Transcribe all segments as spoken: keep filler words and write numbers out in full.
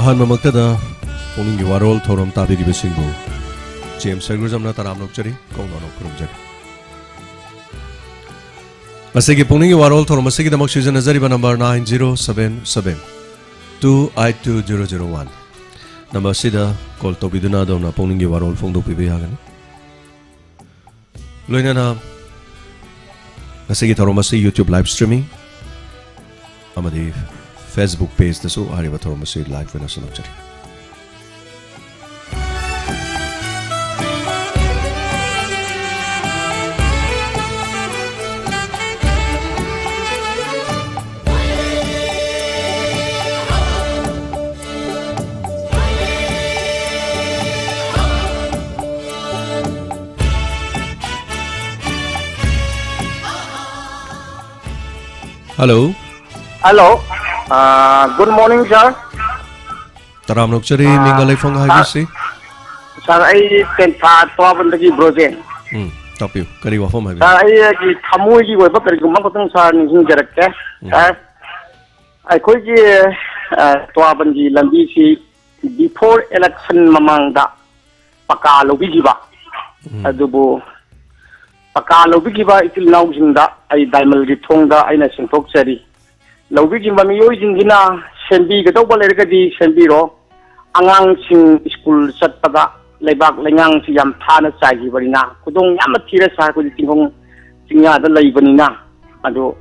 ꯑꯍꯥꯟꯕꯃꯛꯇꯗ ꯄꯨꯛꯅꯤꯡꯒꯤ ꯋꯥꯔꯣꯜ ꯊꯧꯔꯝ ꯇꯥꯕꯤꯔꯤꯕꯁꯤꯡꯕꯨ ꯖꯦꯝꯁ ꯁꯔꯒꯨꯖꯝꯅ ꯇꯔꯥꯝꯅ ꯑꯣꯛꯆꯔꯤ, ꯀꯧꯅ ꯈꯨꯔꯨꯝꯖꯔꯤ꯫ ꯉꯁꯤꯒꯤ ꯄꯨꯛꯅꯤꯡꯒꯤ ꯋꯥꯔꯣꯜ ꯊꯧꯔꯝ ꯑꯁꯤꯒꯤꯗꯃꯛ ꯁꯤꯖꯤꯟꯅꯖꯔꯤꯕ number nine zero seven seven two eight two zero zero one꯫ Number ꯑꯁꯤꯗ ꯀꯣꯜ ꯇꯧꯕꯤꯗꯨꯅ ꯑꯗꯣꯝꯅ ꯄꯨꯛꯅꯤꯡꯒꯤ ꯋꯥꯔꯣꯜ ꯐꯣꯡꯗꯣꯛꯄꯤꯕ ꯌꯥꯒꯅꯤ꯫ ꯂꯣꯏꯅꯅ ꯉꯁꯤꯒꯤ ꯊꯧꯔꯝ ꯑꯁꯤ YouTube live streaming ꯑꯃꯗꯤ Facebook pageꯇꯁꯨ ꯍꯥꯏꯔꯤꯕ ꯊꯧꯔꯝ ꯑꯁꯤ live ꯑꯣꯏꯅ ꯁꯟꯗꯣꯛꯆꯔꯤ꯫ Hello. Hello. Uh, good morning, sir. ꯇꯔꯥꯝꯅ ꯑꯣꯛꯆꯔꯤ, ꯑꯥ, ꯃꯤꯡꯒ ꯂꯩꯐꯝꯒ ꯁꯥꯔ, ꯍꯥꯏꯕꯤꯁꯤ꯫ ꯁꯥꯔ, ꯑꯩ ꯇꯦꯟꯊꯥ ꯇꯣꯉꯥꯟꯕꯝꯗꯒꯤ ꯕ꯭ꯔꯣꯖꯦꯟ꯫ ꯎꯝ, ꯇꯥꯛꯄꯤꯌꯨ, ꯀꯔꯤ ꯋꯥꯐꯝ ꯍꯥꯏꯕꯤꯌꯨ? ꯁꯥꯔ, ꯑꯩꯒꯤ ꯊꯃꯣꯏꯒꯤ ꯑꯣꯏꯕ ꯀꯔꯤꯒꯨꯝꯕ ꯑꯃꯈꯛꯇꯪ ꯁꯥꯔ ꯅꯤꯡꯁꯤꯡꯖꯔꯛꯀꯦ꯫ ꯎꯝ꯫ ꯁꯥꯔ, ꯑꯩꯈꯣꯏꯒꯤ, ꯑ, ꯇꯣꯉꯥꯟꯕꯝꯒꯤ ꯂꯝꯕꯤꯁꯤ before election ꯃꯃꯥꯡꯗ ꯄꯀꯥ ꯂꯧꯕꯤꯈꯤꯕ꯫ ꯎꯝ꯫ ꯑꯗꯨꯕꯨ ꯄꯀꯥ ꯂꯧꯕꯤꯈꯤꯕ ꯏꯆꯤꯜ ꯏꯅꯥꯎꯁꯤꯡꯗ ꯑꯩ ꯗꯥꯏꯃꯜꯒꯤ ꯊꯣꯡꯗ ꯑꯩꯅ ꯁꯦꯡꯗꯣꯛꯆꯔꯤ꯫ ꯂꯧꯕꯤꯈꯤꯕ ꯃꯤꯑꯣꯏꯁꯤꯡꯁꯤꯅ ꯁꯦꯝꯕꯤꯒꯗꯧꯕ ꯂꯩꯔꯒꯗꯤ ꯁꯦꯝꯕꯤꯔꯣ꯫ ꯑꯉꯥꯡꯁꯤꯡ ꯁ꯭ꯀꯨꯜ ꯆꯠꯄꯗ ꯂꯩꯕꯥꯛ ꯂꯩꯉꯥꯡꯁꯤ ꯌꯥꯝ ꯊꯥꯅ ꯆꯥꯏꯈꯤꯕꯅꯤꯅ ꯈꯨꯗꯣꯡ ꯌꯥꯝꯅ ꯊꯤꯔꯦ ꯁꯥꯔ꯫ ꯑꯩꯈꯣꯏꯗꯤ ꯆꯤꯡꯈꯣꯡ ꯆꯤꯡꯌꯥꯗ ꯂꯩꯕꯅꯤꯅ꯫ ꯑꯗꯨ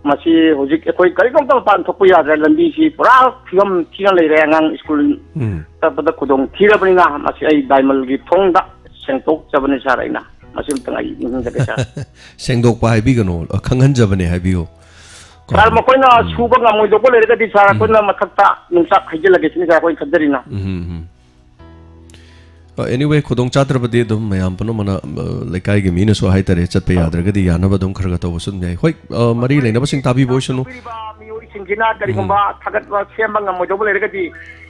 ꯃꯁꯤ ꯍꯧꯖꯤꯛ ꯑꯩꯈꯣꯏ ꯀꯔꯤꯒꯨꯝꯕ ꯃꯄꯥꯟ ꯊꯣꯛꯄ ꯌꯥꯗ꯭ꯔꯦ꯫ ꯂꯝꯕꯤꯁꯤ ꯄꯨꯔꯥ ꯐꯤꯕꯝ ꯊꯤꯅ ꯂꯩꯔꯦ꯫ ꯑꯉꯥꯡ ꯁ꯭ꯀꯨꯜ ꯎꯝ꯫ ꯆꯠꯄꯗ ꯈꯨꯗꯣꯡ ꯊꯤꯔꯕꯅꯤꯅ ꯃꯁꯤ ꯑꯩ ꯗꯥꯏꯃꯜꯒꯤ ꯊꯣꯡꯗ ꯁꯦꯡꯗꯣꯛꯆꯕꯅꯤ ꯁꯥꯔ꯫ ꯑꯩꯅ ꯃꯁꯤ ꯑꯃꯇꯪ ꯑꯩ ꯅꯤꯡꯁꯤꯡꯖꯒꯦ ꯁꯥꯔ꯫ ꯁꯦꯡꯗꯣꯛꯄ ꯍꯥꯏꯕꯤꯒꯅꯣ, ꯑ, ꯈꯪꯍꯟꯖꯕꯅꯦ ꯍꯥꯏꯕꯤꯌꯨ꯫ ꯀꯣ? ꯁꯥꯔ, ꯃꯈꯣꯏꯅ ꯎꯝ꯫ ꯁꯨꯕ ꯉꯝꯃꯣꯏꯗꯧꯕ ꯂꯩꯔꯒꯗꯤ ꯁꯥꯔ, ꯎꯝ꯫ ꯑꯩꯈꯣꯏꯅ ꯃꯊꯛꯇ ꯅꯨꯡꯆꯥꯛ ꯍꯩꯖꯤꯜꯂꯒꯦ ꯁꯤꯅꯤ ꯁꯥꯔ ꯑꯩꯈꯣꯏꯅ ꯈꯟꯖꯔꯤꯅ꯫ ꯎꯝ, ꯎꯝ, ꯎꯝ꯫ ꯑ, anyway, ꯈꯨꯗꯣꯡ ꯆꯥꯗ꯭ꯔꯕꯗꯤ ꯑꯗꯨꯝ ꯃꯌꯥꯝ ꯄꯨꯝꯅꯃꯛꯅ, ꯑ, ꯂꯩꯀꯥꯏꯒꯤ ꯃꯤꯅꯁꯨ ꯍꯥꯏꯇꯥꯔꯦ, ꯆꯠꯄ ꯑ꯫ ꯌꯥꯗ꯭ꯔꯒꯗꯤ ꯌꯥꯅꯕ ꯑꯗꯨꯝ ꯈꯔ ꯈꯔ ꯇꯧꯕꯁꯨ ꯑꯗꯨꯝ ꯌꯥꯏ꯫ ꯍꯣꯏ, ꯑ, ꯃꯔꯤ ꯂꯩꯅꯕꯁꯤꯡ ꯇꯥꯕꯤꯕ ꯑꯣꯏꯁꯅꯨ꯫ ꯇꯧꯕꯤꯔꯤꯕ ꯃꯤꯑꯣꯏꯁꯤꯡꯁꯤꯅ ꯎꯝ꯫ ꯀꯔꯤꯒꯨꯝꯕ ꯊꯥꯒꯠꯄ ꯁꯦꯝꯕ ꯉꯝꯃꯣꯏꯗꯧꯕ ꯂꯩꯔꯒꯗꯤ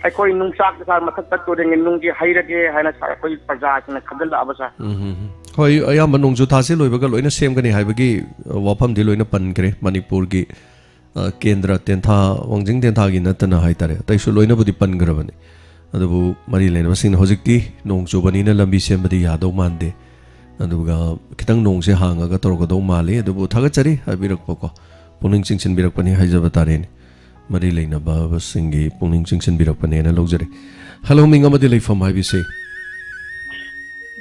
ꯑꯩꯈꯣꯏ ꯅꯨꯡꯆꯥꯛ ꯁꯥꯔ ꯃꯊꯛꯇ ꯇꯨꯔꯦꯟꯒꯤ ꯅꯨꯡꯒꯤ ꯍꯩꯔꯒꯦ ꯍꯥꯏꯅ ꯁꯥꯔ ꯑꯩꯈꯣꯏ ꯄ꯭ꯔꯖꯥꯁꯤꯡꯅ ꯈꯟꯖꯤꯜꯂꯛꯑꯕ ꯁꯥꯔ꯫ ꯎꯝ, ꯎꯝ, ꯎꯝ꯫ ꯍꯣꯏ, ꯑꯌꯥꯝꯕ ꯅꯣꯡꯖꯨ ꯊꯥꯁꯦ ꯂꯣꯏꯕꯒ ꯂꯣꯏꯅ ꯁꯦꯝꯒꯅꯤ ꯍꯥꯏꯕꯒꯤ, ꯑ, ꯋꯥꯐꯝꯗꯤ ꯂꯣꯏꯅ ꯄꯟꯈ꯭ꯔꯦ꯫ ꯃꯅꯤꯄꯨꯔꯒꯤ ꯑ, ꯀꯦꯟꯗ꯭ꯔ ꯇꯦꯟꯊꯥ, ꯋꯥꯡꯖꯤꯡ ꯇꯦꯟꯊꯥꯒꯤ ꯅꯠꯇꯅ ꯍꯥꯏꯇꯥꯔꯦ, ꯑꯇꯩꯁꯨ ꯂꯣꯏꯅꯕꯨꯗꯤ ꯄꯟꯈ꯭ꯔꯕꯅꯤ꯫ ꯑꯗꯨꯕꯨ ꯃꯔꯤ ꯂꯩꯅꯕꯁꯤꯡꯅ ꯍꯧꯖꯤꯛꯇꯤ ꯅꯣꯡ ꯆꯨꯕꯅꯤꯅ ꯂꯝꯕꯤ ꯁꯦꯝꯕꯗꯤ ꯌꯥꯗꯧ ꯃꯥꯟꯗꯦ꯫ ꯑꯗꯨꯒ ꯈꯤꯇꯪ ꯅꯣꯡꯁꯦ ꯍꯥꯡꯉꯒ ꯇꯧꯔꯛꯀꯗꯧ ꯃꯥꯜꯂꯤ꯫ ꯑꯗꯨꯕꯨ ꯊꯥꯒꯠꯆꯔꯤ ꯍꯥꯏꯕꯤꯔꯛꯄꯀꯣ, ꯄꯨꯛꯅꯤꯡ ꯆꯤꯡꯁꯤꯟꯕꯤꯔꯛꯄꯅꯤ ꯍꯥꯏꯖꯕ ꯇꯥꯔꯦꯅꯦ꯫ ꯃꯔꯤ ꯂꯩꯅꯕꯁꯤꯡꯒꯤ ꯄꯨꯛꯅꯤꯡ ꯆꯤꯡꯁꯤꯟꯕꯤꯔꯛꯄꯅꯦꯅ ꯂꯧꯖꯔꯦ꯫ ꯍꯜꯂꯣ, ꯃꯤꯡ ꯑꯃꯗꯤ ꯂꯩꯐꯝ ꯍꯥꯏꯕꯤꯁꯦ꯫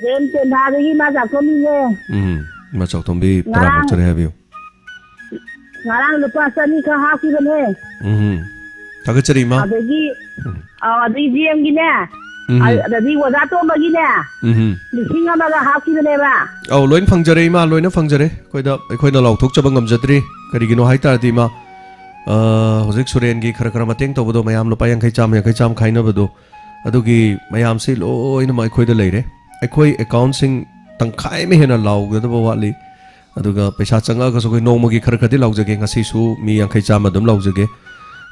ꯖꯦꯝ ꯇꯦꯟꯊꯥꯗꯒꯤ ꯏꯃꯥ ꯆꯥꯛꯊꯣꯝꯕꯤꯅꯦ꯫ ꯎꯝ, ꯏꯃꯥ ꯆꯥꯎꯊꯣꯝꯕꯤ, ꯇꯔꯥꯃꯨꯛ ꯉꯔꯥꯡ ꯆꯠꯂꯦ ꯍꯥꯏꯕꯤꯌꯨ꯫ ꯉꯔꯥꯡ ꯂꯨꯄꯥ ꯆꯅꯤ ꯈꯛ ꯍꯥꯞꯈꯤꯕꯅꯦ꯫ ꯎꯝ꯫ ꯊꯥꯒꯠꯆꯔꯤ, ꯏꯃꯥ꯫ ꯑꯗꯒꯤ, ꯎꯝ꯫ ꯑ, ꯑꯗꯒꯤ ꯖꯦꯝꯒꯤꯅꯦ, ꯎꯝ꯫ ꯑ-, ꯑꯗꯒꯤ ꯑꯣꯖꯥ ꯇꯣꯝꯕꯒꯤꯅꯦ, ꯎꯝ꯫ ꯂꯤꯁꯤꯡ ꯑꯃꯒ ꯍꯥꯞꯈꯤꯕꯅꯦꯕ꯫ ꯑꯧ, ꯂꯣꯏꯅ ꯐꯪꯖꯔꯦ, ꯏꯃꯥ, ꯂꯣꯏꯅ ꯐꯪꯖꯔꯦ꯫ ꯑꯩꯈꯣꯏꯗ, ꯑꯩꯈꯣꯏꯅ ꯂꯥꯎꯊꯣꯛꯆꯕ ꯉꯝꯖꯗ꯭ꯔꯤ꯫ ꯀꯔꯤꯒꯤꯅꯣ ꯍꯥꯏ ꯇꯥꯔꯗꯤ, ꯏꯃꯥ, ꯑ, ꯍꯧꯖꯤꯛ ꯁꯨꯔꯦꯟꯒꯤ ꯈꯔ ꯈꯔ ꯃꯇꯦꯡ ꯇꯧꯕꯗꯣ, ꯃꯌꯥꯝ ꯂꯨꯄꯥ ꯌꯥꯡꯈꯩ ꯆꯥꯝꯃ, ꯌꯥꯡꯈꯩ ꯆꯥꯝꯃ ꯈꯥꯏꯅꯕꯗꯣ, ꯑꯗꯨꯒꯤ ꯃꯌꯥꯝꯁꯤ ꯂꯣꯏꯅꯃꯛ ꯑꯩꯈꯣꯏꯗ ꯂꯩꯔꯦ꯫ ꯑꯩꯈꯣꯏ ꯑꯦꯀꯥꯎꯟꯁꯤꯡ ꯇꯪꯈꯥꯏ ꯑꯃ ꯍꯦꯟꯅ ꯂꯥꯎꯒꯗꯕ ꯋꯥꯠꯂꯤ꯫ ꯑꯗꯨꯒ ꯄꯩꯁꯥ ꯆꯪꯉꯛꯑꯒꯁꯨ ꯑꯩꯈꯣꯏ ꯅꯣꯡꯃꯒꯤ ꯈꯔ ꯈꯔꯗꯤ ꯂꯥꯎꯖꯒꯦ꯫ ꯉꯁꯤꯁꯨ ꯃꯤ ꯌꯥꯡꯈꯩ ꯆꯥꯝꯃ ꯑꯗꯨꯝ ꯂꯥꯎꯖꯒꯦ꯫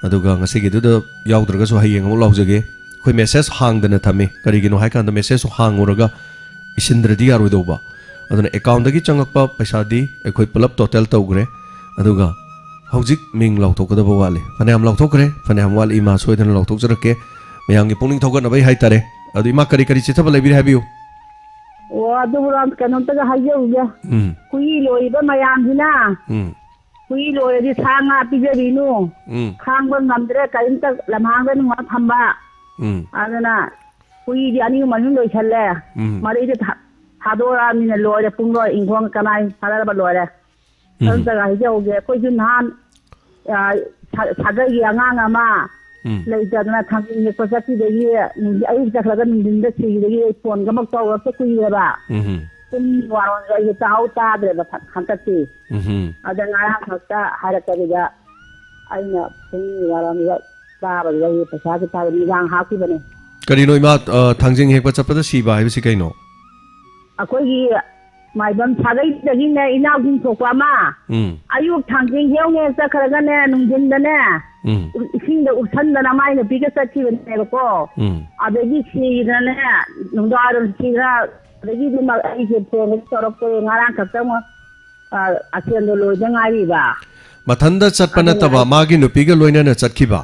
ꯑꯗꯨꯒ ꯉꯁꯤꯒꯤꯗꯨꯗ ꯌꯥꯎꯗ꯭ꯔꯒꯁꯨ ꯍꯌꯦꯡ ꯑꯃꯨꯛ ꯂꯥꯎꯖꯒꯦ꯫ ꯑꯩꯈꯣꯏ ꯃꯦꯁꯦꯖ ꯍꯥꯡꯗꯅ ꯊꯝꯃꯤ꯫ ꯀꯔꯤꯒꯤꯅꯣ ꯍꯥꯏꯀꯥꯟꯗ ꯃꯦꯁꯦꯖꯁꯨ ꯍꯥꯡꯉꯨꯔꯒ ꯏꯁꯤꯟꯗ꯭ꯔꯗꯤ ꯌꯥꯔꯣꯏꯗꯧꯕ꯫ ꯑꯗꯨꯅ ꯑꯦꯀꯥꯎꯟꯗꯒꯤ ꯆꯪꯉꯛꯄ ꯄꯩꯁꯥꯗꯤ ꯑꯩꯈꯣꯏ ꯄꯨꯂꯞ ꯇꯣꯇꯦꯜ ꯇꯧꯈ꯭ꯔꯦ꯫ ꯑꯗꯨꯒ ꯍꯧꯖꯤꯛ ꯃꯤꯡ ꯂꯥꯎꯊꯣꯛꯀꯗꯕ ꯋꯥꯠꯂꯤ꯫ ꯐꯅꯌꯥꯝ ꯂꯥꯎꯊꯣꯛꯈ꯭ꯔꯦ, ꯐꯅꯌꯥꯝ ꯋꯥꯠꯂꯤ, ꯏꯃꯥ ꯁꯣꯏꯗꯅ ꯂꯥꯎꯊꯣꯛꯆꯔꯛꯀꯦ꯫ ꯃꯌꯥꯝꯒꯤ ꯄꯨꯛꯅꯤꯡ ꯊꯧꯒꯠꯅꯕꯩ ꯍꯥꯏꯇꯥꯔꯦ꯫ ꯑꯗꯨ ꯏꯃꯥ, ꯀꯔꯤ ꯀꯔꯤ ꯆꯤꯊꯕ ꯂꯩꯕꯤꯔꯦ ꯍꯥꯏꯕꯤꯌꯨ꯫ ꯑꯣ, ꯑꯗꯨꯕꯨ ꯀꯩꯅꯣꯝꯇꯒ ꯍꯥꯏꯖꯍꯧꯒꯦ꯫ ꯎꯝ꯫ ꯍꯨꯏ ꯂꯣꯏꯔꯤꯕ ꯃꯌꯥꯝꯁꯤꯅ, ꯎꯝ꯫ ꯍꯨꯏ ꯂꯣꯏꯔꯗꯤ ꯁꯥ ꯉꯥ ꯄꯤꯖꯕꯤꯅꯨ꯫ ꯎꯝ꯫ ꯈꯥꯡꯕ ꯉꯝꯗ꯭ꯔꯦ, ꯀꯔꯤꯝꯇ ꯂꯝꯍꯥꯡꯗ ꯅꯨꯡꯉꯥꯏ ꯊꯝꯕ꯫ ꯎꯝ꯫ ꯑꯗꯨꯅ ꯍꯨꯏꯗꯤ ꯑꯅꯤ ꯑꯍꯨꯝ ꯑꯅꯤ ꯂꯣꯏꯁꯜꯂꯦ꯫ ꯎꯝ꯫ ꯃꯔꯩꯗ ꯊꯥ-, ꯊꯥꯗꯣꯔꯛꯑꯃꯤꯅ ꯂꯣꯏꯔꯦ, ꯄꯨꯡ ꯂꯣꯏ, ꯏꯪꯈꯣꯜ ꯀꯅꯥꯏ ꯊꯥꯗꯔꯕ ꯂꯣꯏꯔꯦ꯫ ꯎꯝ꯫ ꯑꯗꯨꯝꯇꯒ ꯍꯥꯏꯖꯍꯧꯒꯦ꯫ ꯑꯩꯈꯣꯏꯁꯨ ꯅꯍꯥꯟ, ꯑ, ꯁꯥ-, ꯁꯥꯒꯩꯒꯤ ꯑꯉꯥꯡ ꯑꯃ ꯎꯝ꯫ ꯂꯩꯇꯗꯅ ꯊꯥꯡꯖꯤꯡ ꯍꯦꯛꯄ ꯆꯠꯈꯤꯕꯒꯤ ꯅꯨꯡꯊꯤꯟ, ꯑꯌꯨꯛ ꯆꯠꯈ꯭ꯔꯒ ꯅꯨꯡꯊꯤꯟꯗ ꯁꯤꯈꯤꯕꯒꯤ ꯑꯩ ꯐꯣꯟꯒ ꯑꯃꯨꯛ ꯇꯧꯔꯛꯇ ꯀꯨꯏꯔꯦꯕ꯫ ꯎꯝ꯫ ꯄꯨꯡ ꯕꯥꯔꯣꯗ ꯑꯩꯁꯦ ꯇꯥꯍꯧ ꯇꯥꯗ꯭ꯔꯦꯕ ꯍꯟ-, ꯍꯟꯗꯛꯇꯤ꯫ ꯎꯝ꯫ ꯑꯗ ꯉꯔꯥꯡ ꯈꯛꯇ ꯍꯥꯏꯔꯛꯄꯗꯨꯗ ꯑꯩꯅ ꯄꯨꯡ ꯕꯥꯔꯣꯗ ꯇꯥꯕꯗꯨꯗ ꯑꯩ ꯄꯩꯁꯥ ꯈꯤꯇ ꯅꯨꯃꯤꯗꯥꯡ ꯍꯥꯞꯈꯤꯕꯅꯦ꯫ ꯀꯔꯤꯅꯣ ꯏꯃꯥ, ꯑ, ꯊꯥꯡꯖꯤꯡ ꯍꯦꯛꯄ ꯆꯠꯄꯗ ꯁꯤꯕ ꯍꯥꯏꯕꯁꯤ ꯀꯩꯅꯣ? ꯑꯩꯈꯣꯏꯒꯤ ꯃꯥꯏꯕꯝ ꯁꯥꯒꯩꯗꯒꯤꯅꯦ, ꯏꯅꯥꯎꯁꯤꯡ ꯊꯣꯛꯄ ꯑꯃ, ꯎꯝ꯫ ꯑꯌꯨꯛ ꯊꯥꯡꯖꯤꯡ ꯍꯦꯛ ꯍꯦꯛ ꯆꯠꯈ꯭ꯔꯒꯅꯦ, ꯅꯨꯡꯊꯤꯟꯗꯅꯦ, ꯎꯝ꯫ ꯏꯁꯤꯡꯗ ꯎꯞꯁꯟꯗꯅ ꯃꯥꯏ ꯅꯨꯄꯤꯒ ꯆꯠꯈꯤꯕꯅꯦꯕꯀꯣ꯫ ꯎꯝ꯫ ꯑꯗꯒꯤ ꯁꯤꯗꯅꯅꯦ, ꯅꯨꯡꯗꯥꯡꯋꯥꯏꯔꯝ ꯁꯤꯗꯅ, ꯑꯗꯒꯤꯗꯤ ꯃ-, ꯑꯩꯁꯦ ꯐꯣꯟꯒꯁꯦ ꯇꯧꯔꯛꯇ꯭ꯔꯦ꯫ ꯉꯔꯥꯡ ꯈꯛꯇꯪ, ꯑ, ꯑꯁꯦꯟꯗꯣ ꯂꯣꯏꯗ ꯉꯥꯏꯔꯤꯕ꯫ ꯃꯊꯟꯗ ꯆꯠꯄ ꯑꯗꯨꯅ ꯅꯠꯇꯕ, ꯑꯩ ꯃꯥꯒꯤ ꯅꯨꯄꯤꯒ ꯂꯣꯏꯅꯅ ꯆꯠꯈꯤꯕ?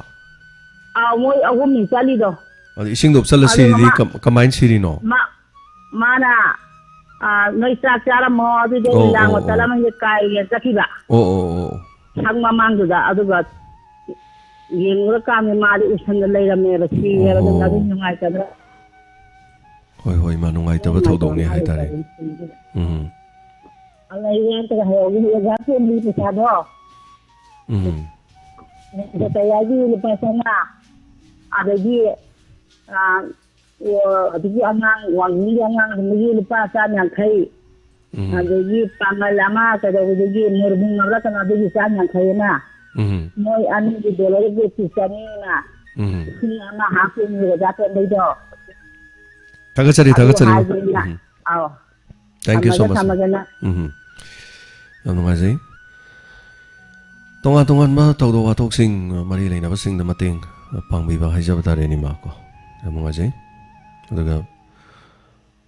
ꯑꯥꯎ, ꯃꯣꯏ ꯑꯍꯨꯝꯅꯤ ꯆꯠꯂꯤꯗꯣ꯫ ꯑꯗꯨ ꯏꯁꯤꯡꯗꯨ ꯎꯞꯁꯜꯂ ꯑꯗꯨꯒ ꯁꯤꯔꯤꯗꯤ ꯃꯥ, ꯀꯝ-, ꯀꯃꯥꯏꯅ ꯁꯤꯔꯤꯅꯣ? ꯃꯥ, ꯃꯥꯅ, ꯑ, "ꯅꯣꯏ ꯆꯥꯛ ꯆꯥꯔꯝꯃꯣ, ꯑꯗꯨꯗꯤ ꯑꯩ ꯑꯣ, ꯂꯥꯡꯕ ꯑꯣ, ꯑꯣ꯫ ꯆꯠꯂꯝꯃꯒꯦ" ꯀꯥꯏꯅ ꯆꯠꯈꯤꯕ꯫ ꯑꯣ, ꯑꯣ, ꯑꯣ, ꯑꯣ꯫ ꯁꯪ ꯃꯃꯥꯡꯗꯨꯗ, ꯑꯗꯨꯒ ꯌꯦꯡꯉꯨꯔꯀꯥꯟꯗ ꯃꯥꯗꯤ ꯎꯁꯟꯗ ꯂꯩꯔꯝꯃꯦꯕ, ꯁꯤꯔꯦꯕ꯫ ꯑꯗꯨꯅ ꯑꯗꯨ ꯑꯣꯍꯣ꯫ ꯅꯨꯡꯉꯥꯏꯇꯗꯅ꯫ ꯍꯣꯏ, ꯍꯣꯏ, ꯏꯃꯥ, ꯅꯨꯡꯉꯥꯏꯇꯕ ꯃꯥꯏ ꯊꯧꯗꯣꯛꯅꯤ ꯃꯥꯏ ꯍꯥꯏꯇꯥꯔꯦ꯫ ꯇꯧꯔꯤ꯫ ꯎꯝ꯫ ꯑꯗ ꯑꯩ ꯋꯥ ꯑꯝꯇꯒ ꯍꯥꯏꯍꯧꯒꯦ, ꯑꯣꯖꯥ ꯇꯣꯝꯕꯤ ꯄꯩꯁꯥꯗꯣ꯫ ꯎꯝ꯫ ꯁꯦꯀ꯭ꯔꯦꯇꯔꯤꯒꯤ ꯂꯨꯄꯥ ꯆꯥꯝꯃꯉꯥ, ꯑꯗꯒꯤ, ꯑ, ꯑꯣ, ꯑꯗꯒꯤ ꯑꯉꯥꯡ ꯋꯥꯡꯖꯤꯡꯒꯤ ꯑꯉꯥꯡꯁꯤꯡꯗꯒꯤ ꯂꯨꯄꯥ ꯆꯥꯝ ꯌꯥꯡꯈꯩ, ꯎꯝ꯫ ꯑꯗꯒꯤ ꯄꯥꯡꯒꯜ ꯑꯃ ꯀꯩꯗꯧꯕꯗꯒꯤ ꯃꯨꯔꯃꯨ ꯉꯥꯎꯔꯛꯀꯅꯣ ꯑꯗꯨꯒꯤ ꯆꯥꯝ ꯌꯥꯡꯈꯩ ꯑꯃ, ꯎꯝ꯫ ꯃꯣꯏ ꯑꯅꯤꯒꯤ ꯗꯣꯂꯔꯒꯤ ꯄꯤꯁ ꯑꯅꯤ ꯑꯃ, ꯎꯝ꯫ ꯂꯤꯁꯤꯡ ꯑꯃ ꯍꯥꯞꯄꯤꯅꯤ ꯑꯣꯖꯥ ꯇꯣꯝꯕꯩꯗꯣ꯫ ꯊꯥꯒꯠꯆꯔꯤ, ꯑꯗꯨ ꯊꯥꯒꯠꯆꯔꯤ, ꯏꯃꯥ꯫ ꯍꯥꯏꯒꯦꯅ꯫ ꯎꯝ꯫ ꯑꯥꯎ꯫ Thank you so ꯊꯝꯃꯒꯦ, much, ꯏꯃꯥ꯫ ꯊꯝꯃꯒꯦ, ꯅꯪ꯫ ꯎꯝ꯫ ꯌꯥꯝ ꯅꯨꯡꯉꯥꯏꯖꯩ꯫ ꯇꯣꯉꯥꯟ ꯇꯣꯉꯥꯟꯕ ꯊꯧꯗꯣꯛ ꯋꯥꯊꯣꯛꯁꯤꯡ, ꯃꯔꯤ ꯂꯩꯅꯕꯁꯤꯡꯗ ꯃꯇꯦꯡ ꯄꯥꯡꯕꯤꯕ ꯍꯥꯏꯖꯕ ꯇꯥꯔꯦꯅꯦ, ꯏꯃꯥ, ꯀꯣ꯫ ꯌꯥꯝ ꯅꯨꯡꯉꯥꯏꯖꯩ꯫ ꯑꯗꯨꯒ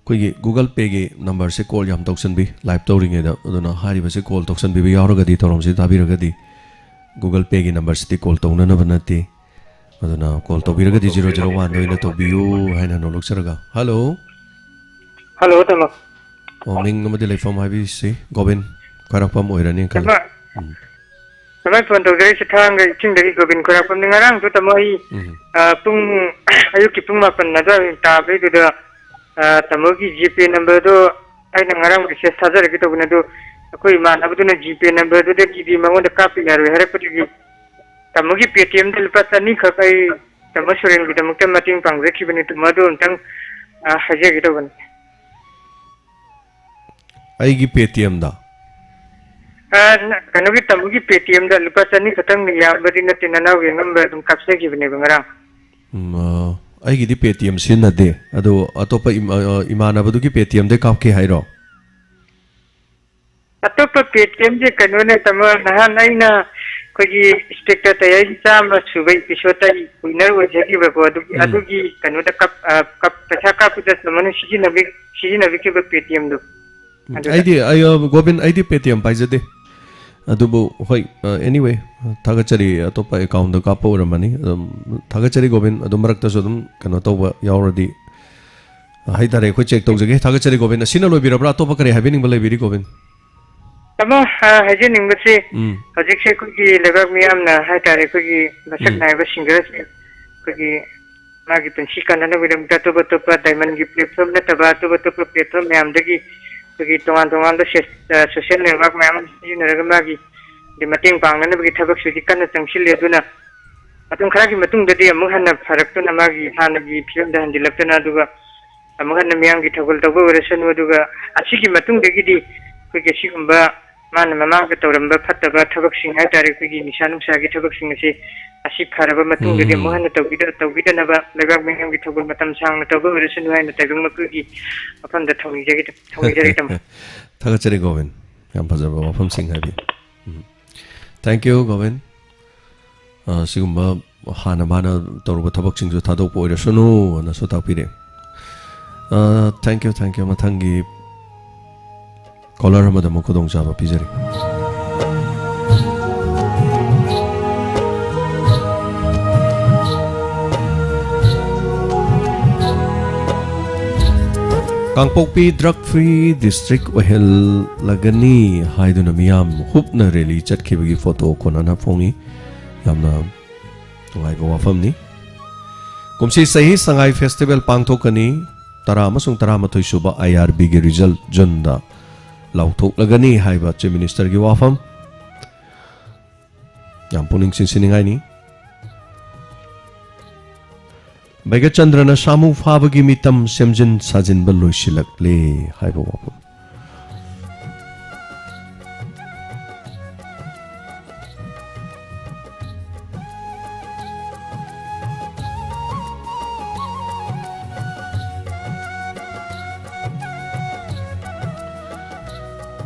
ꯑꯩꯈꯣꯏꯒꯤ Google Pay-ꯒꯤ number-ꯁꯦ call ꯌꯥꯝ ꯇꯧꯁꯟꯕꯤ, live ꯇꯧꯔꯤꯉꯩꯗ꯫ ꯑꯗꯨꯅ ꯍꯥꯏꯔꯤꯕꯁꯦ call ꯇꯧꯁꯟꯕꯤꯕ ꯌꯥꯎꯔꯒꯗꯤ, ꯊꯧꯔꯝꯁꯤ ꯇꯥꯕꯤꯔꯒꯗꯤ, Google Pay-ꯒꯤ number-ꯁꯤꯗꯤ call ꯇꯧꯅꯅꯕ ꯅꯠꯇꯦ꯫ ꯑꯗꯨꯅ call ꯇꯧꯕꯤꯔꯒꯗꯤ zero zero one-ꯗ ꯑꯣꯏꯅ ꯇꯧꯕꯤꯌꯨ ꯍꯥꯏꯅ ꯅꯣꯛꯂꯛꯆꯔꯒ꯫ Hello꯫ Hello, ꯇꯥꯃꯣ꯫ ꯑꯣ, ꯃꯤꯡ ꯑꯃꯗꯤ ꯂꯩꯐꯝ ꯍꯥꯏꯕꯤꯁꯤ꯫ ꯒꯣꯕꯤꯟ ꯈ꯭ꯋꯥꯏꯔꯥꯛꯄꯝ ꯑꯣꯏꯔꯅꯤ ꯈꯜꯂꯤ꯫ ꯇꯥꯃꯣ, ꯎꯝ꯫ ꯇꯥꯃꯣ, phone ꯇꯧꯖꯔꯛꯏꯁꯦ ꯊꯥꯡꯒ ꯏꯁꯤꯡꯗꯒꯤ ꯒꯣꯕꯤꯟ ꯈ꯭ꯋꯥꯏꯔꯥꯛꯄꯝꯅꯤ꯫ ꯉꯔꯥꯡꯁꯨ ꯇꯥꯃꯣ ꯑꯩ, ꯎꯝ꯫ ꯑ, ꯄꯨꯡ, ꯑꯌꯨꯛꯀꯤ ꯄꯨꯡ ꯃꯥꯄꯟ ꯑꯗꯨꯋꯥꯏ ꯇꯥꯕꯩꯗꯨꯗ, ꯑ, ꯇꯥꯃꯣꯒꯤ GPay number-ꯗꯣ ꯑꯩꯅ ꯉꯔꯥꯡ message ꯊꯥꯖꯔꯛꯀꯦ ꯇꯧꯕꯅꯦ, ꯑꯗꯨ ꯑꯩꯈꯣꯏ ꯏꯃꯥꯟꯅꯕꯗꯨꯅ GPay number-ꯗꯨꯗꯒꯤꯗꯤ ꯃꯉꯣꯟꯗ ꯀꯥꯞꯄ ꯌꯥꯔꯣꯏ ꯍꯥꯏꯔꯛꯄꯗꯒꯤ ꯇꯥꯃꯣꯒꯤ Paytm-ꯗ ꯂꯨꯄꯥ ꯆꯅꯤ ꯈꯛ ꯑꯩ ꯇꯥꯃꯣ ꯁꯨꯔꯦꯟꯒꯤꯗꯃꯛꯇ ꯃꯇꯦꯡ ꯄꯥꯡꯖꯈꯤꯕꯅꯤ꯫ ꯇꯥꯃꯣ ꯑꯗꯨ ꯑꯝꯇꯪ, ꯑ, ꯍꯥꯏꯖꯒꯦ ꯇꯧꯕꯅꯤ꯫ ꯑꯩꯒꯤ Paytm-ꯗ? ꯑ, ꯅ-, ꯀꯩꯅꯣꯒꯤ ꯇꯥꯃꯣꯒꯤ Paytm-ꯗ ꯂꯨꯄꯥ ꯆꯅꯤ ꯈꯛꯇꯪ, ꯌꯥꯝꯕꯗꯤ ꯅꯠꯇꯦ, ꯅꯅꯥꯎꯒꯤ ꯑꯉꯝꯕ ꯑꯗꯨꯝ ꯀꯥꯞꯆꯈꯤꯕꯅꯦꯕ ꯉꯔꯥꯡ꯫ ꯎꯝ, ꯑ, ꯑꯩꯒꯤꯗꯤ Paytm ꯁꯤꯖꯤꯟꯅꯗꯦ꯫ ꯑꯗꯣ ꯑꯇꯣꯞꯄ ꯏꯃ-, ꯑ, ꯏꯃꯥꯟꯅꯕꯗꯨꯒꯤ Paytm-ꯗꯩ ꯀꯥꯞꯀꯦ ꯍꯥꯏꯔꯣ? ꯑꯇꯣꯞꯄ Paytm-ꯁꯦ ꯀꯩꯅꯣꯅꯦ, ꯇꯥꯃꯣ, ꯅꯍꯥꯟ ꯑꯩꯅ ꯑꯩꯈꯣꯏꯒꯤ Inspector ꯇꯌꯥꯏꯒꯤ ꯆꯥꯝꯃ ꯁꯨꯕ episode-ꯇ ꯑꯩ winner ꯑꯣꯏꯖꯈꯤꯕꯀꯣ, ꯑꯗꯨꯒꯤ, ꯎꯝ꯫ ꯑꯗꯨꯒꯤ ꯀꯩꯅꯣꯗ ꯀꯥꯞ-, ꯑ, ꯀꯥꯞ-, ꯄꯩꯁꯥ ꯀꯥꯞꯄꯗ ꯇꯥꯃꯣꯅ ꯁꯤꯖꯤꯟꯅꯕꯤ-, ꯁꯤꯖꯤꯟꯅꯕꯤꯈꯤꯕ Paytm-ꯗꯣ꯫ ꯎꯝ, ꯑꯗꯨꯗ꯫ ꯑꯩꯗꯤ, ꯑꯩ, ꯑ, ꯒꯣꯕꯤꯟ, ꯑꯩꯗꯤ Paytm ꯄꯥꯏꯖꯗꯦ꯫ ꯑꯗꯨꯕꯨ ꯍꯣꯏ, ꯑ, anyway, ꯊꯥꯒꯠꯆꯔꯤ꯫ ꯑꯇꯣꯞꯄ ꯑꯦꯀꯥꯎꯟꯗ ꯀꯥꯞꯄ ꯑꯣꯏꯔꯝꯃꯅꯤ꯫ ꯑꯗꯨꯝ ꯊꯥꯒꯠꯆꯔꯤ ꯒꯣꯕꯤꯟ꯫ ꯑꯗꯨ ꯃꯔꯛꯇꯁꯨ ꯑꯗꯨꯝ ꯀꯩꯅꯣ ꯇꯧꯕ ꯌꯥꯎꯔꯗꯤ, ꯑ, ꯍꯥꯏꯇꯥꯔꯦ, ꯑꯩꯈꯣꯏ ꯆꯦꯛ ꯇꯧꯖꯒꯦ꯫ ꯊꯥꯒꯠꯆꯔꯤ ꯒꯣꯕꯤꯟ꯫ ꯑꯁꯤꯅ ꯂꯣꯏꯕꯤꯔꯕ꯭ꯔꯥ? ꯑꯇꯣꯞꯄ ꯀꯔꯤ ꯍꯥꯏꯕꯤꯅꯤꯡꯕ ꯂꯩꯕꯤꯔꯤ ꯒꯣꯕꯤꯟ? ꯇꯥꯃꯣ, ꯑ, ꯍꯥꯏꯖꯅꯤꯡꯕꯁꯤ, ꯎꯝ꯫ ꯍꯧꯖꯤꯛꯁꯦ ꯑꯩꯈꯣꯏꯒꯤ ꯂꯩꯕꯥꯛ ꯃꯤꯌꯥꯝꯅ ꯍꯥꯏꯇꯥꯔꯦ, ꯑꯩꯈꯣꯏꯒꯤ ꯃꯁꯛ ꯎꯝ꯫ ꯅꯥꯏꯕ ꯁꯤꯡꯒꯔꯁꯦ ꯑꯩꯈꯣꯏꯒꯤ ꯃꯥꯒꯤ ꯄꯨꯟꯁꯤ ꯀꯟꯅꯅꯕꯒꯤꯗꯃꯛꯇ ꯑꯇꯣꯞ ꯑꯇꯣꯞꯄ diamond ꯒꯤ platform ꯅꯠꯇꯕ ꯑꯇꯣꯞ ꯑꯇꯣꯞꯄ platform ꯃꯌꯥꯝꯗꯒꯤ ꯑꯩꯈꯣꯏꯒꯤ ꯇꯣꯉꯥꯟ ꯇꯣꯉꯥꯟꯕ ꯁꯦ-, ꯑ, social network ꯃꯌꯥꯝ ꯑꯃ ꯁꯤꯖꯤꯟꯅꯔꯒ ꯃꯥꯒꯤ ꯃꯇꯦꯡ ꯄꯥꯡꯅꯅꯕꯒꯤ ꯊꯕꯛꯁꯨ ꯍꯧꯖꯤꯛ ꯀꯟꯅ ꯆꯪꯁꯤꯜꯂꯤ꯫ ꯑꯗꯨꯅ ꯃꯇꯝ ꯈꯔꯒꯤ ꯃꯇꯨꯡꯗꯗꯤ ꯑꯃꯨꯛ ꯍꯟꯅ ꯐꯔꯛꯇꯨꯅ ꯃꯥꯒꯤ ꯍꯥꯟꯅꯒꯤ ꯐꯤꯕꯝꯗ ꯍꯟꯖꯤꯜꯂꯛꯇꯅ, ꯑꯗꯨꯒ ꯑꯃꯨꯛ ꯍꯟꯅ ꯃꯤꯌꯥꯝꯒꯤ ꯊꯧꯒꯜ ꯇꯧꯕ ꯑꯣꯏꯔꯁꯅꯨ, ꯑꯗꯨꯒ ꯑꯁꯤꯒꯤ ꯃꯇꯨꯡꯗꯒꯤꯗꯤ ꯑꯩꯈꯣꯏꯒꯤ ꯑꯁꯤꯒꯨꯝꯕ ꯃꯥꯅ ꯃꯃꯥꯡꯗ ꯇꯧꯔꯝꯕ ꯐꯠꯇꯕ ꯊꯕꯛꯁꯤꯡ ꯍꯥꯏꯇꯥꯔꯦ, ꯑꯩꯈꯣꯏꯒꯤ ꯅꯤꯁꯥ ꯅꯨꯡꯁꯥꯒꯤ ꯊꯕꯛꯁꯤꯡ ꯑꯁꯤ, ꯑꯁꯤ ꯐꯔꯕ ꯃꯇꯨꯡꯗꯗꯤ ꯎꯝ꯫ ꯑꯃꯨꯛ ꯍꯟꯅ ꯇꯧꯕꯤꯗ-, ꯇꯧꯕꯤꯗꯅꯕ ꯂꯩꯕꯥꯛ ꯃꯤꯌꯥꯝꯒꯤ ꯊꯧꯒꯜ ꯃꯇꯝ ꯁꯥꯡꯅ ꯇꯧꯕ ꯑꯣꯏꯔꯁꯅꯨ ꯍꯥꯏꯅ ꯇꯥꯏꯕꯪ ꯃꯈꯣꯏꯒꯤ ꯃꯐꯝꯗ ꯊꯧꯅꯤꯖꯒꯦ, ꯊꯧꯅꯤꯖꯔꯤ, ꯇꯥꯃꯣ꯫ ꯊꯥꯒꯠꯆꯔꯤ ꯒꯣꯕꯤꯟ, ꯌꯥꯝ ꯐꯖꯕ ꯋꯥꯐꯝꯁꯤꯡ ꯍꯥꯏꯕꯤ꯫ ꯎꯝ꯫ Thank you, Gobin. ꯑ, ꯁꯤꯒꯨꯝꯕ ꯍꯥꯟꯅ ꯃꯥꯅ ꯇꯧꯔꯨꯕ ꯊꯕꯛꯁꯤꯡꯁꯨ ꯊꯥꯗꯣꯛꯄ ꯑꯣꯏꯔꯁꯅꯨ ꯑꯅꯁꯨ ꯇꯥꯛꯄꯤꯔꯦ꯫ ꯑ, thank you, thank you꯫ ꯃꯊꯪꯒꯤ caller ꯑꯃꯗ ꯑꯃꯨꯛ ꯈꯨꯗꯣꯡꯆꯥꯕ ꯄꯤꯖꯔꯤ꯫ ꯀꯥꯡꯄꯣꯛꯄꯤ drug free district ꯑꯣꯏꯍꯜꯂꯒꯅꯤ ꯍꯥꯏꯗꯨꯅ ꯃꯤꯌꯥꯝ ꯍꯨꯞꯅ rally ꯆꯠꯈꯤꯕꯒꯤ photo ꯀꯣꯟꯅꯅ ꯐꯣꯡꯉꯤ꯫ ꯌꯥꯝꯅ ꯅꯨꯡꯉꯥꯏꯕ ꯋꯥꯐꯝꯅꯤ꯫ ꯀꯨꯝꯁꯤ ꯆꯍꯤ ꯁꯉꯥꯏ festival ꯄꯥꯡꯊꯣꯛꯀꯅꯤ꯫ ꯇꯔꯥ ꯑꯃꯁꯨꯡ ꯇꯔꯥꯃꯥꯊꯣꯏ ꯁꯨꯕ I R B ꯒꯤ result June ꯗ ꯂꯥꯎꯊꯣꯛꯂꯒꯅꯤ ꯍꯥꯏꯕ Chief Minister ꯒꯤ ꯋꯥꯐꯝ꯫ ꯌꯥꯝ ꯄꯨꯛꯅꯤꯡ ꯆꯤꯡꯁꯤꯟꯅꯤꯡꯉꯥꯏꯅꯤ꯫ ꯕꯩꯒꯆꯟꯗ꯭ꯔꯅ ꯁꯥꯃꯨ ꯐꯥꯕꯒꯤ ꯃꯤꯇꯝ ꯁꯦꯝꯖꯤꯟ ꯁꯥꯖꯤꯟꯕ ꯂꯣꯏꯁꯤꯜꯂꯛꯂꯦ ꯍꯥꯏꯕ ꯋꯥꯐꯝ꯫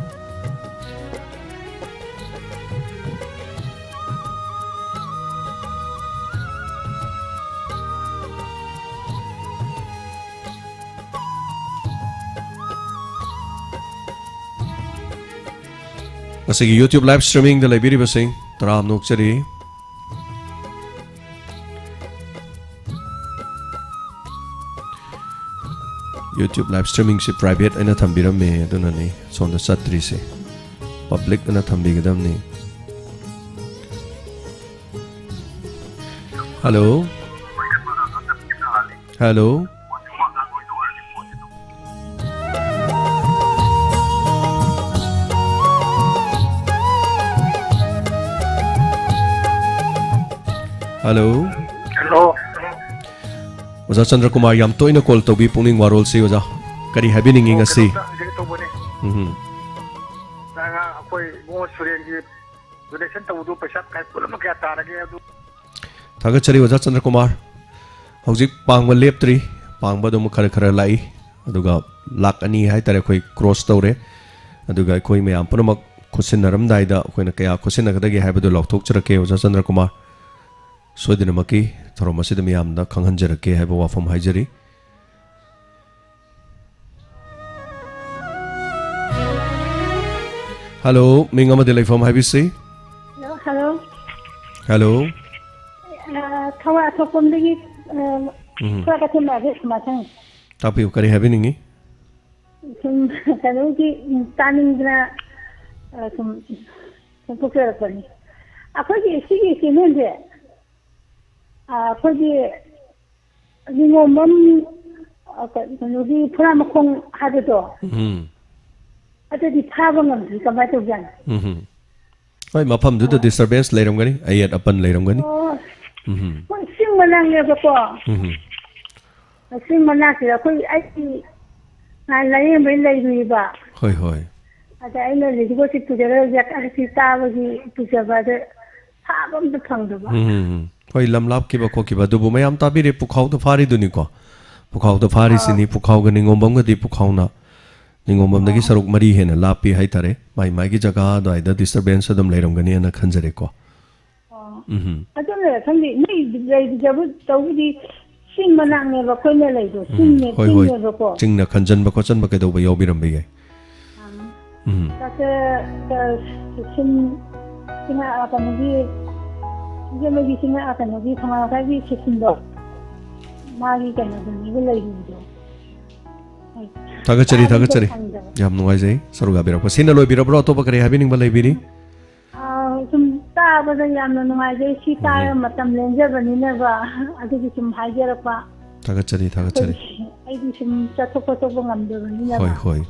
ꯉꯁꯤꯒꯤ YouTube live streamingꯗ ꯂꯩꯕꯤꯔꯤꯕꯁꯤꯡ ꯇꯔꯥꯝꯅ ꯑꯣꯛꯆꯔꯤ꯫ YouTube live streamingꯁꯤ private ꯑꯣꯏꯅ ꯊꯝꯕꯤꯔꯝꯃꯦ, ꯑꯗꯨꯅꯅꯤ ꯁꯣꯝꯗ ꯆꯠꯇ꯭ꯔꯤꯁꯦ꯫ Public ꯑꯣꯏꯅ ꯊꯝꯕꯤꯒꯗꯕꯅꯤ꯫ Hello? Hello? Hello? Hello. ꯑꯣꯖꯥ ꯆꯟꯗ꯭ꯔꯀꯨꯃꯥꯔ, ꯌꯥꯝ ꯇꯣꯏꯅ call ꯇꯧꯕꯤ, ꯄꯨꯛꯅꯤꯡ ꯋꯥꯔꯣꯜꯁꯤ ꯑꯣꯖꯥ꯫ ꯀꯔꯤ ꯍꯥꯏꯕꯤꯅꯤꯡꯉꯤ ꯑꯣ, ꯉꯁꯤ? ꯀꯩꯅꯣꯝꯇ ꯍꯪꯖꯒꯦ ꯇꯧꯕꯅꯦ꯫ ꯎꯝ꯫ ꯉꯔꯥꯡ ꯑꯩꯈꯣꯏ ꯏꯕꯨꯡꯉꯣ ꯁꯨꯔꯦꯟꯒꯤ donation ꯇꯧꯕꯗꯨ ꯄꯩꯁꯥ ꯀꯥꯏ ꯄꯨꯟꯅ ꯀꯌꯥ ꯇꯥꯔꯒꯦ ꯑꯗꯨ? ꯊꯥꯒꯠꯆꯔꯤ ꯑꯣꯖꯥ ꯆꯟꯗ꯭ꯔꯀꯨꯃꯥꯔ꯫ ꯍꯧꯖꯤꯛ ꯄꯥꯡꯕ ꯂꯦꯞꯇ꯭ꯔꯤ, ꯄꯥꯡꯕ ꯑꯗꯨꯝ ꯈꯔ ꯈꯔ ꯂꯥꯛꯏ꯫ ꯑꯗꯨꯒ ꯂꯥꯈ ꯑꯅꯤ ꯍꯥꯏꯇꯥꯔꯦ ꯑꯩꯈꯣꯏ cross ꯇꯧꯔꯦ꯫ ꯑꯗꯨꯒ ꯑꯩꯈꯣꯏ ꯃꯌꯥꯝ ꯄꯨꯝꯅꯃꯛ ꯈꯨꯠꯁꯤꯟꯅꯔꯝꯗꯥꯏꯗ ꯑꯩꯈꯣꯏꯅ ꯀꯌꯥ ꯈꯨꯠꯁꯤꯟꯅꯒꯗꯒꯦ ꯍꯥꯏꯕꯗꯨ ꯂꯥꯎꯊꯣꯛꯆꯔꯛꯀꯦ ꯑꯣꯖꯥ ꯆꯟꯗ꯭ꯔꯀꯨꯃꯥꯔ꯫ ꯁꯣꯏꯗꯅꯃꯛꯀꯤ ꯊꯧꯔꯝ ꯑꯁꯤꯗ ꯃꯤꯌꯥꯝꯗ ꯈꯪꯍꯟꯖꯔꯛꯀꯦ ꯍꯥꯏꯕ ꯋꯥꯐꯝ ꯍꯥꯏꯖꯔꯤ꯫ Hello, ꯃꯤꯡ ꯑꯃꯗꯤ ꯂꯩꯐꯝ ꯍꯥꯏꯕꯤꯁꯤ꯫ Hello, hello. Hello. ꯑ, ꯊꯧꯕꯥꯜ ꯊꯣꯛꯐꯝꯗꯒꯤ, ꯑ, ꯎꯝ꯫ ꯈꯨꯔꯥꯛ ꯀꯩꯊꯦꯜ ꯃꯥꯏꯕ ꯁꯨꯃꯥꯊꯪ꯫ ꯇꯥꯛꯄꯤꯌꯨ, ꯀꯔꯤ ꯍꯥꯏꯕꯤꯅꯤꯡꯉꯤ? ꯁꯨꯝ ꯀꯩꯅꯣꯒꯤ, ꯎꯝ, ꯇꯥꯅꯤꯡꯗꯅ, ꯑ, ꯁꯨꯝ ꯐꯣꯡꯗꯣꯛꯆꯔꯛꯄꯅꯤ꯫ ꯑꯩꯈꯣꯏꯒꯤ ꯁꯤꯒꯤ ꯀꯦꯅꯦꯜꯁꯦ, ꯑ, ꯑꯩꯈꯣꯏꯒꯤ ꯅꯤꯉꯣꯝꯕꯝ, ꯑ, ꯀ-, ꯀꯩꯅꯣꯒꯤ ꯐꯨꯔꯥ ꯃꯈꯣꯡ ꯍꯥꯏꯕꯗꯣ, ꯎꯝ꯫ ꯑꯗꯨꯗꯤ ꯐꯥꯕ ꯉꯝꯗ꯭ꯔꯤ, ꯀꯃꯥꯏꯅ ꯇꯧꯖꯥꯠꯅꯣ? ꯎꯝ꯫ ꯍꯣꯏ, ꯃꯐꯝꯗꯨꯗ ꯑ꯫ Disturbance ꯂꯩꯔꯝꯒꯅꯤ, ꯑꯌꯦꯠ ꯑꯄꯟ ꯂꯩꯔꯝꯒꯅꯤ꯫ ꯑꯣ꯫ ꯎꯝ꯫ ꯍꯣꯏ, ꯆꯤꯡ ꯃꯅꯥꯛꯅꯦꯕꯀꯣ꯫ ꯎꯝ꯫ ꯆꯤꯡ ꯃꯅꯥꯛꯁꯤꯗ ꯑꯩꯈꯣꯏ, ꯑꯩꯒꯤ ꯅꯍꯥꯟ ꯂꯥꯏꯌꯦꯡꯕꯩ ꯂꯩꯔꯨꯏꯕ꯫ ꯍꯣꯏ, ꯍꯣꯏ꯫ ꯑꯗ ꯑꯩꯅ ꯂꯦꯗꯤꯒꯣꯁꯤ ꯄꯨꯖꯔꯒ ꯌꯥꯛ-, ꯁꯤ ꯆꯥꯕꯒꯤ ꯄꯨꯖꯕ ꯑꯗ ꯐꯥꯕ ꯑꯝꯇ ꯐꯪꯗꯕ꯫ ꯎꯝ, ꯎꯝ, ꯎꯝ꯫ ꯍꯣꯏ, ꯂꯝ ꯂꯥꯞꯈꯤꯕ ꯈꯣꯠꯈꯤꯕ ꯑꯗꯨꯕꯨ ꯃꯌꯥꯝ ꯇꯥꯕꯤꯔꯦ, ꯄꯨꯈꯥꯎꯗ ꯐꯥꯔꯤꯗꯨꯅꯤꯀꯣ꯫ ꯄꯨꯈꯥꯎꯗ ꯐꯥꯔꯤꯁꯤꯅꯤ, ꯑꯥ꯫ ꯄꯨꯈꯥꯎꯒ ꯅꯤꯉꯣꯝꯕꯝꯒꯗꯤ ꯄꯨꯈꯥꯎꯅ ꯅꯤꯉꯣꯝꯕꯝꯗꯒꯤ ꯑꯥ꯫ ꯁꯔꯨꯛ ꯃꯔꯤ ꯍꯦꯟꯅ ꯂꯥꯞꯄꯤ ꯍꯥꯏꯇꯥꯔꯦ꯫ ꯃꯥꯏ ꯃꯥꯏꯒꯤ ꯖꯒꯥ ꯑꯗꯨꯋꯥꯏꯗ disturbance ꯑꯗꯨꯝ ꯂꯩꯔꯝꯒꯅꯤꯅ ꯈꯟꯖꯔꯦꯀꯣ꯫ ꯑꯣ꯫ ꯎꯝ꯫ ꯑꯗꯨꯅ ꯈꯪꯗꯦ, ꯅꯣꯏ ꯂꯩꯕꯗꯕꯨ ꯇꯧꯕꯨꯗꯤ ꯆꯤꯡ ꯃꯅꯥꯛꯅꯦꯕ ꯑꯩꯈꯣꯏꯅ ꯂꯩꯗꯣ, ꯎꯝ꯫ ꯆꯤꯡꯅꯦ-, ꯍꯣꯏ, ꯍꯣꯏ꯫ ꯆꯤꯡꯅꯦꯕꯀꯣ꯫ ꯆꯤꯡꯅ ꯈꯟꯖꯟꯕ ꯈꯣꯠꯆꯟꯕ ꯀꯩꯗꯧꯕ ꯌꯥꯎꯕꯤꯔꯝꯕ ꯌꯥꯏ꯫ ꯑꯥ꯫ ꯎꯝ꯫ ꯗꯥꯛꯇꯔ ꯁꯨꯁꯤꯟ ꯁꯤꯡꯍ ꯀꯩꯅꯣꯒꯤ ꯏꯕꯦꯝꯃꯒꯤ ꯁꯤꯡꯍ ꯀꯩꯅꯣꯒꯤ ꯊꯣꯉꯥ ꯂꯩꯀꯥꯏꯒꯤ ꯁꯨꯁꯤꯟꯗꯣ, ꯃꯥꯒꯤ ꯀꯩꯅꯣꯗꯨꯅꯦꯕ ꯂꯩꯔꯤꯕꯗꯣ꯫ ꯊꯥꯒꯠꯆꯔꯤ, ꯇꯥꯕꯗ ꯊꯥꯒꯠꯆꯔꯤ꯫ ꯐꯪꯗꯕ꯫ ꯌꯥꯝ ꯅꯨꯡꯉꯥꯏꯖꯩ ꯁꯔꯨꯛ ꯌꯥꯕꯤꯔꯛꯄ꯫ ꯁꯤꯅ ꯂꯣꯏꯕꯤꯔꯕ꯭ꯔꯣ? ꯑꯇꯣꯞꯄ ꯀꯔꯤ ꯍꯥꯏꯕꯤꯅꯤꯡꯕ ꯂꯩꯕꯤꯔꯤ? ꯑꯥ, ꯁꯨꯝ ꯇꯥꯕꯗ ꯌꯥꯝꯅ ꯅꯨꯡꯉꯥꯏꯖꯩ꯫ ꯁꯤ ꯇꯥꯔꯒ ꯃꯇꯝ ꯂꯦꯟꯖꯕꯅꯤꯅꯕ ꯑꯗꯨꯒꯤ ꯁꯨꯝ ꯍꯥꯏꯖꯔꯛꯄ꯫ ꯊꯥꯒꯠꯆꯔꯤ, ꯊꯥꯒꯠꯆꯔꯤ꯫ ꯑꯩꯈꯣꯏ, ꯑꯩꯗꯤ ꯁꯨꯝ ꯆꯠꯊꯣꯛ ꯈꯣꯠꯇꯣꯛꯄ ꯉꯝꯗꯕꯅꯤꯅꯕ꯫ ꯍꯣꯏ, ꯍꯣꯏ꯫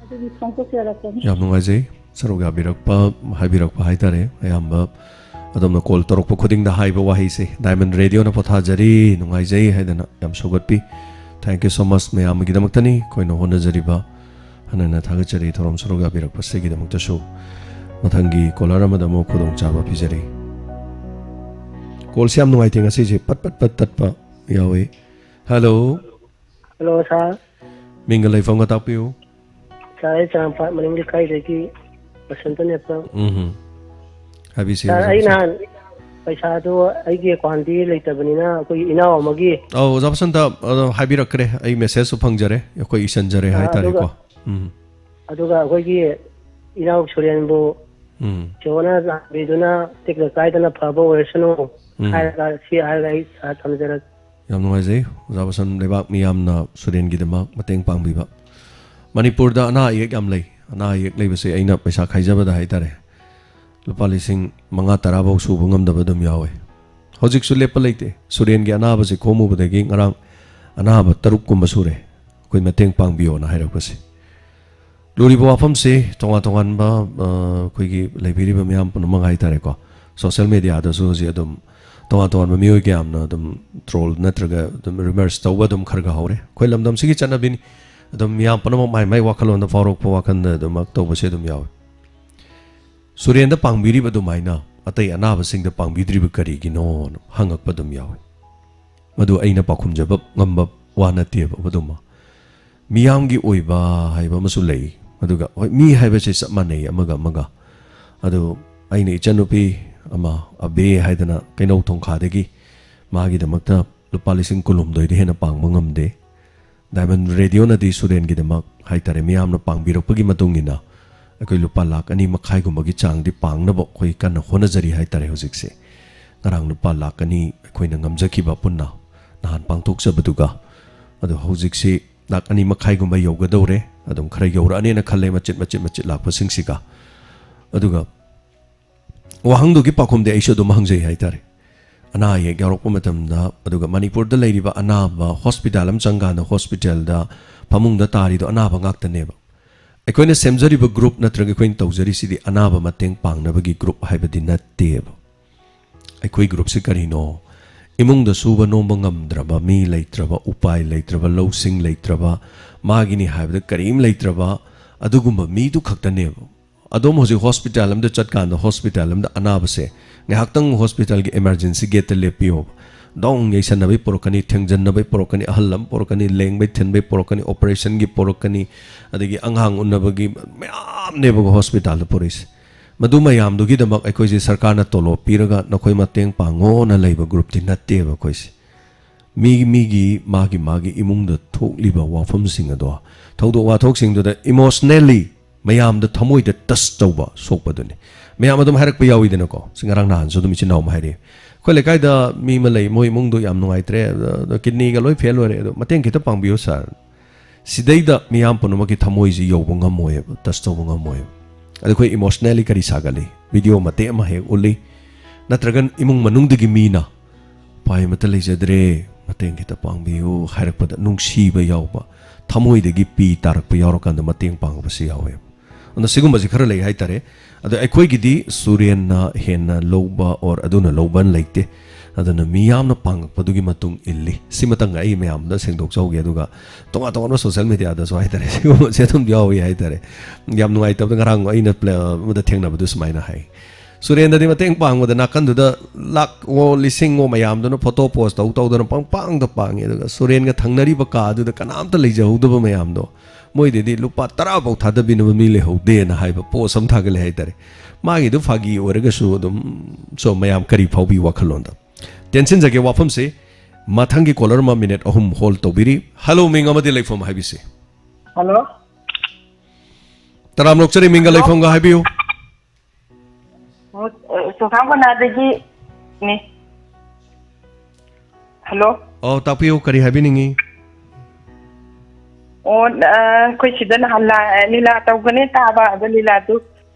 ꯑꯗꯨꯒꯤ ꯐꯣꯡꯗꯣꯛꯆꯔꯛꯄꯅꯤ꯫ ꯌꯥꯝ ꯅꯨꯡꯉꯥꯏꯖꯩ ꯁꯔꯨꯛ ꯌꯥꯕꯤꯔꯛꯄ, ꯍꯥꯏꯕꯤꯔꯛꯄ ꯍꯥꯏꯇꯥꯔꯦ꯫ ꯑꯌꯥꯝꯕ ꯑꯗꯣꯝꯅ ꯀꯣꯜ ꯇꯧꯔꯛꯄ ꯈꯨꯗꯤꯡꯗ ꯍꯥꯏꯕ ꯋꯥꯍꯩꯁꯦ, "ꯗꯥꯏꯃꯟ ꯔꯦꯗꯤꯑꯣꯅ ꯄꯣꯊꯥꯖꯔꯤ, ꯅꯨꯡꯉꯥꯏꯖꯩ" ꯍꯥꯏꯗꯅ ꯌꯥꯝ ꯁꯧꯒꯠꯄꯤ꯫ Thank you so much ꯃꯌꯥꯝꯒꯤꯗꯃꯛꯇꯅꯤ ꯑꯩꯈꯣꯏꯅ ꯍꯣꯠꯅꯖꯔꯤꯕ꯫ ꯍꯟꯅ ꯍꯟꯅ ꯊꯥꯒꯠꯆꯔꯤ ꯊꯧꯔꯝ ꯁꯔꯨꯛ ꯌꯥꯕꯤꯔꯛꯄꯁꯤꯒꯤꯗꯃꯛꯇꯁꯨ꯫ ꯃꯊꯪꯒꯤ ꯀꯣꯂꯔ ꯑꯃꯗ ꯑꯃꯨꯛ ꯈꯨꯗꯣꯡꯆꯥꯕ ꯄꯤꯖꯔꯤ꯫ ꯀꯣꯜꯁꯦ ꯌꯥꯝ ꯅꯨꯡꯉꯥꯏꯇꯦ ꯉꯁꯤꯁꯦ, ꯄꯠ ꯄꯠ ꯄꯠ ꯇꯠꯄ ꯌꯥꯎꯏ꯫ ꯍꯜꯂꯣ꯫ ꯍꯜꯂꯣ ꯁꯥꯔ꯫ ꯃꯤꯡꯒ ꯂꯩꯐꯝꯒ ꯇꯥꯛꯄꯤꯌꯨ꯫ ꯁꯥꯔ, ꯑꯩ ꯆꯥꯝꯄꯥꯠ ꯃꯅꯤꯡ ꯂꯩꯀꯥꯏꯗꯒꯤ ꯕꯁꯟꯇ ꯅꯦꯄ꯫ ꯎꯝ꯫ ꯍꯥꯏꯕꯤꯁꯤ, ꯁꯥꯔ, ꯑꯣꯖꯥ ꯑꯩ ꯕꯁꯟꯇ꯫ ꯅꯍꯥꯟ ꯄꯩꯁꯥꯗꯨ ꯑꯩꯒꯤ ꯑꯦꯀꯥꯎꯟꯗꯤ ꯂꯩꯇꯕꯅꯤꯅ ꯑꯩꯈꯣꯏꯒꯤ ꯏꯅꯥꯎ ꯑꯃꯒꯤ꯫ ꯑꯧ, ꯑꯣꯖꯥ ꯕꯁꯟꯇ, ꯑꯗꯣ ꯍꯥꯏꯕꯤꯔꯛꯈ꯭ꯔꯦ, ꯑꯩ ꯃꯦꯁꯦꯖꯁꯨ ꯐꯪꯖꯔꯦ, ꯑꯩꯈꯣꯏ ꯏꯁꯟꯖꯔꯦ ꯑꯥ, ꯍꯥꯏꯇꯥꯔꯦꯀꯣ꯫ ꯑꯗꯨꯒ ꯑꯗꯨꯒ ꯑꯩꯈꯣꯏꯒꯤ ꯏꯅꯥꯎ ꯁꯨꯔꯦꯟꯕꯨ ꯎꯝ꯫ ꯆꯦꯍꯣꯅ ꯂꯥꯛꯄꯤꯗꯨꯅ ꯇꯦꯛꯇ ꯀꯥꯏꯗꯅ ꯐꯕ ꯑꯣꯏꯔꯁꯅꯨ ꯎꯝ꯫ ꯍꯥꯏꯔꯒ, ꯁꯤ ꯍꯥꯏꯔꯒ ꯑꯩ ꯁꯥꯔ ꯊꯝꯖꯔꯒꯦ꯫ ꯌꯥꯝ ꯅꯨꯡꯉꯥꯏꯖꯩ ꯑꯣꯖꯥ ꯕꯁꯟ, ꯂꯩꯕꯥꯛ ꯃꯤꯌꯥꯝꯅ ꯁꯨꯔꯦꯟꯒꯤꯗꯃꯛ ꯃꯇꯦꯡ ꯄꯥꯡꯕꯤꯕ꯫ ꯃꯅꯤꯄꯨꯔꯗ ꯑꯅꯥ ꯑꯌꯦꯛ ꯌꯥꯝ ꯂꯩ꯫ ꯑꯅꯥ ꯑꯌꯦꯛ ꯂꯩꯕꯁꯦ ꯑꯩꯅ ꯄꯩꯁꯥ ꯈꯥꯏꯖꯕꯗ ꯍꯥꯏꯇꯥꯔꯦ, ꯂꯨꯄꯥ ꯂꯤꯁꯤꯡ ꯃꯉꯥ ꯇꯔꯥ ꯐꯥꯎ ꯁꯨꯕ ꯉꯝꯗꯕ ꯑꯗꯨꯝ ꯌꯥꯎꯋꯦ꯫ ꯍꯧꯖꯤꯛꯁꯨ ꯂꯦꯞꯄ ꯂꯩꯇꯦ꯫ ꯁꯨꯔꯦꯟꯒꯤ ꯑꯅꯥꯕꯁꯦ ꯈꯣꯝꯃꯨꯕꯗꯒꯤ ꯉꯔꯥꯡ ꯑꯅꯥꯕ ꯇꯔꯨꯛ ꯀꯨꯝꯕ ꯁꯨꯔꯦ ꯑꯩꯈꯣꯏ ꯃꯇꯦꯡ ꯄꯥꯡꯕꯤꯌꯣꯅ ꯍꯥꯏꯔꯛꯄꯁꯦ꯫ ꯂꯨꯔꯤꯕ ꯋꯥꯐꯝꯁꯤ ꯇꯣꯉꯥꯟ ꯇꯣꯉꯥꯟꯕ, ꯑ, ꯑꯩꯈꯣꯏꯒꯤ ꯂꯩꯕꯤꯔꯤꯕ ꯃꯤꯌꯥꯝ ꯄꯨꯝꯅꯃꯛ ꯍꯥꯏꯇꯥꯔꯦꯀꯣ, ꯁꯣꯁꯦꯜ ꯃꯦꯗꯤꯌꯥꯗꯁꯨ ꯍꯧꯖꯤꯛ ꯑꯗꯨꯝ ꯇꯣꯉꯥꯟ ꯇꯣꯉꯥꯟꯕ ꯃꯤꯑꯣꯏ ꯀꯌꯥ ꯑꯃꯅ ꯑꯗꯨꯝ ꯇ꯭ꯔꯣꯜ ꯅꯠꯇ꯭ꯔꯒ ꯑꯗꯨꯝ ꯔꯤꯃꯔꯁ ꯇꯧꯕ ꯑꯗꯨꯝ ꯈꯔ ꯈꯔ ꯍꯧꯔꯦ꯫ ꯑꯩꯈꯣꯏ ꯂꯝꯗꯝꯁꯤꯒꯤ ꯆꯠꯅꯕꯤꯅꯤ꯫ ꯑꯗꯨꯝ ꯃꯤꯌꯥꯝ ꯄꯨꯝꯅꯃꯛ ꯃꯥꯏ ꯃꯥꯏ ꯋꯥꯈꯜꯂꯣꯟꯗ ꯐꯥꯎꯔꯛꯄ ꯋꯥꯈꯜꯗ ꯑꯗꯨꯃꯛ ꯇꯧꯕꯁꯦ ꯑꯗꯨꯝ ꯌꯥꯎꯋꯤ꯫ ꯁꯨꯔꯦꯟꯗ ꯄꯥꯡꯕꯤꯔꯤꯕ ꯑꯗꯨꯃꯥꯏꯅ ꯑꯇꯩ ꯑꯅꯥꯕꯁꯤꯡꯗ ꯄꯥꯡꯕꯤꯗ꯭ꯔꯤꯕ ꯀꯔꯤꯒꯤꯅꯣꯅ ꯍꯪꯉꯛꯄ ꯑꯗꯨꯝ ꯌꯥꯎꯋꯤ꯫ ꯃꯗꯨ ꯑꯩꯅ ꯄꯥꯎꯈꯨꯝꯖꯕ ꯉꯝꯕ ꯋꯥ ꯅꯠꯇꯦꯕ꯫ ꯑꯗꯨꯃ ꯃꯤꯌꯥꯝꯒꯤ ꯑꯣꯏꯕ ꯍꯥꯏꯕ ꯑꯃꯁꯨ ꯂꯩ꯫ ꯑꯗꯨꯒ ꯍꯣꯏ, ꯃꯤ ꯍꯥꯏꯕꯁꯦ ꯆꯞ ꯃꯥꯟꯅꯩ ꯑꯃꯒ ꯑꯃꯒ꯫ ꯑꯗꯨ ꯑꯩꯅ ꯏꯆꯟꯅꯨꯄꯤ ꯑꯃ ꯑꯕꯦ ꯍꯥꯏꯗꯅ ꯀꯩꯅꯧ ꯊꯣꯡꯈꯥꯗꯒꯤ, ꯃꯥꯒꯤꯗꯃꯛꯇ ꯂꯨꯄꯥ ꯂꯤꯁꯤꯡ ꯀꯨꯟꯍꯨꯝꯗꯣꯏꯗ ꯍꯦꯟꯅ ꯄꯥꯡꯕ ꯉꯝꯗꯦ꯫ ꯗꯥꯏꯃꯟ ꯔꯦꯗꯤꯑꯣꯅꯗꯤ ꯁꯨꯔꯦꯟꯒꯤꯗꯃꯛ ꯍꯥꯏꯇꯥꯔꯦ, ꯃꯤꯌꯥꯝꯅ ꯄꯥꯡꯕꯤꯔꯛꯄꯒꯤ ꯃꯇꯨꯡ ꯏꯟꯅ ꯑꯩꯈꯣꯏ ꯂꯨꯄꯥ ꯂꯥꯈ ꯑꯅꯤ ꯃꯈꯥꯏꯒꯨꯝꯕꯒꯤ ꯆꯥꯡꯗꯤ ꯄꯥꯡꯅꯕ ꯑꯩꯈꯣꯏ ꯀꯟꯅ ꯍꯣꯠꯅꯖꯔꯤ ꯍꯥꯏꯇꯥꯔꯦ꯫ ꯍꯧꯖꯤꯛꯁꯦ ꯉꯔꯥꯡ ꯂꯨꯄꯥ ꯂꯥꯈ ꯑꯅꯤ ꯑꯩꯈꯣꯏꯅ ꯉꯝꯖꯈꯤꯕ ꯄꯨꯟꯅ ꯅꯍꯥꯟ ꯄꯥꯡꯊꯣꯛꯆꯕꯗꯨꯒ, ꯑꯗꯣ ꯍꯧꯖꯤꯛꯁꯤ ꯂꯥꯈ ꯑꯅꯤ ꯃꯈꯥꯏꯒꯨꯝꯕ ꯌꯧꯒꯗꯧꯔꯦ꯫ ꯑꯗꯨꯝ ꯈꯔ ꯌꯧꯔꯛꯑꯅꯦꯅ ꯈꯜꯂꯦ, ꯃꯆꯤꯠ ꯃꯆꯤꯠ ꯃꯆꯤꯠ ꯂꯥꯛꯄꯁꯤꯡꯁꯤꯒ꯫ ꯑꯗꯨꯒ ꯋꯥꯍꯪꯗꯨꯒꯤ ꯄꯥꯎꯈꯨꯝꯗꯤ ꯑꯩꯁꯨ ꯑꯗꯨꯝ ꯍꯪꯖꯩ ꯍꯥꯏꯇꯥꯔꯦ꯫ ꯑꯅꯥ ꯑꯌꯦꯛ ꯌꯥꯎꯔꯛꯄ ꯃꯇꯝꯗ, ꯑꯗꯨꯒ ꯃꯅꯤꯄꯨꯔꯗ ꯂꯩꯔꯤꯕ ꯑꯅꯥꯕ, ꯍꯣꯁꯄꯤꯇꯥꯜ ꯑꯃ ꯆꯪꯀꯥꯟꯗ ꯍꯣꯁꯄꯤꯇꯥꯜꯗ ꯐꯃꯨꯡꯗ ꯇꯥꯔꯤꯗꯣ ꯑꯅꯥꯕ ꯉꯥꯛꯇꯅꯦꯕ꯫ ꯑꯩꯈꯣꯏꯅ ꯁꯦꯝꯖꯔꯤꯕ ꯒ꯭ꯔꯨꯞ ꯅꯠꯇ꯭ꯔꯒ ꯑꯩꯈꯣꯏꯅ ꯇꯧꯖꯔꯤꯁꯤꯗꯤ ꯑꯅꯥꯕ ꯃꯇꯦꯡ ꯄꯥꯡꯅꯕꯒꯤ ꯒ꯭ꯔꯨꯞ ꯍꯥꯏꯕꯗꯤ ꯅꯠꯇꯦꯕ꯫ ꯑꯩꯈꯣꯏ ꯒ꯭ꯔꯨꯞꯁꯤ ꯀꯔꯤꯅꯣ? ꯏꯃꯨꯡꯗ ꯁꯨꯕ ꯅꯣꯝꯕ ꯉꯝꯗ꯭ꯔꯕ, ꯃꯤ ꯂꯩꯇ꯭ꯔꯕ, ꯎꯄꯥꯏ ꯂꯩꯇ꯭ꯔꯕ, ꯂꯧꯁꯤꯡ ꯂꯩꯇ꯭ꯔꯕ, ꯃꯥꯒꯤꯅꯤ ꯍꯥꯏꯕꯗ ꯀꯔꯤꯝ ꯂꯩꯇ꯭ꯔꯕ, ꯑꯗꯨꯒꯨꯝꯕ ꯃꯤꯗꯨ ꯈꯛꯇꯅꯦꯕ꯫ ꯑꯗꯣꯝ ꯍꯧꯖꯤꯛ ꯍꯣꯁꯄꯤꯇꯥꯜ ꯑꯃꯗ ꯆꯠꯀꯥꯟꯗ ꯍꯣꯁꯄꯤꯇꯥꯜ ꯑꯃꯗ ꯑꯅꯥꯕꯁꯦ ꯉꯥꯏꯍꯥꯛꯇꯪ ꯍꯣꯁꯄꯤꯇꯥꯜꯒꯤ ꯏꯃꯥꯔꯖꯦꯟꯁꯤ ꯒꯦꯠꯇ ꯂꯦꯞꯄꯤꯌꯣꯕ꯫ ꯗꯣꯡ ꯌꯩꯁꯟꯅꯕꯩ ꯄꯨꯔꯛꯀꯅꯤ, ꯊꯦꯡꯖꯟꯅꯕꯩ ꯄꯨꯔꯛꯀꯅꯤ, ꯑꯍꯜ ꯑꯃ ꯄꯨꯔꯛꯀꯅꯤ, ꯂꯦꯡꯕꯩ ꯊꯤꯟꯕꯩ ꯄꯨꯔꯛꯀꯅꯤ, ꯑꯣꯄꯔꯦꯁꯟꯒꯤ ꯄꯨꯔꯛꯀꯅꯤ, ꯑꯗꯒꯤ ꯑꯉꯥꯡ ꯎꯅꯕꯒꯤ ꯃꯌꯥꯝꯅꯦꯕꯀꯣ ꯍꯣꯁꯄꯤꯇꯥꯜꯗ ꯄꯨꯔꯛꯏꯁꯦ꯫ ꯃꯗꯨ ꯃꯌꯥꯝꯗꯨꯒꯤꯗꯃꯛ ꯑꯩꯈꯣꯏꯁꯦ ꯁꯔꯀꯥꯔꯅ ꯇꯣꯂꯣꯞ ꯄꯤꯔꯒ ꯅꯈꯣꯏ ꯃꯇꯦꯡ ꯄꯥꯡꯉꯣꯅ ꯂꯩꯕ ꯒ꯭ꯔꯨꯞꯇꯤ ꯅꯠꯇꯦꯕ ꯑꯩꯈꯣꯏꯁꯦ꯫ ꯃꯤ ꯃꯤꯒꯤ ꯃꯥꯒꯤ ꯃꯥꯒꯤ ꯏꯃꯨꯡꯗ ꯊꯣꯛꯂꯤꯕ ꯋꯥꯐꯝꯁꯤꯡ ꯑꯗꯣ, ꯊꯧꯗꯣꯛ ꯋꯥꯊꯣꯛꯁꯤꯡꯗꯨꯗ ꯏꯃꯣꯁꯅꯦꯜꯂꯤ ꯃꯌꯥꯝꯗ ꯊꯃꯣꯏꯗ ꯇꯁ ꯇꯧꯕ ꯁꯣꯛꯄꯗꯨꯅꯤ꯫ ꯃꯌꯥꯝ ꯑꯗꯨꯝ ꯍꯥꯏꯔꯛꯄ ꯌꯥꯎꯋꯤꯗꯅꯀꯣ꯫ ꯁꯤ ꯉꯔꯥꯡ ꯅꯍꯥꯟꯁꯨ ꯑꯗꯨꯝ ꯏꯆꯤꯟ ꯏꯅꯥꯎ ꯑꯃ ꯍꯥꯏꯔꯛꯑꯦ, "ꯑꯩꯈꯣꯏ ꯂꯩꯀꯥꯏꯗ ꯃꯤ ꯑꯃ ꯂꯩ, ꯃꯣꯏ ꯏꯃꯨꯡꯗꯣ ꯌꯥꯝ ꯅꯨꯡꯉꯥꯏꯇ꯭ꯔꯦ, ꯑꯗꯣ ꯀꯤꯗꯅꯤꯒ ꯂꯣꯏ ꯐꯦꯜ ꯑꯣꯏꯔꯦ, ꯑꯗꯣ ꯃꯇꯦꯡ ꯈꯤꯇ ꯄꯥꯡꯕꯤꯌꯨ ꯁꯥꯔ"꯫ ꯁꯤꯗꯩꯗ ꯃꯤꯌꯥꯝ ꯄꯨꯝꯅꯃꯛꯀꯤ ꯊꯃꯣꯏꯁꯤ ꯌꯧꯕ ꯉꯝꯃꯣꯏꯕ, ꯇꯁ ꯇꯧꯕ ꯉꯝꯃꯣꯏꯕ꯫ ꯑꯗ ꯑꯩꯈꯣꯏ ꯏꯃꯣꯁꯅꯦꯜꯂꯤ ꯀꯔꯤ ꯁꯥꯒꯠꯂꯤ? ꯚꯤꯗꯤꯑꯣ ꯃꯇꯦꯛ ꯑꯃ ꯍꯦꯛ ꯎꯠꯂꯤ, ꯅꯠꯇ꯭ꯔꯒ ꯏꯃꯨꯡ ꯃꯅꯨꯡꯗꯒꯤ ꯃꯤꯅ "ꯎꯄꯥꯏ ꯑꯃꯠꯇ ꯂꯩꯖꯗ꯭ꯔꯦ, ꯃꯇꯦꯡ ꯈꯤꯇ ꯄꯥꯡꯕꯤꯌꯨ" ꯍꯥꯏꯔꯛꯄꯗ ꯅꯨꯡꯁꯤꯕ ꯌꯥꯎꯕ, ꯊꯃꯣꯏꯗꯒꯤ ꯄꯤ ꯇꯥꯔꯛꯄ ꯌꯥꯎꯔꯀꯥꯟꯗ ꯃꯇꯦꯡ ꯄꯥꯡꯕꯁꯨ ꯌꯥꯎꯋꯦꯕ꯫ ꯑꯗꯨꯅ ꯁꯤꯒꯨꯝꯕꯁꯤ ꯈꯔ ꯂꯩ ꯍꯥꯏꯇꯥꯔꯦ꯫ ꯑꯗꯣ ꯑꯩꯈꯣꯏꯒꯤꯗꯤ ꯁꯨꯔꯦꯟꯅ ꯍꯦꯟꯅ ꯂꯧꯕ or ꯑꯗꯨꯅ ꯂꯧꯕ ꯂꯩꯇꯦ꯫ ꯑꯗꯨꯅ ꯃꯤꯌꯥꯝꯅ ꯄꯥꯡꯉꯛꯄꯗꯨꯒꯤ ꯃꯇꯨꯡ ꯏꯜꯂꯤ꯫ ꯁꯤꯃꯇꯪ ꯑꯩ ꯃꯌꯥꯝꯗ ꯁꯦꯡꯗꯣꯛꯆꯍꯧꯒꯦ꯫ ꯑꯗꯨꯒ ꯇꯣꯉꯥꯟ ꯇꯣꯉꯥꯟꯕ ꯁꯣꯁꯦꯜ ꯃꯦꯗꯤꯌꯥꯗꯁꯨ ꯍꯥꯏꯇꯥꯔꯦ, ꯁꯤꯒꯨꯝꯕꯁꯦ ꯑꯗꯨꯝ ꯌꯥꯎꯏ ꯍꯥꯏꯇꯥꯔꯦ꯫ ꯌꯥꯝ ꯅꯨꯡꯉꯥꯏꯇꯕꯗ ꯉꯔꯥꯡ ꯑꯩꯅ ꯄ꯭ꯂꯦ-, ꯑꯃꯗ ꯊꯦꯡꯅꯕꯗꯨ ꯁꯨꯃꯥꯏꯅ ꯍꯥꯏ, "ꯁꯨꯔꯦꯟꯗꯗꯤ ꯃꯇꯦꯡ ꯄꯥꯡꯕꯗ ꯅꯥꯀꯟꯗꯨꯗ ꯂꯥꯛꯑꯣ ꯂꯤꯁꯤꯡꯉꯣ ꯃꯌꯥꯝꯗꯨꯅ ꯐꯣꯇꯣ ꯄꯣꯁ ꯇꯧ ꯇꯧꯗꯅ ꯄꯪꯄꯥꯡꯗ ꯄꯥꯡꯉꯤ, ꯑꯗꯨꯒ ꯁꯨꯔꯦꯟꯒ ꯊꯪꯅꯔꯤꯕ ꯀꯥꯗꯨꯗ ꯀꯅꯥꯝꯇ ꯂꯩꯖꯍꯧꯗꯕ ꯃꯌꯥꯝꯗꯣ, ꯃꯣꯏꯗꯗꯤ ꯂꯨꯄꯥ ꯇꯔꯥ ꯐꯥꯎ ꯊꯥꯗꯕꯤꯅꯕ ꯃꯤ ꯂꯩꯍꯧꯗꯦꯅ" ꯍꯥꯏꯕ ꯄꯣꯁ ꯑꯃ ꯊꯥꯒꯠꯂꯦ ꯍꯥꯏꯇꯥꯔꯦ꯫ ꯃꯥꯒꯤꯗꯨ ꯐꯥꯒꯤ ꯑꯣꯏꯔꯒꯁꯨ ꯑꯗꯨꯝ, ꯁꯣ ꯃꯌꯥꯝ ꯀꯔꯤ ꯐꯥꯎꯕꯤ ꯋꯥꯈꯜꯂꯣꯟꯗ? ꯇꯦꯟꯁꯤꯟꯖꯒꯦ ꯋꯥꯐꯝꯁꯤ, ꯃꯊꯪꯒꯤ ꯀꯣꯂꯔ ꯑꯃ ꯃꯤꯅꯤꯠ ꯑꯍꯨꯝ ꯍꯣꯜ ꯇꯧꯕꯤꯔꯤ꯫ ꯍꯜꯂꯣ, ꯃꯤꯡ ꯑꯃꯗꯤ ꯂꯩꯐꯝ ꯍꯥꯏꯕꯤꯁꯤ꯫ ꯍꯜꯂꯣ꯫ ꯇꯔꯥꯝꯅ ꯑꯣꯛꯆꯔꯤ, ꯃꯤꯡꯒ ꯍꯜꯂꯣ꯫ ꯂꯩꯐꯝꯒ ꯍꯥꯏꯕꯤꯌꯨ꯫ ꯑꯣ, ꯑ, ꯆꯣꯡꯊꯥꯝ ꯀꯣꯅꯥꯗꯒꯤꯅꯦ꯫ ꯍꯜꯂꯣ꯫ ꯑꯣ, ꯇꯥꯛꯄꯤꯌꯨ, ꯀꯔꯤ ꯍꯥꯏꯕꯤꯅꯤꯡꯉꯤ? ꯑꯣ, ꯑ, ꯑꯩꯈꯣꯏ ꯁꯤꯗ ꯅꯍꯥꯟ ꯂꯥ-, ꯂꯤꯂꯥ ꯇꯧꯒꯅꯤ ꯇꯥꯕ, ꯑꯗꯣ ꯂꯤꯂꯥꯗꯨ,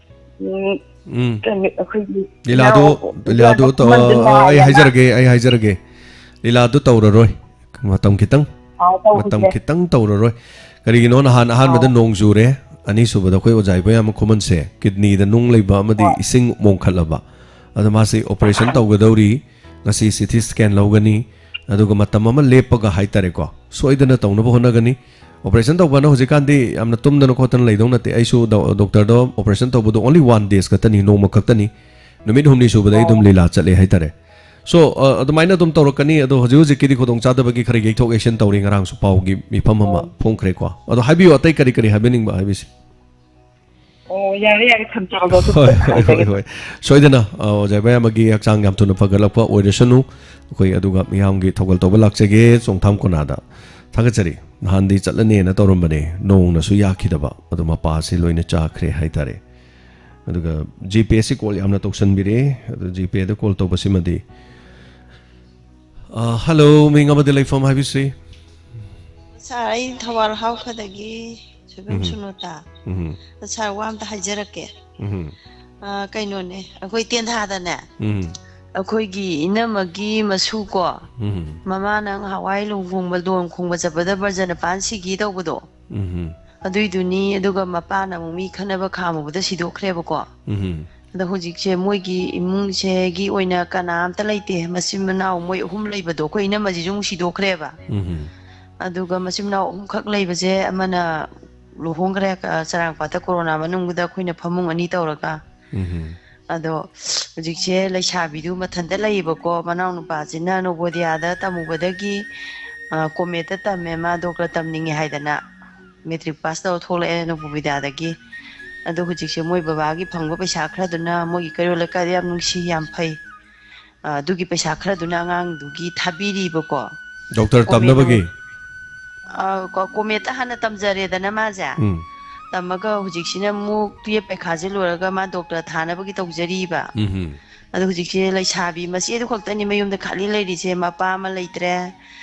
ꯎꯝ, ꯎꯝ꯫ ꯀꯩꯅꯣ, ꯑꯩꯈꯣꯏꯒꯤ ꯂꯤꯂꯥꯗꯨ, ꯏꯅꯥꯎ ꯂꯤꯂꯥꯗꯨ ꯇꯧ-, ꯈꯨꯃꯟꯗꯨ ꯑ, ꯑꯩ ꯅꯥꯏꯌꯦꯅ꯫ ꯍꯥꯏꯖꯔꯒꯦ, ꯑꯩ ꯍꯥꯏꯖꯔꯒꯦ꯫ ꯂꯤꯂꯥꯗꯨ ꯇꯧꯔꯔꯣꯏ꯫ ꯃꯇꯝ ꯈꯤꯇꯪ, ꯑꯥꯎ, ꯇꯧꯗ꯭ꯔꯦ꯫ ꯃꯇꯝ ꯈꯤꯇꯪ ꯇꯧꯔꯔꯣꯏ꯫ ꯀꯔꯤꯒꯤꯅꯣ, ꯅꯍꯥꯟ ꯑꯍꯥꯟꯕꯗ ꯑꯥꯎ꯫ ꯅꯣꯡ ꯆꯨꯔꯦ, ꯑꯅꯤꯁꯨꯕꯗ ꯑꯩꯈꯣꯏ ꯑꯣꯖꯥ ꯏꯕꯣꯌꯥꯝ ꯈꯨꯃꯟꯁꯦ ꯀꯤꯗꯅꯤꯗ ꯅꯨꯡ ꯂꯩꯕ ꯑꯃꯗꯤ ꯍꯣꯏ꯫ ꯏꯁꯤꯡ ꯃꯣꯡꯈꯠꯂꯕ꯫ ꯑꯗꯣ ꯃꯥꯁꯤ ꯑꯣꯄꯔꯦꯁꯟ ꯇꯧꯒꯗꯧꯔꯤ, ꯉꯁꯤ ꯁꯤ ꯇꯤ ꯁ꯭ꯀꯦꯟ ꯂꯧꯒꯅꯤ, ꯑꯗꯨꯒ ꯃꯇꯝ ꯑꯃ ꯂꯦꯞꯄꯒ ꯍꯥꯏꯇꯥꯔꯦꯀꯣ, ꯁꯣꯏꯗꯅ ꯇꯧꯅꯕ ꯍꯣꯠꯅꯒꯅꯤ꯫ ꯑꯣꯄꯔꯦꯁꯟ ꯇꯧꯕꯅ ꯍꯧꯖꯤꯛꯀꯥꯟꯗꯤ ꯌꯥꯝꯅ ꯇꯨꯝꯗꯅ ꯈꯣꯠꯇꯅ ꯂꯩꯗꯧ ꯅꯠꯇꯦ꯫ ꯑꯩꯁꯨ ꯗꯣ-, ꯗꯣꯛꯇꯔꯗ ꯑꯣꯄꯔꯦꯁꯟ ꯇꯧꯕꯗꯣ only one days ꯈꯛꯇꯅꯤ, ꯅꯣꯡꯃ ꯈꯛꯇꯅꯤ, ꯅꯨꯃꯤꯠ ꯍꯨꯝꯅꯤ ꯁꯨꯕꯗ ꯑꯩ ꯑꯗꯨꯝ ꯑꯣ꯫ ꯂꯤꯂꯥ ꯆꯠꯂꯦ ꯍꯥꯏꯇꯥꯔꯦ꯫ So, ꯑ, ꯑꯗꯨꯃꯥꯏꯅ ꯑꯗꯨꯝ ꯇꯧꯔꯛꯀꯅꯤ꯫ ꯑꯗꯣ ꯍꯧꯖꯤꯛ ꯍꯧꯖꯤꯛꯀꯤꯗꯤ ꯈꯨꯗꯣꯡꯆꯥꯗꯕꯒꯤ ꯈꯔ ꯌꯩꯊꯣꯛ ꯌꯩꯁꯤꯟ ꯇꯧꯔꯤ, ꯉꯔꯥꯡꯁꯨ ꯄꯥꯎꯒꯤ ꯃꯤꯐꯝ ꯑꯃ ꯑꯣ꯫ ꯐꯣꯡꯈ꯭ꯔꯦꯀꯣ꯫ ꯑꯗꯣ ꯍꯥꯏꯕꯤꯌꯨ, ꯑꯇꯩ ꯀꯔꯤ ꯀꯔꯤ ꯍꯥꯏꯕꯤꯅꯤꯡꯕ ꯍꯥꯏꯕꯤꯁꯤ꯫ ꯑꯣ, ꯌꯥꯔꯦ, ꯌꯥꯔꯦ, ꯊꯝꯖꯔꯒꯦ꯫ ꯑꯗꯨ ꯍꯣꯏ, ꯍꯣꯏ, ꯍꯣꯏ, ꯍꯥꯏꯖꯒꯦ꯫ ꯍꯣꯏ꯫ ꯁꯣꯏꯗꯅ, ꯑ, ꯑꯣꯖꯥ ꯏꯕꯣꯌꯥꯝꯒꯤ ꯍꯛꯆꯥꯡ ꯌꯥꯝ ꯊꯨꯅ ꯐꯒꯠꯂꯛꯄ ꯑꯣꯏꯔꯁꯅꯨ꯫ ꯑꯩꯈꯣꯏ ꯑꯗꯨꯒ ꯃꯤꯌꯥꯝꯒꯤ ꯊꯧꯒꯜ ꯇꯧꯕ ꯂꯥꯛꯆꯒꯦ, ꯆꯣꯡꯊꯥꯝ ꯀꯣꯅꯥꯗ꯫ ꯊꯥꯒꯠꯆꯔꯤ꯫ ꯅꯍꯥꯟꯗꯤ ꯆꯠꯂꯅꯦꯅ ꯇꯧꯔꯝꯕꯅꯦ, ꯅꯣꯡꯅꯁꯨ ꯌꯥꯈꯤꯗꯕ, ꯑꯗꯨ ꯃꯄꯥꯁꯤ ꯂꯣꯏꯅ ꯆꯥꯈ꯭ꯔꯦ ꯍꯥꯏꯇꯥꯔꯦ꯫ ꯑꯗꯨꯒ ꯖꯤ ꯄꯦ ꯁꯤ ꯀꯣꯜ ꯌꯥꯝꯅ ꯇꯧꯁꯟꯕꯤꯔꯦ꯫ ꯑꯗꯨ ꯖꯤ ꯄꯦꯗ ꯀꯣꯜ ꯇꯧꯕꯁꯤꯃꯗꯤ, ꯑ, ꯍꯜꯂꯣ, ꯃꯤꯡ ꯑꯃꯗꯤ ꯂꯩꯐꯝ ꯍꯥꯏꯕꯤꯁꯤ꯫ ꯁꯥꯔ, ꯑꯩ ꯊꯧꯕꯥꯜ ꯍꯥꯎꯈꯗꯒꯤ ꯁꯣꯏꯕꯝ ꯎꯝ꯫ ꯁꯨꯅꯣꯇꯥ꯫ ꯎꯝ꯫ ꯁꯥꯔ, ꯋꯥ ꯑꯝꯇ ꯍꯥꯏꯖꯔꯛꯀꯦ꯫ ꯎꯝ꯫ ꯑ, ꯀꯩꯅꯣꯅꯦ, ꯑꯩꯈꯣꯏ ꯇꯦꯟꯊꯥꯗꯅꯦ, ꯎꯝ꯫ ꯑꯩꯈꯣꯏꯒꯤ ꯏꯅꯝꯃꯒꯤ ꯃꯁꯨ ꯀꯣ, ꯎꯝ꯫ ꯃꯃꯥꯅ ꯉꯍꯥꯟꯋꯥꯏ ꯂꯨꯍꯣꯡꯕ, ꯂꯨꯍꯣꯡ ꯈꯣꯡꯕ ꯆꯠꯄꯗ ꯕ꯭ꯔꯖꯅꯄꯥꯟ ꯁꯤꯈꯤ ꯇꯧꯕꯗꯣ, ꯎꯝ꯫ ꯑꯗꯨꯏꯗꯨꯅꯤ꯫ ꯑꯗꯨꯒ ꯃꯄꯥꯅ ꯑꯃꯨꯛ ꯃꯤ ꯈꯠꯅꯕ ꯈꯥꯝꯃꯨꯕꯗ ꯁꯤꯗꯣꯛꯈ꯭ꯔꯦꯕꯀꯣ꯫ ꯎꯝ꯫ ꯑꯗꯣ ꯍꯧꯖꯤꯛꯁꯦ ꯃꯣꯏꯒꯤ ꯏꯃꯨꯡꯁꯤꯒꯤ ꯑꯣꯏꯅ ꯀꯅꯥꯝꯇ ꯂꯩꯇꯦ꯫ ꯃꯆꯤꯟ ꯃꯅꯥꯎ ꯃꯣꯏ ꯑꯍꯨꯝ ꯂꯩꯕꯗꯣ, ꯑꯩꯈꯣꯏ ꯏꯅꯝꯃꯁꯤꯁꯨ ꯑꯃꯨꯛ ꯁꯤꯗꯣꯛꯈ꯭ꯔꯦꯕ꯫ ꯎꯝ꯫ ꯑꯗꯨꯒ ꯃꯆꯤꯟ ꯃꯅꯥꯎ ꯑꯍꯨꯝꯈꯛ ꯂꯩꯕꯁꯦ ꯑꯃꯅ ꯂꯨꯍꯣꯡꯈ꯭ꯔꯦ, ꯀ-, ꯆꯔꯥꯡꯄꯥꯠꯇ ꯀꯣꯔꯣꯅꯥ ꯃꯅꯨꯡꯗꯨꯗ ꯑꯩꯈꯣꯏꯅ ꯐꯃꯨꯡ ꯑꯅꯤ ꯇꯧꯔꯒ꯫ ꯎꯝ꯫ ꯑꯗꯣ ꯍꯧꯖꯤꯛꯁꯦ ꯂꯩꯁꯥꯕꯤꯗꯨ ꯃꯊꯟꯇ ꯂꯩꯌꯦꯕꯀꯣ, ꯃꯅꯥꯎꯅꯨꯄꯥꯁꯤꯅ ꯅꯣꯕꯣꯗꯤꯌꯥꯗ ꯇꯝꯃꯨꯕꯗꯒꯤ, ꯑ, ꯀꯣꯃꯦꯠꯇ ꯇꯝꯃꯦ, ꯃꯥ ꯗꯣꯛꯇꯔ ꯇꯝꯅꯤꯡꯉꯦ ꯍꯥꯏꯗꯅ꯫ ꯃꯦꯇ꯭ꯔꯤꯛ ꯄꯥꯁ ꯇꯧꯔ ꯊꯣꯛꯂꯛꯑꯦ ꯅꯣꯕꯣꯗꯤꯌꯥꯗꯒꯤ꯫ ꯑꯗꯣ ꯍꯧꯖꯤꯛꯁꯦ ꯃꯣꯏ ꯕꯕꯥꯒꯤ ꯐꯪꯕ ꯄꯩꯁꯥ ꯈꯔꯗꯨꯅ ꯃꯣꯏꯒꯤ ꯀꯩꯔꯣꯜ ꯂꯩꯀꯥꯏꯗ ꯌꯥꯝ ꯅꯨꯡꯁꯤ, ꯌꯥꯝ ꯐꯩ꯫ ꯑ, ꯑꯗꯨꯒꯤ ꯄꯩꯁꯥ ꯈꯔꯗꯨꯅ ꯑꯉꯥꯡꯗꯨꯒꯤ ꯊꯥꯕꯤꯔꯤꯕꯀꯣ꯫ ꯗꯣꯛꯇꯔ ꯇꯝꯅꯕꯒꯤ? ꯑ, ꯀꯣ-, ꯀꯣꯃꯦꯠꯇ ꯍꯥꯟꯅ ꯇꯝꯖꯔꯦꯗꯅ ꯃꯥꯁꯦ꯫ ꯎꯝ. ꯇꯝꯃꯒ ꯍꯧꯖꯤꯛꯁꯤꯅ ꯑꯃꯨꯛ ꯇꯨꯌꯦꯞ ꯄꯩꯈꯥꯁꯦ ꯂꯣꯏꯔꯒ ꯃꯥ ꯗꯣꯛꯇꯔ ꯊꯥꯅꯕꯒꯤ ꯇꯧꯖꯔꯤꯕ꯫ ꯎꯝ. ꯑꯗꯣ ꯍꯧꯖꯤꯛꯁꯦ ꯂꯩꯁꯥꯕꯤ ꯃꯆꯦꯗꯨ ꯈꯛꯇꯅꯤ ꯃꯌꯨꯝꯗ ꯈꯥꯂꯤ ꯂꯩꯔꯤꯁꯦ꯫ ꯃꯄꯥ ꯑꯃ ꯂꯩꯇ꯭ꯔꯦ,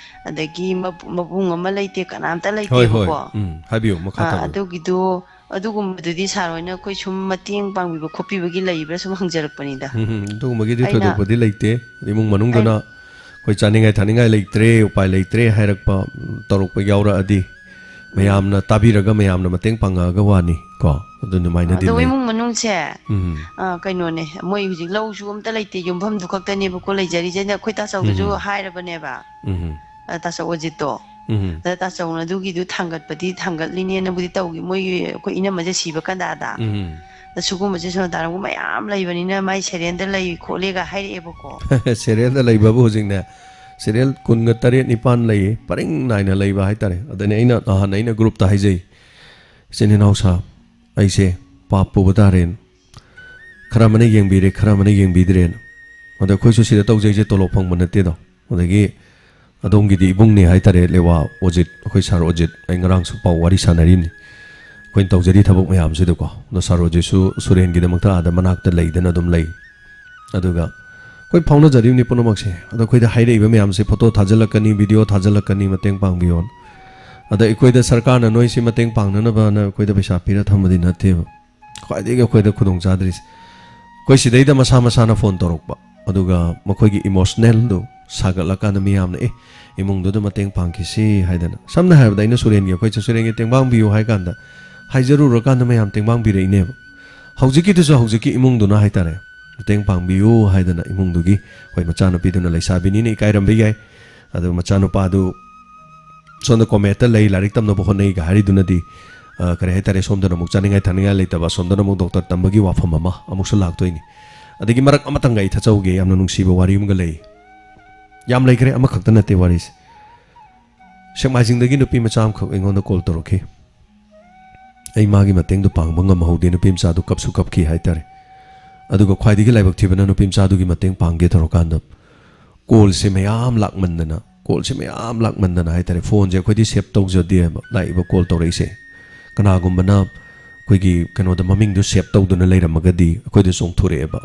ꯑꯗꯒꯤ ꯃꯕꯨ-, ꯃꯕꯨꯡ ꯑꯃ ꯂꯩꯇꯦ, ꯀꯅꯥꯝꯇ ꯍꯣꯏ, ꯍꯣꯏ. ꯂꯩꯇꯦꯕꯀꯣ꯫ ꯎꯝ. ꯍꯥꯏꯕꯤꯌꯨ, ꯃꯈꯥ ꯑ, ꯇꯥꯕꯤꯌꯨ. ꯑꯗꯨꯒꯤꯗꯨ, ꯑꯗꯨꯒꯨꯝꯕꯗꯨꯗꯤ ꯁꯥꯔ ꯍꯣꯏꯅ ꯑꯩꯈꯣꯏ ꯁꯨꯝ ꯃꯇꯦꯡ ꯄꯥꯡꯕꯤꯕ ꯈꯣꯠꯄꯤꯕꯒꯤ ꯂꯩꯕ꯭ꯔꯥ ꯁꯨꯝ ꯍꯪꯖꯔꯛꯄꯅꯤꯗ꯫ ꯎꯝ, ꯎꯝ. ꯑꯗꯨꯒꯨꯝꯕꯒꯤꯗꯤ ꯑꯩꯅ ꯊꯣꯏꯗꯣꯛꯄꯗꯤ ꯂꯩꯇꯦ꯫ ꯏꯃꯨꯡ ꯃꯅꯨꯡꯗꯅ ꯑꯩꯈꯣꯏ ꯆꯥꯅꯤꯡꯉꯥꯏ ꯊꯛꯅꯤꯡꯉꯥꯏ ꯂꯩꯇ꯭ꯔꯦ, ꯎꯄꯥꯏ ꯂꯩꯇ꯭ꯔꯦ ꯍꯥꯏꯔꯛꯄ, ꯎꯝ, ꯇꯧꯔꯛꯄ ꯌꯥꯎꯔꯛꯑꯗꯤ, ꯃꯌꯥꯝꯅ ꯇꯥꯕꯤꯔꯒ ꯃꯌꯥꯝꯅ ꯃꯇꯦꯡ ꯄꯥꯡꯉꯛꯑꯒ ꯋꯥꯅꯤ ꯀꯣ, ꯑꯗꯨ ꯑꯗꯨꯃꯥꯏꯅꯗꯤ ꯑꯗꯣ ꯂꯩ꯫ ꯏꯃꯨꯡ ꯃꯅꯨꯡꯁꯦ, ꯎꯝ. ꯑ, ꯀꯩꯅꯣꯅꯦ, ꯃꯣꯏ ꯍꯧꯖꯤꯛ ꯂꯧꯁꯨ ꯑꯝꯇ ꯂꯩꯇꯦ, ꯌꯨꯝꯐꯝꯗꯨ ꯈꯛꯇꯅꯦꯕꯀꯣ ꯂꯩꯖꯔꯤꯁꯦ꯫ ꯑꯩꯅ ꯑꯩꯈꯣꯏ ꯇꯥꯆꯧꯗꯁꯨ ꯎꯝ. ꯍꯥꯏꯔꯕꯅꯦꯕ, ꯎꯝ. ꯑ, ꯇꯥꯆꯧ ꯑꯖꯤꯠꯇꯣ꯫ ꯎꯝ. ꯑꯗ ꯇꯥꯆꯧꯅ ꯑꯗꯨꯒꯤꯗꯨ ꯊꯥꯡꯒꯠꯄꯗꯤ ꯊꯥꯡꯒꯠꯂꯤꯅꯦꯅꯕꯨꯗꯤ ꯇꯧꯈꯤ, ꯃꯣꯏꯒꯤ ꯑꯩꯈꯣꯏ ꯏꯅꯝꯃꯁꯦ ꯁꯤꯕ ꯀꯟꯗꯥꯗ꯫ ꯎꯝ. ꯑꯗ ꯁꯤꯒꯨꯝꯕꯁꯦ ꯁꯣꯅꯣ ꯇꯥꯔꯝꯒ ꯃꯌꯥꯝ ꯂꯩꯕꯅꯤꯅ ꯃꯥꯏ ꯁꯦꯔꯦꯟꯗ ꯂꯩ ꯈꯣꯠꯂꯦꯒ ꯍꯥꯏꯔꯛꯑꯦꯕꯀꯣ꯫ ꯁꯦꯔꯦꯜꯗ ꯂꯩꯕꯕꯨ ꯍꯧꯖꯤꯛꯅꯦ, ꯁꯦꯔꯦꯜ ꯀꯨꯟꯒ ꯇꯔꯦꯠ ꯅꯤꯄꯥꯟ ꯂꯩꯌꯦ, ꯄꯔꯤꯡ ꯅꯥꯏꯅ ꯂꯩꯕ ꯍꯥꯏꯇꯥꯔꯦ꯫ ꯑꯗꯨꯅ ꯑꯩꯅ ꯅꯍꯥꯟ ꯑꯩꯅ ꯒ꯭ꯔꯨꯞꯇ ꯍꯥꯏꯖꯩ, "ꯏꯆꯤꯟ ꯏꯅꯥꯎ ꯁꯥ, ꯑꯩꯁꯦ ꯄꯥꯞ ꯄꯨꯕ ꯇꯥꯔꯦꯅ꯫ ꯈꯔ ꯑꯃꯅ ꯌꯦꯡꯕꯤꯔꯦ, ꯈꯔ ꯑꯃꯅ ꯌꯦꯡꯕꯤꯗ꯭ꯔꯦꯅ꯫ ꯑꯗ ꯑꯩꯈꯣꯏꯁꯨ ꯁꯤꯗ ꯇꯧꯖꯩꯁꯦ ꯇꯣꯂꯣꯞ ꯐꯪꯕ ꯅꯠꯇꯦꯗꯣ꯫ ꯑꯗꯒꯤ ꯑꯗꯣꯝꯒꯤꯗꯤ ꯏꯕꯨꯡꯅꯦ ꯍꯥꯏꯇꯥꯔꯦ, ꯂꯦꯋꯥ ꯑꯣꯖꯤꯠ, ꯑꯩꯈꯣꯏ ꯁꯥꯔ ꯑꯣꯖꯤꯠ, ꯑꯩ ꯉꯔꯥꯡꯁꯨ ꯄꯥꯎ ꯋꯥꯔꯤ ꯁꯥꯟꯅꯔꯤꯅꯤ꯫ ꯑꯩꯈꯣꯏꯅ ꯇꯧꯖꯔꯤ ꯊꯕꯛ ꯃꯌꯥꯝꯁꯤꯗꯀꯣ꯫ ꯑꯗꯣ ꯁꯥꯔ ꯑꯣꯖꯤꯠꯁꯨ ꯁꯨꯔꯦꯟꯒꯤꯗꯃꯛꯇ ꯑꯥꯗ ꯃꯅꯥꯛꯇ ꯂꯩꯗꯅ ꯑꯗꯨꯝ ꯂꯩ꯫ ꯑꯗꯨꯒ ꯑꯩꯈꯣꯏ ꯐꯥꯎꯅꯖꯔꯤꯕꯅꯤ ꯄꯨꯝꯅꯃꯛꯁꯦ꯫ ꯑꯗꯣ ꯑꯩꯈꯣꯏꯗ ꯍꯥꯏꯔꯛꯏꯕ ꯃꯌꯥꯝꯁꯦ, ꯐꯣꯇꯣ ꯊꯥꯖꯤꯜꯂꯛꯀꯅꯤ, ꯚꯤꯗꯤꯑꯣ ꯊꯥꯖꯤꯜꯂꯛꯀꯅꯤ, ꯃꯇꯦꯡ ꯄꯥꯡꯕꯤꯌꯣꯅ꯫ ꯑꯗ ꯑꯩꯈꯣꯏꯗ ꯁꯔꯀꯥꯔꯅ ꯅꯣꯏꯁꯤ ꯃꯇꯦꯡ ꯄꯥꯡꯅꯅꯕꯅ ꯑꯩꯈꯣꯏꯗ ꯄꯩꯁꯥ ꯄꯤꯔ ꯊꯝꯕꯗꯤ ꯅꯠꯇꯦꯕ꯫ ꯈ꯭ꯋꯥꯏꯗꯒꯤ ꯑꯩꯈꯣꯏꯗ ꯈꯨꯗꯣꯡ ꯆꯥꯗ꯭ꯔꯤꯁꯦ, ꯑꯩꯈꯣꯏ ꯁꯤꯗꯩꯗ ꯃꯁꯥ ꯃꯁꯥꯅ ꯐꯣꯟ ꯇꯧꯔꯛꯄ, ꯑꯗꯨꯒ ꯃꯈꯣꯏꯒꯤ ꯏꯃꯣꯁꯅꯦꯜꯗꯨ ꯁꯥꯒꯠꯂꯀꯥꯟꯗ ꯃꯤꯌꯥꯝꯅ, "ꯑꯦ, ꯏꯃꯨꯡꯗꯨꯗ ꯃꯇꯦꯡ ꯄꯥꯡꯈꯤꯁꯤ" ꯍꯥꯏꯗꯅ꯫ ꯁꯝꯅ ꯍꯥꯏꯔꯕꯗ ꯑꯩꯅ ꯁꯨꯔꯦꯟꯒꯤ, "ꯑꯩꯈꯣꯏ ꯁꯨꯔꯦꯟꯒꯤ ꯇꯦꯡꯕꯥꯡꯕꯤꯌꯨ" ꯍꯥꯏ ꯀꯥꯟꯗ, ꯍꯥꯏꯖꯔꯨꯔꯀꯥꯟꯗ ꯃꯌꯥꯝ ꯇꯦꯡꯕꯥꯡꯕꯤꯔꯛꯏꯅꯦꯕ꯫ ꯍꯧꯖꯤꯛꯀꯤꯗꯨꯁꯨ ꯍꯧꯖꯤꯛꯀꯤ ꯏꯃꯨꯡꯗꯨꯅ ꯍꯥꯏꯇꯥꯔꯦ, "ꯃꯇꯦꯡ ꯄꯥꯡꯕꯤꯌꯨ" ꯍꯥꯏꯗꯅ ꯏꯃꯨꯡꯗꯨꯒꯤ ꯑꯩꯈꯣꯏ ꯃꯆꯥꯅꯨꯄꯤꯗꯨꯅ, ꯂꯩꯁꯥꯕꯤꯅꯤꯅ ꯏꯀꯥꯏꯔꯝꯕ ꯌꯥꯏ, ꯑꯗꯨ ꯃꯆꯥꯅꯨꯄꯥꯗꯨ ꯁꯣꯝꯗ ꯀꯣꯃꯦꯠꯇ ꯂꯩ, ꯂꯥꯏꯔꯤꯛ ꯇꯝꯅꯕ ꯍꯣꯠꯅꯩꯒ ꯍꯥꯏꯔꯤꯗꯨꯅꯗꯤ, ꯑ, ꯀꯔꯤ ꯍꯥꯏꯇꯥꯔꯦ, ꯁꯣꯝꯗꯅ ꯑꯃꯨꯛ ꯆꯥꯅꯤꯡꯉꯥꯏ ꯊꯛꯅꯤꯡꯉꯥꯏ ꯂꯩꯇꯕ, ꯁꯣꯝꯗꯅ ꯑꯃꯨꯛ ꯗꯣꯛꯇꯔ ꯇꯝꯕꯒꯤ ꯋꯥꯐꯝ ꯑꯃ ꯑꯃꯨꯛꯁꯨ ꯂꯥꯛꯇꯣꯏꯅꯤ꯫ ꯑꯗꯒꯤ ꯃꯔꯛ ꯑꯃꯇꯪꯒ ꯑꯩ ꯊꯠꯆꯧꯒꯦ, ꯌꯥꯝꯅ ꯅꯨꯡꯁꯤꯕ ꯋꯥꯔꯤ ꯑꯃꯒ ꯂꯩ꯫ ꯌꯥꯝ ꯂꯩꯈ꯭ꯔꯦ, ꯑꯃꯈꯛꯇ ꯅꯠꯇꯦ ꯋꯥꯔꯤꯁꯦ꯫ ꯁꯦꯛꯃꯥꯏꯖꯤꯡꯗꯒꯤ ꯅꯨꯄꯤ ꯃꯆꯥ ꯑꯃꯈꯛ ꯑꯩꯉꯣꯟꯗ ꯀꯣꯜ ꯇꯧꯔꯛꯈꯤ꯫ ꯑꯩ ꯃꯥꯒꯤ ꯃꯇꯦꯡꯗꯣ ꯄꯥꯡꯕ ꯉꯝꯍꯧꯗꯦ, ꯅꯨꯄꯤ ꯃꯆꯥꯗꯨ ꯀꯞꯁꯨ ꯀꯞꯈꯤ ꯍꯥꯏꯇꯥꯔꯦ꯫ ꯑꯗꯨꯒ ꯈ꯭ꯋꯥꯏꯗꯒꯤ ꯂꯥꯏꯕꯛ ꯊꯤꯕꯅ ꯅꯨꯄꯤ ꯃꯆꯥꯗꯨꯒꯤ ꯃꯇꯦꯡ ꯄꯥꯡꯒꯦ ꯇꯧꯔꯀꯥꯟꯗ ꯀꯣꯜꯁꯦ ꯃꯌꯥꯝ ꯂꯥꯛꯃꯟꯗꯅ, ꯀꯣꯜꯁꯦ ꯃꯌꯥꯝ ꯂꯥꯛꯃꯟꯗꯅ ꯍꯥꯏꯇꯥꯔꯦ, ꯐꯣꯟꯁꯦ ꯑꯩꯈꯣꯏꯗꯤ ꯁꯦꯞ ꯇꯧꯖꯗꯦꯕ, ꯂꯥꯛꯏꯕ ꯀꯣꯜ ꯇꯧꯔꯛꯏꯁꯦ꯫ ꯀꯅꯥꯒꯨꯝꯕꯅ ꯑꯩꯈꯣꯏꯒꯤ ꯀꯩꯅꯣꯗ ꯃꯃꯤꯡꯗꯨ ꯁꯦꯞ ꯇꯧꯗꯨꯅ ꯂꯩꯔꯝꯃꯒꯗꯤ ꯑꯩꯈꯣꯏꯗ ꯆꯣꯡꯊꯣꯔꯛꯑꯦꯕ꯫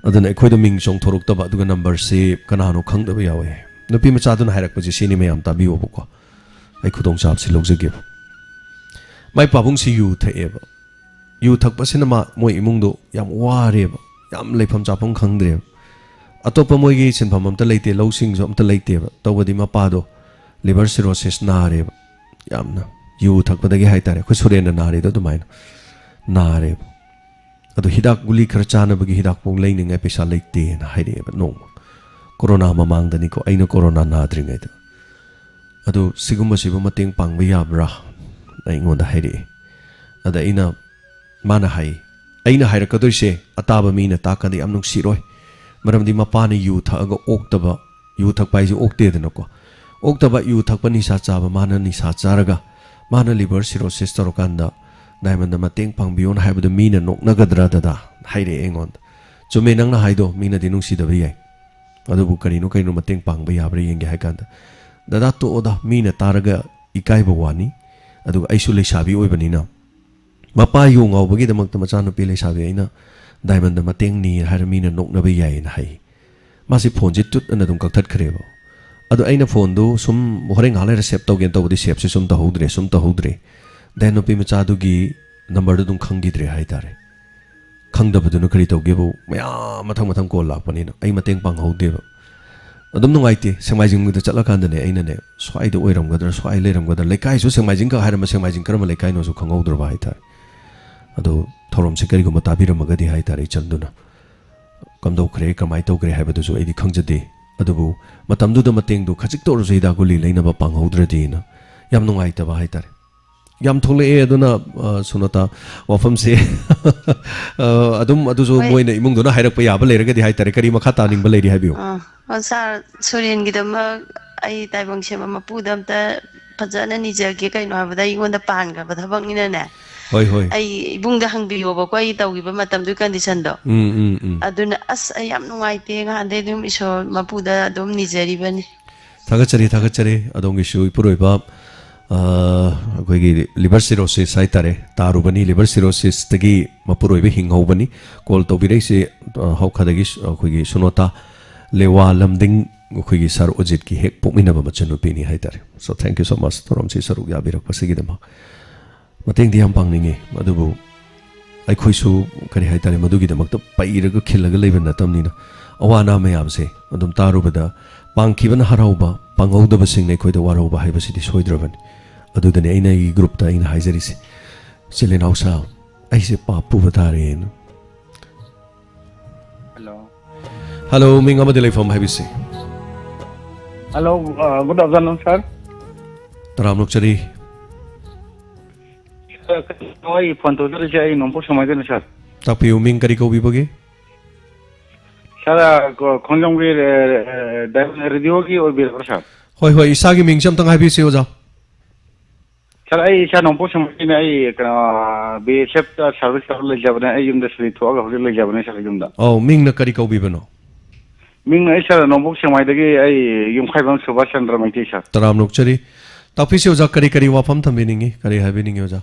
ꯑꯗꯨꯅ ꯑꯩꯈꯣꯏꯗ ꯃꯤꯡ ꯆꯣꯡꯊꯣꯔꯛꯇꯕ, ꯑꯗꯨꯒ ꯅꯝꯕꯔꯁꯤ ꯀꯅꯥꯅꯣ ꯈꯪꯗꯕ ꯌꯥꯎꯋꯦ꯫ ꯅꯨꯄꯤ ꯃꯆꯥꯗꯨꯅ ꯍꯥꯏꯔꯛꯄꯁꯦ ꯁꯤꯅꯤ, ꯃꯌꯥꯝ ꯇꯥꯕꯤꯌꯣꯕꯀꯣ, ꯑꯩ ꯈꯨꯗꯣꯡꯆꯥꯕꯁꯤ ꯂꯧꯖꯒꯦꯕ꯫ ꯃꯥꯏ ꯄꯥꯕꯨꯡꯁꯤ ꯌꯨ ꯊꯛꯑꯦꯕ꯫ ꯌꯨ ꯊꯛꯄꯁꯤꯅ ꯃꯥ, ꯃꯣꯏ ꯏꯃꯨꯡꯗꯣ ꯌꯥꯝ ꯋꯥꯔꯦꯕ, ꯌꯥꯝ ꯂꯩꯐꯝ ꯆꯥꯐꯝ ꯈꯪꯗ꯭ꯔꯦꯕ꯫ ꯑꯇꯣꯞꯄ ꯃꯣꯏꯒꯤ ꯁꯤꯟꯐꯝ ꯑꯝꯇ ꯂꯩꯇꯦ, ꯂꯧꯁꯤꯡꯁꯨ ꯑꯝꯇ ꯂꯩꯇꯦꯕ꯫ ꯇꯧꯕꯗꯤ ꯃꯄꯥꯗꯣ ꯂꯤꯚꯔ ꯁꯤꯔꯣꯁꯤꯁ ꯅꯥꯔꯦꯕ, ꯌꯥꯝꯅ ꯌꯨ ꯊꯛꯄꯗꯒꯤ ꯍꯥꯏꯇꯥꯔꯦ, ꯑꯩꯈꯣꯏ ꯁꯨꯔꯦꯟꯅ ꯅꯥꯔꯤꯗꯣ ꯑꯗꯨꯃꯥꯏꯅ ꯅꯥꯔꯦꯕ꯫ ꯑꯗꯣ ꯍꯤꯗꯥꯛ ꯒꯨꯂꯤ ꯈꯔ ꯆꯥꯅꯕꯒꯤ ꯍꯤꯗꯥꯛꯐꯥꯎ ꯂꯩꯅꯤꯡꯉꯥꯏ ꯄꯩꯁꯥ ꯂꯩꯇꯦꯅ ꯍꯥꯏꯔꯛꯑꯦꯕ ꯅꯣꯡꯃ꯫ ꯀꯣꯔꯣꯅꯥ ꯃꯃꯥꯡꯗꯅꯤꯀꯣ, ꯑꯩꯅ ꯀꯣꯔꯣꯅꯥ ꯅꯥꯗ꯭ꯔꯤꯉꯩꯗ꯫ ꯑꯗꯨ ꯁꯤꯒꯨꯝꯕꯁꯤꯕꯨ ꯃꯇꯦꯡ ꯄꯥꯡꯕ ꯌꯥꯕ꯭ꯔꯥ? ꯑꯩꯉꯣꯟꯗ ꯍꯥꯏꯔꯛꯑꯦ꯫ ꯑꯗ ꯑꯩꯅ, ꯃꯥꯅ ꯍꯥꯏ, "ꯑꯩꯅ ꯍꯥꯏꯔꯛꯀꯗꯣꯏꯁꯦ ꯑꯇꯥꯕ ꯃꯤꯅ ꯇꯥꯛꯀꯥꯟꯗ ꯌꯥꯝ ꯅꯨꯡꯁꯤꯔꯣꯏ꯫ ꯃꯔꯝꯗꯤ ꯃꯄꯥꯅ ꯌꯨ ꯊꯛꯑꯒ ꯑꯣꯛꯇꯕ, ꯌꯨ ꯊꯛꯄ ꯍꯥꯏꯁꯦ ꯑꯣꯛꯇꯦꯗꯅꯀꯣ꯫ ꯑꯣꯛꯇꯕ ꯌꯨ ꯊꯛꯄ, ꯅꯤꯁꯥ ꯆꯥꯕ, ꯃꯥꯅ ꯅꯤꯁꯥ ꯆꯥꯔꯒ ꯃꯥꯅ ꯂꯤꯚꯔ ꯁꯤꯔꯣꯁꯤꯁ ꯇꯧꯔꯀꯥꯟꯗ ꯗꯥꯏꯃꯟꯗ ꯃꯇꯦꯡ ꯄꯥꯡꯕꯤꯌꯣꯅ ꯍꯥꯏꯕꯗꯨ ꯃꯤꯅ ꯅꯣꯛꯅꯒꯗ꯭ꯔꯥ ꯗꯗꯥ?" ꯍꯥꯏꯔꯛꯑꯦ ꯑꯩꯉꯣꯟꯗ꯫ ꯆꯨꯝꯃꯦ ꯅꯪꯅ ꯍꯥꯏꯗꯣ, ꯃꯤꯅꯗꯤ ꯅꯨꯡꯁꯤꯗꯕ ꯌꯥꯏ꯫ ꯑꯗꯨꯕꯨ ꯀꯔꯤꯅꯣ ꯀꯔꯤꯅꯣ ꯃꯇꯦꯡ ꯄꯥꯡꯕ ꯌꯥꯕ꯭ꯔꯥ ꯌꯦꯡꯒꯦ ꯍꯥꯏ ꯀꯥꯟꯗ, "ꯗꯗꯥ ꯇꯣꯛꯑꯣꯗ, ꯃꯤꯅ ꯇꯥꯔꯒ ꯏꯀꯥꯏꯕ ꯋꯥꯅꯤ꯫ ꯑꯗꯨꯒ ꯑꯩꯁꯨ ꯂꯩꯁꯥꯕꯤ ꯑꯣꯏꯕꯅꯤꯅ ꯃꯄꯥ ꯌꯨ ꯉꯥꯎꯕꯒꯤꯗꯃꯛꯇ ꯃꯆꯥꯅꯨꯄꯤ ꯂꯩꯁꯥꯕꯤ ꯑꯩꯅ ꯗꯥꯏꯃꯟꯗ ꯃꯇꯦꯡ ꯅꯤ ꯍꯥꯏꯔ ꯃꯤꯅ ꯅꯣꯛꯅꯕ ꯌꯥꯏꯌꯦꯅ" ꯍꯥꯏ꯫ ꯃꯥꯁꯤ ꯐꯣꯟꯁꯦ ꯇꯨꯠ ꯑꯅ ꯑꯗꯨꯝ ꯀꯛꯊꯠꯈ꯭ꯔꯦꯕ꯫ ꯑꯗꯣ ꯑꯩꯅ ꯐꯣꯟꯗꯨ ꯁꯨꯝ ꯍꯣꯔꯦꯟ ꯉꯥꯏꯍꯥꯛ ꯂꯩꯔ ꯁꯦꯞ ꯇꯧꯒꯦꯅ ꯇꯧꯕꯗꯤ ꯁꯦꯞꯁꯦ ꯁꯨꯝ ꯇꯧꯍꯧꯗ꯭ꯔꯦ, ꯁꯨꯝ ꯇꯧꯍꯧꯗ꯭ꯔꯦ꯫ ꯗꯦꯟ ꯅꯨꯄꯤ ꯃꯆꯥꯗꯨꯒꯤ ꯅꯝꯕꯔꯗꯨ ꯑꯗꯨꯝ ꯈꯪꯈꯤꯗ꯭ꯔꯦ ꯍꯥꯏꯇꯥꯔꯦ꯫ ꯈꯪꯗꯕꯗꯨꯅ ꯀꯔꯤ ꯇꯧꯒꯦꯕꯨ, ꯃꯌꯥꯝ ꯃꯊꯪ ꯃꯊꯪ ꯀꯣꯜ ꯂꯥꯛꯄꯅꯤꯅ ꯑꯩ ꯃꯇꯦꯡ ꯄꯥꯡꯍꯧꯗꯦꯕ꯫ ꯑꯗꯨꯝ ꯅꯨꯡꯉꯥꯏꯇꯦ꯫ ꯁꯦꯡꯃꯥꯏꯖꯤꯡꯗ ꯆꯠꯂꯀꯥꯟꯗꯅꯦ ꯑꯩꯅꯅꯦ, ꯁ꯭ꯋꯥꯏꯗ ꯑꯣꯏꯔꯝꯒꯗ꯭ꯔꯥ, ꯁ꯭ꯋꯥꯏ ꯂꯩꯔꯝꯒꯗ꯭ꯔꯥ, ꯂꯩꯀꯥꯏꯁꯨ ꯁꯦꯡꯃꯥꯏꯖꯤꯡ ꯈꯛ ꯍꯥꯏꯔꯝꯕ, ꯁꯦꯡꯃꯥꯏꯖꯤꯡ ꯀꯔꯝꯕ ꯂꯩꯀꯥꯏꯅꯣꯁꯨ ꯈꯪꯍꯧꯗ꯭ꯔꯕ ꯍꯥꯏꯇꯥꯔꯦ꯫ ꯑꯗꯣ ꯊꯧꯔꯝꯁꯦ ꯀꯔꯤꯒꯨꯝꯕ ꯇꯥꯕꯤꯔꯝꯃꯒꯗꯤ ꯍꯥꯏꯇꯥꯔꯦ ꯏꯆꯟꯗꯨꯅ ꯀꯝꯗꯧꯈ꯭ꯔꯦ, ꯀꯃꯥꯏꯅ ꯇꯧꯈ꯭ꯔꯦ ꯍꯥꯏꯕꯗꯨꯁꯨ ꯑꯩꯗꯤ ꯈꯪꯖꯗꯦ꯫ ꯑꯗꯨꯕꯨ ꯃꯇꯝꯗꯨꯗ ꯃꯇꯦꯡꯗꯣ ꯈꯖꯤꯛꯇ ꯑꯣꯏꯔꯁꯨ ꯍꯤꯗꯥꯛ ꯒꯨꯂꯤ ꯂꯩꯅꯕ ꯄꯥꯡꯍꯧꯗ꯭ꯔꯗꯤꯅ ꯌꯥꯝ ꯅꯨꯡꯉꯥꯏꯇꯕ ꯍꯥꯏꯇꯥꯔꯦ꯫ ꯌꯥꯝ ꯊꯣꯛꯂꯛꯑꯦ꯫ ꯑꯗꯨꯅ, ꯑ, ꯁꯣꯅꯣꯇꯥ, ꯋꯥꯐꯝꯁꯦ, ꯑ, ꯑꯗꯨꯝ ꯑꯗꯨꯁꯨ ꯍꯣꯏ꯫ ꯃꯣꯏꯅ ꯏꯃꯨꯡꯗꯨꯅ ꯍꯥꯏꯔꯛꯄ ꯌꯥꯕ ꯂꯩꯔꯒꯗꯤ ꯍꯥꯏꯇꯥꯔꯦ꯫ ꯀꯔꯤ ꯃꯈꯥ ꯇꯥꯅꯤꯡꯕ ꯂꯩꯔꯤ ꯍꯥꯏꯕꯤꯌꯨ꯫ ꯑ, ꯑ, ꯁꯥꯔ, ꯁꯨꯔꯦꯟꯒꯤꯗꯃꯛ ꯑꯩ ꯇꯥꯏꯕꯪ ꯁꯦꯝꯕ ꯃꯄꯨꯗ ꯑꯝꯇ ꯐꯖꯅ ꯅꯤꯖꯒꯦ꯫ ꯀꯩꯅꯣ ꯍꯥꯏꯕꯗ ꯑꯩꯉꯣꯟꯗ ꯄꯥꯟꯈ꯭ꯔꯕ ꯊꯕꯛꯅꯤꯅꯅꯦ꯫ ꯍꯣꯏ, ꯍꯣꯏ꯫ ꯑꯩ ꯏꯕꯨꯡꯗ ꯍꯪꯕꯤꯌꯣꯕꯀꯣ, ꯑꯩ ꯇꯧꯈꯤꯕ ꯃꯇꯝꯗꯨꯒꯤ ꯀꯟꯗꯤꯁꯟꯗꯣ꯫ ꯎꯝ, ꯎꯝ, ꯎꯝ꯫ ꯑꯗꯨꯅ ꯑꯁ, ꯑꯩ ꯌꯥꯝ ꯅꯨꯡꯉꯥꯏꯇꯦ꯫ ꯉꯍꯥꯟꯗꯩ ꯑꯗꯨꯝ ꯏꯁꯣꯔ ꯃꯄꯨꯗ ꯑꯗꯨꯝ ꯅꯤꯖꯔꯤꯕꯅꯤ꯫ ꯊꯥꯒꯠꯆꯔꯤ, ꯊꯥꯒꯠꯆꯔꯤ꯫ ꯑꯗꯣꯝꯒꯤꯁꯨ ꯏꯄꯨꯔꯣꯏꯕ, ꯑ, ꯑꯩꯈꯣꯏꯒꯤ liver cirrhosis ꯍꯥꯏꯇꯥꯔꯦ, ꯇꯥꯔꯨꯕꯅꯤ, liver cirrhosisꯇꯒꯤ ꯃꯄꯨꯔꯣꯏꯕ ꯍꯤꯡꯍꯧꯕꯅꯤ꯫ ꯀꯣꯜ ꯇꯧꯕꯤꯔꯛꯏꯁꯦ, ꯑ, ꯍꯧꯈꯥꯗꯒꯤ ꯁꯨ-, ꯑꯩꯈꯣꯏꯒꯤ ꯁꯨꯅꯣꯇꯥ ꯂꯦꯋꯥ ꯂꯝꯗꯤꯡ, ꯑꯩꯈꯣꯏꯒꯤ ꯁꯥꯔ ꯑꯣꯖꯤꯠꯀꯤ ꯍꯦꯛ ꯄꯣꯛꯃꯤꯟꯅꯕ ꯃꯆꯟꯅꯨꯄꯤꯅꯤ ꯍꯥꯏꯇꯥꯔꯦ꯫ So, thank you so much, ꯊꯧꯔꯝꯁꯤ ꯁꯔꯨꯛ ꯌꯥꯕꯤꯔꯛꯄꯁꯤꯒꯤꯗꯃꯛ꯫ ꯃꯇꯦꯡꯗꯤ ꯌꯥꯝ ꯄꯥꯡꯅꯤꯡꯉꯤ, ꯑꯗꯨꯕꯨ ꯑꯩꯈꯣꯏꯁꯨ, ꯀꯔꯤ ꯍꯥꯏꯇꯥꯔꯦ, ꯃꯗꯨꯒꯤꯗꯃꯛꯇ ꯄꯩꯔꯒ ꯈꯤꯜꯂꯒ ꯂꯩꯕ ꯅꯠꯇꯕꯅꯤꯅ, ꯑꯋꯥ ꯑꯅꯥ ꯃꯌꯥꯝꯁꯦ ꯑꯗꯨꯝ ꯇꯥꯔꯨꯕꯗ, ꯄꯥꯡꯈꯤꯕꯅ ꯍꯔꯥꯎꯕ, ꯄꯥꯡꯍꯧꯗꯕꯁꯤꯡꯅ ꯑꯩꯈꯣꯏꯗ ꯋꯥꯔꯧꯕ ꯍꯥꯏꯕꯁꯤꯗꯤ ꯁꯣꯏꯗ꯭ꯔꯕꯅꯤ꯫ ꯑꯗꯨꯗꯅꯤ ꯑꯩꯅ ꯑꯩꯒꯤ groupꯇ ꯑꯩꯅ ꯍꯥꯏꯖꯔꯤꯁꯦ, "ꯏꯆꯤꯜ ꯏꯅꯥꯎꯁꯥ, ꯑꯩꯁꯦ ꯄꯥꯞ ꯄꯨꯕ ꯇꯥꯔꯦꯅ"꯫ Hello. Hello, ꯃꯤꯡ ꯑꯃꯗꯤ ꯂꯩꯐꯝ ꯍꯥꯏꯕꯤꯁꯤ꯫ Hello, uh, good afternoon, sir. ꯇꯔꯥꯝꯅ ꯑꯣꯛꯆꯔꯤ꯫ Sir, ꯑꯩ ꯐꯣꯟ ꯇꯧꯖꯔꯤꯁꯦ ꯑꯩ ꯅꯣꯡꯄꯣꯛ ꯁꯦꯛꯃꯥꯏꯗꯩꯅꯦ, sir꯫ ꯇꯥꯛꯄꯤꯌꯨ, ꯃꯤꯡ ꯀꯔꯤ ꯀꯧꯕꯤꯕꯒꯦ? Sir, ꯑ, ꯀꯣ-, ꯈꯣꯡꯖꯣꯝꯒꯤ, ꯑ, ꯑ, Diamond ꯔꯦꯗꯤꯑꯣꯒꯤ ꯑꯣꯏꯕꯤꯔꯕ꯭ꯔꯥ, sir? ꯍꯣꯏ, ꯍꯣꯏ, ꯏꯁꯥꯒꯤ ꯃꯤꯡꯁꯦ ꯑꯝꯇꯪ ꯍꯥꯏꯕꯤꯁꯤ, ꯑꯣꯖꯥ꯫ Sir, ꯑꯩ ꯏꯁꯥ ꯅꯣꯡꯄꯣꯛ ꯁꯦꯛꯃꯥꯏꯗꯩꯅꯦ꯫ ꯑꯩ, ꯀꯩꯅꯣ, ꯕꯤ ꯑꯦꯁ ꯑꯦꯐꯇ service ꯇꯧꯔ ꯂꯩꯖꯕꯅꯦ꯫ ꯑꯩ ꯌꯨꯝꯗ ꯁꯨꯇꯤ ꯊꯣꯛꯑꯒ ꯍꯧꯖꯤꯛ ꯂꯩꯖꯕꯅꯦ, sir, ꯌꯨꯝꯗ꯫ ꯑꯧ, ꯃꯤꯡꯅ ꯀꯔꯤ ꯀꯧꯕꯤꯕꯅꯣ? ꯃꯤꯡꯅ ꯑꯩ, sir, ꯅꯣꯡꯄꯣꯛ ꯁꯦꯛꯃꯥꯏꯗꯒꯤ ꯑꯩ ꯌꯨꯝꯈꯥꯏꯕꯝ ꯁꯨꯕꯥꯁ ꯆꯟꯗ꯭ꯔ ꯃꯩꯇꯩ, sir꯫ ꯇꯔꯥꯝꯅ ꯑꯣꯛꯆꯔꯤ꯫ ꯇꯥꯛꯄꯤꯁꯤ, ꯑꯣꯖꯥ, ꯀꯔꯤ ꯀꯔꯤ ꯋꯥꯐꯝ ꯊꯝꯕꯤꯅꯤꯡꯉꯤ? ꯀꯔꯤ ꯍꯥꯏꯕꯤꯅꯤꯡꯉꯤ, ꯑꯣꯖꯥ?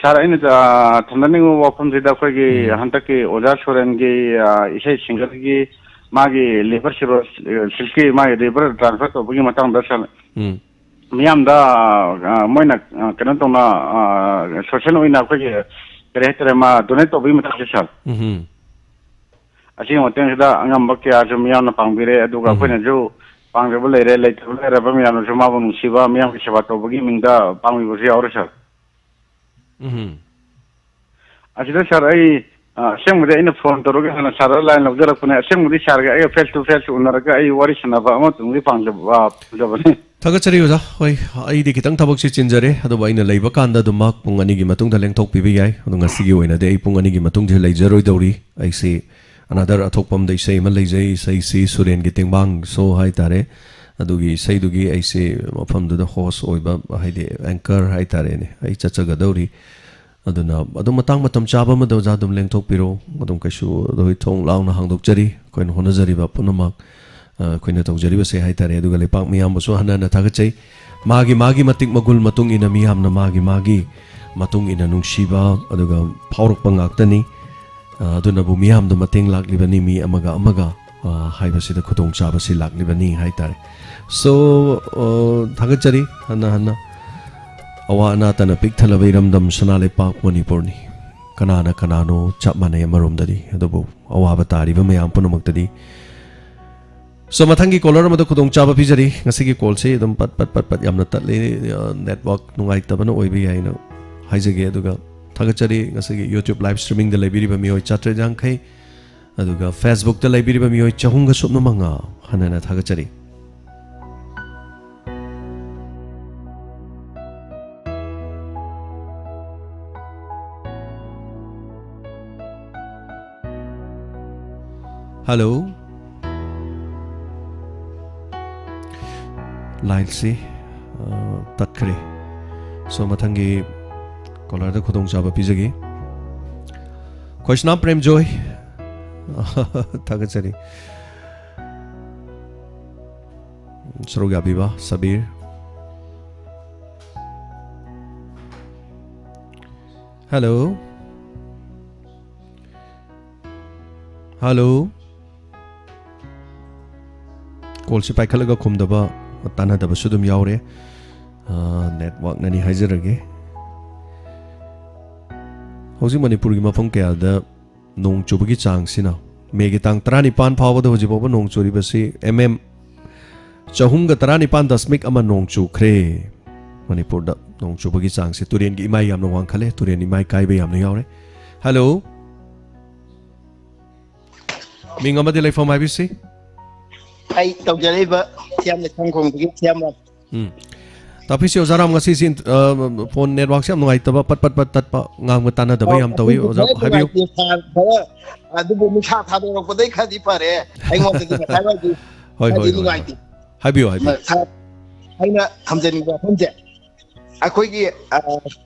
Sir, ꯑꯩꯅ, ꯑ, ꯊꯝꯖꯅꯤꯡꯕ ꯋꯥꯐꯝꯁꯤꯗ ꯑꯩꯈꯣꯏꯒꯤ ꯎꯝ꯫ ꯍꯟꯗꯛꯀꯤ ꯑꯣꯖꯥ ꯁꯨꯔꯦꯟꯒꯤ, ꯑ, ꯏꯁꯩ singerꯒꯤ ꯃꯥꯒꯤ liver cirrhosis, ꯑ, ꯁꯤꯁꯀꯤ ꯃꯥꯒꯤ liver transfer ꯇꯧꯕꯒꯤ ꯃꯇꯥꯡꯗ, sir, ꯎꯝ꯫ ꯃꯤꯌꯥꯝꯗ, ꯑ, ꯃꯣꯏꯅ, ꯑ, ꯀꯩꯅꯣ ꯇꯧꯅ, ꯑ, social ꯑꯣꯏꯅ ꯑꯩꯈꯣꯏꯒꯤ, ꯀꯔꯤ ꯍꯥꯏꯇꯥꯔꯦ, ꯃꯥ donate ꯇꯧꯕꯒꯤ ꯃꯇꯥꯡꯁꯦ, sir꯫ ꯎꯝ꯫ ꯑꯁꯤꯒꯤ ꯃꯇꯦꯡꯁꯤꯗ ꯑꯉꯝꯕ ꯀꯌꯥꯁꯨ ꯃꯤꯌꯥꯝꯅ ꯄꯥꯡꯕꯤꯔꯦ, ꯑꯗꯨꯒ ꯎꯝ꯫ ꯑꯩꯈꯣꯏꯅꯁꯨ ꯄꯥꯡꯖꯕ ꯂꯩꯔꯦ, ꯂꯩꯇꯕ ꯂꯩꯔꯕ ꯃꯌꯥꯝꯅꯁꯨ ꯃꯥꯕꯨ ꯅꯨꯡꯁꯤꯕ, ꯃꯤꯌꯥꯝꯒꯤ ꯁꯦꯕꯥ ꯇꯧꯕꯒꯤ ꯃꯤꯡꯗ ꯄꯥꯡꯕꯤꯕꯁꯨ ꯌꯥꯎꯔꯦ, sir꯫ ꯎꯝ꯫ ꯑꯁꯤꯗ, sir, ꯑꯩ, ꯑ, ꯑꯁꯦꯡꯕꯗꯤ ꯑꯩꯅ ꯐꯣꯟ ꯇꯧꯔꯒ ꯍꯥꯟꯅ sir line ꯂꯧꯖꯔꯛꯄꯅꯦ꯫ ꯑꯁꯦꯡꯕꯗꯤ sirꯒ ꯑꯩꯒ face to face ꯎꯅꯔꯒ ꯑꯩ ꯋꯥꯔꯤ ꯁꯥꯟꯅꯕ ꯑꯃꯇꯪꯗꯤ ꯄꯥꯝꯖꯕ, ꯑ, ꯄꯥꯝꯖꯕꯅꯦ꯫ ꯊꯥꯒꯠꯆꯔꯤ, ꯑꯣꯖꯥ꯫ ꯍꯣꯏ, ꯑꯩꯗꯤ ꯈꯤꯇꯪ ꯊꯕꯛꯁꯤ ꯆꯤꯟꯖꯔꯦ, ꯑꯗꯨꯕꯨ ꯑꯩꯅ ꯂꯩꯕ ꯀꯥꯟꯗ ꯑꯗꯨꯃꯛ ꯄꯨꯡ ꯑꯅꯤꯒꯤ ꯃꯇꯨꯡꯗ ꯂꯦꯡꯊꯣꯛꯄꯤꯕ ꯌꯥꯏ꯫ ꯑꯗꯣ ꯉꯁꯤꯒꯤ ꯑꯣꯏꯅꯗꯤ ꯑꯩ ꯄꯨꯡ ꯑꯅꯤꯒꯤ ꯃꯇꯨꯡꯁꯤ ꯂꯩꯖꯔꯣꯏꯗꯧꯔꯤ꯫ ꯑꯩꯁꯤ another ꯑꯊꯣꯛꯄ ꯑꯃꯗ ꯏꯁꯩ ꯑꯃ ꯂꯩꯖꯩ꯫ ꯏꯁꯩꯁꯤ ꯁꯨꯔꯦꯟꯒꯤ ꯇꯦꯡꯕꯥꯡ show ꯍꯥꯏꯇꯥꯔꯦ꯫ ꯑꯗꯨꯒꯤ ꯏꯁꯩꯗꯨꯒꯤ ꯑꯩꯁꯤ ꯃꯐꯝꯗꯨꯗ host ꯑꯣꯏꯕ, ꯍꯥꯏꯗꯤ anchor ꯍꯥꯏꯇꯥꯔꯦꯅꯦ, ꯑꯩ ꯆꯠꯆꯒꯗꯧꯔꯤ꯫ ꯑꯗꯨꯅ ꯑꯗꯨꯝ ꯃꯇꯥꯡ ꯃꯇꯝ ꯆꯥꯕ ꯑꯃꯗ ꯑꯣꯖꯥ ꯑꯗꯨꯝ ꯂꯦꯡꯊꯣꯛꯄꯤꯔꯣ꯫ ꯑꯗꯨꯝ ꯀꯩꯁꯨ ꯑꯗꯨꯒꯤ ꯊꯣꯡ ꯂꯥꯎꯅ ꯍꯥꯡꯗꯣꯛꯆꯔꯤ ꯑꯩꯈꯣꯏꯅ ꯍꯣꯠꯅꯖꯔꯤꯕ ꯄꯨꯝꯅꯃꯛ, ꯑ, ꯑꯩꯈꯣꯏꯅ ꯇꯧꯖꯔꯤꯕꯁꯦ ꯍꯥꯏꯇꯥꯔꯦ꯫ ꯑꯗꯨꯒ ꯂꯩꯄꯥꯛ ꯃꯤꯌꯥꯝꯕꯁꯨ ꯍꯟꯅ ꯍꯟꯅ ꯊꯥꯒꯠꯆꯩ꯫ ꯃꯥꯒꯤ ꯃꯥꯒꯤ ꯃꯇꯤꯛ ꯃꯒꯨꯜ ꯃꯇꯨꯡ ꯏꯟꯅ ꯃꯤꯌꯥꯝꯅ ꯃꯥꯒꯤ ꯃꯥꯒꯤ ꯃꯇꯨꯡ ꯏꯟꯅ ꯅꯨꯡꯁꯤꯕ ꯑꯗꯨꯒ ꯐꯥꯎꯔꯛꯄ ꯉꯥꯛꯇꯅꯤ꯫ ꯑ, ꯑꯗꯨꯅꯕꯨ ꯃꯤꯌꯥꯝꯗ ꯃꯇꯦꯡ ꯂꯥꯛꯂꯤꯕꯅꯤ, ꯃꯤ ꯑꯃꯒ ꯑꯃꯒ, ꯑ, ꯍꯥꯏꯕꯁꯤꯗ ꯈꯨꯗꯣꯡꯆꯥꯕꯁꯤ ꯂꯥꯛꯂꯤꯕꯅꯤ ꯍꯥꯏꯇꯥꯔꯦ꯫ So, ꯑ, ꯊꯥꯒꯠꯆꯔꯤ ꯍꯟꯅ ꯍꯟꯅ꯫ ꯑꯋꯥ ꯑꯅꯥꯇꯅ ꯄꯤꯛ ꯊꯜꯂꯕ ꯏꯔꯝꯗꯝ ꯁꯅꯥ ꯂꯩꯄꯥꯛ ꯃꯅꯤꯄꯨꯔꯅꯤ꯫ ꯀꯅꯥꯅ ꯀꯅꯥꯅꯣ ꯆꯞ ꯃꯥꯟꯅꯩ ꯑꯃꯔꯣꯝꯗꯗꯤ, ꯑꯗꯨꯕꯨ ꯑꯋꯥꯕ ꯇꯥꯔꯤꯕ ꯃꯌꯥꯝ ꯄꯨꯝꯅꯃꯛꯇꯗꯤ꯫ So, ꯃꯊꯪꯒꯤ caller ꯑꯃꯗ ꯈꯨꯗꯣꯡꯆꯥꯕ ꯄꯤꯖꯔꯤ꯫ ꯉꯁꯤꯒꯤ callꯁꯤ ꯑꯗꯨꯝ ꯄꯠ ꯄꯠ ꯄꯠ ꯄꯠ ꯌꯥꯝꯅ ꯇꯠꯂꯤ, ꯑ, network ꯅꯨꯡꯉꯥꯏꯇꯕꯅ ꯑꯣꯏꯕ ꯌꯥꯏꯅ ꯍꯥꯏꯖꯒꯦ꯫ ꯑꯗꯨꯒ ꯊꯥꯒꯠꯆꯔꯤ ꯉꯁꯤꯒꯤ YouTube live streamingꯗ ꯂꯩꯕꯤꯔꯤꯕ ꯃꯤꯑꯣꯏ ꯆꯥꯇ꯭ꯔꯦꯠ ꯌꯥꯡꯈꯩ, ꯑꯗꯨꯒ Facebookꯇ ꯂꯩꯕꯤꯔꯤꯕ ꯃꯤꯑꯣꯏ ꯆꯍꯨꯝꯒ ꯁꯨꯞꯅ ꯃꯉꯥ꯫ ꯍꯟꯅ ꯍꯟꯅ ꯊꯥꯒꯠꯆꯔꯤ꯫ Hello꯫ Lineꯁꯤ, ꯑ, ꯇꯠꯈ꯭ꯔꯦ꯫ So, ꯃꯊꯪꯒꯤ callerꯗ ꯈꯨꯗꯣꯡꯆꯥꯕ ꯄꯤꯖꯒꯦ꯫ ꯈꯣꯏꯁꯅꯥꯝ ꯄ꯭ꯔꯦꯝꯖꯣꯏ꯫ ꯊꯥꯒꯠꯆꯔꯤ꯫ ꯁꯔꯨꯛ ꯌꯥꯕꯤꯕ ꯁꯕꯤꯔ꯫ Hello꯫ Hello꯫ Callꯁꯤ ꯄꯥꯏꯈꯠꯂꯒ ꯈꯨꯝꯗꯕ, ꯇꯥꯟꯅꯗꯕꯁꯨ ꯑꯗꯨꯝ ꯌꯥꯎꯔꯦ꯫ ꯑ, networkꯅꯅꯤ ꯍꯥꯏꯖꯔꯒꯦ꯫ ꯍꯧꯖꯤꯛ ꯃꯅꯤꯄꯨꯔꯒꯤ ꯃꯐꯝ ꯀꯌꯥꯗ ꯅꯣꯡ ꯆꯨꯕꯒꯤ ꯆꯥꯡꯁꯤꯅ ꯃꯦꯒꯤ ꯇꯥꯡ ꯇꯔꯥꯅꯤꯄꯥꯟ ꯐꯥꯎꯕꯗ ꯍꯧꯖꯤꯛ ꯐꯥꯎꯕ ꯅꯣꯡ ꯆꯨꯔꯤꯕꯁꯤ M M ꯆꯍꯨꯝꯒ ꯇꯔꯥꯅꯤꯄꯥꯟ ꯗꯁꯃꯤꯛ ꯑꯃ ꯅꯣꯡ ꯆꯨꯈ꯭ꯔꯦ꯫ ꯃꯅꯤꯄꯨꯔꯗ ꯅꯣꯡ ꯆꯨꯕꯒꯤ ꯆꯥꯡꯁꯤ, ꯇꯨꯔꯦꯟꯒꯤ ꯏꯃꯥꯏ ꯌꯥꯝꯅ ꯋꯥꯡꯈꯠꯂꯦ, ꯇꯨꯔꯦꯟ ꯏꯃꯥꯏ ꯀꯥꯏꯕ ꯌꯥꯝꯅ ꯌꯥꯎꯔꯦ꯫ Hello꯫ ꯃꯤꯡ ꯑꯃꯗꯤ ꯂꯩꯐꯝ ꯍꯥꯏꯕꯤꯁꯤ꯫ ꯑꯩ ꯇꯧꯖꯔꯛꯏꯕ ꯁꯤꯌꯥꯝ ꯂꯩꯁꯥꯡꯈꯣꯡꯗꯒꯤ ꯁꯤꯌꯥꯝ ꯔꯥꯝ꯫ ꯎꯝ꯫ ꯇꯥꯛꯄꯤꯁꯤ ꯑꯣꯖꯥ ꯔꯥꯝ, ꯉꯁꯤꯁꯤ, ꯑ, phone networkꯁꯦ ꯌꯥꯝ ꯅꯨꯡꯉꯥꯏꯇꯕ, ꯄꯠ ꯄꯠ ꯄꯠ ꯇꯠꯄ, ꯉꯥꯡꯕ ꯇꯥꯟꯅꯗꯕ ꯑꯣ, ꯌꯥꯝ ꯇꯧꯏ꯫ ꯉꯁꯤꯗꯤ ꯑꯣꯖꯥ, ꯈꯔ ꯍꯥꯏꯕꯤꯌꯨ꯫ ꯅꯨꯡꯉꯥꯏꯇꯦ, ꯁꯥꯔ, ꯈꯔ, ꯑꯗꯨꯕꯨ ꯅꯨꯡꯁꯥ ꯊꯥꯗꯣꯔꯛꯄꯗꯩ ꯈꯔꯗꯤ ꯐꯔꯦ꯫ ꯑꯩꯉꯣꯟꯗꯗꯤ ꯉꯁꯥꯏ ꯋꯥꯏꯗꯤ ꯍꯣꯏ, ꯈꯔꯗꯤ ꯍꯣꯏ, ꯍꯣꯏ, ꯍꯣꯏ꯫ ꯅꯨꯡꯉꯥꯏꯇꯦ꯫ ꯍꯥꯏꯕꯤꯌꯨ, ꯍꯥꯏꯕꯤꯌꯨ꯫ ꯁꯥꯔ, ꯑꯩꯅ ꯊꯝꯖꯅꯤꯡꯕ ꯋꯥꯐꯝꯁꯦ, ꯑꯩꯈꯣꯏꯒꯤ, ꯑ,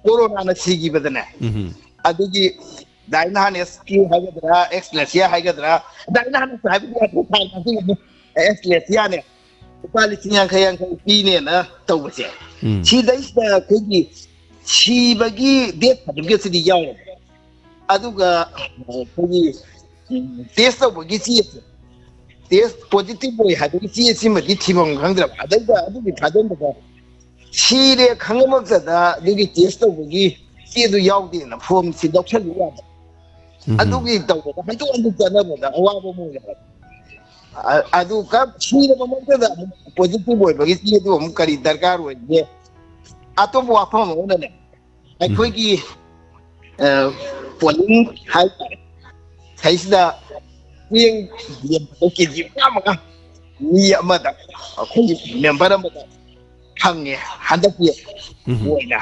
ꯀꯣꯔꯣꯅꯥꯅ ꯁꯤꯈꯤꯕꯗꯅꯦ, ꯎꯝ꯫ ꯑꯗꯨꯒꯤ ꯗꯥꯏꯅꯍꯥꯅꯦꯁꯀꯤ ꯍꯥꯏꯒꯗ꯭ꯔꯥ, ꯑꯦꯛꯁꯂꯦꯁꯤꯌꯥ ꯍꯥꯏꯒꯗ꯭ꯔꯥ, ꯗꯥꯏꯅꯍꯥꯅꯦꯁ ꯍꯥꯏꯕꯗꯤ ꯌꯥꯗꯦ, ꯊꯥꯏꯅꯒꯤ ꯑꯃꯨꯛ ꯑꯦꯛꯁꯂꯦꯁꯤꯌꯥꯅꯦ, ꯂꯨꯄꯥ ꯂꯤꯁꯤꯡ ꯌꯥꯡꯈꯩ ꯌꯥꯡꯈꯩ ꯄꯤꯅꯦꯅ ꯇꯧꯕꯁꯦ, ꯎꯝ꯫ ꯁꯤꯗꯩꯁꯤꯗ ꯑꯩꯈꯣꯏꯒꯤ ꯁꯤꯕꯒꯤ ꯗꯦꯠ ꯁꯥꯔꯇꯤꯐꯤꯀꯦꯠꯁꯤꯗꯤ ꯌꯥꯎꯔꯦ꯫ ꯑꯗꯨꯒ ꯑꯩꯈꯣꯏꯒꯤ, ꯎꯝ, ꯇꯦꯁ ꯇꯧꯕꯒꯤ ꯆꯦꯁꯦ, ꯇꯦꯁ ꯄꯣꯖꯤꯇꯤꯚ ꯑꯣꯏ ꯍꯥꯏꯕꯒꯤ ꯆꯦꯁꯤꯃꯗꯤ ꯊꯤꯐꯝ ꯈꯪꯗ꯭ꯔꯕ꯫ ꯑꯗꯩꯗ ꯑꯗꯨꯒꯤ ꯊꯥꯖꯤꯟꯕꯗ ꯁꯤꯔꯦ ꯈꯪꯉꯃꯛꯇꯗ ꯑꯗꯨꯒꯤ ꯇꯦꯁ ꯇꯧꯕꯒꯤ ꯆꯦꯗꯨ ꯌꯥꯎꯗꯦꯅ ꯐꯣꯝꯁꯤ ꯂꯧꯁꯜꯂꯨ ꯌꯥꯕ꯫ ꯎꯝ꯫ ꯑꯗꯨꯒꯤ ꯇꯧꯕꯗ ꯍꯟꯗꯣꯛ ꯍꯟꯗꯣꯛ ꯆꯠꯅꯕꯗ ꯑꯋꯥꯕ ꯑꯃ ꯑꯣꯏꯔꯦ꯫ ꯑ-, ꯑꯗꯨ ꯀ-, ꯁꯤꯔꯕ ꯃꯛꯇꯗ ꯑꯃꯨꯛ ꯄꯣꯖꯤꯇꯤꯚ ꯑꯣꯏꯕꯒꯤ ꯆꯦꯗꯨ ꯑꯃꯨꯛ ꯀꯔꯤ ꯗꯔꯀꯥꯔ ꯑꯣꯏꯒꯦ? ꯑꯇꯣꯞꯄ ꯋꯥꯐꯝ ꯑꯃꯅꯅꯦ, ꯎꯝ꯫ ꯑꯩꯈꯣꯏꯒꯤ, ꯑ, ꯄꯣꯂꯤꯡ ꯍꯥꯏꯇꯥꯔꯦ, ꯁꯤꯗꯩꯁꯤꯗ ꯆꯦꯡ ꯌꯦꯟꯕꯗꯣ ꯀꯦ ꯖꯤ ꯃꯉꯥ ꯃꯉꯥ ꯃꯤ ꯑꯃꯗ, ꯑꯩꯈꯣꯏꯒꯤ ꯃꯦꯝꯕꯔ ꯑꯃꯗ ꯐꯪꯉꯦ ꯍꯟꯗꯛꯀꯤ ꯎꯝ꯫ ꯑꯣꯏꯅ꯫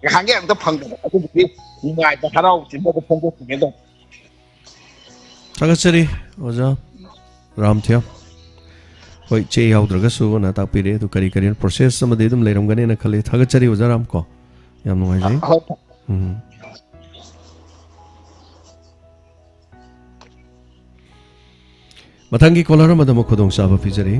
ꯉꯍꯥꯟꯒꯩ ꯑꯝꯇ ꯐꯪꯗꯕ, ꯑꯗꯨꯕꯨꯗꯤ ꯅꯨꯡꯉꯥꯏꯕ ꯍꯔꯥꯎꯕꯁꯤꯃ ꯐꯣꯡꯗꯣꯛꯆꯒꯦ ꯇꯧꯕ꯫ ꯊꯥꯒꯠꯆꯔꯤ ꯑꯣꯖꯥ ꯔꯥꯝꯊꯤꯌꯥꯝ꯫ ꯍꯣꯏ, ꯆꯦ ꯌꯥꯎꯗ꯭ꯔꯒꯁꯨ ꯑꯅ ꯇꯥꯛꯄꯤꯔꯦ꯫ ꯑꯗꯨ ꯀꯔꯤ ꯀꯔꯤꯅꯣ ꯄ꯭ꯔꯣꯁꯦꯁ ꯑꯃꯗꯤ ꯑꯗꯨꯝ ꯂꯩꯔꯝꯒꯅꯤꯅ ꯈꯜꯂꯤ꯫ ꯊꯥꯒꯠꯆꯔꯤ ꯑꯣꯖꯥ ꯔꯥꯝ ꯀꯣ꯫ ꯌꯥꯝ ꯅꯨꯡꯉꯥꯏꯖꯩ꯫ ꯍꯣꯏ꯫ ꯎꯝ꯫ ꯃꯊꯪꯒꯤ ꯀꯣꯂꯔ ꯑꯃꯗ ꯑꯃꯨꯛ ꯈꯨꯗꯣꯡꯆꯥꯕ ꯄꯤꯖꯔꯤ꯫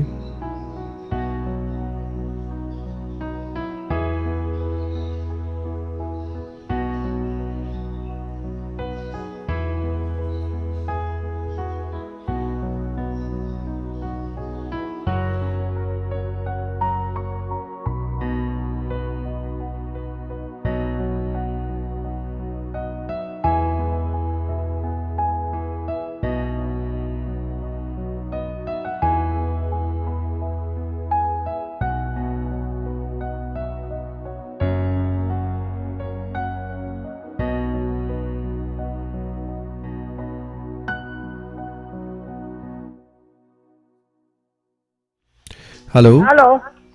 ꯍꯜꯂꯣ꯫ ꯍꯜꯂꯣ꯫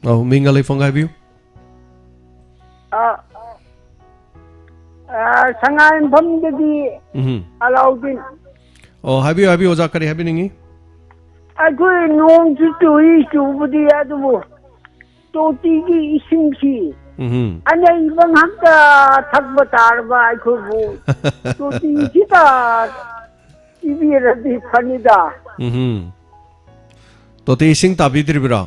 ꯑꯧ, ꯃꯤꯡꯒ ꯂꯩꯐꯝꯒ ꯍꯥꯏꯕꯤꯌꯨ꯫ ꯑ, ꯑ, ꯁꯉꯥꯏꯌꯨꯝꯐꯝꯗꯒꯤ ꯎꯝ꯫ ꯑꯂꯥꯎꯗꯤꯟ꯫ ꯑꯣ, ꯍꯥꯏꯕꯤꯌꯨ, ꯍꯥꯏꯕꯤꯌꯨ, ꯑꯣꯖꯥ, ꯀꯔꯤ ꯍꯥꯏꯕꯤꯅꯤꯡꯉꯤ? ꯑꯩꯈꯣꯏ ꯅꯣꯡꯁꯨ ꯆꯨꯏ, ꯆꯨꯕꯗꯤ, ꯑꯗꯨꯕꯨ ꯇꯣꯇꯤꯒꯤ ꯏꯁꯤꯡꯁꯤ ꯎꯝꯍꯨꯝ꯫ ꯑꯅꯩꯕ ꯉꯥꯛꯇ ꯊꯛꯄ ꯇꯥꯔꯕ ꯑꯩꯈꯣꯏꯕꯨ꯫ ꯇꯣꯇꯤꯁꯤꯗ ꯄꯤꯕꯤꯔꯗꯤ ꯐꯅꯤꯗ꯫ ꯎꯝꯍꯨꯝ꯫ ꯇꯣꯇꯤ ꯏꯁꯤꯡ ꯇꯥꯕꯤꯗ꯭ꯔꯤꯕ꯭ꯔꯣ?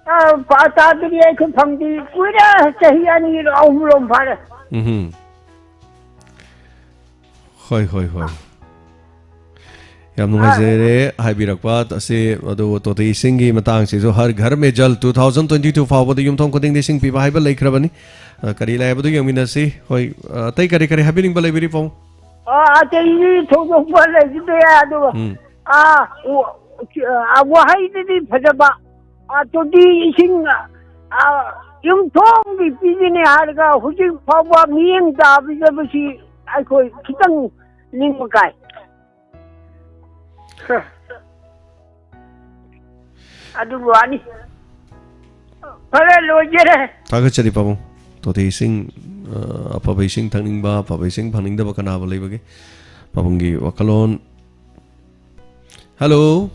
ꯑ, ꯄꯥ-, ꯇꯥꯗ꯭ꯔꯤ, ꯑꯩꯈꯣꯏ ꯐꯪꯗ꯭ꯔꯤ꯫ ꯀꯨꯏꯔꯦ, ꯆꯍꯤ ꯑꯅꯤꯔꯣ ꯑꯍꯨꯝꯂꯣꯝ ꯐꯥꯔꯦ꯫ ꯎꯝꯍꯨꯝ꯫ ꯍꯣꯏ, ꯍꯣꯏ, ꯍꯣꯏ꯫ ꯌꯥꯝ ꯅꯨꯡꯉꯥꯏꯖꯔꯦ ꯍꯥꯏꯕꯤꯔꯛꯄ ꯑꯁꯤ꯫ ꯑꯗꯨ ꯇꯣꯇꯤ ꯏꯁꯤꯡꯒꯤ ꯃꯇꯥꯡꯁꯤꯁꯨ ꯍꯔ ꯘꯔ ꯃꯦ Jal, two thousand twenty two ꯐꯥꯎꯕꯗ ꯌꯨꯝꯊꯣꯡ ꯈꯨꯗꯤꯡꯗ ꯏꯁꯤꯡ ꯄꯤꯕ ꯍꯥꯏꯕ ꯂꯩꯈ꯭ꯔꯕꯅꯤ꯫ ꯑ, ꯀꯔꯤ ꯂꯩ ꯍꯥꯏꯕꯗꯨ ꯌꯦꯡꯃꯤꯟꯅꯁꯤ꯫ ꯍꯣꯏ, ꯑ, ꯑꯇꯩ ꯀꯔꯤ ꯀꯔꯤ ꯍꯥꯏꯕꯤꯅꯤꯡꯕ ꯂꯩꯕꯤꯔꯤ, ꯄꯥꯕꯨꯡ? ꯑ, ꯑꯇꯩꯗꯤ ꯊꯣꯏꯗꯣꯛꯄ ꯂꯩꯈꯤꯗꯦ, ꯑꯗꯨꯒ, ꯎꯝ꯫ ꯑ, ꯋ-, ꯑ, ꯋꯥꯍꯩꯗꯗꯤ ꯐꯖꯕ, ꯑ, ꯇꯣꯇꯤ ꯏꯁꯤꯡ, ꯑ, ꯌꯨꯝꯊꯣꯡꯒꯤ ꯄꯤꯒꯅꯤ ꯍꯥꯏꯔꯒ ꯍꯧꯖꯤꯛ ꯐꯥꯎꯕ ꯃꯤꯠꯌꯦꯡ ꯇꯥꯕꯤꯗꯕꯁꯤ ꯑꯩꯈꯣꯏ ꯈꯤꯇꯪ ꯅꯤꯡꯕ ꯀꯥꯏ꯫ ꯑꯗꯨꯕꯨ ꯋꯥꯅꯤ꯫ ꯐꯔꯦ, ꯂꯣꯏꯖꯔꯦ꯫ ꯊꯥꯒꯠꯆꯔꯤ, ꯄꯥꯕꯨꯡ꯫ ꯇꯣꯇꯤ ꯏꯁꯤꯡ, ꯑ, ꯑꯐꯕ ꯏꯁꯤꯡ ꯊꯛꯅꯤꯡꯕ, ꯑꯐꯕ ꯏꯁꯤꯡ ꯐꯪꯅꯤꯡꯗꯕ ꯀꯅꯥꯕꯨ ꯂꯩꯕꯒꯦ? ꯄꯥꯕꯨꯡꯒꯤ ꯋꯥꯈꯜꯂꯣꯟ꯫ ꯍꯜꯂꯣ꯫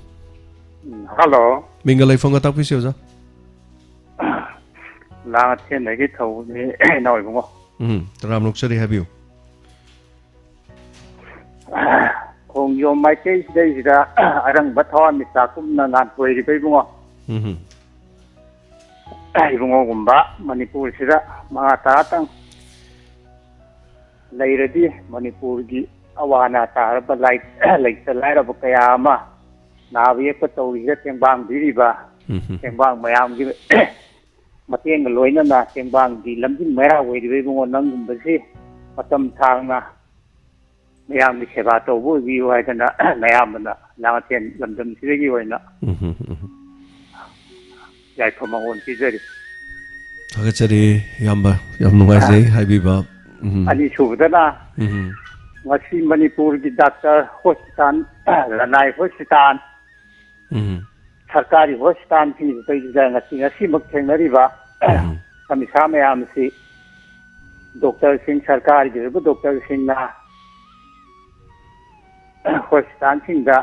ꯍꯜꯂꯣ꯫ ꯃꯤꯡꯒ ꯂꯩꯐꯝꯒ ꯇꯥꯛꯄꯤꯁꯤ, ꯑꯣꯖꯥ꯫ ꯂꯥꯡꯉꯊꯦꯟꯗꯒꯤ ꯊꯧꯕꯅꯤ, ꯏꯅꯥꯎ ꯏꯕꯨꯡꯉꯣ꯫ ꯎꯝ, ꯇꯔꯥꯝ ꯅꯣꯛꯆꯔꯤ, ꯍꯥꯏꯕꯤꯌꯨ꯫ ꯈꯣꯡꯖꯣꯝ ꯃꯥꯏꯀꯩ ꯁꯤꯗꯩꯁꯤꯗ ꯑꯔꯪꯕ ꯊꯋꯥꯟꯃꯤꯆꯥꯛꯀꯨꯝꯅ ꯉꯥꯟꯊꯣꯏꯔꯤꯕ ꯏꯕꯨꯡꯉꯣ꯫ ꯎꯝ꯫ ꯏꯕꯨꯡꯉꯣꯒꯨꯝꯕ ꯃꯅꯤꯄꯨꯔꯁꯤꯗ ꯃꯉꯥ ꯇꯔꯥꯇꯪ ꯂꯩꯔꯗꯤ ꯃꯅꯤꯄꯨꯔꯒꯤ ꯑꯋꯥ ꯑꯅꯥ ꯇꯥꯔꯕ ꯂꯥꯏ-, ꯂꯩꯇ ꯂꯥꯏꯔꯕ ꯀꯌꯥ ꯑꯃ ꯅꯥꯕ ꯌꯦꯛꯄ ꯇꯧꯔꯤꯁꯤꯗ ꯇꯦꯡꯕꯥꯡꯕꯤꯔꯤꯕ ꯎꯝ꯫ ꯇꯦꯡꯕꯥꯡ ꯃꯌꯥꯝꯒꯤ ꯃꯇꯦꯡꯒ ꯂꯣꯏꯅꯅ ꯇꯦꯡꯕꯥꯡꯒꯤ ꯂꯝꯖꯤꯡ ꯃꯩꯔꯥ ꯑꯣꯏꯔꯤꯕ ꯏꯕꯨꯡꯉꯣ ꯅꯪꯒꯨꯝꯕꯁꯤ ꯃꯇꯝ ꯁꯥꯡꯅ ꯃꯌꯥꯝꯒꯤ ꯁꯦꯕꯥ ꯇꯧꯕ ꯑꯣꯏꯕꯤꯌꯨ ꯍꯥꯏꯗꯅ ꯅꯌꯥꯝꯕꯅ ꯂꯥꯡꯉꯊꯦꯟ ꯂꯝꯗꯝꯁꯤꯗꯒꯤ ꯑꯣꯏꯅ ꯎꯝ, ꯎꯝ, ꯎꯝ꯫ ꯌꯥꯏꯐ ꯃꯉꯣꯟ ꯄꯤꯖꯔꯤ꯫ ꯊꯥꯒꯠꯆꯔꯤ ꯏꯌꯥꯝꯕ, ꯌꯥꯝ ꯅꯨꯡꯉꯥꯏꯖꯩ ꯍꯥꯏꯕꯤꯕ꯫ ꯎꯝ꯫ ꯑꯅꯤꯁꯨꯕꯗꯅ ꯎꯝ꯫ ꯉꯁꯤ ꯃꯅꯤꯄꯨꯔꯒꯤ ꯗꯥꯛꯇꯔ ꯍꯣꯁꯄꯤꯇꯥꯜ, ꯂꯅꯥꯏ ꯍꯣꯁꯄꯤꯇꯥꯜ, ꯎꯝ꯫ ꯁꯔꯀꯥꯔꯒꯤ ꯍꯣꯁꯄꯤꯇꯥꯜꯁꯤꯡꯁꯤꯗꯩꯁꯤꯗ ꯉꯁꯤ, ꯉꯁꯤꯃꯛ ꯊꯦꯡꯅꯔꯤꯕ ꯎꯝ꯫ ꯁꯃꯤꯁꯥ ꯃꯌꯥꯝꯁꯤ ꯗꯣꯛꯇꯔꯁꯤꯡ, ꯁꯔꯀꯥꯔꯒꯤ ꯑꯣꯏꯕ ꯗꯣꯛꯇꯔꯁꯤꯡꯅ ꯍꯣꯁꯄꯤꯇꯥꯜꯁꯤꯡꯗ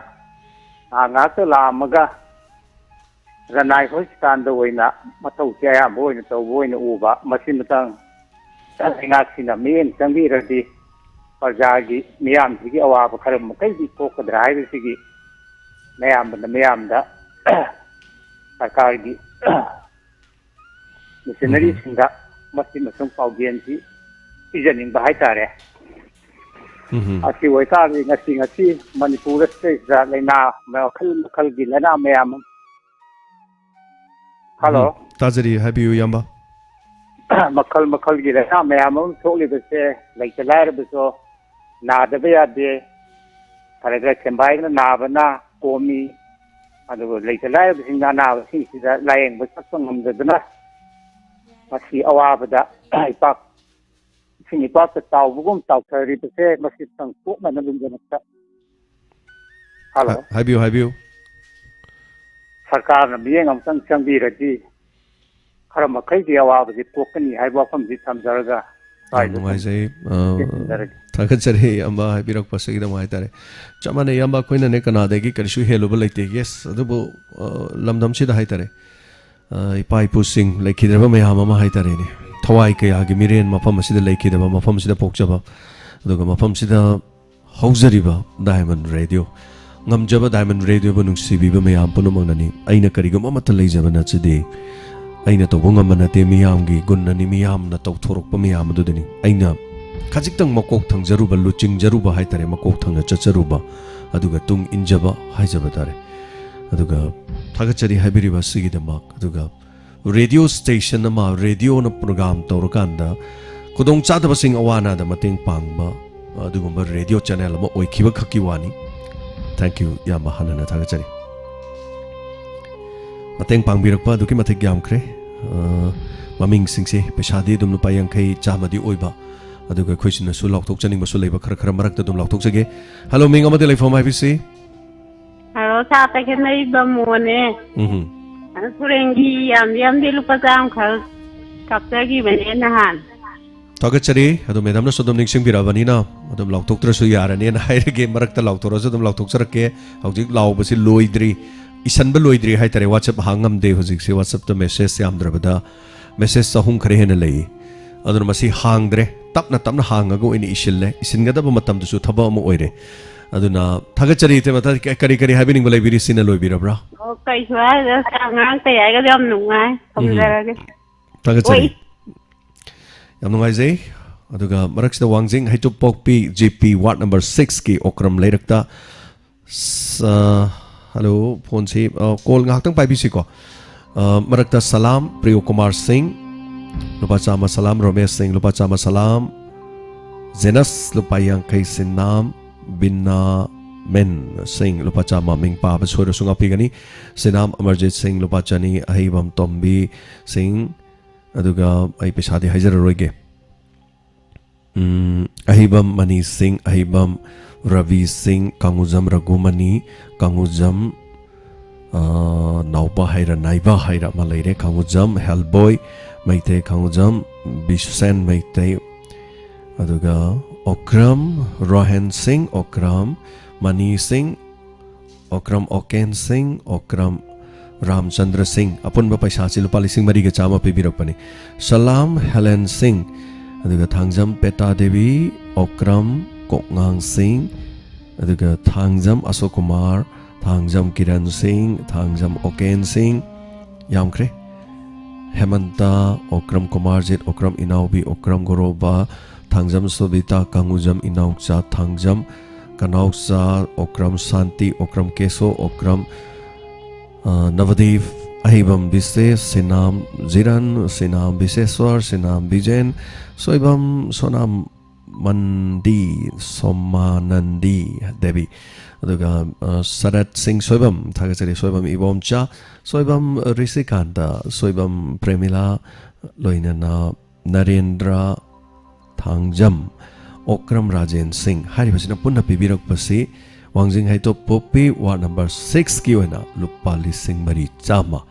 ꯉꯥꯏꯍꯥꯛ ꯉꯥꯏꯍꯥꯛꯇ ꯂꯥꯛꯑꯝꯃꯒ ꯔꯅꯥꯏ ꯍꯣꯁꯄꯤꯇꯥꯜꯗ ꯑꯣꯏꯅ ꯃꯊꯧꯁꯦ ꯑꯌꯥꯝꯕ ꯑꯣꯏꯅ ꯇꯧꯕ ꯑꯣꯏꯅ ꯎꯕ꯫ ꯃꯁꯤꯃꯇꯪ ꯂꯩꯉꯥꯛꯁꯤꯅ ꯃꯤꯠꯌꯦꯡ ꯆꯪꯕꯤꯔꯗꯤ ꯄ꯭ꯔꯖꯥꯒꯤ, ꯃꯤꯌꯥꯝꯁꯤꯒꯤ ꯑꯋꯥꯕ ꯈꯔ ꯃꯈꯩꯗꯤ ꯀꯣꯛꯀꯗ꯭ꯔꯥ ꯍꯥꯏꯕꯁꯤꯒꯤ ꯃꯌꯥꯝꯕꯅ ꯃꯤꯌꯥꯝꯗ ꯁꯔꯀꯥꯔꯒꯤ ꯃꯤꯁꯅꯔꯤꯁꯤꯡꯗ ꯃꯁꯤꯃ ꯁꯨꯝ ꯄꯥꯎꯖꯦꯜꯁꯤ ꯄꯤꯖꯅꯤꯡꯕ ꯍꯥꯏꯇꯥꯔꯦ꯫ ꯎꯝ ꯑꯁꯤ ꯑꯣꯏꯇꯥꯔꯗꯤ ꯉꯁꯤ, ꯉꯁꯤ ꯃꯅꯤꯄꯨꯔ ꯑꯁꯤꯗꯩꯁꯤꯗ ꯂꯥꯏꯅꯥ ꯃꯈꯜ ꯃꯈꯜꯒꯤ ꯂꯥꯏꯅꯥ ꯃꯌꯥꯝ ꯑꯃ, ꯍꯜꯂꯣ꯫ ꯎꯝ, ꯇꯥꯖꯔꯤ, ꯍꯥꯏꯕꯤꯌꯨ ꯏꯌꯥꯝꯕ꯫ ꯃꯈꯜ ꯃꯈꯜꯒꯤ ꯂꯥꯏꯅꯥ ꯃꯌꯥꯝ ꯑꯃ ꯊꯣꯛꯂꯤꯕꯁꯦ ꯂꯩꯇ ꯂꯥꯏꯔꯕꯁꯨ ꯅꯥꯗꯕ ꯌꯥꯗꯦ꯫ ꯈꯔ ꯈꯔ ꯁꯦꯝꯕꯥꯏꯗꯅ ꯅꯥꯕꯅ ꯀꯣꯝꯃꯤ꯫ ꯑꯗꯨꯕꯨ ꯂꯩꯇ ꯂꯥꯏꯔꯕꯁꯤꯡꯅ ꯑꯅꯥꯕꯁꯤꯡꯁꯤꯗ ꯂꯥꯌꯦꯡꯕ ꯆꯠꯄ ꯉꯝꯗꯗꯅ ꯃꯁꯤ ꯑꯋꯥꯕꯗ ꯏꯄꯥꯛ, ꯏꯁꯤꯡ ꯏꯄꯥꯛꯇ ꯇꯥꯎꯕꯒꯨꯝ ꯇꯥꯎꯊꯔꯤꯕꯁꯦ ꯃꯁꯤꯇꯪ ꯀꯣꯛꯅꯅꯕꯒꯤꯗꯃꯛꯇ꯫ ꯍꯜꯂꯣ꯫ ꯍꯥ-, ꯍꯥꯏꯕꯤꯌꯨ, ꯍꯥꯏꯕꯤꯌꯨ꯫ ꯁꯔꯀꯥꯔꯅ ꯃꯤꯠꯌꯦꯡ ꯑꯃꯇꯪ ꯆꯪꯕꯤꯔꯗꯤ ꯈꯔ ꯃꯈꯩꯗꯤ ꯑꯋꯥꯕꯁꯤ ꯀꯣꯛꯀꯅꯤ ꯍꯥꯏꯕ ꯋꯥꯐꯝꯁꯤ ꯊꯝꯖꯔꯒ ꯌꯥꯝ ꯁ꯭ꯋꯥꯏꯗ ꯅꯨꯡꯉꯥꯏꯖꯩ꯫ ꯑ, ꯂꯣꯏꯁꯤꯟꯖꯔꯒꯦ꯫ ꯊꯥꯒꯠꯆꯔꯤ ꯏꯌꯥꯝꯕ ꯍꯥꯏꯕꯤꯔꯛꯄꯁꯤꯒꯤꯗꯃꯛ ꯍꯥꯏꯇꯥꯔꯦ꯫ ꯆꯞ ꯃꯥꯟꯅꯩ ꯏꯌꯥꯝꯕ, ꯑꯩꯈꯣꯏꯅꯅꯦ ꯀꯅꯥꯗꯒꯤ ꯀꯔꯤꯁꯨ ꯍꯦꯜꯂꯨꯕ ꯂꯩꯇꯦ꯫ Yes, ꯑꯗꯨꯕꯨ, ꯑ, ꯂꯝꯗꯝꯁꯤꯗ ꯍꯥꯏꯇꯥꯔꯦ, ꯑ, ꯏꯄꯥ ꯏꯄꯨꯁꯤꯡ ꯂꯩꯈꯤꯗ꯭ꯔꯕ ꯃꯌꯥꯝ ꯑꯃ ꯍꯥꯏꯇꯥꯔꯦꯅꯦ, ꯊꯋꯥꯏ ꯀꯌꯥꯒꯤ ꯃꯤꯔꯦꯟ ꯃꯐꯝ ꯑꯁꯤꯗ ꯂꯩꯈꯤꯗꯕ, ꯃꯐꯝꯁꯤꯗ ꯄꯣꯛꯆꯕ, ꯑꯗꯨꯒ ꯃꯐꯝꯁꯤꯗ ꯍꯧꯖꯔꯤꯕ Diamond Radio, ꯉꯝꯖꯕ Diamond Radioꯕꯨ ꯅꯨꯡꯁꯤꯕꯤꯕ ꯃꯌꯥꯝ ꯄꯨꯝꯅꯃꯛꯅꯅꯤ꯫ ꯑꯩꯅ ꯀꯔꯤꯒꯨꯝꯕ ꯑꯃꯠꯇ ꯂꯩꯖꯕ ꯅꯠꯆꯗꯦ꯫ ꯑꯩꯅ ꯇꯧꯕ ꯉꯝꯕ ꯅꯠꯇꯦ, ꯃꯤꯌꯥꯝꯒꯤ ꯒꯨꯟꯅꯅꯤ, ꯃꯤꯌꯥꯝꯅ ꯇꯧꯊꯣꯔꯛꯄ ꯃꯌꯥꯝ ꯑꯗꯨꯗꯅꯤ꯫ ꯑꯩꯅ ꯈꯖꯤꯛꯇꯪ ꯃꯀꯣꯛ ꯊꯪꯖꯔꯨꯕ, ꯂꯨꯆꯤꯡꯖꯔꯨꯕ ꯍꯥꯏꯇꯥꯔꯦ, ꯃꯀꯣꯛ ꯊꯪꯅ ꯆꯠꯆꯔꯨꯕ, ꯑꯗꯨꯒ ꯇꯨꯡ ꯏꯟꯖꯕ ꯍꯥꯏꯖꯕ ꯇꯥꯔꯦ꯫ ꯑꯗꯨꯒ ꯊꯥꯒꯠꯆꯔꯤ ꯍꯥꯏꯕꯤꯔꯤꯕ ꯑꯁꯤꯒꯤꯗꯃꯛ꯫ ꯑꯗꯨꯒ ꯔꯦꯗꯤꯑꯣ ꯁ꯭ꯇꯦꯁꯟ ꯑꯃ, ꯔꯦꯗꯤꯑꯣꯅ ꯄ꯭ꯔꯣꯒ꯭ꯔꯥꯝ ꯇꯧꯔꯀꯥꯟꯗ ꯈꯨꯗꯣꯡꯆꯥꯗꯕꯁꯤꯡ, ꯑꯋꯥ ꯑꯅꯥꯗ ꯃꯇꯦꯡ ꯄꯥꯡꯕ ꯑꯗꯨꯒꯨꯝꯕ ꯔꯦꯗꯤꯑꯣ ꯆꯦꯅꯦꯜ ꯑꯃ ꯑꯣꯏꯈꯤꯕ ꯈꯛꯀꯤ ꯋꯥꯅꯤ꯫ Thank you ꯏꯌꯥꯝꯕ, ꯍꯟꯅ ꯊꯥꯒꯠꯆꯔꯤ꯫ ꯃꯇꯦꯡ ꯄꯥꯡꯕꯤꯔꯛꯄ ꯑꯗꯨꯛꯀꯤ ꯃꯇꯤꯛ ꯌꯥꯝꯈ꯭ꯔꯦ꯫ ꯑ, ꯃꯃꯤꯡꯁꯤꯡꯁꯦ ꯄꯩꯁꯥꯗꯤ ꯑꯗꯨꯝ ꯂꯨꯄꯥ ꯌꯥꯡꯈꯩ, ꯆꯥꯝꯃꯗꯤ ꯑꯣꯏꯕ, ꯑꯗꯨꯒ ꯑꯩꯈꯣꯏꯁꯤꯅꯁꯨ ꯂꯥꯎꯊꯣꯛꯆꯅꯤꯡꯕꯁꯨ ꯂꯩꯕ, ꯈꯔ ꯈꯔ ꯃꯔꯛꯇ ꯑꯗꯨꯝ ꯂꯥꯎꯊꯣꯛꯆꯒꯦ꯫ ꯍꯜꯂꯣ, ꯃꯤꯡ ꯑꯃꯗꯤ ꯂꯩꯐꯝ ꯍꯥꯏꯕꯤꯁꯤ꯫ ꯍꯜꯂꯣ, ꯁꯥ ꯇꯈꯦꯜꯗꯩ ꯕꯝꯃꯣꯅꯦ꯫ ꯎꯝ ꯑꯗꯨ ꯈꯨꯔꯦꯟꯒꯤ ꯌꯥꯝꯗꯤ ꯌꯥꯝꯗꯤ ꯂꯨꯄꯥ ꯆꯥꯝꯃꯈꯛ ꯀꯥꯞꯆꯈꯤꯕꯅꯦ ꯅꯍꯥꯟ꯫ ꯊꯥꯒꯠꯆꯔꯤ꯫ ꯑꯗꯣ ꯃꯦꯗꯥꯝꯅꯁꯨ ꯑꯗꯨꯝ ꯅꯤꯡꯁꯤꯡꯕꯤꯔꯛꯑꯕꯅꯤꯅ ꯑꯗꯨꯝ ꯂꯥꯎꯊꯣꯛꯇ꯭ꯔꯁꯨ ꯌꯥꯔꯅꯦꯅ ꯍꯥꯏꯔꯒꯦ꯫ ꯃꯔꯛꯇ ꯂꯥꯎꯊꯣꯔꯁꯨ ꯑꯗꯨꯝ ꯂꯥꯎꯊꯣꯛꯆꯔꯛꯀꯦ꯫ ꯍꯧꯖꯤꯛ ꯂꯥꯎꯕꯁꯤ ꯂꯣꯏꯗ꯭ꯔꯤ꯫ ꯏꯁꯟꯕ ꯂꯣꯏꯗ꯭ꯔꯤ ꯍꯥꯏꯇꯥꯔꯦ꯫ WhatsApp ꯍꯥꯡꯉꯝꯗꯦ ꯍꯧꯖꯤꯛꯁꯦ꯫ WhatsApp-ꯇ message ꯌꯥꯝꯗ꯭ꯔꯕꯗ message ꯆꯍꯨꯝ ꯈꯔ ꯍꯦꯟꯅ ꯂꯩ꯫ ꯑꯗꯨꯅ ꯃꯁꯤ ꯍꯥꯡꯗ꯭ꯔꯦ, ꯇꯞꯅ ꯇꯞꯅ ꯍꯥꯡꯉꯒ ꯑꯣꯏꯅ ꯏꯁꯤꯜꯂꯦ꯫ ꯏꯁꯤꯟꯒꯗꯕ ꯃꯇꯝꯗꯨꯁꯨ ꯊꯕꯛ ꯑꯃ ꯑꯣꯏꯔꯦ꯫ ꯑꯗꯨꯅ ꯊꯥꯒꯠꯆꯔꯤ ꯏꯇꯩꯃ꯫ ꯀꯔꯤ ꯀꯔꯤ ꯍꯥꯏꯕꯤꯅꯤꯡꯕ ꯂꯩꯕꯤꯔꯤ? ꯁꯤꯅ ꯂꯣꯏꯕꯤꯔꯕ꯭ꯔꯥ? ꯑꯣ, ꯀꯩꯁꯨ ꯍꯥꯏꯗꯦ, ꯉꯔꯥꯡ ꯀꯩ ꯍꯥꯏꯒꯗꯤ ꯌꯥꯝ ꯅꯨꯡꯉꯥꯏ꯫ ꯎꯝ꯫ ꯊꯝꯖꯔꯒꯦ꯫ ꯊꯥꯒꯠꯆꯔꯤ꯫ ꯑꯣꯏ꯫ ꯌꯥꯝ ꯅꯨꯡꯉꯥꯏꯖꯩ꯫ ꯑꯗꯨꯒ ꯃꯔꯛꯁꯤꯗ ꯋꯥꯡꯖꯤꯡ ꯍꯩꯇꯨꯞꯄꯣꯛꯄꯤ G P ward number six-ꯀꯤ Okram ꯂꯩꯔꯛꯇ ꯁ-, ꯍꯜꯂꯣ, ꯐꯣꯟꯁꯤ, ꯑ, ꯀꯣꯜ ꯉꯥꯏꯍꯥꯛꯇꯪ ꯄꯥꯏꯕꯤꯁꯤꯀꯣ꯫ ꯑ, ꯃꯔꯛꯇ ꯁꯂꯥꯝ, ꯄ꯭ꯔꯤꯌꯣ ꯀꯨꯃꯥꯔ ꯁꯤꯡ, ꯂꯨꯄꯥ ꯆꯥꯝꯃ ꯁꯂꯥꯝ, ꯔꯣꯃꯦꯁ ꯁꯤꯡ, ꯂꯨꯄꯥ ꯆꯥꯝꯃ ꯁꯂꯥꯝ, ꯖꯦꯅꯁ, ꯂꯨꯄꯥ ꯌꯥꯡꯈꯩ, ꯁꯤꯅꯥꯝ, ꯕꯤꯅꯥ ꯃꯦꯟ ꯁꯤꯡ, ꯂꯨꯄꯥ ꯆꯥꯝꯃ, ꯃꯤꯡ ꯄꯥꯕ ꯁꯣꯏꯔꯁꯨ ꯉꯥꯛꯄꯤꯒꯅꯤ꯫ ꯁꯤꯅꯥꯝ ꯑꯃꯔꯖꯤꯠ ꯁꯤꯡ, ꯂꯨꯄꯥ ꯆꯅꯤ, ꯑꯍꯩꯕꯝ ꯇꯣꯝꯕꯤ ꯁꯤꯡ, ꯑꯗꯨꯒ ꯑꯩ ꯄꯩꯁꯥꯗꯤ ꯍꯥꯏꯖꯔꯔꯣꯏꯒꯦ꯫ ꯎꯝ, ꯑꯍꯩꯕꯝ ꯃꯅꯤ ꯁꯤꯡ, ꯑꯍꯩꯕꯝ ꯔꯕꯤ ꯁꯤꯡ, ꯀꯥꯡꯉꯨꯖꯝ ꯔꯘꯨꯃꯅꯤ, ꯀꯥꯡꯉꯨꯖꯝ, ꯑ, ꯅꯥꯎꯕ ꯍꯥꯏꯔ, ꯅꯥꯏꯕ ꯍꯥꯏꯔ ꯑꯃ ꯂꯩꯔꯦ, ꯀꯥꯡꯉꯨꯖꯝ ꯍꯦꯜꯕꯣꯏ ꯃꯩꯇꯩ, ꯀꯥꯡꯉꯨꯖꯝ ꯕꯤꯁꯦꯟ ꯃꯩꯇꯩ, ꯑꯗꯨꯒ ꯑꯣꯀ꯭ꯔꯝ ꯔꯣꯍꯦꯟ ꯁꯤꯡ, ꯑꯣꯀ꯭ꯔꯝ ꯃꯅꯤ ꯁꯤꯡ, ꯑꯣꯀ꯭ꯔꯝ ꯑꯣꯀꯦꯟ ꯁꯤꯡ, ꯑꯣꯀ꯭ꯔꯝ ꯔꯥꯝꯆꯟꯗ꯭ꯔ ꯁꯤꯡ, ꯑꯄꯨꯟꯕ ꯄꯩꯁꯥꯁꯤ ꯂꯨꯄꯥ ꯂꯤꯁꯤꯡ ꯃꯔꯤꯒ ꯆꯥꯝꯃ ꯄꯤꯕꯤꯔꯛꯄꯅꯤ꯫ ꯁꯂꯥꯝ ꯍꯦꯂꯦꯟ ꯁꯤꯡ, ꯑꯗꯨꯒ ꯊꯥꯡꯖꯝ ꯄꯦꯇꯥ ꯗꯦꯕꯤ, ꯑꯣꯀ꯭ꯔꯝ ꯀꯣꯛꯉꯥꯡ ꯁꯤꯡ, ꯑꯗꯨꯒ ꯊꯥꯡꯖꯝ ꯑꯁꯣꯛ ꯀꯨꯃꯥꯔ, ꯊꯥꯡꯖꯝ ꯀꯤꯔꯟ ꯁꯤꯡ, ꯊꯥꯡꯖꯝ ꯑꯣꯀꯦꯟ ꯁꯤꯡ, ꯌꯥꯝꯈ꯭ꯔꯦ꯫ ꯍꯦꯃꯟꯇ, ꯑꯣꯀ꯭ꯔꯝ ꯀꯨꯃꯥꯔꯖꯤꯠ, ꯑꯣꯀ꯭ꯔꯝ ꯏꯅꯥꯎꯕꯤ, ꯑꯣꯀ꯭ꯔꯝ ꯒꯣꯔꯣꯕ, ꯊꯥꯡꯖꯝ ꯁꯣꯕꯤꯇꯥ, ꯀꯥꯡꯉꯨꯖꯝ ꯏꯅꯥꯎꯆꯥ, ꯊꯥꯡꯖꯝ ꯀꯅꯥꯎꯆꯥ, ꯑꯣꯀ꯭ꯔꯝ ꯁꯥꯟꯇꯤ, ꯑꯣꯀ꯭ꯔꯝ ꯀꯦꯁꯣ, ꯑꯣꯀ꯭ꯔꯝ, ꯑ, ꯅꯕꯗꯤꯞ, ꯑꯍꯩꯕꯝ ꯕꯤꯁꯦꯁ, ꯁꯤꯅꯥꯝ ꯖꯤꯔꯟ, ꯁꯤꯅꯥꯝ ꯕꯤꯁꯦꯁ꯭ꯋꯔ, ꯁꯤꯅꯥꯝ ꯕꯤꯖꯦꯟ, ꯁꯣꯏꯕꯝ, ꯁꯣꯅꯥꯝ ꯃꯟꯗꯤ, ꯁꯣꯃꯥꯅꯟꯗꯤ ꯗꯦꯕꯤ, ꯑꯗꯨꯒ, ꯑ, ꯁꯔꯠ ꯁꯤꯡ ꯁꯣꯏꯕꯝ, ꯊꯥꯒꯠꯆꯔꯤ ꯁꯣꯏꯕꯝ ꯏꯕꯣꯝꯆꯥ, ꯁꯣꯏꯕꯝ ꯔꯤꯁꯤꯀꯥꯟꯇ, ꯁꯣꯏꯕꯝ ꯄ꯭ꯔꯦꯃꯤꯂꯥ, ꯂꯣꯏꯅꯅ ꯅꯔꯦꯟꯗ꯭ꯔ, ꯊꯥꯡꯖꯝ, ꯑꯣꯀ꯭ꯔꯝ ꯔꯥꯖꯦꯟ ꯁꯤꯡ ꯍꯥꯏꯔꯤꯕꯁꯤꯅ ꯄꯨꯟꯅ ꯄꯤꯕꯤꯔꯛꯄꯁꯤ ꯋꯥꯡꯖꯤꯡ ꯍꯩꯇꯣꯞ ꯄꯣꯛꯄꯤ ward number six-ꯀꯤ ꯑꯣꯏꯅ ꯂꯨꯄꯥ ꯂꯤꯁꯤꯡ ꯃꯔꯤ ꯆꯥꯝꯃ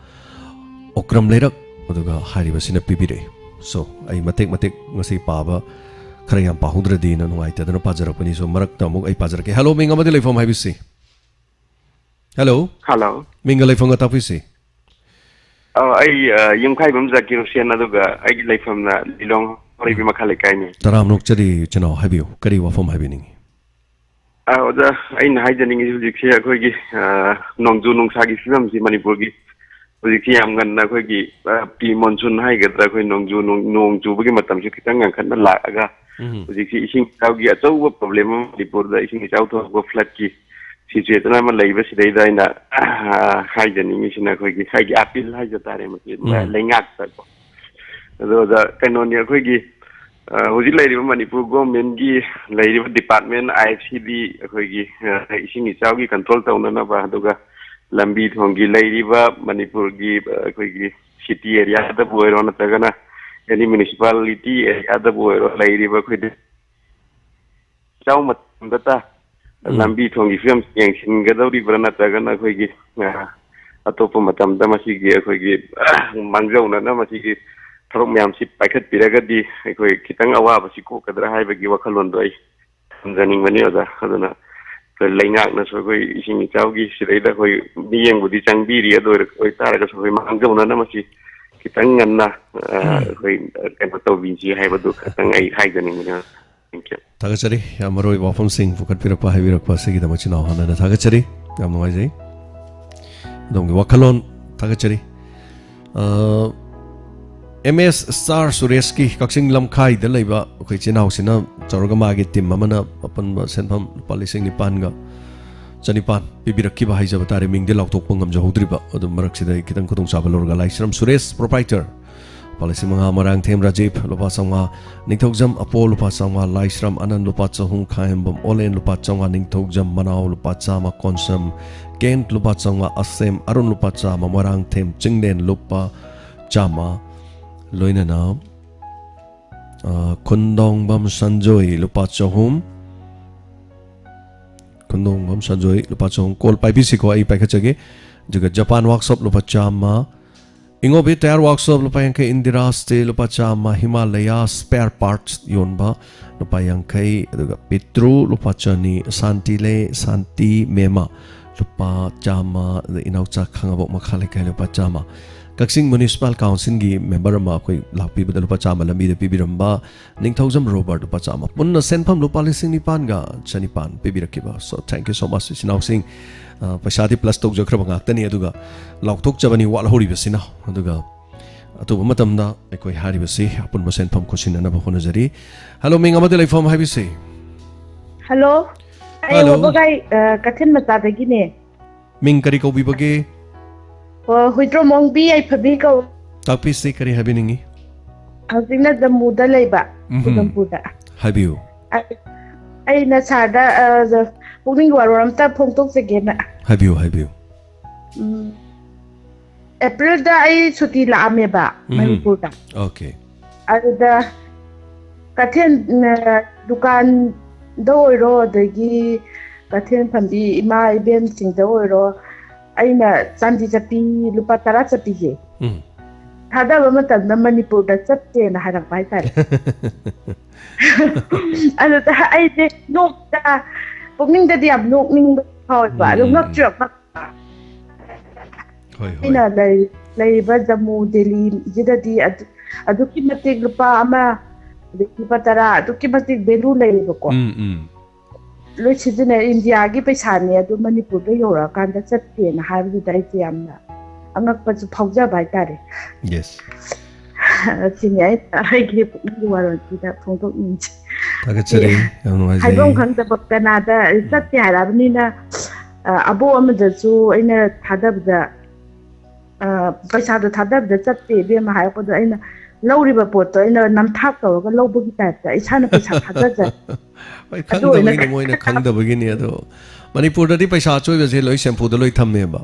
ꯑꯣꯀ꯭ꯔꯝ ꯂꯩꯔꯛ ꯑꯗꯨꯒ ꯍꯥꯏꯔꯤꯕꯁꯤꯅ ꯄꯤꯕꯤꯔꯛꯏ꯫ So, ꯑꯩ ꯃꯇꯦꯛ ꯃꯇꯦꯛ ꯉꯁꯤ ꯄꯥꯕ ꯈꯔ ꯌꯥꯝ ꯄꯥꯍꯧꯗ꯭ꯔꯗꯤꯅ ꯅꯨꯡꯉꯥꯏꯇꯗꯅ ꯄꯥꯖꯔꯛꯄꯅꯤ꯫ So, ꯃꯔꯛꯇ ꯑꯃꯨꯛ ꯑꯩ ꯄꯥꯖꯔꯛꯀꯦ꯫ ꯍꯜꯂꯣ, ꯃꯤꯡ ꯑꯃꯗꯤ ꯂꯩꯐꯝ ꯍꯥꯏꯕꯤꯁꯤ꯫ ꯍꯦꯜꯂꯣ꯫ ꯍꯜꯂꯣ꯫ ꯃꯤꯡꯒ ꯂꯩꯐꯝꯒ ꯇꯥꯛꯄꯤꯁꯤ꯫ ꯑ, ꯑꯩ ꯑ, ꯌꯨꯝꯈꯥꯏꯕꯝ ꯖꯥꯀꯤꯔ ꯍꯨꯁꯦꯟ, ꯑꯗꯨꯒ ꯑꯩꯒꯤ ꯂꯩꯐꯝꯅ ꯂꯤꯂꯣꯡ ꯍꯥꯎꯔꯩꯕꯤ ꯃꯈꯥ ꯂꯩꯀꯥꯏꯅꯤ꯫ ꯇꯔꯥꯝꯅ ꯑꯣꯛꯆꯔꯤ ꯏꯆꯤꯟꯅꯥꯎ, ꯍꯥꯏꯕꯤꯌꯨ, ꯀꯔꯤ ꯋꯥꯐꯝ ꯍꯥꯏꯕꯤꯅꯤꯡꯉꯤ? ꯑ, ꯑꯣꯖꯥ, ꯑꯩꯅ ꯍꯥꯏꯖꯅꯤꯡꯉꯤꯁꯦ ꯍꯧꯖꯤꯛꯁꯦ ꯑꯩꯈꯣꯏꯒꯤ ꯑ, ꯅꯣꯡꯖꯨ ꯅꯨꯡꯁꯥꯒꯤ ꯐꯤꯕꯝꯁꯤ ꯃꯅꯤꯄꯨꯔꯒꯤ ꯍꯧꯖꯤꯛꯁꯤ ꯌꯥꯝ ꯉꯟꯅ ꯑꯩꯈꯣꯏꯒꯤ ꯄ꯭ꯔꯤ ꯃꯣꯟꯁꯨꯟ ꯍꯥꯏꯒꯗ꯭ꯔꯥ, ꯑꯩꯈꯣꯏ ꯅꯣꯡꯖꯨ ꯅꯣꯡ ꯅꯣꯡ ꯆꯨꯕꯒꯤ ꯃꯇꯝꯁꯤ ꯈꯤꯇꯪ ꯉꯟꯈꯠꯅ ꯂꯥꯛꯑꯒ ꯍꯧꯖꯤꯛꯁꯤ ꯏꯁꯤꯡ ꯏꯆꯥꯎꯒꯤ ꯑꯆꯧꯕ ꯄ꯭ꯔꯣꯕ꯭ꯂꯦꯝ ꯑꯃ ꯃꯅꯤꯄꯨꯔꯗ ꯏꯁꯤꯡ ꯏꯆꯥꯎ ꯊꯣꯛꯂꯛꯄ ꯐ꯭ꯂꯠꯀꯤ ꯁꯤꯆꯨꯋꯦꯁꯟ ꯑꯃ ꯂꯩꯕꯁꯤꯗꯩꯗ ꯑꯩꯅ ꯑ, ꯍꯥꯏꯖꯅꯤꯡꯉꯤꯁꯤꯅ ꯑꯩꯈꯣꯏꯒꯤ ꯉꯁꯥꯏꯒꯤ ꯑꯄꯤꯜ ꯍꯥꯏꯖ ꯇꯥꯔꯦ ꯃꯁꯤ ꯎꯝ꯫ ꯂꯩꯉꯥꯛꯇꯀꯣ꯫ ꯑꯗꯣ ꯑꯣꯖꯥ ꯀꯩꯅꯣꯅꯤ, ꯑꯩꯈꯣꯏꯒꯤ ꯑ, ꯍꯧꯖꯤꯛ ꯂꯩꯔꯤꯕ ꯃꯅꯤꯄꯨꯔ ꯒꯣꯔꯃꯦꯟꯒꯤ ꯂꯩꯔꯤꯕ ꯗꯤꯄꯥꯔꯠꯃꯦꯟ ꯑꯥꯏ ꯑꯦꯐ ꯁꯤꯗꯤ ꯑꯩꯈꯣꯏꯒꯤ ꯑ, ꯏꯁꯤꯡ ꯏꯆꯥꯎꯒꯤ ꯀꯟꯇ꯭ꯔꯣꯜ ꯇꯧꯅꯅꯕ, ꯑꯗꯨꯒ ꯂꯝꯕꯤ ꯊꯣꯡꯒꯤ ꯂꯩꯔꯤꯕ ꯃꯅꯤꯄꯨꯔꯒꯤ ꯑ, ꯑꯩꯈꯣꯏꯒꯤ ꯁꯤꯇꯤ ꯑꯦꯔꯤꯌꯥꯗꯕꯨ ꯑꯣꯏꯔꯣ ꯅꯠꯇ꯭ꯔꯒꯅ ꯑꯦꯅꯤ ꯃ꯭ꯌꯨꯅꯤꯁꯤꯄꯥꯂꯤꯇꯤ ꯑꯦꯔꯤꯌꯥꯗꯕꯨ ꯑꯣꯏꯔꯣ, ꯂꯩꯔꯤꯕ ꯑꯩꯈꯣꯏꯗꯤ ꯏꯆꯥꯎ ꯃꯇꯝꯗꯇ ꯎꯝ꯫ ꯂꯝꯕꯤ ꯊꯣꯡꯒꯤ ꯐꯤꯕꯝ ꯌꯦꯡꯁꯤꯟꯒꯗꯧꯔꯤꯕ꯭ꯔꯥ ꯅꯠꯇ꯭ꯔꯒꯅ ꯑꯩꯈꯣꯏꯒꯤ ꯑ, ꯑꯇꯣꯞꯄ ꯃꯇꯝꯗ ꯃꯁꯤꯒꯤ ꯑꯩꯈꯣꯏꯒꯤ ꯑ, ꯃꯥꯡꯖꯧꯅꯅ ꯃꯁꯤꯒꯤ ꯊꯕꯛ ꯃꯌꯥꯝꯁꯤ ꯄꯥꯏꯈꯠꯄꯤꯔꯒꯗꯤ ꯑꯩꯈꯣꯏ ꯈꯤꯇꯪ ꯑꯋꯥꯕꯁꯤ ꯀꯣꯛꯀꯗ꯭ꯔꯥ ꯍꯥꯏꯕꯒꯤ ꯋꯥꯈꯜꯂꯣꯟꯗꯣ ꯑꯩ ꯊꯝꯖꯅꯤꯡꯕꯅꯤ ꯑꯣꯖꯥ꯫ ꯑꯗꯨꯅ ꯑꯩꯈꯣꯏ ꯂꯩꯉꯥꯛꯅꯁꯨ ꯑꯩꯈꯣꯏ ꯏꯁꯤꯡ ꯏꯆꯥꯎꯒꯤ ꯁꯤꯗꯩꯗ ꯑꯩꯈꯣꯏ ꯃꯤꯠꯌꯦꯡꯕꯨꯗꯤ ꯆꯪꯕꯤꯔꯤ, ꯑꯗꯨ ꯑꯣꯏꯔ-, ꯑꯣꯏꯇꯥꯔꯒꯁꯨ ꯑꯩꯈꯣꯏ ꯃꯥꯡꯖꯧꯅꯅ ꯃꯁꯤ ꯈꯤꯇꯪ ꯉꯟꯅ ꯑ, ꯑꯩꯈꯣꯏ ꯀꯩꯅꯣ ꯇꯧꯕꯤꯁꯤ ꯍꯥꯏꯕꯗꯨ ꯈꯤꯇꯪ ꯑꯩ ꯍꯥꯏꯖꯅꯤꯡꯕꯅꯤ꯫ Thank you꯫ ꯊꯥꯒꯠꯆꯔꯤ, ꯌꯥꯝ ꯃꯔꯨ ꯑꯣꯏꯕ ꯋꯥꯐꯝꯁꯤꯡ ꯄꯨꯈꯠꯄꯤꯔꯛꯄ, ꯍꯥꯏꯕꯤꯔꯛꯄ ꯑꯁꯤꯒꯤꯗꯃꯛ ꯏꯆꯤꯟ ꯏꯅꯥꯎ ꯍꯥꯟꯅ ꯊꯥꯒꯠꯆꯔꯤ꯫ ꯌꯥꯝ ꯅꯨꯡꯉꯥꯏꯖꯩ ꯑꯗꯣꯝꯒꯤ ꯋꯥꯈꯜꯂꯣꯟ꯫ ꯊꯥꯒꯠꯆꯔꯤ꯫ ꯑꯦꯝ ꯑꯦꯁ ꯁ꯭ꯇꯥꯔ ꯁꯨꯔꯦꯁꯀꯤ ꯀꯛꯆꯤꯡ ꯂꯝꯈꯥꯏꯗ ꯂꯩꯕ ꯑꯩꯈꯣꯏ ꯏꯆꯤꯟ ꯏꯅꯥꯎꯁꯤꯅ ꯇꯧꯔꯒ ꯃꯥꯒꯤ ꯇꯤꯝ ꯑꯃꯅ ꯑꯄꯨꯟꯕ ꯁꯦꯟꯐꯝ ꯂꯨꯄꯥ ꯂꯤꯁꯤꯡ ꯅꯤꯄꯥꯟꯒ ꯆꯅꯤꯄꯥꯟ ꯄꯤꯕꯤꯔꯛꯈꯤꯕ ꯍꯥꯏꯖꯕ ꯇꯥꯔꯦ꯫ ꯃꯤꯡꯗꯤ ꯂꯥꯎꯊꯣꯛꯄ ꯉꯝꯖꯍꯧꯗ꯭ꯔꯤꯕ, ꯑꯗꯨ ꯃꯔꯛꯁꯤꯗ ꯑꯩ ꯈꯤꯇꯪ ꯈꯨꯗꯣꯡꯆꯥꯕ ꯂꯧꯔꯒ ꯂꯥꯏꯁ꯭ꯔꯝ ꯁꯨꯔꯦꯁ, ꯄ꯭ꯔꯣꯄꯥꯏꯇꯔ, ꯂꯨꯄꯥ ꯂꯤꯁꯤꯡ ꯃꯉꯥ, ꯃꯣꯏꯔꯥꯡꯊꯦꯝ ꯔꯥꯖꯤꯞ ꯂꯨꯄꯥ ꯆꯥꯝꯃꯉꯥ, ꯅꯤꯡꯊꯧꯖꯝ ꯑꯄꯣ ꯂꯨꯄꯥ ꯆꯥꯝꯃꯉꯥ, ꯂꯥꯏꯁ꯭ꯔꯝ ꯑꯅꯟ ꯂꯨꯄꯥ ꯆꯍꯨꯝ, ꯈꯥꯍꯦꯝꯕꯝ ꯑꯣꯂꯦꯟ ꯂꯨꯄꯥ ꯆꯥꯝꯃꯉꯥ, ꯅꯤꯡꯊꯧꯖꯝ ꯃꯅꯥꯎ ꯂꯨꯄꯥ ꯆꯥꯝꯃ, ꯀꯣꯟꯁꯝ ꯀꯦꯟ ꯂꯨꯄꯥ ꯆꯥꯝꯃꯉꯥ, ꯑꯁꯦꯝ ꯑꯔꯨꯟ ꯂꯨꯄꯥ ꯆꯥꯝꯃ, ꯃꯣꯏꯔꯥꯡꯊꯦꯝ ꯆꯤꯡꯂꯦꯟ ꯂꯨꯄꯥ ꯆꯥꯝꯃ, ꯂꯣꯏꯅꯅ, ꯑ, ꯈꯨꯟꯗꯣꯡꯕꯝ ꯁꯟꯖꯣꯏ ꯂꯨꯄꯥ ꯆꯍꯨꯝ, ꯈꯨꯟꯗꯣꯡꯕꯝ ꯁꯟꯖꯣꯏ ꯂꯨꯄꯥ ꯆꯍꯨꯝ꯫ ꯀꯣꯜ ꯄꯥꯏꯕꯤꯁꯤꯀꯣ, ꯑꯩ ꯄꯥꯏꯈꯠꯆꯒꯦ꯫ ꯑꯗꯨꯒ ꯖꯄꯥꯟ ꯋꯥꯔꯛꯁꯣꯞ ꯂꯨꯄꯥ ꯆꯥꯝꯃ, ꯏꯉꯣꯕꯤ ꯇꯌꯥꯔ ꯋꯥꯔꯛꯁꯣꯞ ꯂꯨꯄꯥ ꯌꯥꯡꯈꯩ, ꯏꯟꯗꯤꯔꯥ ꯁ꯭ꯇꯤꯜ ꯂꯨꯄꯥ ꯆꯥꯝꯃ, ꯍꯤꯃꯥꯂꯌꯥ ꯁ꯭ꯄꯦꯌꯔ ꯄꯥꯔꯠꯁ ꯌꯣꯟꯕ ꯂꯨꯄꯥ ꯌꯥꯡꯈꯩ, ꯑꯗꯨꯒ ꯄꯤꯇ꯭ꯔꯨ ꯂꯨꯄꯥ ꯆꯅꯤ, ꯁꯥꯟꯇꯤ ꯂꯩ, ꯁꯥꯟꯇꯤ ꯃꯦꯃꯥ ꯂꯨꯄꯥ ꯆꯥꯝꯃ, ꯑꯗ ꯏꯅꯥꯎꯆꯥ ꯈꯥꯉꯕꯣꯛ ꯃꯈꯥ ꯂꯩꯀꯥꯏ ꯂꯨꯄꯥ ꯆꯥꯝꯃ, ꯀꯛꯆꯤꯡ ꯃ꯭ꯌꯨꯅꯤꯁꯤꯄꯥꯜ ꯀꯥꯎꯟꯁꯤꯜꯒꯤ ꯃꯦꯝꯕꯔ ꯑꯃ ꯑꯩꯈꯣꯏ ꯂꯥꯛꯄꯤꯕꯗ ꯂꯨꯄꯥ ꯆꯥꯝꯃ ꯂꯝꯕꯤꯗ ꯄꯤꯕꯤꯔꯝꯕ, ꯅꯤꯡꯊꯧꯖꯝ ꯔꯣꯕꯔꯠ ꯂꯨꯄꯥ ꯆꯥꯝꯃ, ꯄꯨꯟꯅ ꯁꯦꯟꯐꯝ ꯂꯨꯄꯥ ꯂꯤꯁꯤꯡ ꯅꯤꯄꯥꯟꯒ ꯆꯅꯤꯄꯥꯟ ꯄꯤꯕꯤꯔꯛꯈꯤꯕ꯫ So, thank you so much, ꯏꯆꯤꯟ ꯏꯅꯥꯎꯁꯤꯡ꯫ ꯑ, ꯄꯩꯁꯥꯗꯤ plus ꯇꯧꯖꯈ꯭ꯔꯕ ꯉꯥꯛꯇꯅꯤ, ꯑꯗꯨꯒ ꯂꯥꯎꯊꯣꯛꯆꯕꯅꯤ ꯋꯥꯠꯍꯧꯔꯤꯕꯁꯤꯅ꯫ ꯑꯗꯨꯒ ꯑꯊꯨꯕ ꯃꯇꯝꯗ ꯑꯩꯈꯣꯏ ꯍꯥꯏꯔꯤꯕꯁꯤ ꯑꯄꯨꯟꯕ ꯁꯦꯟꯐꯝ ꯈꯨꯠꯁꯤꯟꯅꯅꯕ ꯍꯣꯠꯅꯖꯔꯤ꯫ ꯍꯜꯂꯣ, ꯃꯤꯡ ꯑꯃꯗꯤ ꯂꯩꯐꯝ ꯍꯥꯏꯕꯤꯁꯤ꯫ ꯍꯜꯂꯣ, ꯑꯩ ꯍꯜꯂꯣ꯫ ꯋꯥꯕꯒꯥꯏ, ꯑ, ꯀꯩꯊꯦꯜ ꯃꯆꯥꯗꯒꯤꯅꯦ꯫ ꯃꯤꯡ ꯀꯔꯤ ꯀꯧꯕꯤꯕꯒꯦ? ꯑꯣ, ꯍꯨꯏꯗ꯭ꯔꯣꯝ ꯑꯣꯡꯕꯤ ꯌꯥꯏꯐꯕꯤ ꯀꯧ꯫ ꯇꯥꯛꯄꯤꯁꯤ, ꯀꯔꯤ ꯍꯥꯏꯕꯤꯅꯤꯡꯉꯤ? ꯍꯧꯖꯤꯛꯅ ꯖꯝꯃꯨꯗ ꯂꯩꯕ, ꯎꯝꯍꯨꯝ꯫ ꯎꯗꯝꯄꯨꯔꯗ꯫ ꯍꯥꯏꯕꯤꯌꯨ꯫ ꯑ-, ꯑꯩꯅ ꯁꯥꯔꯗ, ꯑ, ꯖ-, ꯄꯨꯛꯅꯤꯡꯒꯤ ꯋꯥꯔꯣꯜ ꯑꯝꯇ ꯐꯣꯡꯗꯣꯛꯆꯒꯦꯅ꯫ ꯍꯥꯏꯕꯤꯌꯨ, ꯍꯥꯏꯕꯤꯌꯨ꯫ ꯎꯝ꯫ ꯑꯦꯄ꯭ꯔꯤꯜꯗ ꯑꯩ ꯁꯨꯇꯤ ꯂꯥꯛꯑꯝꯃꯦꯕ ꯎꯝꯍꯨꯝ꯫ ꯃꯅꯤꯄꯨꯔꯗ꯫ ꯑꯣꯀꯦ꯫ ꯑꯗꯨꯗ ꯀꯩꯊꯦꯜ, ꯑ, ꯗꯨꯀꯥꯟꯗ ꯑꯣꯏꯔꯣ, ꯑꯗꯒꯤ ꯀꯩꯊꯦꯜ ꯐꯝꯕꯤ ꯏꯃꯥ ꯏꯕꯦꯟꯁꯤꯡꯗ ꯑꯣꯏꯔꯣ, ꯑꯩꯅ ꯆꯥꯟꯗꯤ ꯆꯠꯄꯤ ꯂꯨꯄꯥ ꯇꯔꯥ ꯆꯠꯄꯤꯁꯦ ꯎꯝ꯫ ꯊꯥꯗꯕ ꯃꯇꯝꯗ ꯃꯅꯤꯄꯨꯔꯗ ꯆꯠꯇꯦꯅ ꯍꯥꯏꯔꯛꯄ ꯍꯥꯏꯇꯥꯔꯦ꯫ ꯑꯗꯨꯗ ꯑꯩꯁꯦ ꯅꯣꯛꯇ, ꯄꯨꯛꯅꯤꯡꯗꯗꯤ ꯌꯥꯝ ꯅꯣꯛꯅꯤꯡꯕ ꯐꯥꯎꯋꯦꯕ, ꯑꯗꯨ ꯎꯝ, ꯎꯝ, ꯎꯝ꯫ ꯉꯛꯁꯨ ꯌꯥꯝ ꯉꯛꯄ꯫ ꯍꯣꯏ, ꯍꯣꯏ꯫ ꯑꯩꯅ ꯂꯩ-, ꯂꯩꯔꯤꯕ ꯖꯝꯃꯨ, ꯗꯦꯜꯂꯤꯁꯤꯗꯗꯤ ꯑꯗꯨ-, ꯑꯗꯨꯛꯀꯤ ꯃꯇꯤꯛ ꯂꯨꯄꯥ ꯑꯃ, ꯑꯗꯩ ꯂꯨꯄꯥ ꯇꯔꯥ ꯑꯗꯨꯛꯀꯤ ꯃꯇꯤꯛ value ꯂꯩꯌꯦꯕꯀꯣ꯫ ꯎꯝ, ꯎꯝ꯫ ꯂꯣꯏ ꯁꯤꯖꯤꯟꯅꯩ, ꯏꯟꯗꯤꯌꯥꯒꯤ ꯄꯩꯁꯥꯅꯦ, ꯑꯗꯨ ꯃꯅꯤꯄꯨꯔꯗ ꯌꯧꯔꯛꯑꯀꯥꯟꯗ ꯆꯠꯇꯦꯅ ꯍꯥꯏꯕꯗꯨꯗ ꯑꯩꯁꯦ ꯌꯥꯝꯅ ꯑꯉꯛꯄꯁꯨ ꯐꯥꯎꯖꯕ ꯍꯥꯏꯇꯥꯔꯦ꯫ Yes꯫ ꯁꯤꯅꯤ ꯑꯩꯅ ꯑꯩꯒꯤ ꯄꯨꯛꯅꯤꯡꯒꯤ ꯋꯥꯔꯣꯜꯁꯤꯗ ꯐꯣꯡꯗꯣꯛꯅꯤꯡꯉꯤꯁꯦ꯫ ꯊꯥꯒꯠꯆꯔꯤ, ꯑꯦ, ꯌꯥꯝ ꯅꯨꯡꯉꯥꯏꯖꯩ꯫ ꯍꯥꯏꯐꯝ ꯈꯪꯗꯕ ꯀꯅꯥꯗ ꯎꯝ꯫ ꯆꯠꯇꯦ ꯍꯥꯏꯔꯛꯑꯕꯅꯤꯅ, ꯑ, ꯑꯕꯣꯛ ꯑꯃꯗꯁꯨ ꯑꯩꯅ ꯊꯥꯗꯕꯗ, ꯑ, ꯄꯩꯁꯥꯗꯣ ꯊꯥꯗꯕꯗ ꯆꯠꯇꯦ ꯏꯕꯦꯝꯃ ꯍꯥꯏꯔꯛꯄꯗꯣ, ꯑꯩꯅ ꯂꯧꯔꯤꯕ ꯄꯣꯠꯇꯣ ꯑꯩꯅ ꯅꯝꯊꯥꯛ ꯇꯧꯔꯒ ꯂꯧꯕꯒꯤ type ꯇ ꯏꯁꯥꯅ ꯄꯩꯁꯥ ꯊꯥꯗꯖ-, ꯍꯣꯏ, ꯑꯗꯨ ꯑꯣꯏꯅ ꯈꯪꯗꯕꯒꯤꯅꯤ, ꯃꯣꯏꯅ ꯈꯪꯗꯕꯒꯤꯅꯤ꯫ ꯑꯗꯣ ꯃꯅꯤꯄꯨꯔꯗꯗꯤ ꯄꯩꯁꯥ ꯑꯆꯣꯏꯕꯁꯦ ꯂꯣꯏ ꯁꯦꯝꯐꯨꯗ ꯂꯣꯏ ꯊꯝꯃꯦꯕ꯫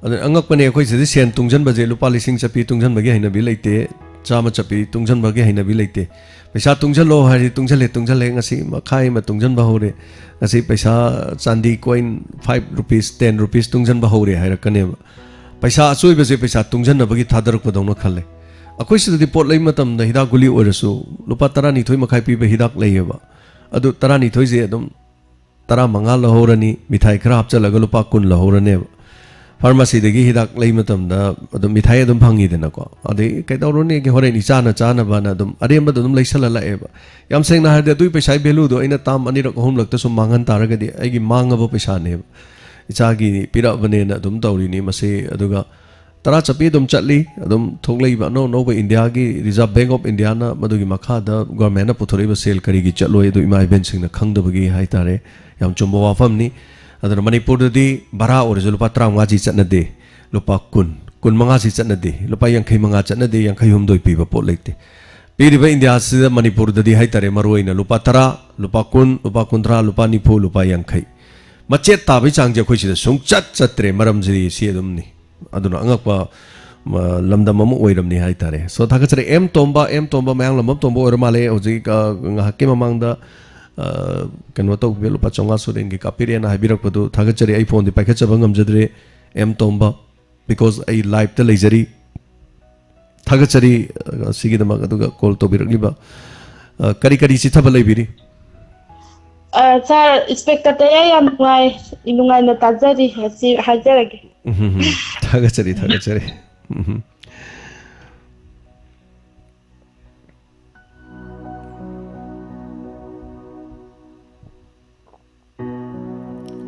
ꯑꯗꯨ ꯑꯉꯛꯄꯅꯦ, ꯑꯩꯈꯣꯏ ꯁꯤꯗ ꯁꯦꯟ ꯇꯨꯡꯁꯤꯟꯕꯁꯦ ꯂꯨꯄꯥ ꯂꯤꯁꯤꯡ ꯆꯠꯄꯤ ꯇꯨꯡꯁꯤꯟꯕꯒꯤ ꯍꯩꯅꯕꯤ ꯂꯩꯇꯦ, ꯆꯥꯝꯃ ꯆꯠꯄꯤ ꯇꯨꯡꯁꯤꯟꯕꯒꯤ ꯍꯩꯅꯕꯤ ꯂꯩꯇꯦ꯫ ꯄꯩꯁꯥ ꯇꯨꯡꯁꯤꯜꯂꯣ ꯍꯥꯏꯔꯗꯤ ꯇꯨꯡꯁꯤꯜꯂꯦ, ꯇꯨꯡꯁꯤꯜꯂꯦ, ꯉꯁꯤ ꯃꯈꯥꯏ ꯑꯃ ꯇꯨꯡꯁꯤꯟꯕ ꯍꯧꯔꯦ, ꯉꯁꯤ ꯄꯩꯁꯥ ꯆꯥꯟꯗꯤ coin five rupees, ten rupees ꯇꯨꯡꯁꯤꯟꯕ ꯍꯧꯔꯦ ꯍꯥꯏꯔꯛꯀꯅꯦꯕ꯫ ꯄꯩꯁꯥ ꯑꯆꯣꯏꯕꯁꯦ ꯄꯩꯁꯥ ꯇꯨꯡꯁꯤꯟꯅꯕꯒꯤ ꯊꯥꯗꯔꯛꯄꯗꯧꯅ ꯈꯜꯂꯦ꯫ ꯑꯩꯈꯣꯏ ꯁꯤꯗꯗꯤ ꯄꯣꯠ ꯂꯩꯕ ꯃꯇꯝꯗ ꯍꯤꯗꯥꯛ ꯒꯨꯂꯤ ꯑꯣꯏꯔꯁꯨ ꯂꯨꯄꯥ ꯇꯔꯥꯅꯤꯊꯣꯏ ꯃꯈꯥꯏ ꯄꯤꯕ ꯍꯤꯗꯥꯛ ꯂꯩꯌꯦꯕ꯫ ꯑꯗꯨ ꯇꯔꯥꯅꯤꯊꯣꯏꯁꯦ ꯑꯗꯨꯝ ꯇꯔꯥꯃꯉꯥ ꯂꯧꯍꯧꯔꯅꯤ, ꯃꯤꯊꯥꯏ ꯈꯔ ꯍꯥꯞꯆꯤꯜꯂꯒ ꯂꯨꯄꯥ ꯀꯨꯟ ꯂꯧꯍꯧꯔꯅꯦꯕ꯫ ꯐꯥꯔꯃꯥꯁꯤꯗꯒꯤ ꯍꯤꯗꯥꯛ ꯂꯩ ꯃꯇꯝꯗ ꯑꯗꯨꯝ ꯃꯤꯊꯥꯏ ꯑꯗꯨꯝ ꯐꯪꯉꯤꯗꯅꯀꯣ꯫ ꯑꯗꯩ ꯀꯩꯗꯧꯔꯨꯅꯤꯒꯦ, ꯍꯣꯔꯦꯟ ꯏꯆꯥꯅ ꯆꯥꯅꯕꯅ ꯑꯗꯨꯝ ꯑꯔꯦꯝꯕꯗ ꯑꯗꯨꯝ ꯂꯩꯁꯜꯂ ꯂꯥꯛꯑꯦꯕ꯫ ꯌꯥꯝ ꯁꯦꯡꯅ ꯍꯥꯏꯔꯗꯤ, ꯑꯗꯨꯒꯤ ꯄꯩꯁꯥꯒꯤ ꯚꯦꯂꯨꯗꯣ ꯑꯩꯅ ꯇꯥꯝ ꯑꯅꯤꯔꯛ ꯑꯍꯨꯝꯂꯛꯇ ꯁꯨꯝ ꯃꯥꯡꯍꯟ ꯇꯥꯔꯒꯗꯤ, ꯑꯩꯒꯤ ꯃꯥꯡꯉꯕ ꯄꯩꯁꯥꯅꯦꯕ꯫ ꯏꯆꯥꯒꯤ ꯄꯤꯔꯛꯑꯕꯅꯦꯅ ꯑꯗꯨꯝ ꯇꯧꯔꯤꯅꯤ ꯃꯁꯤ꯫ ꯑꯗꯨꯒ ꯇꯔꯥ ꯆꯠꯄꯤ ꯑꯗꯨꯝ ꯆꯠꯂꯤ꯫ ꯑꯗꯨꯝ ꯊꯣꯛꯂꯛꯏꯕ ꯑꯅꯧ ꯑꯅꯧꯕ ꯏꯟꯗꯤꯌꯥꯒꯤ Reserve Bank of Indiaꯅ, ꯃꯗꯨꯒꯤ ꯃꯈꯥꯗ ꯒꯣꯔꯃꯦꯟꯅ ꯄꯨꯊꯣꯔꯛꯏꯕ ꯁꯦꯜ ꯀꯔꯤꯒꯤ ꯆꯠꯂꯣꯏ, ꯑꯗꯨ ꯏꯃꯥ ꯏꯕꯦꯟꯁꯤꯡꯅ ꯈꯪꯗꯕꯒꯤ ꯍꯥꯏꯇꯥꯔꯦ꯫ ꯌꯥꯝ ꯆꯨꯝꯕ ꯋꯥꯐꯝꯅꯤ꯫ ꯑꯗꯨꯅ ꯃꯅꯤꯄꯨꯔꯗꯗꯤ ꯚꯔꯥ ꯑꯣꯏꯔꯁꯨ ꯂꯨꯄꯥ ꯇꯔꯥꯃꯉꯥꯁꯤ ꯆꯠꯅꯗꯦ, ꯂꯨꯄꯥ ꯀꯨꯟ, ꯀꯨꯟꯃꯉꯥꯁꯤ ꯆꯠꯅꯗꯦ, ꯂꯨꯄꯥ ꯌꯥꯡꯈꯩ ꯃꯉꯥ ꯆꯠꯅꯗꯦ, ꯌꯥꯡꯈꯩ ꯍꯨꯝꯗꯣꯏ ꯄꯤꯕ ꯄꯣꯠ ꯂꯩꯇꯦ꯫ ꯄꯤꯔꯤꯕ ꯏꯟꯗꯤꯌꯥꯁꯤꯗ ꯃꯅꯤꯄꯨꯔꯗꯗꯤ ꯍꯥꯏꯇꯥꯔꯦ, ꯃꯔꯨꯑꯣꯏꯅ ꯂꯨꯄꯥ ꯇꯔꯥ, ꯂꯨꯄꯥ ꯀꯨꯟ, ꯂꯨꯄꯥ ꯀꯨꯟꯊ꯭ꯔꯥ, ꯂꯨꯄꯥ ꯅꯤꯐꯨ, ꯂꯨꯄꯥ ꯌꯥꯡꯈꯩ, ꯃꯆꯦꯠ ꯇꯥꯕꯒꯤ ꯆꯥꯡꯁꯦ ꯑꯩꯈꯣꯏ ꯁꯤꯗ ꯁꯨꯡꯆꯠ ꯆꯠꯇ꯭ꯔꯦ꯫ ꯃꯔꯝꯁꯤꯗꯤ ꯁꯤ ꯑꯗꯨꯝꯅꯤ꯫ ꯑꯗꯨꯅ ꯑꯉꯛꯄ, ꯃ, ꯂꯝꯗꯝ ꯑꯃ ꯑꯣꯏꯔꯝꯅꯤ ꯍꯥꯏꯇꯥꯔꯦ꯫ So, ꯊꯥꯒꯠꯆꯔꯤ꯫ ꯑꯦꯝ ꯇꯣꯝꯕ, ꯑꯦꯝ ꯇꯣꯝꯕ ꯃꯌꯥꯡꯂꯝꯕꯝ ꯇꯣꯝꯕ ꯑꯣꯏꯔ ꯃꯥꯜꯂꯦ꯫ ꯍꯧꯖꯤꯛ, ꯑ, ꯉꯥꯏꯍꯥꯛꯀꯤ ꯃꯃꯥꯡꯗ, ꯑ, ꯀꯩꯅꯣ ꯇꯧꯕꯤꯕ, ꯂꯨꯄꯥ ꯆꯥꯝꯃꯉꯥ ꯁꯨꯔꯦꯟꯒꯤ ꯀꯥꯞꯄꯤꯔꯦꯅ ꯍꯥꯏꯕꯤꯔꯛꯄꯗꯨ ꯊꯥꯒꯠꯆꯔꯤ꯫ ꯑꯩ ꯐꯣꯟꯗꯤ ꯄꯥꯏꯈꯠꯆꯕ ꯉꯝꯖꯗ꯭ꯔꯦ, ꯑꯦꯝ ꯇꯣꯝꯕ, because ꯑꯩ liveꯇ ꯂꯩꯖꯔꯤ꯫ ꯊꯥꯒꯠꯆꯔꯤ, ꯑ, ꯁꯤꯒꯤꯗꯃꯛ, ꯑꯗꯨꯒ call ꯇꯧꯕꯤꯔꯛꯂꯤꯕ꯫ ꯑ, ꯀꯔꯤ ꯀꯔꯤ ꯆꯤꯊꯕ ꯂꯩꯕꯤꯔꯤ? ꯑ, ꯁꯥꯔ, ꯏꯟꯁꯄꯦꯛꯇꯔ ꯇꯌꯥꯏ ꯌꯥꯝ ꯅꯨꯡꯉꯥꯏ, ꯅꯨꯡꯉꯥꯏꯅ ꯇꯥꯖꯔꯤ, ꯑꯁꯤ ꯍꯥꯏꯖꯔꯒꯦ꯫ ꯎꯝ, ꯎꯝ, ꯎꯝ꯫ ꯊꯥꯒꯠꯆꯔꯤ, ꯊꯥꯒꯠꯆꯔꯤ꯫ ꯎꯝ, ꯎꯝ꯫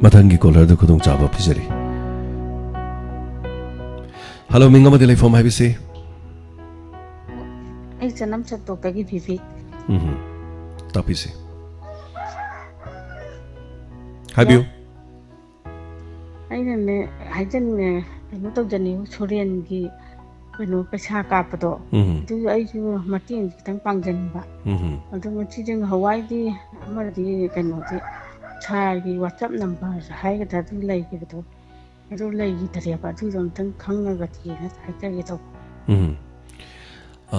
ꯃꯊꯪꯒꯤ caller ꯗ ꯈꯨꯗꯣꯡꯆꯥꯕ ꯄꯤꯖꯔꯤ꯫ Hello, ꯃꯤꯡ ꯑꯃꯗꯤ ꯂꯩꯐꯝ ꯍꯥꯏꯕꯤꯁꯤ꯫ ꯑꯩ ꯆꯅꯝ ꯁꯠꯇꯣꯛꯇꯒꯤ ꯕꯤꯕꯤ꯫ ꯎꯝ꯫ ꯇꯥꯛꯄꯤꯁꯤ꯫ ꯍꯥꯏꯕꯤꯌꯨ꯫ ꯑꯩꯅꯅꯦ, ꯍꯥꯏꯖꯟꯅꯦ, ꯀꯩꯅꯣ ꯇꯧꯖꯅꯤꯡꯉꯤ, ꯁꯨꯔꯦꯟꯒꯤ ꯀꯩꯅꯣ ꯄꯩꯁꯥ ꯀꯥꯞꯄꯗꯣ, ꯎꯝ꯫ ꯑꯗꯨ ꯑꯩꯁꯨ ꯃꯇꯦꯡ ꯈꯤꯇꯪ ꯄꯥꯡꯖꯅꯤꯡꯕ꯫ ꯎꯝ꯫ ꯑꯗꯨ ꯃꯁꯤꯗꯤ ꯉꯍꯥꯟꯋꯥꯏꯗꯤ ꯑꯃꯗꯤ ꯀꯩꯅꯣꯗꯤ ꯁꯥꯔꯒꯤ WhatsApp number ꯍꯥꯏꯒꯗ꯭ꯔꯥ ꯑꯗꯨ ꯂꯩꯈꯤꯕꯗꯣ, ꯑꯗꯨ ꯂꯩꯈꯤꯗ꯭ꯔꯦꯕ꯫ ꯑꯗꯨꯗꯣ ꯑꯝꯇꯪ ꯈꯪꯉꯒꯗꯤꯅ ꯍꯥꯏꯖꯒꯦ ꯇꯧꯕ꯫ ꯎꯝ꯫ ꯑ,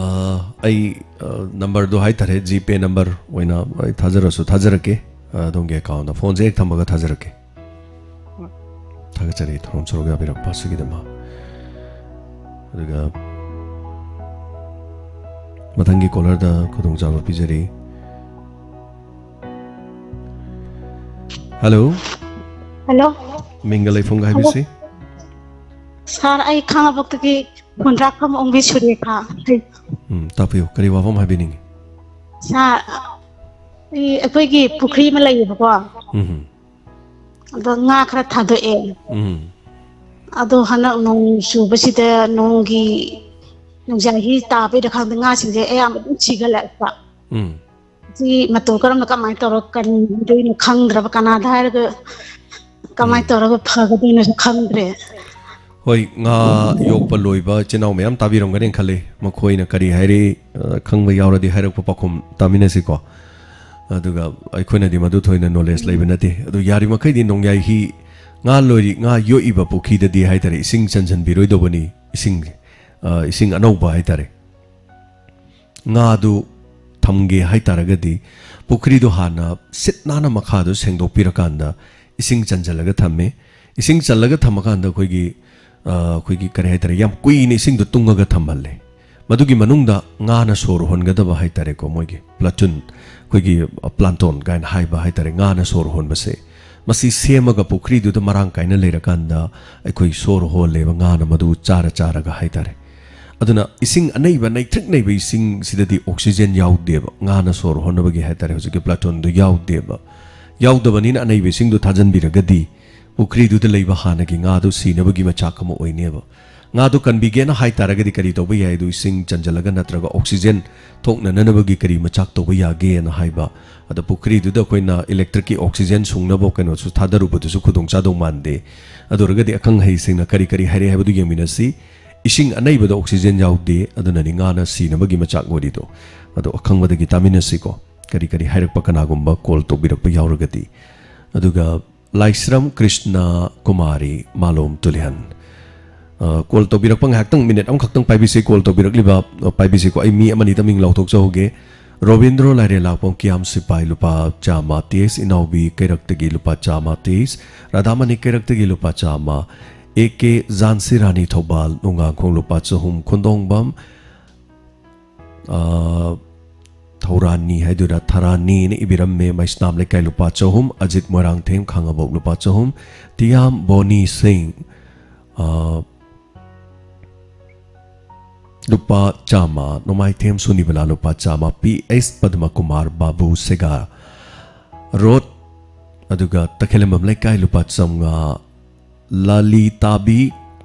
ꯑꯩ, ꯑ, number ꯗꯣ ꯍꯥꯏꯇꯥꯔꯦ, GPay number ꯑꯣꯏꯅ ꯑꯩ ꯊꯥꯖꯔꯁꯨ ꯊꯥꯖꯔꯛꯀꯦ꯫ ꯑ, ꯑꯗꯣꯝꯒꯤ account ꯗ ꯐꯣꯟꯁꯦ ꯍꯦꯛ ꯊꯝꯃꯒ ꯊꯥꯖꯔꯛꯀꯦ꯫ ꯍꯣꯏ꯫ ꯊꯥꯒꯠꯆꯔꯤ ꯊꯧꯔꯝ ꯁꯔꯨꯛ ꯌꯥꯕꯤꯔꯛꯄ ꯑꯁꯤꯒꯤꯗꯃꯛ꯫ ꯑꯗꯨꯒ ꯃꯊꯪꯒꯤ caller ꯗ ꯈꯨꯗꯣꯡꯆꯥꯕ ꯄꯤꯖꯔꯤ꯫ ꯍꯜꯂꯣ꯫ ꯍꯜꯂꯣ꯫ ꯃꯤꯡꯒ ꯂꯩꯐꯝꯒ ꯍꯥꯏꯕꯤꯁꯤ꯫ ꯁꯥꯔ, ꯑꯩ ꯈꯥꯉꯕꯣꯛꯇꯒꯤ ꯍꯨꯟꯗ꯭ꯔꯥꯛꯐꯝ ꯑꯣꯡꯕꯤ ꯁꯨꯔꯦꯈꯥ꯫ ꯎꯝ, ꯇꯥꯛꯄꯤꯌꯨ, ꯀꯔꯤ ꯋꯥꯐꯝ ꯍꯥꯏꯕꯤꯅꯤꯡꯉꯤ? ꯁꯥꯔ, ꯑꯩ, ꯑꯩꯈꯣꯏꯒꯤ ꯄꯨꯈ꯭ꯔꯤ ꯑꯃ ꯂꯩꯌꯦꯕꯀꯣ꯫ ꯎꯝ꯫ ꯑꯗꯣ ꯉꯥ ꯈꯔ ꯊꯥꯗꯣꯛꯑꯦ꯫ ꯎꯝ꯫ ꯑꯗꯣ ꯍꯟꯗꯛ ꯅꯣꯡ ꯆꯨꯕꯁꯤꯗ, ꯅꯣꯡꯒꯤ ꯅꯣꯡꯖꯥꯏ ꯍꯤ ꯇꯥꯕꯩꯔ ꯈꯪꯗꯦ, ꯉꯥꯁꯤꯡꯁꯦ ꯑꯌꯥꯝꯕ ꯑꯗꯨꯝ ꯁꯤꯒꯠꯂꯛꯄ꯫ ꯎꯝ꯫ ꯁꯤ ꯃꯇꯧ ꯀꯔꯝꯅ, ꯀꯃꯥꯏꯅ ꯇꯧꯔꯒ ꯀꯟꯗꯣꯏꯅꯣ ꯈꯪꯗ꯭ꯔꯕ, ꯀꯅꯥꯗ ꯍꯥꯏꯔꯒ ꯀꯃꯥꯏꯅ ꯇꯧꯔꯒ ꯐꯒꯗꯣꯏꯅꯣꯁꯨ ꯈꯪꯗ꯭ꯔꯦ꯫ ꯍꯣꯏ, ꯉꯥ ꯌꯣꯛꯄ ꯂꯣꯏꯕ ꯏꯆꯤꯟ ꯏꯅꯥꯎ ꯃꯌꯥꯝ ꯇꯥꯕꯤꯔꯝꯒꯅꯤ ꯈꯜꯂꯤ꯫ ꯃꯈꯣꯏꯅ ꯀꯔꯤ ꯍꯥꯏꯔꯤ, ꯑ, ꯈꯪꯕ ꯌꯥꯎꯔꯗꯤ ꯍꯥꯏꯔꯛꯄ ꯄꯥꯎꯈꯨꯝ ꯇꯥꯃꯤꯟꯅꯁꯤꯀꯣ꯫ ꯑꯗꯨꯒ ꯑꯩꯈꯣꯏꯅꯗꯤ ꯃꯗꯨ ꯊꯣꯏꯅ ꯅꯣꯂꯦꯖ ꯂꯩꯕ ꯅꯠꯇꯦ꯫ ꯑꯗꯨ ꯌꯥꯔꯤꯃꯈꯩꯗꯤ ꯅꯣꯡꯌꯥꯏ ꯍꯤ, ꯉꯥ ꯂꯣꯏꯔꯤ, ꯉꯥ ꯌꯣꯛꯏꯕ ꯄꯨꯈ꯭ꯔꯤꯗꯗꯤ ꯍꯥꯏꯇꯥꯔꯦ, ꯏꯁꯤꯡ ꯆꯟꯁꯤꯟꯕꯤꯔꯣꯏꯗꯧꯕꯅꯤ꯫ ꯏꯁꯤꯡ, ꯑ, ꯏꯁꯤꯡ ꯑꯅꯧꯕ ꯍꯥꯏꯇꯥꯔꯦ꯫ ꯉꯥꯗꯨ ꯊꯝꯒꯦ ꯍꯥꯏꯇꯥꯔꯒꯗꯤ ꯄꯨꯈ꯭ꯔꯤꯗꯨ ꯍꯥꯟꯅ ꯁꯤꯠ ꯅꯥꯟꯅ ꯃꯈꯥꯗꯨ ꯁꯦꯡꯗꯣꯛꯄꯤꯔꯀꯥꯟꯗ ꯏꯁꯤꯡ ꯆꯟꯁꯤꯜꯂꯒ ꯊꯝꯃꯦ꯫ ꯏꯁꯤꯡ ꯆꯜꯂꯒ ꯊꯝꯃꯀꯥꯟꯗ ꯑꯩꯈꯣꯏꯒꯤ, ꯑ, ꯑꯩꯈꯣꯏꯒꯤ ꯀꯔꯤ ꯍꯥꯏꯇꯥꯔꯦ, ꯌꯥꯝ ꯀꯨꯏꯅ ꯏꯁꯤꯡꯗꯣ ꯇꯨꯡꯉꯒ ꯊꯝꯍꯜꯂꯦ꯫ ꯃꯗꯨꯒꯤ ꯃꯅꯨꯡꯗ ꯉꯥꯅ ꯁꯣꯔ ꯍꯣꯟꯒꯗꯕ ꯍꯥꯏꯇꯥꯔꯦꯀꯣ, ꯃꯣꯏꯒꯤ ꯄ꯭ꯂꯥꯇꯨꯟ, ꯑꯩꯈꯣꯏꯒꯤ, ꯑ, ꯄ꯭ꯂꯥꯟꯇꯣꯟ ꯀꯥꯏꯅ ꯍꯥꯏꯕ ꯍꯥꯏꯇꯥꯔꯦ, ꯉꯥꯅ ꯁꯣꯔ ꯍꯣꯟꯕꯁꯦ꯫ ꯃꯁꯤ ꯁꯦꯝꯃꯒ ꯄꯨꯈ꯭ꯔꯤꯗꯨꯗ ꯃꯔꯥꯡ ꯀꯥꯏꯅ ꯂꯩꯔꯀꯥꯟꯗ ꯑꯩꯈꯣꯏ ꯁꯣꯔ ꯍꯣꯜꯂꯦꯕ, ꯉꯥꯅ ꯃꯗꯨ ꯆꯥꯔ ꯆꯥꯔꯒ ꯍꯥꯏꯇꯥꯔꯦ꯫ ꯑꯗꯨꯅ ꯏꯁꯤꯡ ꯑꯅꯩꯕ, ꯅꯩꯊ꯭ꯔꯤꯛ ꯅꯩꯕ ꯏꯁꯤꯡꯁꯤꯗꯗꯤ ꯑꯣꯛꯁꯤꯖꯦꯟ ꯌꯥꯎꯗꯦꯕ, ꯉꯥꯅ ꯁꯣꯔ ꯍꯣꯟꯅꯕꯒꯤ ꯍꯥꯏꯇꯥꯔꯦ, ꯍꯧꯖꯤꯛꯀꯤ ꯄ꯭ꯂꯥꯇꯣꯟꯗꯣ ꯌꯥꯎꯗꯦꯕ꯫ ꯌꯥꯎꯗꯕꯅꯤꯅ ꯑꯅꯩꯕ ꯏꯁꯤꯡꯗꯣ ꯊꯥꯖꯤꯟꯕꯤꯔꯒꯗꯤ ꯄꯨꯈ꯭ꯔꯤꯗꯨꯗ ꯂꯩꯕ ꯍꯥꯟꯅꯒꯤ ꯉꯥꯗꯨ ꯁꯤꯅꯕꯒꯤ ꯃꯆꯥꯛ ꯑꯃ ꯑꯣꯏꯅꯦꯕ꯫ ꯉꯥꯗꯨ ꯀꯟꯕꯤꯒꯦꯅ ꯍꯥꯏꯇꯥꯔꯒꯗꯤ ꯀꯔꯤ ꯇꯧꯕ ꯌꯥꯏ? ꯑꯗꯨ ꯏꯁꯤꯡ ꯆꯟꯖꯜꯂꯒ ꯅꯠꯇ꯭ꯔꯒ ꯑꯣꯛꯁꯤꯖꯦꯟ ꯊꯣꯛꯅꯅꯅꯕꯒꯤ ꯀꯔꯤ ꯃꯆꯥꯛ ꯇꯧꯕ ꯌꯥꯒꯦꯅ ꯍꯥꯏꯕ꯫ ꯑꯗ ꯄꯨꯈ꯭ꯔꯤꯗꯨꯗ ꯑꯩꯈꯣꯏꯅ ꯏꯂꯦꯛꯇ꯭ꯔꯤꯛꯀꯤ ꯑꯣꯛꯁꯤꯖꯦꯟ ꯁꯨꯡꯅꯕ ꯀꯩꯅꯣꯁꯨ ꯊꯥꯗꯔꯨꯕꯗꯨꯁꯨ ꯈꯨꯗꯣꯡ ꯆꯥꯗꯧ ꯃꯥꯟꯗꯦ꯫ ꯑꯗꯨ ꯑꯣꯏꯔꯒꯗꯤ ꯑꯈꯪ ꯑꯍꯩꯁꯤꯡꯅ ꯀꯔꯤ ꯀꯔꯤ ꯍꯥꯏꯔꯛꯑꯦ ꯍꯥꯏꯕꯗꯨ ꯌꯦꯡꯃꯤꯟꯅꯁꯤ꯫ ꯏꯁꯤꯡ ꯑꯅꯩꯕꯗ ꯑꯣꯛꯁꯤꯖꯦꯟ ꯌꯥꯎꯗꯦ, ꯑꯗꯨꯅꯅꯤ ꯉꯥꯅ ꯁꯤꯅꯕꯒꯤ ꯃꯆꯥꯛ ꯑꯣꯏꯔꯤꯗꯣ꯫ ꯑꯗꯣ ꯑꯈꯪꯕꯗꯒꯤ ꯇꯥꯃꯤꯟꯅꯁꯤꯀꯣ, ꯀꯔꯤ ꯀꯔꯤ ꯍꯥꯏꯔꯛꯄ, ꯀꯅꯥꯒꯨꯝꯕ ꯀꯣꯜ ꯇꯧꯕꯤꯔꯛꯄ ꯌꯥꯎꯔꯒꯗꯤ꯫ ꯑꯗꯨꯒ ꯂꯥꯏꯁ꯭ꯔꯝ ꯀ꯭ꯔꯤꯁꯅ ꯀꯨꯃꯥꯔꯤ ꯃꯥꯂꯣꯝ ꯇꯨꯂꯤꯍꯟ꯫ ꯑ, ꯀꯣꯜ ꯇꯧꯕꯤꯔꯛꯄ ꯉꯥꯏꯍꯥꯛꯇꯪ, ꯃꯤꯅꯤꯠ ꯑꯃꯈꯛꯇꯪ ꯄꯥꯏꯕꯤꯁꯤ, ꯀꯣꯜ ꯇꯧꯕꯤꯔꯛꯂꯤꯕ, ꯑ, ꯄꯥꯏꯕꯤꯁꯤꯀꯣ꯫ ꯑꯩ ꯃꯤ ꯑꯃꯅꯤꯗ ꯃꯤꯡ ꯂꯥꯎꯊꯣꯛꯆꯍꯧꯒꯦ꯫ ꯔꯣꯕꯤꯟꯗ꯭ꯔꯣ ꯂꯥꯏꯔꯦꯟ ꯂꯥꯛꯄꯝ, ꯀꯤꯌꯥꯝ ꯁꯤꯄꯥꯏ, ꯂꯨꯄꯥ ꯆꯥꯝꯃ꯫ ꯇꯤ ꯑꯦꯁ ꯏꯅꯥꯎꯕꯤ ꯀꯩꯔꯛꯇꯒꯤ ꯂꯨꯄꯥ ꯆꯥꯝꯃ꯫ ꯇꯤ ꯑꯦꯁ ꯔꯥꯙꯥꯃꯅꯤ ꯀꯩꯔꯛꯇꯒꯤ ꯂꯨꯄꯥ ꯆꯥꯝꯃ꯫ ꯑꯦ ꯀꯦ ꯖꯥꯟꯁꯤ ꯔꯥꯅꯤ ꯊꯧꯕꯥꯜ ꯅꯣꯡꯉꯥꯡꯈꯣꯡ ꯂꯨꯄꯥ ꯆꯍꯨꯝ꯫ ꯈꯨꯟꯗꯣꯡꯕꯝ, ꯑ, ꯊꯧꯔꯥꯅꯤ ꯍꯥꯏꯗꯣꯏꯔꯥ, ꯊꯔꯥꯅꯤꯅ ꯏꯕꯤꯔꯝꯃꯦ, ꯃꯩꯁꯅꯥꯝ ꯂꯩꯀꯥꯏ ꯂꯨꯄꯥ ꯆꯍꯨꯝ, ꯑꯖꯤꯠ ꯃꯣꯏꯔꯥꯡꯊꯦꯝ ꯈꯥꯉꯕꯣꯛ ꯂꯨꯄꯥ ꯆꯍꯨꯝ, ꯇꯤꯌꯥꯝ ꯕꯣꯅꯤ ꯁꯤꯡ, ꯑ, ꯂꯨꯄꯥ ꯆꯥꯝꯃ, ꯅꯣꯡꯃꯥꯏꯊꯦꯝ ꯁꯨꯅꯤꯕꯂꯥ ꯂꯨꯄꯥ ꯆꯥꯝꯃ, ꯄꯤ ꯑꯦꯁ ꯄꯗꯃꯀꯨꯃꯥꯔ ꯕꯥꯕꯨ ꯁꯦꯒꯥ ꯔꯣꯗ, ꯑꯗꯨꯒ ꯇꯈꯦꯂꯝꯕꯝ ꯂꯩꯀꯥꯏ ꯂꯨꯄꯥ ꯆꯥꯝꯃꯉꯥ, ꯂꯥꯂꯤ ꯇꯥꯕꯤ,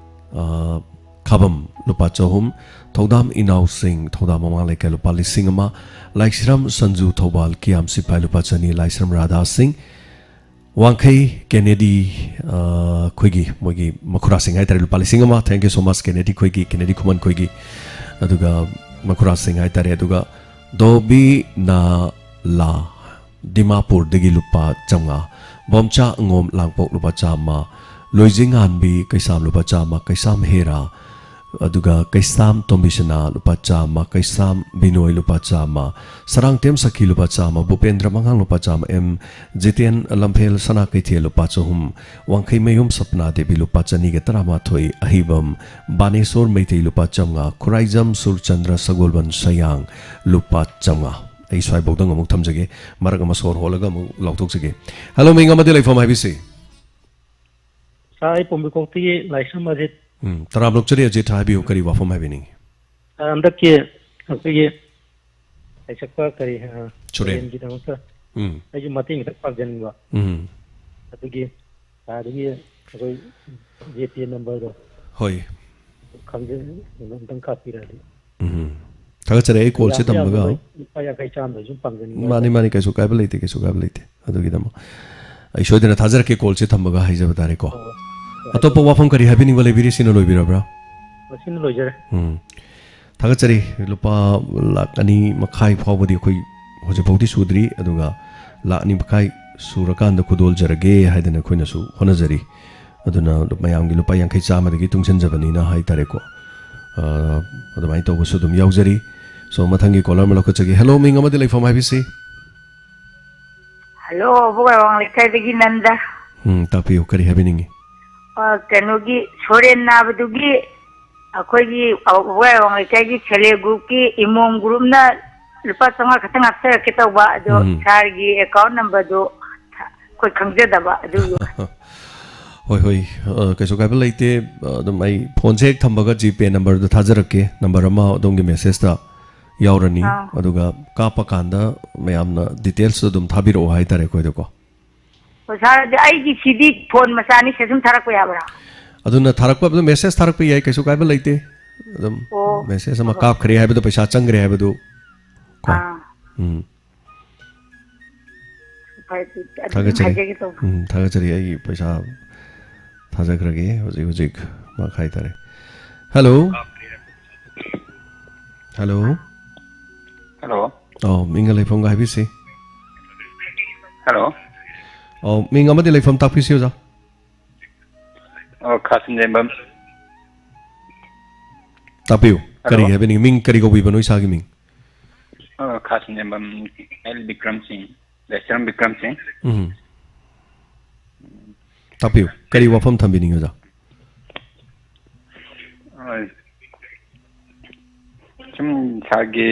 ꯑ, ꯈꯥꯕꯝ ꯂꯨꯄꯥ ꯆꯍꯨꯝ, ꯊꯧꯗꯥꯝ ꯏꯅꯥꯎꯁꯤꯡ, ꯊꯧꯗꯥꯝ ꯃꯃꯥꯡ ꯂꯩꯀꯥꯏ ꯂꯨꯄꯥ ꯂꯤꯁꯤꯡ ꯑꯃ, ꯂꯥꯏꯁ꯭ꯔꯝ ꯁꯟꯖꯨ ꯊꯧꯕꯥꯜ ꯀꯤꯌꯥꯝ ꯁꯤꯐꯥꯏ ꯂꯨꯄꯥ ꯆꯅꯤ, ꯂꯥꯏꯁ꯭ꯔꯝ ꯔꯥꯙꯥ ꯁꯤꯡ, ꯋꯥꯡꯈꯩ ꯀꯦꯅꯦꯗꯤ, ꯑ, ꯑꯩꯈꯣꯏꯒꯤ ꯃꯣꯏꯒꯤ ꯃꯈꯨꯔꯥꯁꯤꯡ ꯍꯥꯏꯇꯥꯔꯦ, ꯂꯨꯄꯥ ꯂꯤꯁꯤꯡ ꯑꯃ, thank you so much ꯀꯦꯅꯦꯗꯤ ꯈꯣꯏꯒꯤ, ꯀꯦꯅꯦꯗꯤ ꯈꯨꯃꯟ ꯈꯣꯏꯒꯤ, ꯑꯗꯨꯒ ꯃꯈꯨꯔꯥꯁꯤꯡ ꯍꯥꯏꯇꯥꯔꯦ, ꯑꯗꯨꯒ ꯗꯣꯕꯤ ꯅꯥꯂꯥ ꯗꯤꯃꯥꯄꯨꯔꯗꯒꯤ ꯂꯨꯄꯥ ꯆꯥꯝꯃꯉꯥ, ꯕꯣꯝꯆꯥ ꯑꯉꯣꯝ ꯂꯥꯡꯄꯣꯛ ꯂꯨꯄꯥ ꯆꯥꯝꯃ, ꯂꯣꯏꯖꯤꯡꯉꯥꯟꯕꯤ ꯀꯩꯁꯥꯝ ꯂꯨꯄꯥ ꯆꯥꯝꯃ, ꯀꯩꯁꯥꯝ ꯍꯦꯔꯥ, ꯑꯗꯨꯒ ꯀꯩꯁꯥꯝ ꯇꯣꯝꯕꯤꯁꯅꯥ ꯂꯨꯄꯥ ꯆꯥꯝꯃ, ꯀꯩꯁꯥꯝ ꯕꯤꯅꯣꯏ ꯂꯨꯄꯥ ꯆꯥꯝꯃ, ꯁꯔꯥꯡꯇꯦꯝ ꯁꯈꯤ ꯂꯨꯄꯥ ꯆꯥꯝꯃ, ꯚꯨꯄꯦꯟꯗ꯭ꯔ ꯃꯉꯥꯡ ꯂꯨꯄꯥ ꯆꯥꯝꯃ, ꯑꯦꯝ ꯖꯤꯇꯦꯟ ꯂꯝꯐꯦꯜ ꯁꯅꯥ ꯀꯩꯊꯦꯜ ꯂꯨꯄꯥ ꯆꯍꯨꯝ, ꯋꯥꯡꯈꯩꯃꯌꯨꯝ ꯁꯄꯅꯥ ꯗꯦꯕꯤ ꯂꯨꯄꯥ ꯆꯅꯤꯒ ꯇꯔꯥꯃꯥꯊꯣꯏ, ꯑꯍꯤꯕꯝ ꯕꯥꯅꯦꯁꯣꯔ ꯃꯩꯇꯩ ꯂꯨꯄꯥ ꯆꯥꯝꯃꯉꯥ, ꯈꯨꯔꯥꯏꯖꯝ ꯁꯨꯔꯆꯟꯗ꯭ꯔ ꯁꯒꯣꯜꯕꯟ ꯁꯌꯥꯡ ꯂꯨꯄꯥ ꯆꯥꯝꯃꯉꯥ꯫ ꯑꯩ ꯁ꯭ꯋꯥꯏꯐꯥꯎꯗꯪ ꯑꯃꯨꯛ ꯊꯝꯖꯒꯦ, ꯃꯔꯛ ꯑꯃ ꯁꯣꯔ ꯍꯣꯜꯂꯒ ꯑꯃꯨꯛ ꯂꯥꯎꯊꯣꯛꯆꯒꯦ꯫ ꯍꯜꯂꯣ, ꯃꯤꯡ ꯑꯃꯗꯤ ꯂꯩꯐꯝ ꯍꯥꯏꯕꯤꯁꯤ꯫ ꯁꯥꯔ, ꯑꯩ ꯄꯣꯝꯕꯤꯈꯣꯛꯇꯒꯤ ꯂꯥꯏꯁ꯭ꯔꯝ ꯑꯖꯤꯠ꯫ ꯎꯝ, ꯇꯔꯥꯝꯅ ꯑꯣꯛꯆꯔꯤ ꯑꯖꯤꯠ, ꯍꯥꯏꯕꯤꯌꯨ, ꯀꯔꯤ ꯋꯥꯐꯝ ꯍꯥꯏꯕꯤꯅꯤꯡꯉꯤ? ꯁꯥꯔ, ꯍꯟꯗꯛꯀꯤ ꯑꯩꯈꯣꯏꯒꯤ ꯁꯩꯁꯛꯄ ꯀꯔꯤ, ꯑ, ꯁꯨꯔꯦꯟ꯫ ꯁꯨꯔꯦꯟꯒꯤꯗꯃꯛꯇ ꯎꯝ꯫ ꯑꯩꯁꯨ ꯃꯇꯦꯡ ꯈꯤꯇꯪ ꯄꯥꯡꯖꯅꯤꯡꯕ꯫ ꯎꯝ꯫ ꯑꯗꯨꯒꯤ ꯁꯥꯔꯗꯒꯤ ꯑꯩꯈꯣꯏ ꯖꯤ ꯄꯦ ꯅꯝꯕꯔꯗꯣ ꯍꯣꯏ꯫ ꯈꯪꯖ-, ꯑꯝꯇꯪ ꯀꯥꯞꯄꯤꯔꯗꯤ꯫ ꯎꯝ꯫ ꯊꯥꯒꯠꯆꯔꯤ, ꯑꯩ ꯀꯣꯜꯁꯦ ꯌꯥꯝꯗꯤ ꯊꯝꯕꯒ꯫ ꯌꯥꯝꯃꯔꯣꯏ, ꯂꯨꯄꯥ ꯌꯥꯡꯈꯩ ꯆꯥꯝꯗ ꯁꯨꯝ ꯄꯥꯡꯖꯅꯤꯡꯕ ꯃꯥꯅꯤ, ꯍꯥꯏꯇꯥꯔꯦ꯫ ꯃꯥꯅꯤ, ꯀꯩꯁꯨ ꯀꯥꯏꯕ ꯂꯩꯇꯦ, ꯀꯩꯁꯨ ꯀꯥꯏꯕ ꯂꯩꯇꯦ꯫ ꯑꯗꯨꯒꯤꯗꯃꯛ ꯑꯩ ꯁꯣꯏꯗꯅ ꯊꯥꯖꯔꯛꯀꯦ, ꯀꯣꯜꯁꯦ ꯊꯝꯕꯒ ꯍꯥꯏꯖꯕ ꯇꯥꯔꯦꯀꯣ꯫ ꯍꯣꯏ, ꯍꯣꯏ꯫ ꯑꯇꯣꯞꯄ ꯋꯥꯐꯝ ꯀꯔꯤ ꯍꯥꯏꯕꯤꯅꯤꯡꯕ ꯂꯩꯕꯤꯔꯤ? ꯁꯤꯅ ꯂꯣꯏꯕꯤꯔꯕ꯭ꯔꯥ? ꯃꯁꯤꯅ ꯂꯣꯏꯖꯔꯦ꯫ ꯎꯝ꯫ ꯊꯥꯒꯠꯆꯔꯤ꯫ ꯂꯨꯄꯥ ꯂꯥꯈ ꯑꯅꯤ ꯃꯈꯥꯏ ꯐꯥꯎꯕꯗꯤ ꯑꯩꯈꯣꯏ ꯍꯧꯖꯤꯛꯐꯥꯎꯗꯤ ꯁꯨꯗ꯭ꯔꯤ, ꯑꯗꯨꯒ ꯂꯥꯈ ꯑꯅꯤ ꯃꯈꯥꯏ ꯁꯨꯔꯀꯥꯟꯗ ꯈꯨꯗꯣꯜꯖꯔꯒꯦ ꯍꯥꯏꯗꯅ ꯑꯩꯈꯣꯏꯅꯁꯨ ꯍꯣꯠꯅꯖꯔꯤ꯫ ꯑꯗꯨꯅ ꯃꯌꯥꯝꯒꯤ ꯂꯨꯄꯥ ꯌꯥꯡꯈꯩ ꯆꯥꯝꯃꯗꯒꯤ ꯇꯨꯡꯁꯤꯟꯖꯕꯅꯤꯅ ꯍꯥꯏꯇꯥꯔꯦꯀꯣ꯫ ꯑ, ꯑꯗꯨꯃꯥꯏꯅ ꯇꯧꯕꯁꯨ ꯑꯗꯨꯝ ꯌꯥꯎꯖꯔꯤ꯫ So, ꯃꯊꯪꯒꯤ ꯀꯣꯂꯔ ꯑꯃ ꯂꯧꯈꯠꯆꯒꯦ꯫ ꯍꯦꯜꯂꯣ, ꯃꯤꯡ ꯑꯃꯗꯤ ꯂꯩꯐꯝ ꯍꯥꯏꯕꯤꯁꯤ? ꯍꯜꯂꯣ, ꯑꯕꯣꯛ ꯑꯋꯥꯡ ꯂꯩꯀꯥꯏꯗꯒꯤ ꯅꯟꯗ꯫ ꯎꯝ, ꯇꯥꯛꯄꯤꯌꯨ, ꯀꯔꯤ ꯍꯥꯏꯕꯤꯅꯤꯡꯉꯤ? ꯑ, ꯀꯩꯅꯣꯒꯤ ꯁꯣꯔꯦꯟ ꯅꯥꯕꯗꯨꯒꯤ ꯑꯩꯈꯣꯏꯒꯤ ꯑꯕꯣꯛ ꯑꯋꯥꯡ ꯂꯩꯀꯥꯏꯒꯤ ꯁꯦꯜꯐ ꯍꯦꯜꯞ ꯒ꯭ꯔꯨꯞꯀꯤ ꯏꯃꯣꯝ ꯒ꯭ꯔꯨꯞꯅ ꯂꯨꯄꯥ ꯆꯥꯝꯃꯉꯥ ꯈꯛꯇꯪ ꯍꯥꯞꯆꯔꯛꯀꯦ ꯇꯧꯕ, ꯑꯗꯣ ꯎꯝ꯫ ꯁꯥꯔꯒꯤ ꯑꯦꯀꯥꯎꯟ ꯅꯝꯕꯔꯗꯣ ꯑꯩꯈꯣꯏ ꯈꯪꯖꯗꯕ ꯑꯗꯨꯒꯤ꯫ ꯍꯣꯏ, ꯍꯣꯏ, ꯑ, ꯀꯩꯁꯨ ꯀꯥꯏꯕ ꯂꯩꯇꯦ꯫ ꯑ, ꯑꯗꯨꯝ ꯑꯩ ꯐꯣꯟꯁꯦ ꯍꯦꯛ ꯊꯝꯕꯒ ꯖꯤꯄꯦ ꯅꯝꯕꯔꯗꯣ ꯊꯥꯖꯔꯛꯀꯦ꯫ ꯅꯝꯕꯔ ꯑꯃ ꯑꯗꯣꯝꯒꯤ ꯃꯦꯁꯦꯖꯇ ꯌꯥꯎꯔꯅꯤ꯫ ꯑꯥ꯫ ꯑꯗꯨꯒ ꯀꯥꯞꯄꯀꯥꯟꯗ ꯃꯌꯥꯝꯅ ꯗꯤꯇꯦꯜꯁꯇꯣ ꯑꯗꯨꯝ ꯊꯥꯕꯤꯔꯛꯑꯣ ꯍꯥꯏꯇꯥꯔꯦ ꯑꯩꯈꯣꯏꯗꯀꯣ꯫ ꯑꯣ, ꯁꯥꯔ, ꯑꯗꯨ ꯑꯩꯒꯤ ꯁꯤꯗꯤ ꯐꯣꯟ ꯃꯆꯥꯅꯤ, ꯁꯤꯗ ꯁꯨꯝ ꯊꯥꯔꯛꯄ ꯌꯥꯕ꯭ꯔꯥ? ꯑꯗꯨꯅ ꯊꯥꯔꯛꯄ, ꯑꯗꯨꯝ ꯃꯦꯁꯦꯖ ꯊꯥꯔꯛꯄ ꯌꯥꯏ, ꯀꯩꯁꯨ ꯀꯥꯏꯕ ꯂꯩꯇꯦ꯫ ꯑꯗꯨꯝ ꯑꯣ, ꯃꯦꯁꯦꯖ ꯑꯃ ꯍꯣꯏ, ꯍꯣꯏ꯫ ꯀꯥꯞꯈ꯭ꯔꯦ ꯍꯥꯏꯕꯗꯣ, ꯄꯩꯁꯥ ꯆꯪꯈ꯭ꯔꯦ ꯍꯥꯏꯕꯗꯨ ꯀꯣ꯫ ꯑꯥ꯫ ꯎꯝ꯫ ꯐꯔꯦ, ꯑꯗꯨ ꯑꯗꯨꯝ ꯊꯥꯒꯠꯆꯔꯤ꯫ ꯍꯥꯏꯖꯒꯦ ꯇꯧꯕ꯫ ꯎꯝ, ꯊꯥꯒꯠꯆꯔꯤ꯫ ꯑꯩꯒꯤ ꯄꯩꯁꯥ ꯊꯥꯖꯈ꯭ꯔꯒꯦ ꯍꯧꯖꯤꯛ ꯍꯧꯖꯤꯛ ꯃꯛ ꯍꯥꯏꯇꯥꯔꯦ꯫ ꯍꯜꯂꯣ꯫ ꯍꯜꯂꯣ꯫ ꯍꯜꯂꯣ꯫ ꯑꯧ, ꯃꯤꯡꯒ ꯂꯩꯐꯝꯒ ꯍꯥꯏꯕꯤꯁꯤ꯫ ꯍꯜꯂꯣ꯫ ꯑꯧ, ꯃꯤꯡ ꯑꯃꯗꯤ ꯂꯩꯐꯝ ꯇꯥꯛꯄꯤꯁꯤ, ꯑꯣꯖꯥ꯫ ꯑꯣ, ꯈꯥꯁꯤꯟꯖꯦꯝꯕꯝ꯫ ꯇꯥꯛꯄꯤꯌꯨ꯫ ꯀꯔꯤ ꯍꯜꯂꯣ꯫ ꯍꯥꯏꯕꯤꯅꯤꯡꯉꯤ? ꯃꯤꯡ ꯀꯔꯤ ꯀꯧꯕꯤꯕꯅꯣ, ꯏꯁꯥꯒꯤ ꯃꯤꯡ? ꯑꯣ, ꯈꯥꯁꯤꯟꯖꯦꯝꯕꯝ ꯑꯦꯜ ꯕꯤꯀ꯭ꯔꯝ ꯁꯤꯡ, ꯂꯩꯁ꯭ꯔꯝ ꯕꯤꯀ꯭ꯔꯝ ꯁꯤꯡ꯫ ꯎꯝ꯫ ꯇꯥꯛꯄꯤꯌꯨ꯫ ꯀꯔꯤ ꯋꯥꯐꯝ ꯊꯝꯕꯤꯅꯤꯡꯉꯤ, ꯑꯣꯖꯥ? ꯍꯣꯏ꯫ ꯁꯨꯝ ꯁꯥꯔꯒꯤ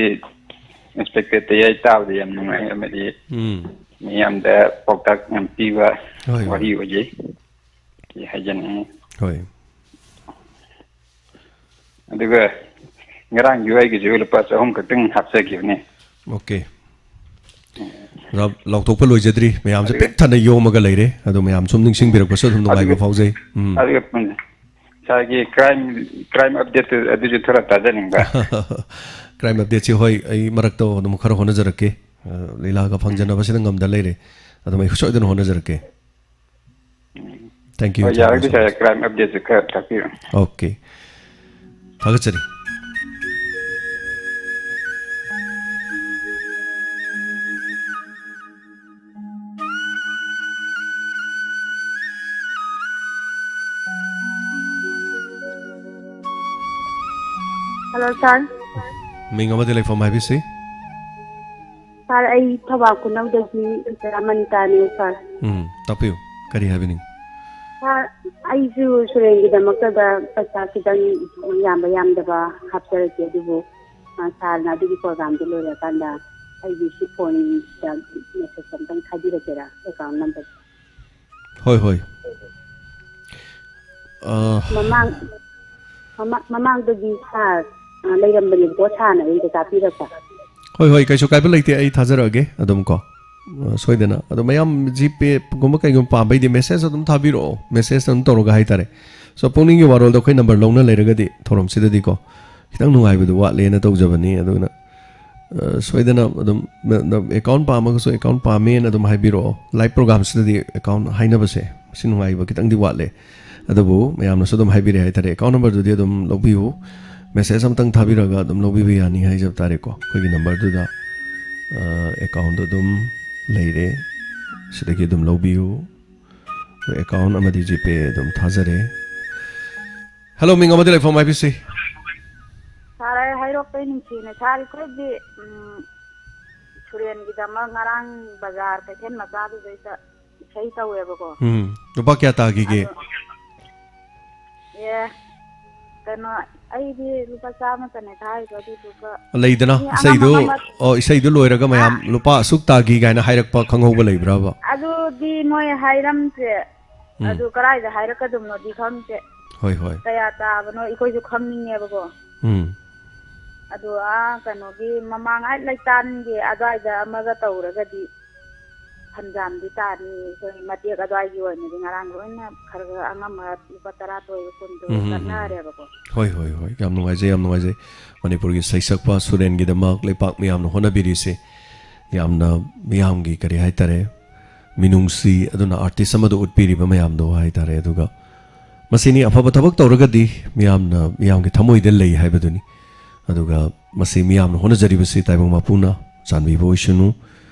ꯏꯟꯁꯄꯦꯛꯇꯔ ꯇꯌꯥꯏ ꯇꯥꯕꯗ ꯌꯥꯝ ꯅꯨꯡꯉꯥꯏ, ꯑꯃꯗꯤ ꯎꯝ꯫ ꯃꯤꯌꯥꯝꯗ ꯄꯥꯎꯇꯥꯛ ꯌꯥꯝ ꯄꯤꯕ ꯍꯣꯏ, ꯍꯣꯏ꯫ ꯋꯥꯔꯤ ꯑꯣꯏꯖꯩ꯫ ꯁꯤ ꯍꯥꯏꯖꯅꯤꯡꯉꯤ꯫ ꯍꯣꯏ꯫ ꯑꯗꯨꯒ ꯉꯔꯥꯡꯒꯤ ꯑꯩꯒꯤꯁꯨ ꯂꯨꯄꯥ ꯆꯍꯨꯝ ꯈꯛꯇꯪ ꯍꯥꯞꯆꯈꯤꯕꯅꯤ꯫ ꯑꯣꯀꯦ꯫ ꯂꯥꯎ-, ꯂꯥꯎꯊꯣꯛꯄ ꯂꯣꯏꯖꯗ꯭ꯔꯤ꯫ ꯃꯌꯥꯝꯁꯦ ꯑꯗꯨꯒ ꯄꯤꯛ ꯊꯟꯅ ꯌꯣꯝꯃꯒ ꯂꯩꯔꯦ꯫ ꯑꯗꯣ ꯃꯌꯥꯝ ꯁꯨꯝ ꯅꯤꯡꯁꯤꯡꯕꯤꯔꯛꯄꯁꯨ ꯑꯗꯨꯝ ꯅꯨꯡꯉꯥꯏꯕ ꯑꯗꯨꯒ ꯐꯥꯎꯖꯩ꯫ ꯎꯝ꯫ ꯑꯗꯨꯒ ꯉꯁꯥꯏꯒꯤ ꯀ꯭ꯔꯥꯏꯝ, ꯀ꯭ꯔꯥꯏꯝ ꯑꯞꯗꯦꯠꯇꯨ ꯑꯗꯨꯁꯨ ꯈꯔ ꯇꯥꯖꯅꯤꯡꯕ꯫ ꯀ꯭ꯔꯥꯏꯝ ꯑꯞꯗꯦꯠꯁꯤ, ꯍꯣꯏ, ꯑꯩ ꯃꯔꯛꯇ ꯑꯗꯨꯝ ꯈꯔ ꯍꯣꯠꯅꯖꯔꯛꯀꯦ꯫ ꯑ, ꯂꯤꯂꯥꯒ ꯎꯝ꯫ ꯐꯪꯖꯅꯕꯁꯤꯗ ꯉꯝꯗ ꯂꯩꯔꯦ꯫ ꯑꯗꯨꯝ ꯑꯩ ꯁꯣꯏꯗꯅ ꯍꯣꯠꯅꯖꯔꯛꯀꯦ꯫ ꯎꯝ꯫ Thank you, ꯍꯣꯏ, thank you ꯌꯥꯔꯒꯗꯤ so ꯁꯥꯔ, much꯫ ꯀ꯭ꯔꯥꯏꯝ ꯑꯞꯗꯦꯠꯁꯨ ꯈꯔ ꯇꯥꯛꯄꯤꯔꯣ꯫ ꯑꯣꯀꯦ꯫ ꯊꯥꯒꯠꯆꯔꯤ꯫ ꯍꯜꯂꯣ, ꯁꯥꯔ꯫ ꯃꯤꯡ ꯑꯃꯗꯤ ꯂꯩꯐꯝ ꯍꯥꯏꯕꯤꯁꯤ꯫ ꯁꯥꯔ, ꯑꯩ ꯊꯧꯕꯥꯜ ꯈꯨꯅꯧꯗꯒꯤ ꯏꯆꯥ ꯃꯅꯤꯇꯥꯅꯦ, ꯁꯥꯔ꯫ ꯎꯝ, ꯇꯥꯛꯄꯤꯌꯨ꯫ ꯀꯔꯤ ꯍꯥꯏꯕꯤꯅꯤꯡ? ꯁꯥꯔ, ꯑꯩꯁꯨ ꯁꯨꯔꯦꯟꯒꯤꯗꯃꯛꯇꯗ ꯄꯩꯁꯥ ꯈꯤꯇꯪ ꯌꯥꯝꯕ ꯌꯥꯝꯗꯕ ꯍꯥꯞꯆꯔꯛꯀꯦ, ꯑꯗꯨꯕꯨ ꯑ, ꯁꯥꯔꯅ ꯑꯗꯨꯒꯤ ꯄ꯭ꯔꯣꯒ꯭ꯔꯥꯝꯗꯨ ꯂꯣꯏꯔꯀꯥꯟꯗ ꯑꯩꯒꯤ ꯁꯤ ꯐꯣꯟꯗ ꯃꯦꯁꯦꯖ ꯑꯝꯇꯪ ꯊꯥꯕꯤꯔꯛꯀꯦꯔꯥ, ꯑꯦꯀꯥꯎꯟ ꯅꯝꯕꯔ? ꯍꯣꯏ, ꯍꯣꯏ꯫ ꯑ, ꯃꯃꯥꯡ, ꯃꯃꯥ-, ꯃꯃꯥꯡꯗꯗꯤ ꯁꯥꯔ, ꯑ, ꯂꯩꯔꯝꯕꯅꯦꯕꯀꯣ, ꯁꯥꯔꯅ ꯑꯩꯉꯣꯟꯗ ꯇꯥꯛꯄꯤꯔꯛꯄ꯫ ꯍꯣꯏ, ꯍꯣꯏ, ꯀꯩꯁꯨ ꯀꯥꯏꯕ ꯂꯩꯇꯦ, ꯑꯩ ꯊꯥꯖꯔꯛꯑꯒꯦ ꯑꯗꯨꯝ ꯀꯣ꯫ ꯑ, ꯁꯣꯏꯗꯅ꯫ ꯑꯗꯣ ꯃꯌꯥꯝ ꯖꯤꯄꯦꯒꯨꯝꯕ ꯀꯩꯒꯨꯝꯕ ꯄꯥꯝꯕꯩꯗꯤ ꯃꯦꯁꯦꯖ ꯑꯗꯨꯝ ꯊꯥꯕꯤꯔꯛꯑꯣ, ꯃꯦꯁꯦꯖ ꯑꯗꯨꯝ ꯇꯧꯔꯒ ꯍꯥꯏꯇꯥꯔꯦ꯫ ꯁꯣ, ꯄꯨꯛꯅꯤꯡꯒꯤ ꯋꯥꯔꯣꯜꯗ ꯑꯩꯈꯣꯏ ꯅꯝꯕꯔ ꯂꯧꯅ ꯂꯩꯔꯒꯗꯤ ꯊꯧꯔꯝꯁꯤꯗꯗꯤꯀꯣ, ꯈꯤꯇꯪ ꯅꯨꯡꯉꯥꯏꯕꯗꯨ ꯋꯥꯠꯂꯦꯅ ꯇꯧꯖꯕꯅꯤ꯫ ꯑꯗꯨꯅ, ꯑ, ꯁꯣꯏꯗꯅ ꯑꯗꯨꯝ ꯅ-, ꯅ-, ꯑꯦꯀꯥꯎꯟ ꯄꯥꯝꯃꯒꯁꯨ ꯑꯦꯀꯥꯎꯟ ꯄꯥꯝꯃꯦꯅ ꯑꯗꯨꯝ ꯍꯥꯏꯕꯤꯔꯛꯑꯣ꯫ ꯂꯥꯏꯚ ꯄ꯭ꯔꯣꯒ꯭ꯔꯥꯝꯁꯤꯗꯗꯤ ꯑꯦꯀꯥꯎꯟ ꯍꯥꯏꯅꯕꯁꯦ ꯃꯁꯤ ꯅꯨꯡꯉꯥꯏꯕ ꯈꯤꯇꯪꯗꯤ ꯋꯥꯠꯂꯦ꯫ ꯑꯗꯨꯕꯨ ꯃꯌꯥꯝꯅꯁꯨ ꯑꯗꯨꯝ ꯍꯥꯏꯕꯤꯔꯦ ꯍꯥꯏꯇꯥꯔꯦ, ꯑꯦꯀꯥꯎꯟ ꯅꯝꯕꯔꯗꯨꯗꯤ ꯑꯗꯨꯝ ꯂꯧꯕꯤꯌꯨ꯫ ꯃꯦꯁꯦꯖ ꯑꯝꯇꯪ ꯊꯥꯕꯤꯔꯒ ꯑꯗꯨꯝ ꯂꯧꯕꯤꯕ ꯌꯥꯅꯤ ꯍꯥꯏꯖꯕ ꯇꯥꯔꯦꯀꯣ꯫ ꯑꯩꯈꯣꯏꯒꯤ ꯅꯝꯕꯔꯗꯨꯗ, ꯑ, ꯑꯦꯀꯥꯎꯟꯗꯣ ꯑꯗꯨꯝ ꯂꯩꯔꯦ, ꯁꯤꯗꯒꯤ ꯑꯗꯨꯝ ꯂꯧꯕꯤꯌꯨ꯫ ꯑꯦꯀꯥꯎꯟ ꯑꯃꯗꯤ ꯖꯤꯄꯦ ꯑꯗꯨꯝ ꯊꯥꯖꯔꯦ꯫ ꯍꯜꯂꯣ, ꯃꯤꯡ ꯑꯃꯗꯤ ꯂꯩꯐꯝ ꯍꯥꯏꯕꯤꯁꯤ꯫ ꯁꯥꯔ, ꯑꯩ ꯍꯩꯔꯣꯛꯇꯩ ꯅꯤꯡꯊꯤꯅ ꯁꯥꯔ, ꯑꯩꯈꯣꯏꯗꯤ, ꯎꯝ, ꯁꯨꯔꯦꯟꯒꯤꯗꯃꯛ ꯉꯔꯥꯡ ꯕꯖꯥꯔ ꯀꯩꯊꯦꯜ ꯃꯆꯥꯗꯨꯗꯩꯗ ꯏꯁꯩ ꯇꯧꯋꯦꯕꯀꯣ꯫ ꯎꯝ, ꯂꯨꯄꯥ ꯀꯌꯥ ꯇꯥꯈꯤꯒꯦ? ꯑꯗꯣ, ꯑꯦ, ꯀꯩꯅꯣ, ꯑꯩꯗꯤ ꯂꯨꯄꯥ ꯆꯥꯝꯃꯇꯅꯦ ꯊꯥꯔꯤꯗꯣ, ꯑꯗꯨꯗꯨꯒ ꯂꯩꯗꯅ, ꯃꯤ ꯏꯁꯩꯗꯨ, ꯑꯉꯝ ꯑꯉꯝꯕ ꯑꯣ, ꯏꯁꯩꯗꯨ ꯂꯣꯏꯔꯒ ꯃꯌꯥꯝ ꯑꯥ꯫ ꯂꯨꯄꯥ ꯑꯁꯨꯛ ꯇꯥꯈꯤ ꯀꯥꯏꯅ ꯍꯥꯏꯔꯛꯄ ꯈꯪꯍꯧꯕ ꯂꯩꯕ꯭ꯔꯕ? ꯑꯗꯨꯗꯤ ꯃꯣꯏ ꯍꯥꯏꯔꯝꯗ꯭ꯔꯦ꯫ ꯎꯝ꯫ ꯑꯗꯨ ꯀꯗꯥꯏꯗ ꯍꯥꯏꯔꯛꯀꯗꯕꯅꯣꯗꯤ ꯈꯪꯗꯦ꯫ ꯍꯣꯏ, ꯍꯣꯏ꯫ ꯀꯌꯥ ꯇꯥꯕꯅꯣ ꯑꯩꯈꯣꯏꯁꯨ ꯈꯪꯅꯤꯡꯉꯦꯕꯀꯣ꯫ ꯎꯝ꯫ ꯑꯗꯨ, ꯑꯥ, ꯀꯩꯅꯣꯒꯤ ꯃꯃꯥꯡ ꯑꯥ ꯂꯩꯇꯥꯟꯒꯤ ꯑꯗꯨꯋꯥꯏꯗ ꯑꯃꯒ ꯇꯧꯔꯒꯗꯤ ꯐꯅꯌꯥꯝꯗꯤ ꯇꯥꯅꯤ꯫ ꯑꯩꯈꯣꯏ ꯃꯇꯦꯛ ꯑꯗꯨꯋꯥꯏꯒꯤ ꯑꯣꯏꯅꯗꯤ ꯉꯔꯥꯡ ꯂꯣꯏꯅ ꯈꯔ ꯈꯔ ꯑꯉꯝꯕ ꯂꯨꯄꯥ ꯇꯔꯥ ꯇꯣꯏꯕ ꯀꯨꯟ ꯇꯣꯏꯕ ꯎꯝ, ꯎꯝ, ꯎꯝ꯫ ꯀꯠꯅꯔꯦꯕꯀꯣ꯫ ꯍꯣꯏ, ꯍꯣꯏ, ꯍꯣꯏ꯫ ꯌꯥꯝ ꯅꯨꯡꯉꯥꯏꯖꯩ, ꯌꯥꯝ ꯅꯨꯡꯉꯥꯏꯖꯩ꯫ ꯃꯅꯤꯄꯨꯔꯒꯤ ꯁꯩꯁꯛꯄ ꯁꯨꯔꯦꯟꯒꯤꯗꯃꯛ ꯂꯩꯄꯥꯛ ꯃꯤꯌꯥꯝꯅ ꯍꯣꯠꯅꯕꯤꯔꯤꯁꯤ ꯌꯥꯝꯅ ꯃꯤꯌꯥꯝꯒꯤ, ꯀꯔꯤ ꯍꯥꯏꯇꯥꯔꯦ, ꯃꯤꯅꯨꯡꯁꯤ, ꯑꯗꯨꯅ ꯑꯥꯔꯇꯤꯁ ꯑꯃꯗ ꯎꯠꯄꯤꯔꯤꯕ ꯃꯌꯥꯝꯗꯣ ꯍꯥꯏꯇꯥꯔꯦ꯫ ꯑꯗꯨꯒ ꯃꯁꯤꯅꯤ, ꯑꯐꯕ ꯊꯕꯛ ꯇꯧꯔꯒꯗꯤ ꯃꯤꯌꯥꯝꯅ, ꯃꯤꯌꯥꯝꯒꯤ ꯊꯃꯣꯏꯗ ꯂꯩ ꯍꯥꯏꯕꯗꯨꯅꯤ꯫ ꯑꯗꯨꯒ ꯃꯁꯤ ꯃꯤꯌꯥꯝꯅ ꯍꯣꯠꯅꯖꯔꯤꯕꯁꯤ ꯇꯥꯏꯕꯪ ꯃꯄꯨꯅ ꯆꯥꯟꯕꯤꯕ ꯑꯣꯏꯁꯅꯨ꯫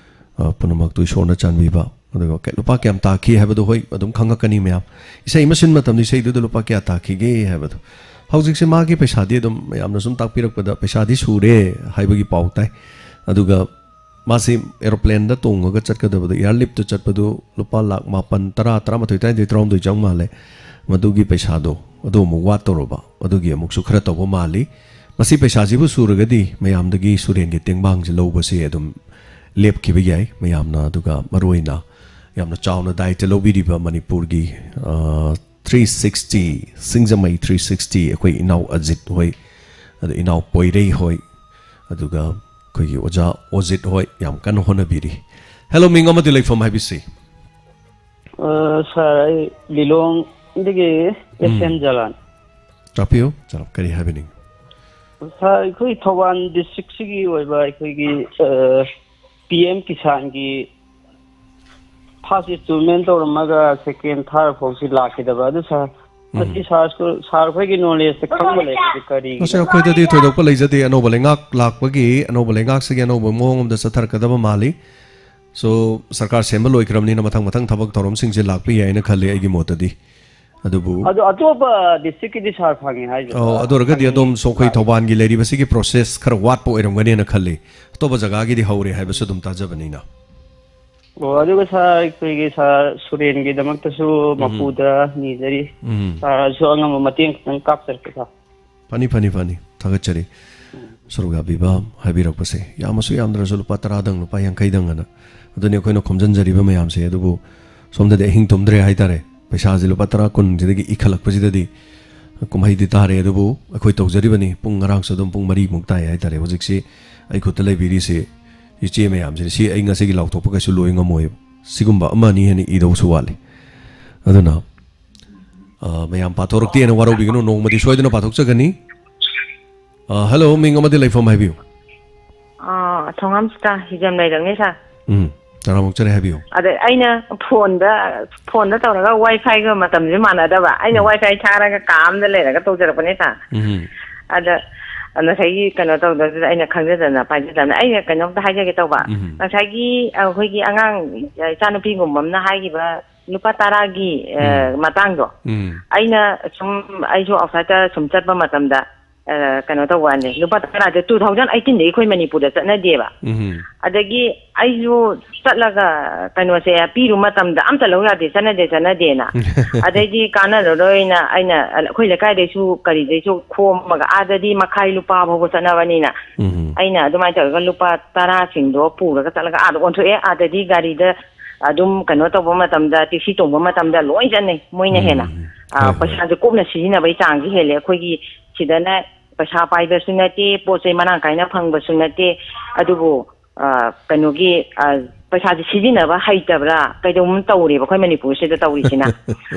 ꯑ, ꯄꯨꯝꯅꯃꯛꯇꯨ ꯏꯁꯣꯔꯅ ꯆꯥꯟꯕꯤꯕ꯫ ꯑꯗꯨꯒ ꯀꯩ-, ꯂꯨꯄꯥ ꯀꯌꯥꯝ ꯇꯥꯈꯤ ꯍꯥꯏꯕꯗꯣ, ꯍꯣꯏ, ꯑꯗꯨꯝ ꯈꯪꯉꯛꯀꯅꯤ ꯃꯌꯥꯝ꯫ ꯏꯁꯩ ꯑꯃ ꯁꯤꯟ ꯃꯇꯝꯗ ꯏꯁꯩꯗꯨꯗ ꯂꯨꯄꯥ ꯀꯌꯥ ꯇꯥꯈꯤꯒꯦ ꯍꯥꯏꯕꯗꯣ꯫ ꯍꯧꯖꯤꯛꯁꯦ ꯃꯥꯒꯤ ꯄꯩꯁꯥꯗꯤ ꯑꯗꯨꯝ ꯃꯌꯥꯝꯅ ꯁꯨꯝ ꯇꯥꯛꯄꯤꯔꯛꯄꯗ ꯄꯩꯁꯥꯗꯤ ꯁꯨꯔꯦ ꯍꯥꯏꯕꯒꯤ ꯄꯥꯎ ꯇꯥꯏ꯫ ꯑꯗꯨꯒ ꯃꯥꯁꯤ ꯑꯦꯔꯣꯄ꯭ꯂꯦꯟꯗ ꯇꯣꯡꯉꯒ ꯆꯠꯀꯗꯕꯗꯣ, ꯑꯦꯌꯥꯔꯂꯤꯐꯇ ꯆꯠꯄꯗꯣ ꯂꯨꯄꯥ ꯂꯥꯈ ꯃꯥꯄꯟ, ꯇꯔꯥ, ꯇꯔꯥꯃꯥꯊꯣꯏ, ꯇꯔꯥꯅꯤꯊꯣꯏ, ꯇꯔꯥꯍꯨꯝꯗꯣꯏ ꯆꯪ ꯃꯥꯜꯂꯦ꯫ ꯃꯗꯨꯒꯤ ꯄꯩꯁꯥꯗꯣ ꯑꯗꯨ ꯑꯃꯨꯛ ꯋꯥꯠꯇꯧꯔꯕ, ꯑꯗꯨꯒꯤ ꯑꯃꯨꯛꯁꯨ ꯈꯔ ꯇꯧꯕ ꯃꯥꯜꯂꯤ꯫ ꯃꯁꯤ ꯄꯩꯁꯥꯁꯤꯕꯨ ꯁꯨꯔꯒꯗꯤ ꯃꯌꯥꯝꯗꯒꯤ ꯁꯨꯔꯦꯟꯒꯤ ꯇꯦꯡꯕꯥꯡꯁꯦ ꯂꯧꯕꯁꯦ ꯑꯗꯨꯝ ꯂꯦꯞꯈꯤꯕ ꯌꯥꯏ꯫ ꯃꯌꯥꯝꯅ ꯑꯗꯨꯒ ꯃꯔꯨꯑꯣꯏꯅ ꯌꯥꯝꯅ ꯆꯥꯎꯅ ꯗꯥꯏꯇ ꯂꯧꯕꯤꯔꯤꯕ ꯃꯅꯤꯄꯨꯔꯒꯤ, ꯑ, ꯊ꯭ꯔꯤ ꯁꯤꯛꯁꯇꯤ, ꯁꯤꯡꯖꯃꯩ ꯊ꯭ꯔꯤ ꯁꯤꯛꯁꯇꯤ, ꯑꯩꯈꯣꯏ ꯏꯅꯥꯎ ꯑꯖꯤꯠ ꯍꯣꯏ, ꯑꯗ ꯏꯅꯥꯎ ꯄꯣꯏꯔꯩ ꯍꯣꯏ, ꯑꯗꯨꯒ ꯑꯩꯈꯣꯏꯒꯤ ꯑꯣꯖꯥ ꯑꯣꯖꯤꯠ ꯍꯣꯏ ꯌꯥꯝ ꯀꯟꯅ ꯍꯣꯠꯅꯕꯤꯔꯤ꯫ ꯍꯦꯜꯂꯣ, ꯃꯤꯡ ꯑꯃꯗꯤ ꯂꯩꯐꯝ ꯍꯥꯏꯕꯤꯁꯤ꯫ ꯑ, ꯁꯥꯔ, ꯑꯩ ꯂꯤꯂꯣꯡꯗꯒꯤ ꯎꯝ꯫ ꯑꯦꯁ ꯑꯦꯝ ꯖꯂꯥꯟ꯫ ꯇꯥꯛꯄꯤꯌꯨ, ꯆꯂꯥꯟ, ꯀꯔꯤ ꯍꯥꯏꯕꯤꯅꯤꯡ? ꯁꯥꯔ, ꯑꯩꯈꯣꯏ ꯊꯧꯕꯥꯜ ꯗꯤꯁꯇ꯭ꯔꯤꯛꯁꯤꯒꯤ ꯑꯣꯏꯕ ꯑꯩꯈꯣꯏꯒꯤ, ꯑ, ꯄꯤ ꯑꯦꯝ ꯀꯤꯁꯥꯟꯒꯤ ꯐꯥꯔꯁ ꯏꯟꯁꯇꯣꯜꯃꯦꯟ ꯇꯧꯔꯝꯃꯒ ꯁꯦꯀꯦꯟ, ꯊꯥꯔꯠ ꯐꯥꯎꯁꯤ ꯂꯥꯛꯈꯤꯗꯕ꯫ ꯑꯗꯨ ꯁꯥꯔ, ꯎꯝ꯫ ꯃꯁꯤ ꯁꯥꯔ, ꯁꯥꯔ ꯑꯩꯈꯣꯏꯒꯤ ꯅꯣꯂꯦꯖꯇ ꯈꯪꯕ ꯂꯩꯔꯒꯗꯤ ꯀꯔꯤ? ꯃꯁꯤ ꯑꯩꯈꯣꯏꯗꯗꯤ ꯊꯣꯏꯗꯣꯛꯄ ꯂꯩꯖꯗꯦ꯫ ꯑꯅꯧꯕ ꯂꯩꯉꯥꯛ ꯂꯥꯛꯄꯒꯤ, ꯑꯅꯧꯕ ꯂꯩꯉꯥꯛꯁꯤꯒꯤ ꯑꯅꯧꯕ ꯃꯑꯣꯡ ꯑꯃꯗ ꯆꯠꯊꯔꯛꯀꯗꯕ ꯃꯥꯜꯂꯤ꯫ So, ꯁꯔꯀꯥꯔ ꯁꯦꯝꯕ ꯂꯣꯏꯈ꯭ꯔꯕꯅꯤꯅ ꯃꯊꯪ ꯃꯊꯪ ꯊꯕꯛ ꯊꯧꯔꯝꯁꯤꯡꯁꯦ ꯂꯥꯛꯄ ꯌꯥꯏꯅ ꯈꯜꯂꯤ ꯑꯩꯒꯤ ꯃꯣꯠꯇꯗꯤ꯫ ꯑꯗꯨꯕꯨ ꯑꯗꯣ ꯑꯇꯣꯞꯄ ꯗꯤꯁꯇ꯭ꯔꯤꯛꯀꯤꯗꯤ ꯁꯥꯔ ꯐꯪꯉꯤ ꯍꯥꯏꯁꯦ? ꯑꯧ, ꯑꯗꯨ ꯑꯣꯏꯔꯒꯗꯤ ꯐꯪꯉꯤ ꯑꯗꯣꯝ ꯁꯣ-, ꯑꯩꯈꯣꯏ ꯂꯥꯛꯑꯦ꯫ ꯊꯧꯕꯥꯜꯒꯤ ꯂꯩꯔꯤꯕꯁꯤꯒꯤ ꯄ꯭ꯔꯣꯁꯦꯁ ꯈꯔ ꯋꯥꯠꯄ ꯑꯣꯏꯔꯝꯒꯅꯤꯅ ꯈꯜꯂꯤ꯫ ꯑꯇꯣꯞꯄ ꯖꯒꯥꯒꯤꯗꯤ ꯍꯧꯔꯦ ꯍꯥꯏꯕꯁꯨ ꯑꯗꯨꯝ ꯇꯥꯖꯕꯅꯤꯅ꯫ ꯑꯣ, ꯑꯗꯨꯒ ꯁꯥꯔ, ꯑꯩꯈꯣꯏꯒꯤ ꯁꯥꯔ ꯁꯨꯔꯦꯟꯒꯤꯗꯃꯛꯇꯁꯨ ꯎꯝ꯫ ꯃꯄꯨꯗ ꯅꯤꯖꯔꯤ꯫ ꯎꯝ꯫ ꯁꯥꯔꯁꯨ ꯑꯉꯝꯕ ꯃꯇꯦꯡ ꯈꯤꯇꯪ ꯀꯥꯞꯆꯔꯛꯀꯦ ꯁꯥꯔ꯫ ꯐꯅꯤ, ꯐꯅꯤ, ꯐꯅꯤ꯫ ꯊꯥꯒꯠꯆꯔꯤ꯫ ꯎꯝ꯫ ꯁꯔꯨꯛ ꯌꯥꯕꯤꯕ ꯍꯥꯏꯕꯤꯔꯛꯄꯁꯦ꯫ ꯌꯥꯝꯃꯁꯨ ꯌꯥꯝꯗ꯭ꯔꯁꯨ ꯂꯨꯄꯥ ꯇꯔꯥꯗꯪ, ꯂꯨꯄꯥ ꯌꯥꯡꯈꯩꯗꯪ ꯑꯅ꯫ ꯑꯗꯨꯅꯤ ꯑꯩꯈꯣꯏꯅ ꯈꯣꯝꯖꯤꯟꯖꯔꯤꯕ ꯃꯌꯥꯝꯁꯦ꯫ ꯑꯗꯨꯕꯨ ꯁꯣꯝꯗꯗꯤ ꯑꯍꯤꯡ ꯇꯨꯝꯗ꯭ꯔꯦ ꯍꯥꯏꯇꯥꯔꯦ꯫ ꯄꯩꯁꯥꯁꯦ ꯂꯨꯄꯥ ꯇꯔꯥ, ꯀꯨꯟꯁꯤꯗꯒꯤ ꯏꯈꯠꯂꯛꯄꯁꯤꯗꯗꯤ ꯀꯨꯝꯍꯩꯗꯤ ꯇꯥꯔꯦ꯫ ꯑꯗꯨꯕꯨ ꯑꯩꯈꯣꯏ ꯇꯧꯖꯔꯤꯕꯅꯤ꯫ ꯄꯨꯡ ꯉꯔꯥꯡꯁꯨ ꯑꯗꯨꯝ ꯄꯨꯡ ꯃꯔꯤꯃꯨꯛ ꯇꯥꯏ ꯍꯥꯏꯇꯥꯔꯦ꯫ ꯍꯧꯖꯤꯛꯁꯤ ꯑꯩ ꯈꯨꯠꯇ ꯂꯩꯕꯤꯔꯤꯁꯤ ꯏꯆꯦ ꯃꯌꯥꯝꯁꯤꯅꯤ꯫ ꯁꯤ ꯑꯩ ꯉꯁꯤꯒꯤ ꯂꯥꯎꯊꯣꯛꯄ ꯀꯩꯁꯨ ꯂꯣꯏ ꯉꯝꯃꯣꯏꯕ꯫ ꯁꯤꯒꯨꯝꯕ ꯑꯃ ꯑꯅꯤ ꯍꯦꯟꯅ ꯏꯗꯧꯁꯨ ꯋꯥꯠꯂꯤ꯫ ꯑꯗꯨꯅ, ꯑ, ꯃꯌꯥꯝ ꯄꯥꯊꯣꯔꯛꯇꯦꯅ ꯋꯥꯔꯧꯕꯤꯒꯅꯨ, ꯅꯣꯡꯃꯗꯤ ꯁꯣꯏꯗꯅ ꯄꯥꯊꯣꯛꯆꯒꯅꯤ꯫ ꯑ, ꯍꯜꯂꯣ, ꯃꯤꯡ ꯑꯃꯗꯤ ꯂꯩꯐꯝ ꯍꯥꯏꯕꯤꯌꯨ꯫ ꯑ, ꯊꯣꯉꯥꯝ ꯁꯤꯇꯥ, ꯍꯤꯖꯝ ꯂꯩꯔꯛꯅꯤ, ꯁꯥꯔ꯫ ꯎꯝ, ꯇꯔꯥꯃꯨꯛ ꯆꯠꯂꯦ, ꯍꯥꯏꯕꯤꯌꯨ꯫ ꯑꯗ ꯑꯩꯅ ꯐꯣꯟꯗ, ꯐꯣꯟꯗ ꯇꯧꯔꯒ ꯋꯥꯏ ꯐꯥꯏꯒ ꯃꯇꯝꯁꯦ ꯃꯥꯟꯅꯗꯕ, ꯑꯩꯅ ꯎꯝ꯫ ꯋꯥꯏ ꯐꯥꯏ ꯊꯥꯔꯒ ꯀꯥ ꯑꯃꯗ ꯂꯩꯔꯒ ꯇꯧꯖꯔꯛꯄꯅꯦ, ꯁꯥꯔ꯫ ꯎꯝ꯫ ꯑꯗ ꯉꯁꯥꯏꯒꯤ ꯀꯩꯅꯣ ꯇꯧꯗꯕꯗꯨꯗ ꯑꯩꯅ ꯈꯪꯖꯗꯅ ꯄꯥꯏꯖꯗꯕꯅꯦ꯫ ꯑꯩꯅ ꯀꯩꯅꯣꯝꯇ ꯍꯥꯏꯖꯒꯦ ꯇꯧꯕ꯫ ꯎꯝ꯫ ꯉꯁꯥꯏꯒꯤ ꯑꯩꯈꯣꯏꯒꯤ ꯑꯉꯥꯡ ꯏꯆꯥꯅꯨꯄꯤꯒꯨꯝꯕ ꯑꯃꯅ ꯍꯥꯏꯈꯤꯕ ꯂꯨꯄꯥ ꯇꯔꯥꯒꯤ, ꯑ, ꯎꯝ꯫ ꯃꯇꯥꯡꯗꯣ, ꯎꯝ꯫ ꯑꯩꯅ ꯁꯨꯝ, ꯑꯩꯁꯨ ꯑꯥꯎꯠꯁꯥꯏꯠꯇ ꯁꯨꯝ ꯆꯠꯄ ꯃꯇꯝꯗ, ꯑ, ꯀꯩꯅꯣ ꯇꯧꯕ ꯋꯥꯅꯤ, ꯂꯨꯄꯥ ꯇꯔꯥꯁꯦ two thousand eighteen ꯗꯒꯤ ꯑꯩꯈꯣꯏ ꯃꯅꯤꯄꯨꯔꯗ ꯆꯠꯅꯗꯦꯕ꯫ ꯎꯝ ꯑꯗꯒꯤ ꯑꯩꯁꯨ ꯆꯠꯂꯒ ꯀꯩꯅꯣꯁꯦ ꯄꯤꯔꯨ ꯃꯇꯝꯗ ꯑꯝꯇ ꯂꯧ ꯌꯥꯗꯦ, ꯆꯠꯅꯗꯦ, ꯆꯠꯅꯗꯦꯅ꯫ ꯑꯗꯩꯗꯤ ꯀꯥꯟꯅꯔꯔꯣꯏꯅ ꯑꯩꯅ ꯑꯩꯈꯣꯏ ꯂꯩꯀꯥꯏꯗꯩꯁꯨ ꯀꯔꯤꯗꯩꯁꯨ ꯈꯣꯝꯃꯒ, ꯑꯥꯗꯗꯤ ꯃꯈꯥꯏ ꯂꯨꯄꯥ ꯐꯥꯎꯕ ꯆꯠꯅꯕꯅꯤꯅ, ꯎꯝ ꯑꯩꯅ ꯑꯗꯨꯃꯥꯏꯅ ꯇꯧꯔꯒ ꯂꯨꯄꯥ ꯇꯔꯥꯁꯤꯡꯗꯣ ꯄꯨꯔꯒ ꯆꯠꯂꯒ ꯑꯥꯗ ꯑꯣꯟꯊꯣꯛꯑꯦ꯫ ꯑꯥꯗꯗꯤ ꯒꯥꯔꯤꯗ ꯑꯗꯨꯝ ꯀꯩꯅꯣ ꯇꯧꯕ ꯃꯇꯝꯗ, ꯇꯦꯛꯁꯤ ꯇꯣꯡꯕ ꯃꯇꯝꯗ ꯂꯣꯏ ꯆꯠꯅꯩ ꯃꯣꯏꯅ ꯍꯦꯟꯅ꯫ ꯎꯝ. ꯑ, ꯍꯣꯏ, ꯍꯣꯏ. ꯄꯩꯁꯥꯁꯦ ꯀꯨꯞꯅ ꯁꯤꯖꯤꯟꯅꯕꯒꯤ ꯆꯥꯡꯁꯦ ꯍꯦꯜꯂꯦ꯫ ꯑꯩꯈꯣꯏꯒꯤ ꯁꯤꯗꯅ ꯄꯩꯁꯥ ꯄꯥꯏꯕꯁꯨ ꯅꯠꯇꯦ, ꯄꯣꯠ ꯆꯩ ꯃꯔꯥꯡ ꯀꯥꯏꯅ ꯐꯪꯕꯁꯨ ꯅꯠꯇꯦ꯫ ꯑꯗꯨꯕꯨ, ꯑ, ꯀꯩꯅꯣꯒꯤ, ꯑ, ꯄꯩꯁꯥꯁꯦ ꯁꯤꯖꯤꯟꯅꯕ ꯍꯩꯇꯕ꯭ꯔꯥ ꯀꯩꯗꯧꯝ ꯇꯧꯔꯦꯕ ꯑꯩꯈꯣꯏ ꯃꯅꯤꯄꯨꯔꯁꯤꯗ ꯇꯧꯔꯤꯁꯤꯅ꯫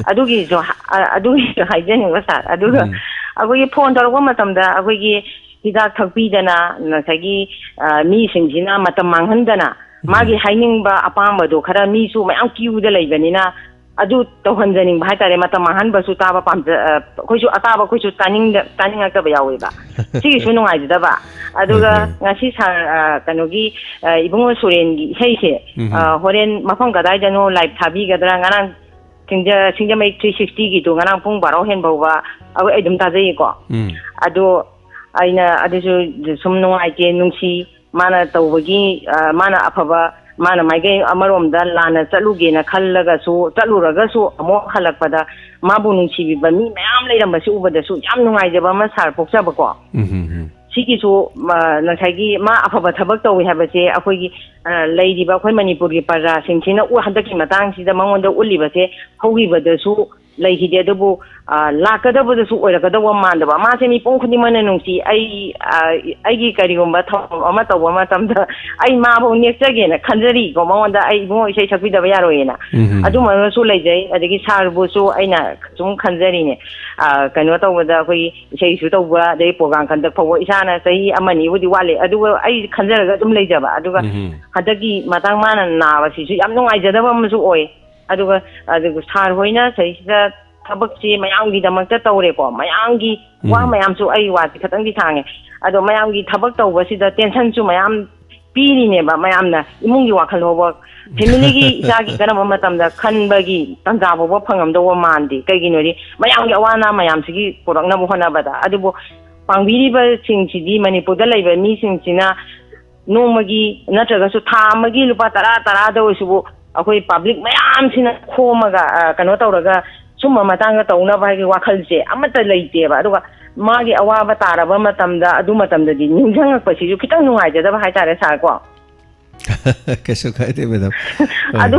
ꯑꯗꯨꯒꯤꯁꯨ ꯍ-, ꯑ, ꯑꯗꯨꯒꯤꯁꯨ ꯍꯥꯏꯖꯅꯤꯡꯕ, ꯁꯥꯔ꯫ ꯑꯗꯨꯒ ꯎꯝ. ꯑꯩꯈꯣꯏꯒꯤ ꯐꯣꯟ ꯇꯧꯔꯛꯄ ꯃꯇꯝꯗ ꯑꯩꯈꯣꯏꯒꯤ ꯍꯤꯗꯥꯛ ꯊꯛꯄꯤꯗꯅ, ꯉꯁꯥꯏꯒꯤ, ꯑ, ꯃꯤꯁꯤꯡꯁꯤꯅ ꯃꯇꯝ ꯃꯥꯡꯍꯟꯗꯅ, ꯎꯝ. ꯃꯥꯒꯤ ꯍꯥꯏꯅꯤꯡꯕ ꯑꯄꯥꯝꯕꯗꯣ, ꯈꯔ ꯃꯤꯁꯨ ꯃꯌꯥꯝ ꯀ꯭ꯌꯨꯗ ꯂꯩꯕꯅꯤꯅ, ꯑꯗꯨ ꯇꯧꯍꯟꯖꯅꯤꯡꯕ ꯍꯥꯏꯇꯥꯔꯦ꯫ ꯃꯇꯝ ꯃꯥꯡꯍꯟꯕꯁꯨ ꯇꯥꯕ ꯄꯥꯝꯖ-, ꯑ, ꯑꯩꯈꯣꯏꯁꯨ ꯑꯇꯥꯕ ꯑꯩꯈꯣꯏꯁꯨ ꯇꯥꯅꯤꯡꯗ-, ꯇꯥꯅꯤꯡꯉꯛꯇꯕ ꯌꯥꯎꯋꯦꯕ꯫ ꯁꯤꯒꯤꯁꯨ ꯅꯨꯡꯉꯥꯏꯖꯗꯕ꯫ ꯑꯗꯨꯒ ꯍꯣꯏ, ꯍꯣꯏ. ꯉꯁꯤ ꯁꯥꯔ, ꯑ, ꯀꯩꯅꯣꯒꯤ, ꯑ, ꯏꯕꯨꯡꯉꯣ ꯁꯨꯔꯦꯟꯒꯤ ꯏꯁꯩꯁꯦ, ꯎꯝ. ꯑ, ꯍꯣꯔꯦꯟ ꯃꯐꯝ ꯀꯗꯥꯏꯗꯅꯣ ꯂꯥꯏꯚ ꯊꯥꯕꯤꯒꯗ꯭ꯔꯥ? ꯉꯔꯥꯡ ꯁꯤꯡꯖ-, ꯁꯤꯡꯖꯃꯩ three sixty ꯒꯤꯗꯣ ꯉꯔꯥꯡ ꯄꯨꯡ ꯕꯥꯔꯣ ꯍꯦꯟ ꯐꯥꯎꯕ ꯑꯩꯈꯣꯏ, ꯑꯩ ꯑꯗꯨꯝ ꯇꯥꯖꯩꯌꯦꯀꯣ꯫ ꯎꯝ. ꯑꯗꯣ ꯑꯩꯅ ꯑꯗꯨꯁꯨ ꯁꯨꯝ ꯅꯨꯡꯉꯥꯏꯇꯦ, ꯅꯨꯡꯁꯤ꯫ ꯃꯥꯅ ꯇꯧꯕꯒꯤ, ꯑ, ꯃꯥꯅ ꯑꯐꯕ, ꯃꯥꯅ ꯃꯥꯏꯀꯩ ꯑꯃꯔꯣꯝꯗ ꯂꯥꯟꯅ ꯆꯠꯂꯨꯒꯦꯅ ꯈꯜꯂꯒꯁꯨ, ꯆꯠꯂꯨꯔꯒꯁꯨ ꯑꯃꯨꯛ ꯍꯜꯂꯛꯄꯗ ꯃꯥꯕꯨ ꯅꯨꯡꯁꯤꯕꯤꯕ ꯃꯤ ꯃꯌꯥꯝ ꯂꯩꯔꯝꯕꯁꯤ ꯎꯕꯗꯁꯨ ꯌꯥꯝ ꯅꯨꯡꯉꯥꯏꯖꯕ ꯑꯃ, ꯁꯥꯔ, ꯄꯣꯛꯆꯕꯀꯣ꯫ ꯎꯝ, ꯎꯝ, ꯎꯝ. ꯁꯤꯒꯤꯁꯨ, ꯃ-, ꯉꯁꯥꯏꯒꯤ ꯃꯥ ꯑꯐꯕ ꯊꯕꯛ ꯇꯧꯏ ꯍꯥꯏꯕꯁꯦ ꯑꯩꯈꯣꯏꯒꯤ, ꯑ, ꯂꯩꯔꯤꯕ ꯑꯩꯈꯣꯏ ꯃꯅꯤꯄꯨꯔꯒꯤ ꯄ꯭ꯔꯖꯥꯁꯤꯡꯁꯤꯅ ꯎ-, ꯍꯟꯗꯛꯀꯤ ꯃꯇꯥꯡꯁꯤꯗ ꯃꯉꯣꯟꯗ ꯎꯠꯂꯤꯕꯁꯦ ꯍꯧꯈꯤꯕꯗꯁꯨ ꯂꯩꯈꯤꯗꯦ, ꯑꯗꯨꯕꯨ, ꯑ, ꯂꯥꯛꯀꯗꯕꯗꯁꯨ ꯑꯣꯏꯔꯛꯀꯗꯧꯕ ꯃꯥꯟꯗꯕ꯫ ꯃꯥꯁꯦ ꯃꯤꯄꯨꯝ ꯈꯨꯗꯤꯡꯃꯛꯅ ꯅꯨꯡꯁꯤ꯫ ꯑꯩ, ꯑ, ꯑꯩꯒꯤ ꯀꯔꯤꯒꯨꯝꯕ ꯊꯧꯔꯝ ꯑꯃ ꯇꯧꯕ ꯃꯇꯝꯗ ꯑꯩ ꯃꯥꯐꯧ ꯅꯦꯛꯆꯒꯦꯅ ꯈꯟꯖꯔꯤꯀꯣ, ꯃꯉꯣꯟꯗ ꯑꯩ ꯏꯕꯨꯡꯉꯣ ꯏꯁꯩ ꯁꯛꯄꯤꯗꯕ ꯌꯥꯔꯣꯏꯅ꯫ ꯎꯝ. ꯑꯗꯨꯝꯕ ꯑꯃꯁꯨ ꯂꯩꯖꯩ꯫ ꯑꯗꯒꯤ ꯁꯥꯔꯕꯨꯁꯨ ꯑꯩꯅ ꯁꯨꯝ ꯈꯟꯖꯔꯤꯅꯦ, ꯑ, ꯀꯩꯅꯣ ꯇꯧꯕꯗ ꯑꯩꯈꯣꯏꯒꯤ ꯏꯁꯩꯁꯨ ꯇꯧꯕ, ꯑꯗꯩ ꯄ꯭ꯔꯣꯒ꯭ꯔꯥꯝ ꯀꯟꯗꯛ ꯐꯥꯎꯕ ꯏꯁꯥꯅ ꯆꯍꯤ ꯑꯃꯅꯤꯕꯨꯗꯤ ꯋꯥꯠꯂꯤ, ꯑꯗꯨꯒ ꯑꯩ ꯈꯟꯖꯔꯒ ꯑꯗꯨꯝ ꯂꯩꯖꯕ꯫ ꯑꯗꯨꯒ ꯎꯝ. ꯍꯟꯗꯛꯀꯤ ꯃꯇꯥꯡ ꯃꯥꯅ ꯅꯥꯕꯁꯤꯁꯨ ꯌꯥꯝ ꯅꯨꯡꯉꯥꯏꯖꯗꯕ ꯑꯃꯁꯨ ꯑꯣꯏ꯫ ꯑꯗꯨꯒ, ꯑꯗꯨꯒ ꯁꯥꯔ ꯍꯣꯏꯅ ꯁꯤꯗꯩꯁꯤꯗ ꯊꯕꯛꯁꯤ ꯃꯌꯥꯝꯒꯤꯗꯃꯛꯇ ꯇꯧꯔꯦꯀꯣ, ꯃꯌꯥꯝꯒꯤ ꯋꯥ ꯎꯝ. ꯃꯌꯥꯝꯁꯨ, ꯑꯩ ꯋꯥꯁꯤ ꯈꯤꯇꯪꯗꯤ ꯁꯥꯡꯉꯦ, ꯑꯗꯣ ꯃꯌꯥꯝꯒꯤ ꯊꯕꯛ ꯇꯧꯕꯁꯤꯗ ꯇꯦꯟꯁꯟꯁꯨ ꯃꯌꯥꯝ ꯄꯤꯔꯤꯅꯦꯕ ꯃꯌꯥꯝꯅ, ꯏꯃꯨꯡꯒꯤ ꯋꯥꯈꯜ ꯐꯥꯎꯕ, ꯐꯦꯃꯤꯂꯤꯒꯤ ꯏꯆꯥꯒꯤ ꯀꯔꯝꯕ ꯃꯇꯝꯗ ꯈꯟꯕꯒꯤ ꯇꯥꯟꯖꯥ ꯐꯥꯎꯕ ꯐꯪꯉꯝꯗꯧꯕ ꯃꯥꯟꯗꯦ꯫ ꯀꯩꯒꯤꯅꯣꯗꯤ ꯃꯌꯥꯝꯒꯤ ꯑꯋꯥ ꯑꯅꯥ ꯃꯌꯥꯝꯁꯤꯒꯤ ꯄꯨꯔꯛꯅꯕ ꯍꯣꯠꯅꯕꯗ꯫ ꯑꯗꯨꯕꯨ ꯄꯥꯡꯕꯤꯔꯤꯕꯁꯤꯡꯁꯤꯗꯤ, ꯃꯅꯤꯄꯨꯔꯗ ꯂꯩꯕ ꯃꯤꯁꯤꯡꯁꯤꯅ ꯅꯣꯡꯃꯒꯤ ꯅꯠꯇ꯭ꯔꯒꯁꯨ ꯊꯥ ꯑꯃꯒꯤ ꯂꯨꯄꯥ ꯇꯔꯥ, ꯇꯔꯥꯗ ꯑꯣꯏꯔꯁꯨꯕꯨ, ꯑꯩꯈꯣꯏ ꯄꯕ꯭ꯂꯤꯛ ꯃꯌꯥꯝꯁꯤꯅ ꯈꯣꯝꯃꯒ, ꯑ, ꯀꯩꯅꯣ ꯇꯧꯔꯒ, ꯁꯨꯝꯕ ꯃꯇꯥꯡꯗ ꯇꯧꯅꯕ ꯍꯥꯏꯒꯤ ꯋꯥꯈꯜꯁꯦ ꯑꯃꯠꯇ ꯂꯩꯇꯦꯕ꯫ ꯑꯗꯨꯒ ꯃꯥꯒꯤ ꯑꯋꯥꯕ ꯇꯥꯔꯕ ꯃꯇꯝꯗ, ꯑꯗꯨ ꯃꯇꯝꯗꯗꯤ ꯅꯤꯡꯁꯤꯡꯉꯛꯄꯁꯤꯁꯨ ꯈꯤꯇꯪ ꯅꯨꯡꯉꯥꯏꯖꯗꯕ ꯍꯥꯏꯇꯥꯔꯦ, ꯁꯥꯔ, ꯀꯣ꯫ ꯀꯩꯁꯨ ꯀꯥꯏꯗꯦ, ꯃꯦꯗꯥꯝ꯫ ꯑꯗꯨ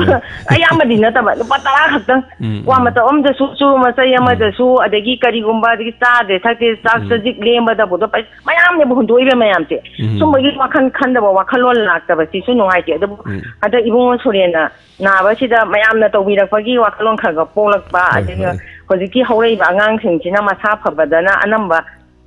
ꯑꯌꯥꯝꯕꯗꯤ ꯅꯠꯇꯕ, ꯂꯨꯄꯥ ꯇꯔꯥ ꯈꯛꯇꯪ꯫ ꯎꯝ, ꯀ꯭ꯋꯥ ꯎꯝ꯫ ꯃꯇꯞ ꯑꯃꯗꯁꯨ, ꯆꯨꯔꯨꯞ ꯃꯆꯩ ꯑꯃꯗꯁꯨ, ꯑꯗꯒꯤ ꯀꯔꯤꯒꯨꯝꯕ, ꯑꯗꯒꯤ ꯆꯥꯗ꯭ꯔꯦ ꯊꯛꯇꯦ, ꯆꯥꯛ ꯎꯝ꯫ ꯆꯖꯤꯛ ꯂꯦꯝꯕꯗꯕꯨꯗ ꯄꯩ-, ꯃꯌꯥꯝꯅꯦꯕ ꯍꯨꯟꯗꯣꯛꯏꯕ ꯃꯌꯥꯝꯁꯦ꯫ ꯎꯝ꯫ ꯁꯨꯝꯕꯒꯤ ꯋꯥꯈꯜ ꯈꯟꯗꯕ, ꯋꯥꯈꯜꯂꯣꯟ ꯂꯥꯛꯇꯕꯁꯤꯁꯨ ꯅꯨꯡꯉꯥꯏꯇꯦ꯫ ꯑꯗꯨꯕꯨ ꯎꯝ꯫ ꯍꯟꯗꯛ ꯏꯕꯨꯡꯉꯣ ꯁꯨꯔꯦꯟꯅ ꯅꯥꯕꯁꯤꯗ ꯃꯌꯥꯝꯅ ꯇꯧꯕꯤꯔꯛꯄꯒꯤ ꯋꯥꯈꯜꯂꯣꯟ ꯈꯔ ꯈꯔ ꯄꯣꯛꯂꯛꯄ, ꯍꯣꯏ, ꯑꯗꯒꯤ ꯍꯣꯏ꯫ ꯍꯧꯖꯤꯛꯀꯤ ꯍꯧꯔꯛꯏꯕ ꯑꯉꯥꯡꯁꯤꯡꯁꯤꯅ ꯃꯁꯥ ꯐꯕꯗꯅ ꯑꯅꯝꯕ,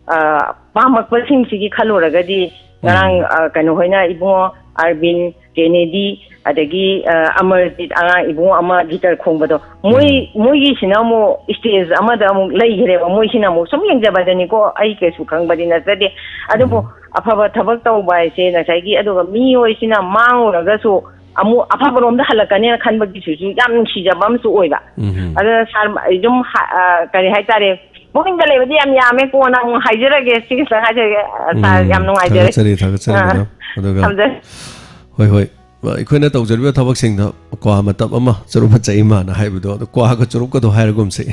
ꯑ, ꯄꯥꯝꯃꯛꯄꯁꯤꯡꯁꯤꯒꯤ ꯈꯜꯂꯨꯔꯒꯗꯤ, ꯉꯔꯥꯡ, ꯎꯝ꯫ ꯑ, ꯀꯩꯅꯣ ꯍꯣꯏꯅ, ꯏꯕꯨꯡꯉꯣ ꯑꯔꯕꯤꯟ, ꯀꯦꯅꯦꯗꯤ, ꯑꯗꯒꯤ, ꯑ, ꯑꯃꯔꯖꯤꯠ, ꯑꯉꯥꯡ ꯏꯕꯨꯡꯉꯣ ꯑꯃ ꯒꯤꯇꯔ ꯈꯣꯡꯕꯗꯣ, ꯃꯣꯏ, ꯎꯝ꯫ ꯃꯣꯏꯒꯤꯁꯤꯅ ꯑꯃꯨꯛ ꯁ꯭ꯇꯦꯖ ꯑꯃꯗ ꯑꯃꯨꯛ ꯂꯩꯈ꯭ꯔꯦꯕ꯫ ꯃꯣꯏꯁꯤꯅ ꯑꯃꯨꯛ ꯁꯨꯝ ꯌꯦꯡꯖꯕꯗꯅꯤꯀꯣ, ꯑꯩ ꯀꯩꯁꯨ ꯈꯪꯕꯗꯤ ꯅꯠꯆꯗꯦ꯫ ꯑꯗꯨꯕꯨ ꯎꯝ꯫ ꯑꯐꯕ ꯊꯕꯛ ꯇꯧꯕ ꯍꯥꯏꯁꯦ ꯉꯁꯥꯏꯒꯤ, ꯑꯗꯨꯒ ꯃꯤꯑꯣꯏꯁꯤꯅ ꯃꯥꯡꯉꯨꯔꯒꯁꯨ ꯑꯃꯨꯛ ꯑꯐꯕꯔꯣꯝꯗ ꯍꯜꯂꯛꯀꯅꯦꯅ ꯈꯟꯕꯒꯤꯁꯤꯁꯨ ꯌꯥꯝ ꯅꯨꯡꯁꯤꯖꯕ ꯑꯃꯁꯨ ꯑꯣꯏꯕ꯫ ꯎꯝ꯫ ꯑꯗꯨꯅ ꯁꯥꯔ, ꯑꯩ ꯑꯗꯨꯝ ꯍꯥ-, ꯑ, ꯀꯔꯤ ꯍꯥꯏꯇꯥꯔꯦ, ꯄꯨꯛꯅꯤꯡꯗ ꯂꯩꯕꯗꯤ ꯌꯥꯝ ꯌꯥꯝꯃꯦ, ꯀꯣꯟꯅ ꯑꯃꯨꯛ ꯍꯥꯏꯖꯔꯒꯦ꯫ ꯁꯤ ꯈꯤꯇꯪ ꯍꯥꯏꯖꯔꯒꯦ꯫ ꯑ, ꯁꯥꯔ, ꯎꯝ, ꯌꯥꯝ ꯅꯨꯡꯉꯥꯏꯖꯔꯦ꯫ ꯊꯥꯒꯠꯆꯔꯤ, ꯊꯥꯒꯠꯆꯔꯤ, ꯑ, ꯃꯦꯗꯥꯝ꯫ ꯑꯗꯨꯒ ꯊꯝꯖꯔꯦ꯫ ꯍꯣꯏ, ꯍꯣꯏ꯫ ꯑꯩꯈꯣꯏꯅ ꯇꯧꯖꯔꯤꯕ ꯊꯕꯛꯁꯤꯡꯗ ꯀ꯭ꯋꯥ ꯃꯇꯞ ꯑꯃ, ꯆꯨꯔꯨꯞ ꯃꯆꯩ ꯑꯃꯅ ꯍꯥꯏꯕꯗꯣ, ꯑꯗꯣ ꯀ꯭ꯋꯥꯒ ꯆꯨꯔꯨꯞꯀꯗꯣ ꯍꯥꯏꯔꯒꯨꯝꯁꯦ꯫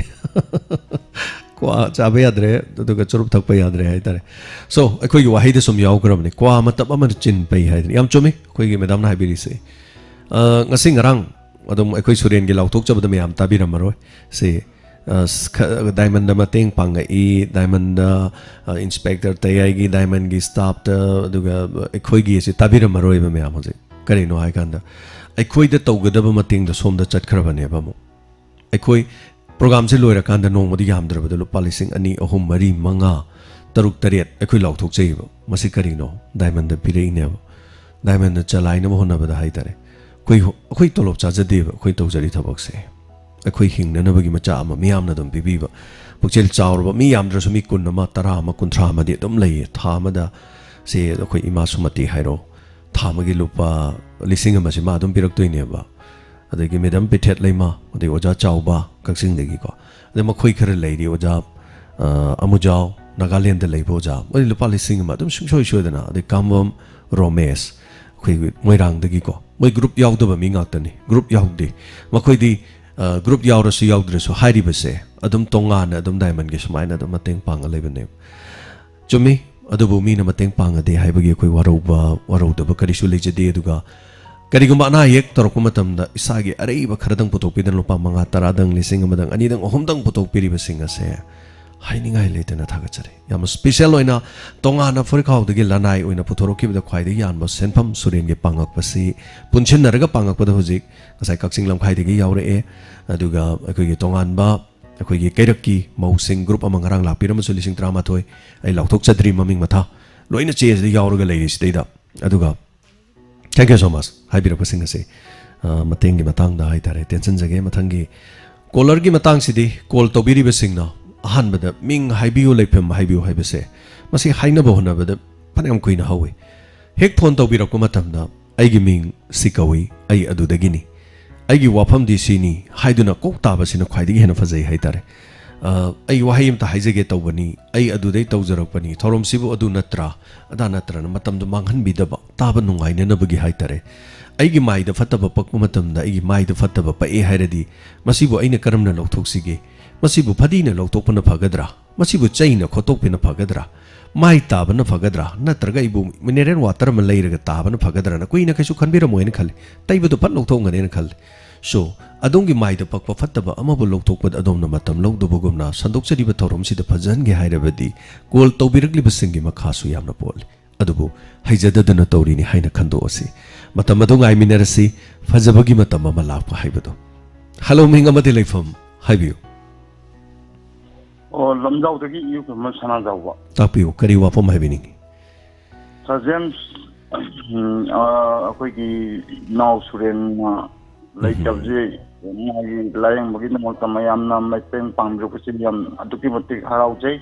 ꯀ꯭ꯋꯥ ꯆꯥꯕ ꯌꯥꯗ꯭ꯔꯦ, ꯑꯗꯨꯒ ꯆꯨꯔꯨꯞ ꯊꯛꯄ ꯌꯥꯗ꯭ꯔꯦ ꯍꯥꯏꯇꯥꯔꯦ꯫ So, ꯑꯩꯈꯣꯏꯒꯤ ꯋꯥꯍꯩꯗ ꯁꯨꯝ ꯌꯥꯎꯈ꯭ꯔꯕꯅꯤ, "ꯀ꯭ꯋꯥ ꯃꯇꯞ ꯑꯃꯅ ꯆꯤꯟ ꯄꯩ" ꯍꯥꯏꯗꯅ꯫ ꯌꯥꯝ ꯆꯨꯝꯃꯤ ꯑꯩꯈꯣꯏꯒꯤ ꯃꯦꯗꯥꯝꯅ ꯍꯥꯏꯕꯤꯔꯤꯁꯦ꯫ ꯑ, ꯉꯁꯤ ꯉꯔꯥꯡ ꯑꯗꯨꯝ ꯑꯩꯈꯣꯏ ꯁꯨꯔꯦꯟꯒꯤ ꯂꯥꯎꯊꯣꯛꯆꯕꯗ ꯃꯌꯥꯝ ꯇꯥꯕꯤꯔꯝꯃꯔꯣꯏ꯫ ꯁꯤ, ꯑ, ꯁ-, ꯈ-, ꯗꯥꯏꯃꯟꯗ ꯃꯇꯦꯡ ꯄꯥꯡꯉꯛꯏ, ꯗꯥꯏꯃꯟꯗ, ꯑ, ꯏꯟꯁꯄꯦꯛꯇꯔ ꯇꯌꯥꯏꯒꯤ, ꯗꯥꯏꯃꯟꯒꯤ ꯁ꯭ꯇꯥꯐꯇ, ꯑꯗꯨꯒ ꯑꯩꯈꯣꯏꯒꯤ ꯑꯁꯤ ꯇꯥꯕꯤꯔꯝꯃꯔꯣꯏꯕ ꯃꯌꯥꯝ ꯍꯧꯖꯤꯛ꯫ ꯀꯔꯤꯅꯣ ꯍꯥꯏꯀꯥꯟꯗ, ꯑꯩꯈꯣꯏꯗ ꯇꯧꯒꯗꯕ ꯃꯇꯦꯡꯗꯣ ꯁꯣꯝꯗ ꯆꯠꯈ꯭ꯔꯕꯅꯦꯕ ꯑꯃꯨꯛ꯫ ꯑꯩꯈꯣꯏ ꯄ꯭ꯔꯣꯒꯥꯝꯁꯦ ꯂꯣꯏꯔꯀꯥꯟꯗ ꯅꯣꯡꯃꯗ ꯌꯥꯝꯗ꯭ꯔꯕꯗ ꯂꯨꯄꯥ ꯂꯤꯁꯤꯡ ꯑꯅꯤ, ꯑꯍꯨꯝ, ꯃꯔꯤ, ꯃꯉꯥ, ꯇꯔꯨꯛ, ꯇꯔꯦꯠ ꯑꯩꯈꯣꯏ ꯂꯥꯎꯊꯣꯛꯆꯩꯕ꯫ ꯃꯁꯤ ꯀꯔꯤꯅꯣ? ꯗꯥꯏꯃꯟꯗ ꯄꯤꯔꯛꯏꯅꯦꯕ꯫ ꯗꯥꯏꯃꯟꯗ ꯆꯂꯥꯏꯅꯕ ꯍꯣꯠꯅꯕꯗ ꯍꯥꯏꯇꯥꯔꯦ꯫ ꯑꯩꯈꯣꯏ, ꯑꯩꯈꯣꯏ ꯇꯣꯂꯣꯞ ꯆꯥꯖꯗꯦꯕ ꯑꯩꯈꯣꯏ ꯇꯧꯖꯔꯤ ꯊꯕꯛꯁꯦ꯫ ꯑꯩꯈꯣꯏ ꯍꯤꯡꯅꯅꯕꯒꯤ ꯃꯆꯥꯛ ꯑꯃ ꯃꯤꯌꯥꯝꯅ ꯑꯗꯨꯝ ꯄꯤꯕꯤꯕ꯫ ꯄꯨꯛꯆꯦꯜ ꯆꯥꯎꯔꯕ ꯃꯤ ꯌꯥꯝꯗ꯭ꯔꯁꯨ ꯃꯤ ꯀꯨꯟ ꯑꯃ, ꯇꯔꯥ ꯑꯃ, ꯀꯨꯟꯊ꯭ꯔꯥ ꯑꯃꯗꯤ ꯑꯗꯨꯝ ꯂꯩꯌꯦ꯫ ꯊꯥ ꯑꯃꯗ ꯁꯦ ꯑꯩꯈꯣꯏ ꯏꯃꯥ ꯁꯨꯃꯇꯤ ꯍꯥꯏꯔꯣ, ꯊꯥ ꯑꯃꯒꯤ ꯂꯨꯄꯥ ꯂꯤꯁꯤꯡ ꯑꯃꯁꯤ ꯃꯥ ꯑꯗꯨꯝ ꯄꯤꯔꯛꯇꯣꯏꯅꯦꯕ꯫ ꯑꯗꯒꯤ ꯃꯦꯗꯥꯝ ꯄꯤꯊꯦꯠ ꯂꯩꯃ, ꯑꯗꯩ ꯑꯣꯖꯥ ꯆꯥꯎꯕ ꯀꯛꯆꯤꯡꯗꯒꯤꯀꯣ, ꯑꯗꯩ ꯃꯈꯣꯏ ꯈꯔ ꯂꯩꯔꯤ, ꯑꯣꯖꯥ, ꯑ, ꯑꯃꯨꯖꯥꯎ, ꯅꯥꯒꯥꯂꯦꯟꯗ ꯂꯩꯕ ꯑꯣꯖꯥ, ꯃꯣꯏ ꯂꯨꯄꯥ ꯂꯤꯁꯤꯡ ꯑꯃ ꯑꯗꯨꯝ ꯁꯨꯡꯁꯣꯏ ꯁꯣꯏꯗꯅ, ꯑꯗꯩ ꯀꯥꯝꯕꯝ ꯔꯣꯃꯦꯁ, ꯑꯩꯈꯣꯏꯒꯤ ꯃꯣꯏꯔꯥꯡꯗꯒꯤꯀꯣ, ꯃꯣꯏ ꯒ꯭ꯔꯨꯞ ꯌꯥꯎꯗꯕ ꯃꯤ ꯉꯥꯛꯇꯅꯤ, ꯒ꯭ꯔꯨꯞ ꯌꯥꯎꯗꯦ꯫ ꯃꯈꯣꯏꯗꯤ, ꯑ, ꯒ꯭ꯔꯨꯞ ꯌꯥꯎꯔꯁꯨ ꯌꯥꯎꯗ꯭ꯔꯁꯨ ꯍꯥꯏꯔꯤꯕꯁꯦ ꯑꯗꯨꯝ ꯇꯣꯉꯥꯟꯅ ꯑꯗꯨꯝ ꯗꯥꯏꯃꯟꯒꯤ ꯁꯨꯃꯥꯏꯅ ꯑꯗꯨꯝ ꯃꯇꯦꯡ ꯄꯥꯡꯉ ꯂꯩꯕꯅꯦꯕ꯫ ꯆꯨꯝꯃꯤ, ꯑꯗꯨꯕꯨ ꯃꯤꯅ ꯃꯇꯦꯡ ꯄꯥꯡꯉꯗꯦ ꯍꯥꯏꯕꯒꯤ ꯑꯩꯈꯣꯏ ꯋꯥꯔꯧꯕ, ꯋꯥꯔꯧꯗꯕ ꯀꯔꯤꯁꯨ ꯂꯩꯖꯗꯦ꯫ ꯑꯗꯨꯒ ꯀꯔꯤꯒꯨꯝꯕ ꯑꯅꯥ ꯑꯌꯦꯛ ꯇꯧꯔꯛꯄ ꯃꯇꯝꯗ ꯏꯁꯥꯒꯤ ꯑꯔꯩꯕ ꯈꯔꯗꯪ ꯄꯨꯊꯣꯛꯄꯤꯗꯅ ꯂꯨꯄꯥ ꯃꯉꯥ, ꯇꯔꯥꯗꯪ, ꯂꯤꯁꯤꯡ ꯑꯃꯗꯪ, ꯑꯅꯤꯗꯪ, ꯑꯍꯨꯝꯗꯪ ꯄꯨꯊꯣꯛꯄꯤꯔꯤꯕꯁꯤꯡ ꯑꯁꯦ ꯍꯥꯏꯅꯤꯡꯉꯥꯏ ꯂꯩꯇꯅ ꯊꯥꯒꯠꯆꯔꯤ꯫ ꯌꯥꯝꯅ ꯁ꯭ꯄꯦꯁꯦꯜ ꯑꯣꯏꯅ ꯇꯣꯉꯥꯟꯅ ꯐꯨꯔꯤꯠꯈꯥꯎꯗꯒꯤ ꯂꯅꯥꯏ ꯑꯣꯏꯅ ꯄꯨꯊꯣꯔꯛꯈꯤꯕꯗ ꯈ꯭ꯋꯥꯏꯗꯒꯤ ꯌꯥꯝꯕ ꯁꯦꯟꯐꯝ ꯁꯨꯔꯦꯟꯒꯤ ꯄꯥꯡꯉꯛꯄꯁꯤ ꯄꯨꯟꯁꯤꯟꯅꯔꯒ ꯄꯥꯡꯉꯛꯄꯗ ꯍꯧꯖꯤꯛ ꯉꯁꯥꯏ ꯀꯛꯆꯤꯡ ꯂꯝꯈꯥꯏꯗꯒꯤ ꯌꯥꯎꯔꯛꯑꯦ, ꯑꯗꯨꯒ ꯑꯩꯈꯣꯏꯒꯤ ꯇꯣꯉꯥꯟꯕ ꯑꯩꯈꯣꯏꯒꯤ ꯀꯩꯔꯛꯀꯤ ꯃꯧꯁꯤꯡ ꯒ꯭ꯔꯨꯞ ꯑꯃ ꯉꯔꯥꯡ ꯂꯥꯛꯄꯤꯔꯝꯃꯁꯨ ꯂꯤꯁꯤꯡ ꯇꯔꯥꯃꯥꯊꯣꯏ, ꯑꯩ ꯂꯥꯎꯊꯣꯛꯆꯗ꯭ꯔꯤ ꯃꯃꯤꯡ ꯃꯊꯥ, ꯂꯣꯏꯅ ꯆꯦ ꯑꯁꯤꯗ ꯌꯥꯎꯔꯒ ꯂꯩꯔꯤ ꯁꯤꯗꯩꯗ꯫ ꯑꯗꯨꯒ thank you so much ꯍꯥꯏꯕꯤꯔꯛꯄꯁꯤꯡ ꯑꯁꯤ, ꯑ, ꯃꯇꯦꯡꯒꯤ ꯃꯇꯥꯡꯗ ꯍꯥꯏꯇꯥꯔꯦ ꯇꯦꯟꯁꯤꯟꯖꯒꯦ꯫ ꯃꯊꯪꯒꯤ ꯀꯣꯂꯔꯒꯤ ꯃꯇꯥꯡꯁꯤꯗꯤ, ꯀꯣꯜ ꯇꯧꯕꯤꯔꯤꯕꯁꯤꯡꯅ ꯑꯍꯥꯟꯕꯗ ꯃꯤꯡ ꯍꯥꯏꯕꯤꯌꯨ, ꯂꯩꯐꯝ ꯍꯥꯏꯕꯤꯌꯨ ꯍꯥꯏꯕꯁꯦ, ꯃꯁꯤ ꯍꯥꯏꯅꯕ ꯍꯣꯠꯅꯕꯗ ꯐꯅꯌꯥꯝ ꯀꯨꯏꯅ ꯍꯧꯋꯤ꯫ ꯍꯦꯛ ꯐꯣꯟ ꯇꯧꯕꯤꯔꯛꯄ ꯃꯇꯝꯗ, "ꯑꯩꯒꯤ ꯃꯤꯡ ꯁꯤ ꯀꯧꯏ, ꯑꯩ ꯑꯗꯨꯗꯒꯤꯅꯤ, ꯑꯩꯒꯤ ꯋꯥꯐꯝꯗꯤ ꯁꯤꯅꯤ" ꯍꯥꯏꯗꯨꯅ ꯀꯣꯛ ꯇꯥꯕꯁꯤꯅ ꯈ꯭ꯋꯥꯏꯗꯒꯤ ꯍꯦꯟꯅ ꯐꯖꯩ ꯍꯥꯏꯇꯥꯔꯦ꯫ "ꯑ, ꯑꯩ ꯋꯥꯍꯩ ꯑꯝꯇ ꯍꯥꯏꯖꯒꯦ ꯇꯧꯕꯅꯤ, ꯑꯩ ꯑꯗꯨꯗꯩ ꯇꯧꯖꯔꯛꯄꯅꯤ, ꯊꯧꯔꯝꯁꯤꯕꯨ ꯑꯗꯨ ꯅꯠꯇ꯭ꯔꯥ, ꯑꯗꯥ ꯅꯠꯇ꯭ꯔꯥꯅ" ꯃꯇꯝꯗꯣ ꯃꯥꯡꯍꯟꯕꯤꯗꯕ, ꯇꯥꯕ ꯅꯨꯡꯉꯥꯏꯅꯅꯕꯒꯤ ꯍꯥꯏꯇꯥꯔꯦ꯫ ꯑꯩꯒꯤ ꯃꯥꯏꯗ ꯐꯠꯇꯕ ꯄꯛꯄ ꯃꯇꯝꯗ, ꯑꯩꯒꯤ ꯃꯥꯏꯗ ꯐꯠꯇꯕ ꯄꯛꯑꯦ ꯍꯥꯏꯔꯗꯤ, ꯃꯁꯤꯕꯨ ꯑꯩꯅ ꯀꯔꯝꯅ ꯂꯧꯊꯣꯛꯁꯤꯒꯦ? ꯃꯁꯤꯕꯨ ꯐꯗꯤꯅ ꯂꯧꯊꯣꯛꯄꯅ ꯐꯒꯗ꯭ꯔꯥ? ꯃꯁꯤꯕꯨ ꯆꯩꯅ ꯈꯣꯠꯇꯣꯛꯄꯅ ꯐꯒꯗ꯭ꯔꯥ? ꯃꯥꯏ ꯇꯥꯕꯅ ꯐꯒꯗ꯭ꯔꯥ? ꯅꯠꯇ꯭ꯔꯒ ꯑꯩꯕꯨ ꯃꯤꯅꯔꯦꯜ ꯋꯥꯇꯔ ꯑꯃ ꯂꯩꯔꯒ ꯇꯥꯕꯅ ꯐꯒꯗ꯭ꯔꯥꯅ ꯀꯨꯏꯅ ꯀꯩꯁꯨ ꯈꯟꯕꯤꯔꯝꯃꯣꯏꯅ ꯈꯜꯂꯤ꯫ ꯇꯩꯕꯗꯣ ꯐꯠ ꯂꯧꯊꯣꯛꯑꯝꯒꯅꯦꯅ ꯈꯜꯂꯤ꯫ ꯁꯣ, ꯑꯗꯣꯝꯒꯤ ꯃꯥꯏꯗ ꯄꯛꯄ ꯐꯠꯇꯕ ꯑꯃꯕꯨ ꯂꯧꯊꯣꯛꯄꯗ ꯑꯗꯣꯝꯅ ꯃꯇꯝ ꯂꯧꯗꯕꯒꯨꯝꯅ, ꯁꯟꯗꯣꯛꯆꯔꯤꯕ ꯊꯧꯔꯝꯁꯤꯗ ꯐꯖꯍꯟꯒꯦ ꯍꯥꯏꯔꯕꯗꯤ, ꯀꯣꯜ ꯇꯧꯕꯤꯔꯛꯂꯤꯕꯁꯤꯡꯒꯤ ꯃꯈꯥꯁꯨ ꯌꯥꯝꯅ ꯄꯣꯜꯂꯤ꯫ ꯑꯗꯨꯕꯨ ꯍꯩꯖꯗꯗꯅ ꯇꯧꯔꯤꯅꯤ ꯍꯥꯏꯅ ꯈꯟꯗꯣꯛꯑꯁꯤ꯫ ꯃꯇꯝ ꯑꯗꯨ ꯉꯥꯏꯃꯤꯟꯅꯔꯁꯤ, ꯐꯖꯕꯒꯤ ꯃꯇꯝ ꯑꯃ ꯂꯥꯛꯄ ꯍꯥꯏꯕꯗꯨ꯫ ꯍꯜꯂꯣ, ꯃꯤꯡ ꯑꯃꯗꯤ ꯂꯩꯐꯝ ꯍꯥꯏꯕꯤꯌꯨ꯫ ꯑꯣ, ꯂꯝꯖꯥꯎꯗꯒꯤ ꯏꯌꯨꯈꯣꯏꯃ ꯁꯅꯥꯖꯥꯎꯕ꯫ ꯇꯥꯛꯄꯤꯌꯨ, ꯀꯔꯤ ꯋꯥꯐꯝ ꯍꯥꯏꯕꯤꯅꯤꯡꯉꯤ? ꯁꯥꯔ ꯖꯦꯝꯁ, ꯎꯝ, ꯑ, ꯑꯩꯈꯣꯏꯒꯤ ꯏꯅꯥꯎ ꯁꯨꯔꯦꯟꯅ ꯂꯩꯇꯕꯁꯦ, ꯃꯥꯒꯤ ꯂꯥꯏꯌꯦꯡꯕꯒꯤꯗꯃꯛꯇ ꯃꯌꯥꯝꯅ ꯃꯇꯦꯡ ꯄꯥꯡꯕꯤꯔꯛꯄꯁꯤ ꯌꯥꯝ ꯑꯗꯨꯛꯀꯤ ꯃꯇꯤꯛ ꯍꯔꯥꯎꯖꯩ꯫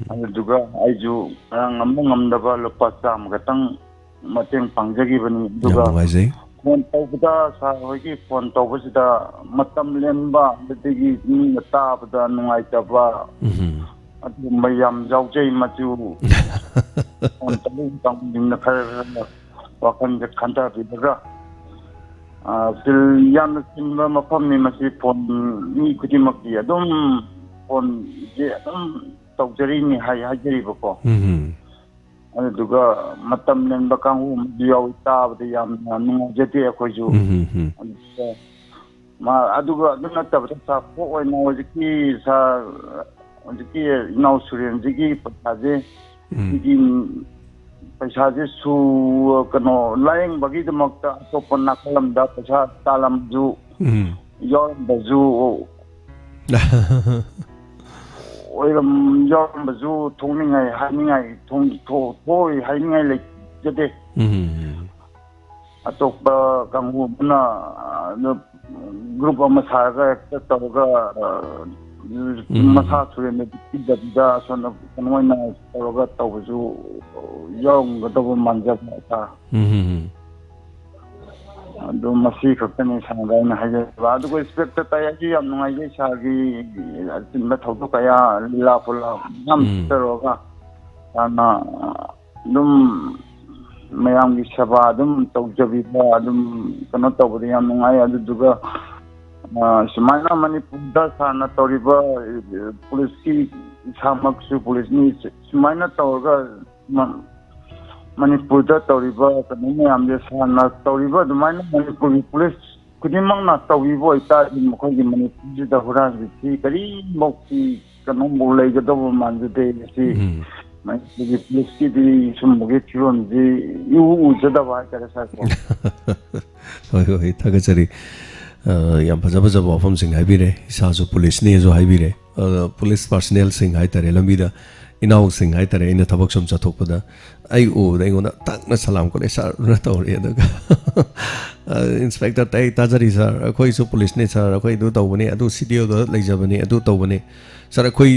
ꯑꯗꯨꯗꯨꯒ ꯑꯩꯁꯨ ꯉꯔꯥꯡ ꯉꯝꯕ ꯉꯝꯗꯕ ꯂꯨꯄꯥ ꯆꯥꯝꯃ ꯈꯛꯇꯪ ꯃꯇꯦꯡ ꯄꯥꯡꯖꯈꯤꯕꯅꯤ꯫ ꯌꯥꯝ ꯑꯗꯨꯒ ꯅꯨꯡꯉꯥꯏꯖꯩ꯫ ꯐꯣꯟ ꯇꯧꯕꯗ, ꯁꯥꯔ ꯍꯣꯏꯒꯤ ꯐꯣꯟ ꯇꯧꯕꯁꯤꯗ ꯃꯇꯝ ꯂꯦꯟꯕ, ꯑꯗꯨꯗꯒꯤ ꯃꯤꯅ ꯇꯥꯕꯗ ꯅꯨꯡꯉꯥꯏꯇꯕ, ꯎꯝ꯫ ꯑꯗꯨꯒꯨꯝꯕ ꯌꯥꯝ ꯌꯥꯎꯖꯩ꯫ ꯃꯆꯨ ꯐꯣꯟ ꯇꯧꯕ ꯀꯥꯡꯕꯨꯁꯤꯡꯅ ꯈꯔ ꯈꯔ ꯋꯥꯈꯜꯁꯦ ꯈꯟꯊꯕꯤꯔꯒ, ꯑ, ꯆꯤꯜ-, ꯌꯥꯝꯅ ꯆꯤꯟꯕ ꯃꯐꯝꯅꯤ ꯃꯁꯤ꯫ ꯐꯣꯟ, ꯃꯤ ꯈꯨꯗꯤꯡꯃꯛꯀꯤ ꯑꯗꯨꯝ ꯐꯣꯟꯁꯦ ꯑꯗꯨꯝ ꯇꯧꯖꯔꯤꯅꯤ ꯍꯥꯏ, ꯍꯥꯏꯖꯔꯤꯕꯀꯣ꯫ ꯎꯝ꯫ ꯑꯗꯨꯗꯨꯒ ꯃꯇꯝ ꯂꯦꯟꯕ ꯀꯥꯡꯕꯨ ꯑꯃꯁꯨ ꯌꯥꯎꯏ, ꯇꯥꯕꯗ ꯌꯥꯝꯅ ꯅꯨꯡꯉꯥꯏꯖꯗꯦ ꯑꯩꯈꯣꯏꯁꯨ꯫ ꯎꯝ, ꯎꯝ, ꯎꯝ꯫ ꯑꯗꯨꯒ ꯃꯥ-, ꯑꯗꯨꯒ ꯑꯗꯨ ꯅꯠꯇꯕꯗ ꯁꯥꯔ ꯄꯣꯠ ꯑꯣꯏꯅ ꯍꯧꯖꯤꯛꯀꯤ ꯁꯥꯔ, ꯍꯧꯖꯤꯛꯀꯤ ꯏꯅꯥꯎ ꯁꯨꯔꯦꯟꯁꯤꯒꯤ ꯄꯩꯁꯥꯁꯦ, ꯎꯝ꯫ ꯁꯤꯒꯤ ꯄꯩꯁꯥꯁꯦ ꯁꯨ-, ꯀꯩꯅꯣ, ꯂꯥꯌꯦꯡꯕꯒꯤꯗꯃꯛꯇ ꯑꯇꯣꯞꯄ ꯅꯥꯀꯜ ꯑꯃꯗ ꯄꯩꯁꯥ ꯇꯥꯜꯂꯝꯁꯨ ꯎꯝ꯫ ꯌꯥꯎꯔꯝꯕꯁꯨ ꯑꯣꯏꯔꯝ-, ꯌꯥꯎꯔꯝꯕꯁꯨ ꯊꯣꯛꯅꯤꯡꯉꯥꯏ ꯍꯥꯏꯅꯤꯡꯉꯥꯏ ꯊꯣꯛ-, ꯊꯣꯛ-, ꯊꯣꯛꯑꯣꯏ ꯍꯥꯏꯅꯤꯡꯉꯥꯏ ꯂꯩꯖꯗꯦ꯫ ꯎꯝ꯫ ꯑꯇꯣꯞꯄ ꯀꯥꯡꯕꯨ ꯑꯃꯅ, ꯑ, group ꯑꯃ ꯁꯥꯔꯒ ꯍꯦꯛꯇ ꯇꯧꯔꯒ, ꯑ, ꯎꯝ꯫ ꯃꯁꯥ ꯁꯨꯔꯦꯟꯅ ꯄꯤꯗꯕꯤꯗ ꯑꯁꯣꯝꯗ ꯀꯩꯅꯣ ꯑꯣꯏꯅ ꯇꯧꯔꯒ ꯇꯧꯕꯁꯨ ꯌꯥꯎꯔꯝꯒꯗꯧꯕ ꯃꯥꯟꯖꯕ ꯍꯥꯏꯇꯥꯔꯦ꯫ ꯎꯝ꯫ ꯑꯗꯨ ꯃꯁꯤ ꯈꯛꯇꯅꯤ ꯁꯥꯔꯗ ꯑꯩꯅ ꯍꯥꯏꯖꯔꯤꯕ꯫ ꯑꯗꯨꯒ ꯏꯟꯁꯄꯦꯛꯇꯔ ꯇꯥꯌꯥꯁꯤ ꯌꯥꯝ ꯅꯨꯡꯉꯥꯏꯖꯩ ꯁꯥꯔꯒꯤ ꯑꯆꯤꯟꯕ ꯊꯧꯗꯣꯛ ꯀꯌꯥ, ꯂꯤꯂꯥ ꯐꯨꯂꯥ ꯃꯌꯥꯝ ꯎꯝ꯫ ꯆꯠꯆꯔꯨꯔꯒ ꯁꯥꯔꯅ ꯑꯗꯨꯝ ꯃꯌꯥꯝꯒꯤ ꯁꯦꯕꯥ ꯑꯗꯨꯝ ꯇꯧꯖꯕꯤꯕ, ꯑꯗꯨꯝ ꯀꯩꯅꯣ ꯇꯧꯕꯗ ꯌꯥꯝ ꯅꯨꯡꯉꯥꯏ꯫ ꯑꯗꯨꯗꯨꯒ, ꯑ, ꯁꯨꯃꯥꯏꯅ ꯃꯅꯤꯄꯨꯔꯗ ꯁꯥꯔꯅ ꯇꯧꯔꯤꯕ, ꯑ, ꯄꯨꯂꯤꯁꯀꯤ ꯏꯁꯥꯃꯛꯁꯨ ꯄꯨꯂꯤꯁꯅꯤ, ꯁꯨꯃꯥꯏꯅ ꯇꯧꯔꯒ ꯃ-, ꯃꯅꯤꯄꯨꯔꯗ ꯇꯧꯔꯤꯕ ꯀꯩꯅꯣ ꯃꯌꯥꯝꯁꯦ ꯁꯥꯔꯅ ꯇꯧꯔꯤꯕ ꯑꯗꯨꯃꯥꯏꯅ ꯃꯅꯤꯄꯨꯔꯒꯤ ꯄꯨꯂꯤꯁ ꯈꯨꯗꯤꯡꯃꯛꯅ ꯇꯧꯕꯤꯕ ꯑꯣꯏꯇꯥꯔꯗꯤ ꯃꯈꯣꯏꯒꯤ ꯃꯅꯤꯄꯨꯔꯁꯤꯗ ꯍꯨꯔꯥꯟꯕꯁꯤ ꯀꯔꯤꯃꯨꯛꯇꯤ ꯀꯩꯅꯣꯃꯨꯛ ꯂꯩꯒꯗꯧꯕ ꯃꯥꯟꯖꯗꯦ꯫ ꯃꯁꯤ ꯎꯝ꯫ ꯃꯅꯤꯄꯨꯔꯒꯤ ꯄꯨꯂꯤꯁꯀꯤꯗꯤ ꯁꯨꯝꯕꯒꯤ ꯐꯤꯕꯝꯁꯤ ꯏꯎ ꯎꯖꯗꯕ ꯍꯥꯏꯇꯥꯔꯦ ꯁꯥꯔꯀꯣ꯫ ꯍꯣꯏ, ꯍꯣꯏ, ꯊꯥꯒꯠꯆꯔꯤ꯫ ꯑ, ꯌꯥꯝ ꯐꯖ ꯐꯖꯕ ꯋꯥꯐꯝꯁꯤꯡ ꯍꯥꯏꯕꯤꯔꯦ꯫ ꯏꯁꯥꯁꯨ ꯄꯨꯂꯤꯁꯅꯦꯁꯨ ꯍꯥꯏꯕꯤꯔꯦ꯫ ꯑ, ꯄꯨꯂꯤꯁ ꯄꯥꯔꯁꯅꯦꯜꯁꯤꯡ ꯍꯥꯏꯇꯥꯔꯦ, ꯂꯝꯕꯤꯗ ꯏꯅꯥꯎꯁꯤꯡ ꯍꯥꯏꯇꯥꯔꯦ, ꯑꯩꯅ ꯊꯕꯛ ꯁꯨꯝ ꯆꯠꯊꯣꯛꯄꯗ ꯑꯩ ꯎꯕꯗ ꯑꯩꯉꯣꯟꯗ ꯇꯛꯅ ꯁꯂꯥꯝ ꯀꯣꯂꯦ ꯁꯥꯔꯅ ꯇꯧꯔꯛꯑꯦ꯫ ꯑꯗꯨꯒ, "ꯑ, ꯏꯟꯁꯄꯦꯛꯇꯔ, ꯑꯩ ꯇꯥꯖꯔꯤ ꯁꯥꯔ, ꯑꯩꯈꯣꯏꯁꯨ ꯄꯨꯂꯤꯁꯅꯦ ꯁꯥꯔ, ꯑꯩꯈꯣꯏ ꯑꯗꯨ ꯇꯧꯕꯅꯦ, ꯑꯗꯨ ꯁꯤ ꯗꯤ ꯑꯣꯗ ꯂꯩꯖꯕꯅꯦ, ꯑꯗꯨ ꯇꯧꯕꯅꯦ ꯁꯥꯔ, ꯑꯩꯈꯣꯏ,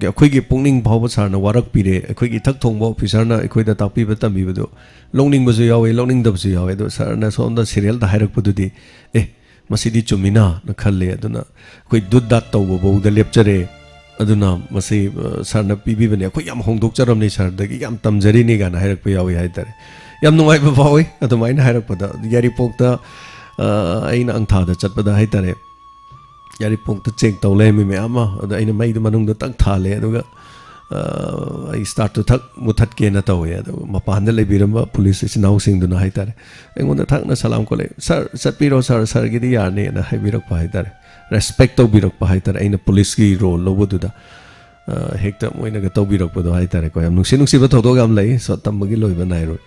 ꯑꯩꯈꯣꯏꯒꯤ ꯄꯨꯛꯅꯤꯡ ꯐꯥꯎꯕ ꯁꯥꯔꯅ ꯋꯥꯔꯛꯄꯤꯔꯦ, ꯑꯩꯈꯣꯏꯒꯤ ꯏꯊꯛ ꯊꯣꯡꯕ ꯑꯣꯐꯤꯁꯥꯔꯅ ꯑꯩꯈꯣꯏꯗ ꯇꯥꯛꯄꯤꯕ ꯇꯝꯕꯤꯕꯗꯣ ꯂꯧꯅꯤꯡꯕꯁꯨ ꯌꯥꯎꯋꯦ, ꯂꯧꯅꯤꯡꯗꯕꯁꯨ ꯌꯥꯎꯋꯦ, ꯑꯗꯣ ꯁꯥꯔꯅ ꯁꯣꯝꯗ ꯁꯦꯔꯤꯌꯦꯜꯗ ꯍꯥꯏꯔꯛꯄꯗꯨꯗꯤ, ꯑꯦ, ꯃꯁꯤꯗꯤ ꯆꯨꯝꯃꯤꯅ" ꯅ ꯈꯜꯂꯦ꯫ ꯑꯗꯨꯅ ꯑꯩꯈꯣꯏ ꯗꯨꯠ ꯗꯥꯠ ꯇꯧꯕ ꯐꯥꯎꯗ ꯂꯦꯞꯆꯔꯦ꯫ ꯑꯗꯨꯅ ꯃꯁꯤ, ꯑ, ꯁꯥꯔꯅ ꯄꯤꯕꯤꯕꯅꯦ, ꯑꯩꯈꯣꯏ ꯌꯥꯝ ꯍꯣꯡꯗꯣꯛꯆꯔꯝꯅꯤ, ꯁꯥꯔꯗꯒꯤ ꯌꯥꯝ ꯇꯝꯖꯔꯤꯅꯤ ꯀꯥꯏꯅ ꯍꯥꯏꯔꯛꯄ ꯌꯥꯎꯏ ꯍꯥꯏꯇꯥꯔꯦ꯫ ꯌꯥꯝ ꯅꯨꯡꯉꯥꯏꯕ ꯐꯥꯎꯏ ꯑꯗꯨꯃꯥꯏꯅ ꯍꯥꯏꯔꯛꯄꯗ꯫ ꯌꯥꯏꯔꯤꯄꯣꯛꯇ, ꯑ, ꯑꯩꯅ ꯑꯪꯊꯥꯗ ꯆꯠꯄꯗ ꯍꯥꯏꯇꯥꯔꯦ, ꯌꯥꯏꯔꯤꯄꯣꯛꯇ ꯆꯦꯛ ꯇꯧ ꯂꯩꯔꯝꯃꯤ ꯃꯌꯥꯝ ꯑꯃ꯫ ꯑꯗ ꯑꯩꯅ ꯃꯩꯗꯨ ꯃꯅꯨꯡꯗ ꯇꯪ ꯊꯥꯜꯂꯦ, ꯑꯗꯨꯒ, ꯑ, ꯑꯩ ꯁ꯭ꯇꯥꯔꯠꯇꯨ ꯊꯛ ꯃꯨꯊꯠꯀꯦꯅ ꯇꯧꯋꯦ꯫ ꯑꯗꯨꯒ ꯃꯄꯥꯟꯗ ꯂꯩꯕꯤꯔꯝꯕ ꯄꯨꯂꯤꯁ ꯏꯆꯤꯟ ꯏꯅꯥꯎꯁꯤꯡꯗꯨꯅ ꯍꯥꯏꯇꯥꯔꯦ, ꯑꯩꯉꯣꯟꯗ ꯊꯛꯅ ꯁꯂꯥꯝ ꯀꯣꯜꯂꯛꯑꯦ, "ꯁꯥꯔ, ꯆꯠꯄꯤꯔꯣ ꯁꯥꯔ, ꯁꯥꯔꯒꯤꯗꯤ ꯌꯥꯔꯅꯤꯅ" ꯍꯥꯏꯕꯤꯔꯛꯄ ꯍꯥꯏꯇꯥꯔꯦ꯫ ꯔꯦꯁꯄꯦꯛ ꯇꯧꯕꯤꯔꯛꯄ ꯍꯥꯏꯇꯥꯔꯦ, ꯑꯩꯅ ꯄꯨꯂꯤꯁꯀꯤ ꯔꯣꯜ ꯂꯧꯕꯗꯨꯗ꯫ ꯑ, ꯍꯦꯛꯇ ꯃꯣꯏꯅꯒ ꯇꯧꯕꯤꯔꯛꯄꯗꯣ ꯍꯥꯏꯇꯥꯔꯦꯀꯣ꯫ ꯌꯥꯝ ꯅꯨꯡꯁꯤ ꯅꯨꯡꯁꯤꯕ ꯊꯧꯗꯣꯛ ꯌꯥꯝ ꯂꯩ, ꯁꯣ ꯇꯝꯕꯒꯤ ꯂꯣꯏꯕ ꯅꯥꯏꯔꯣꯏ꯫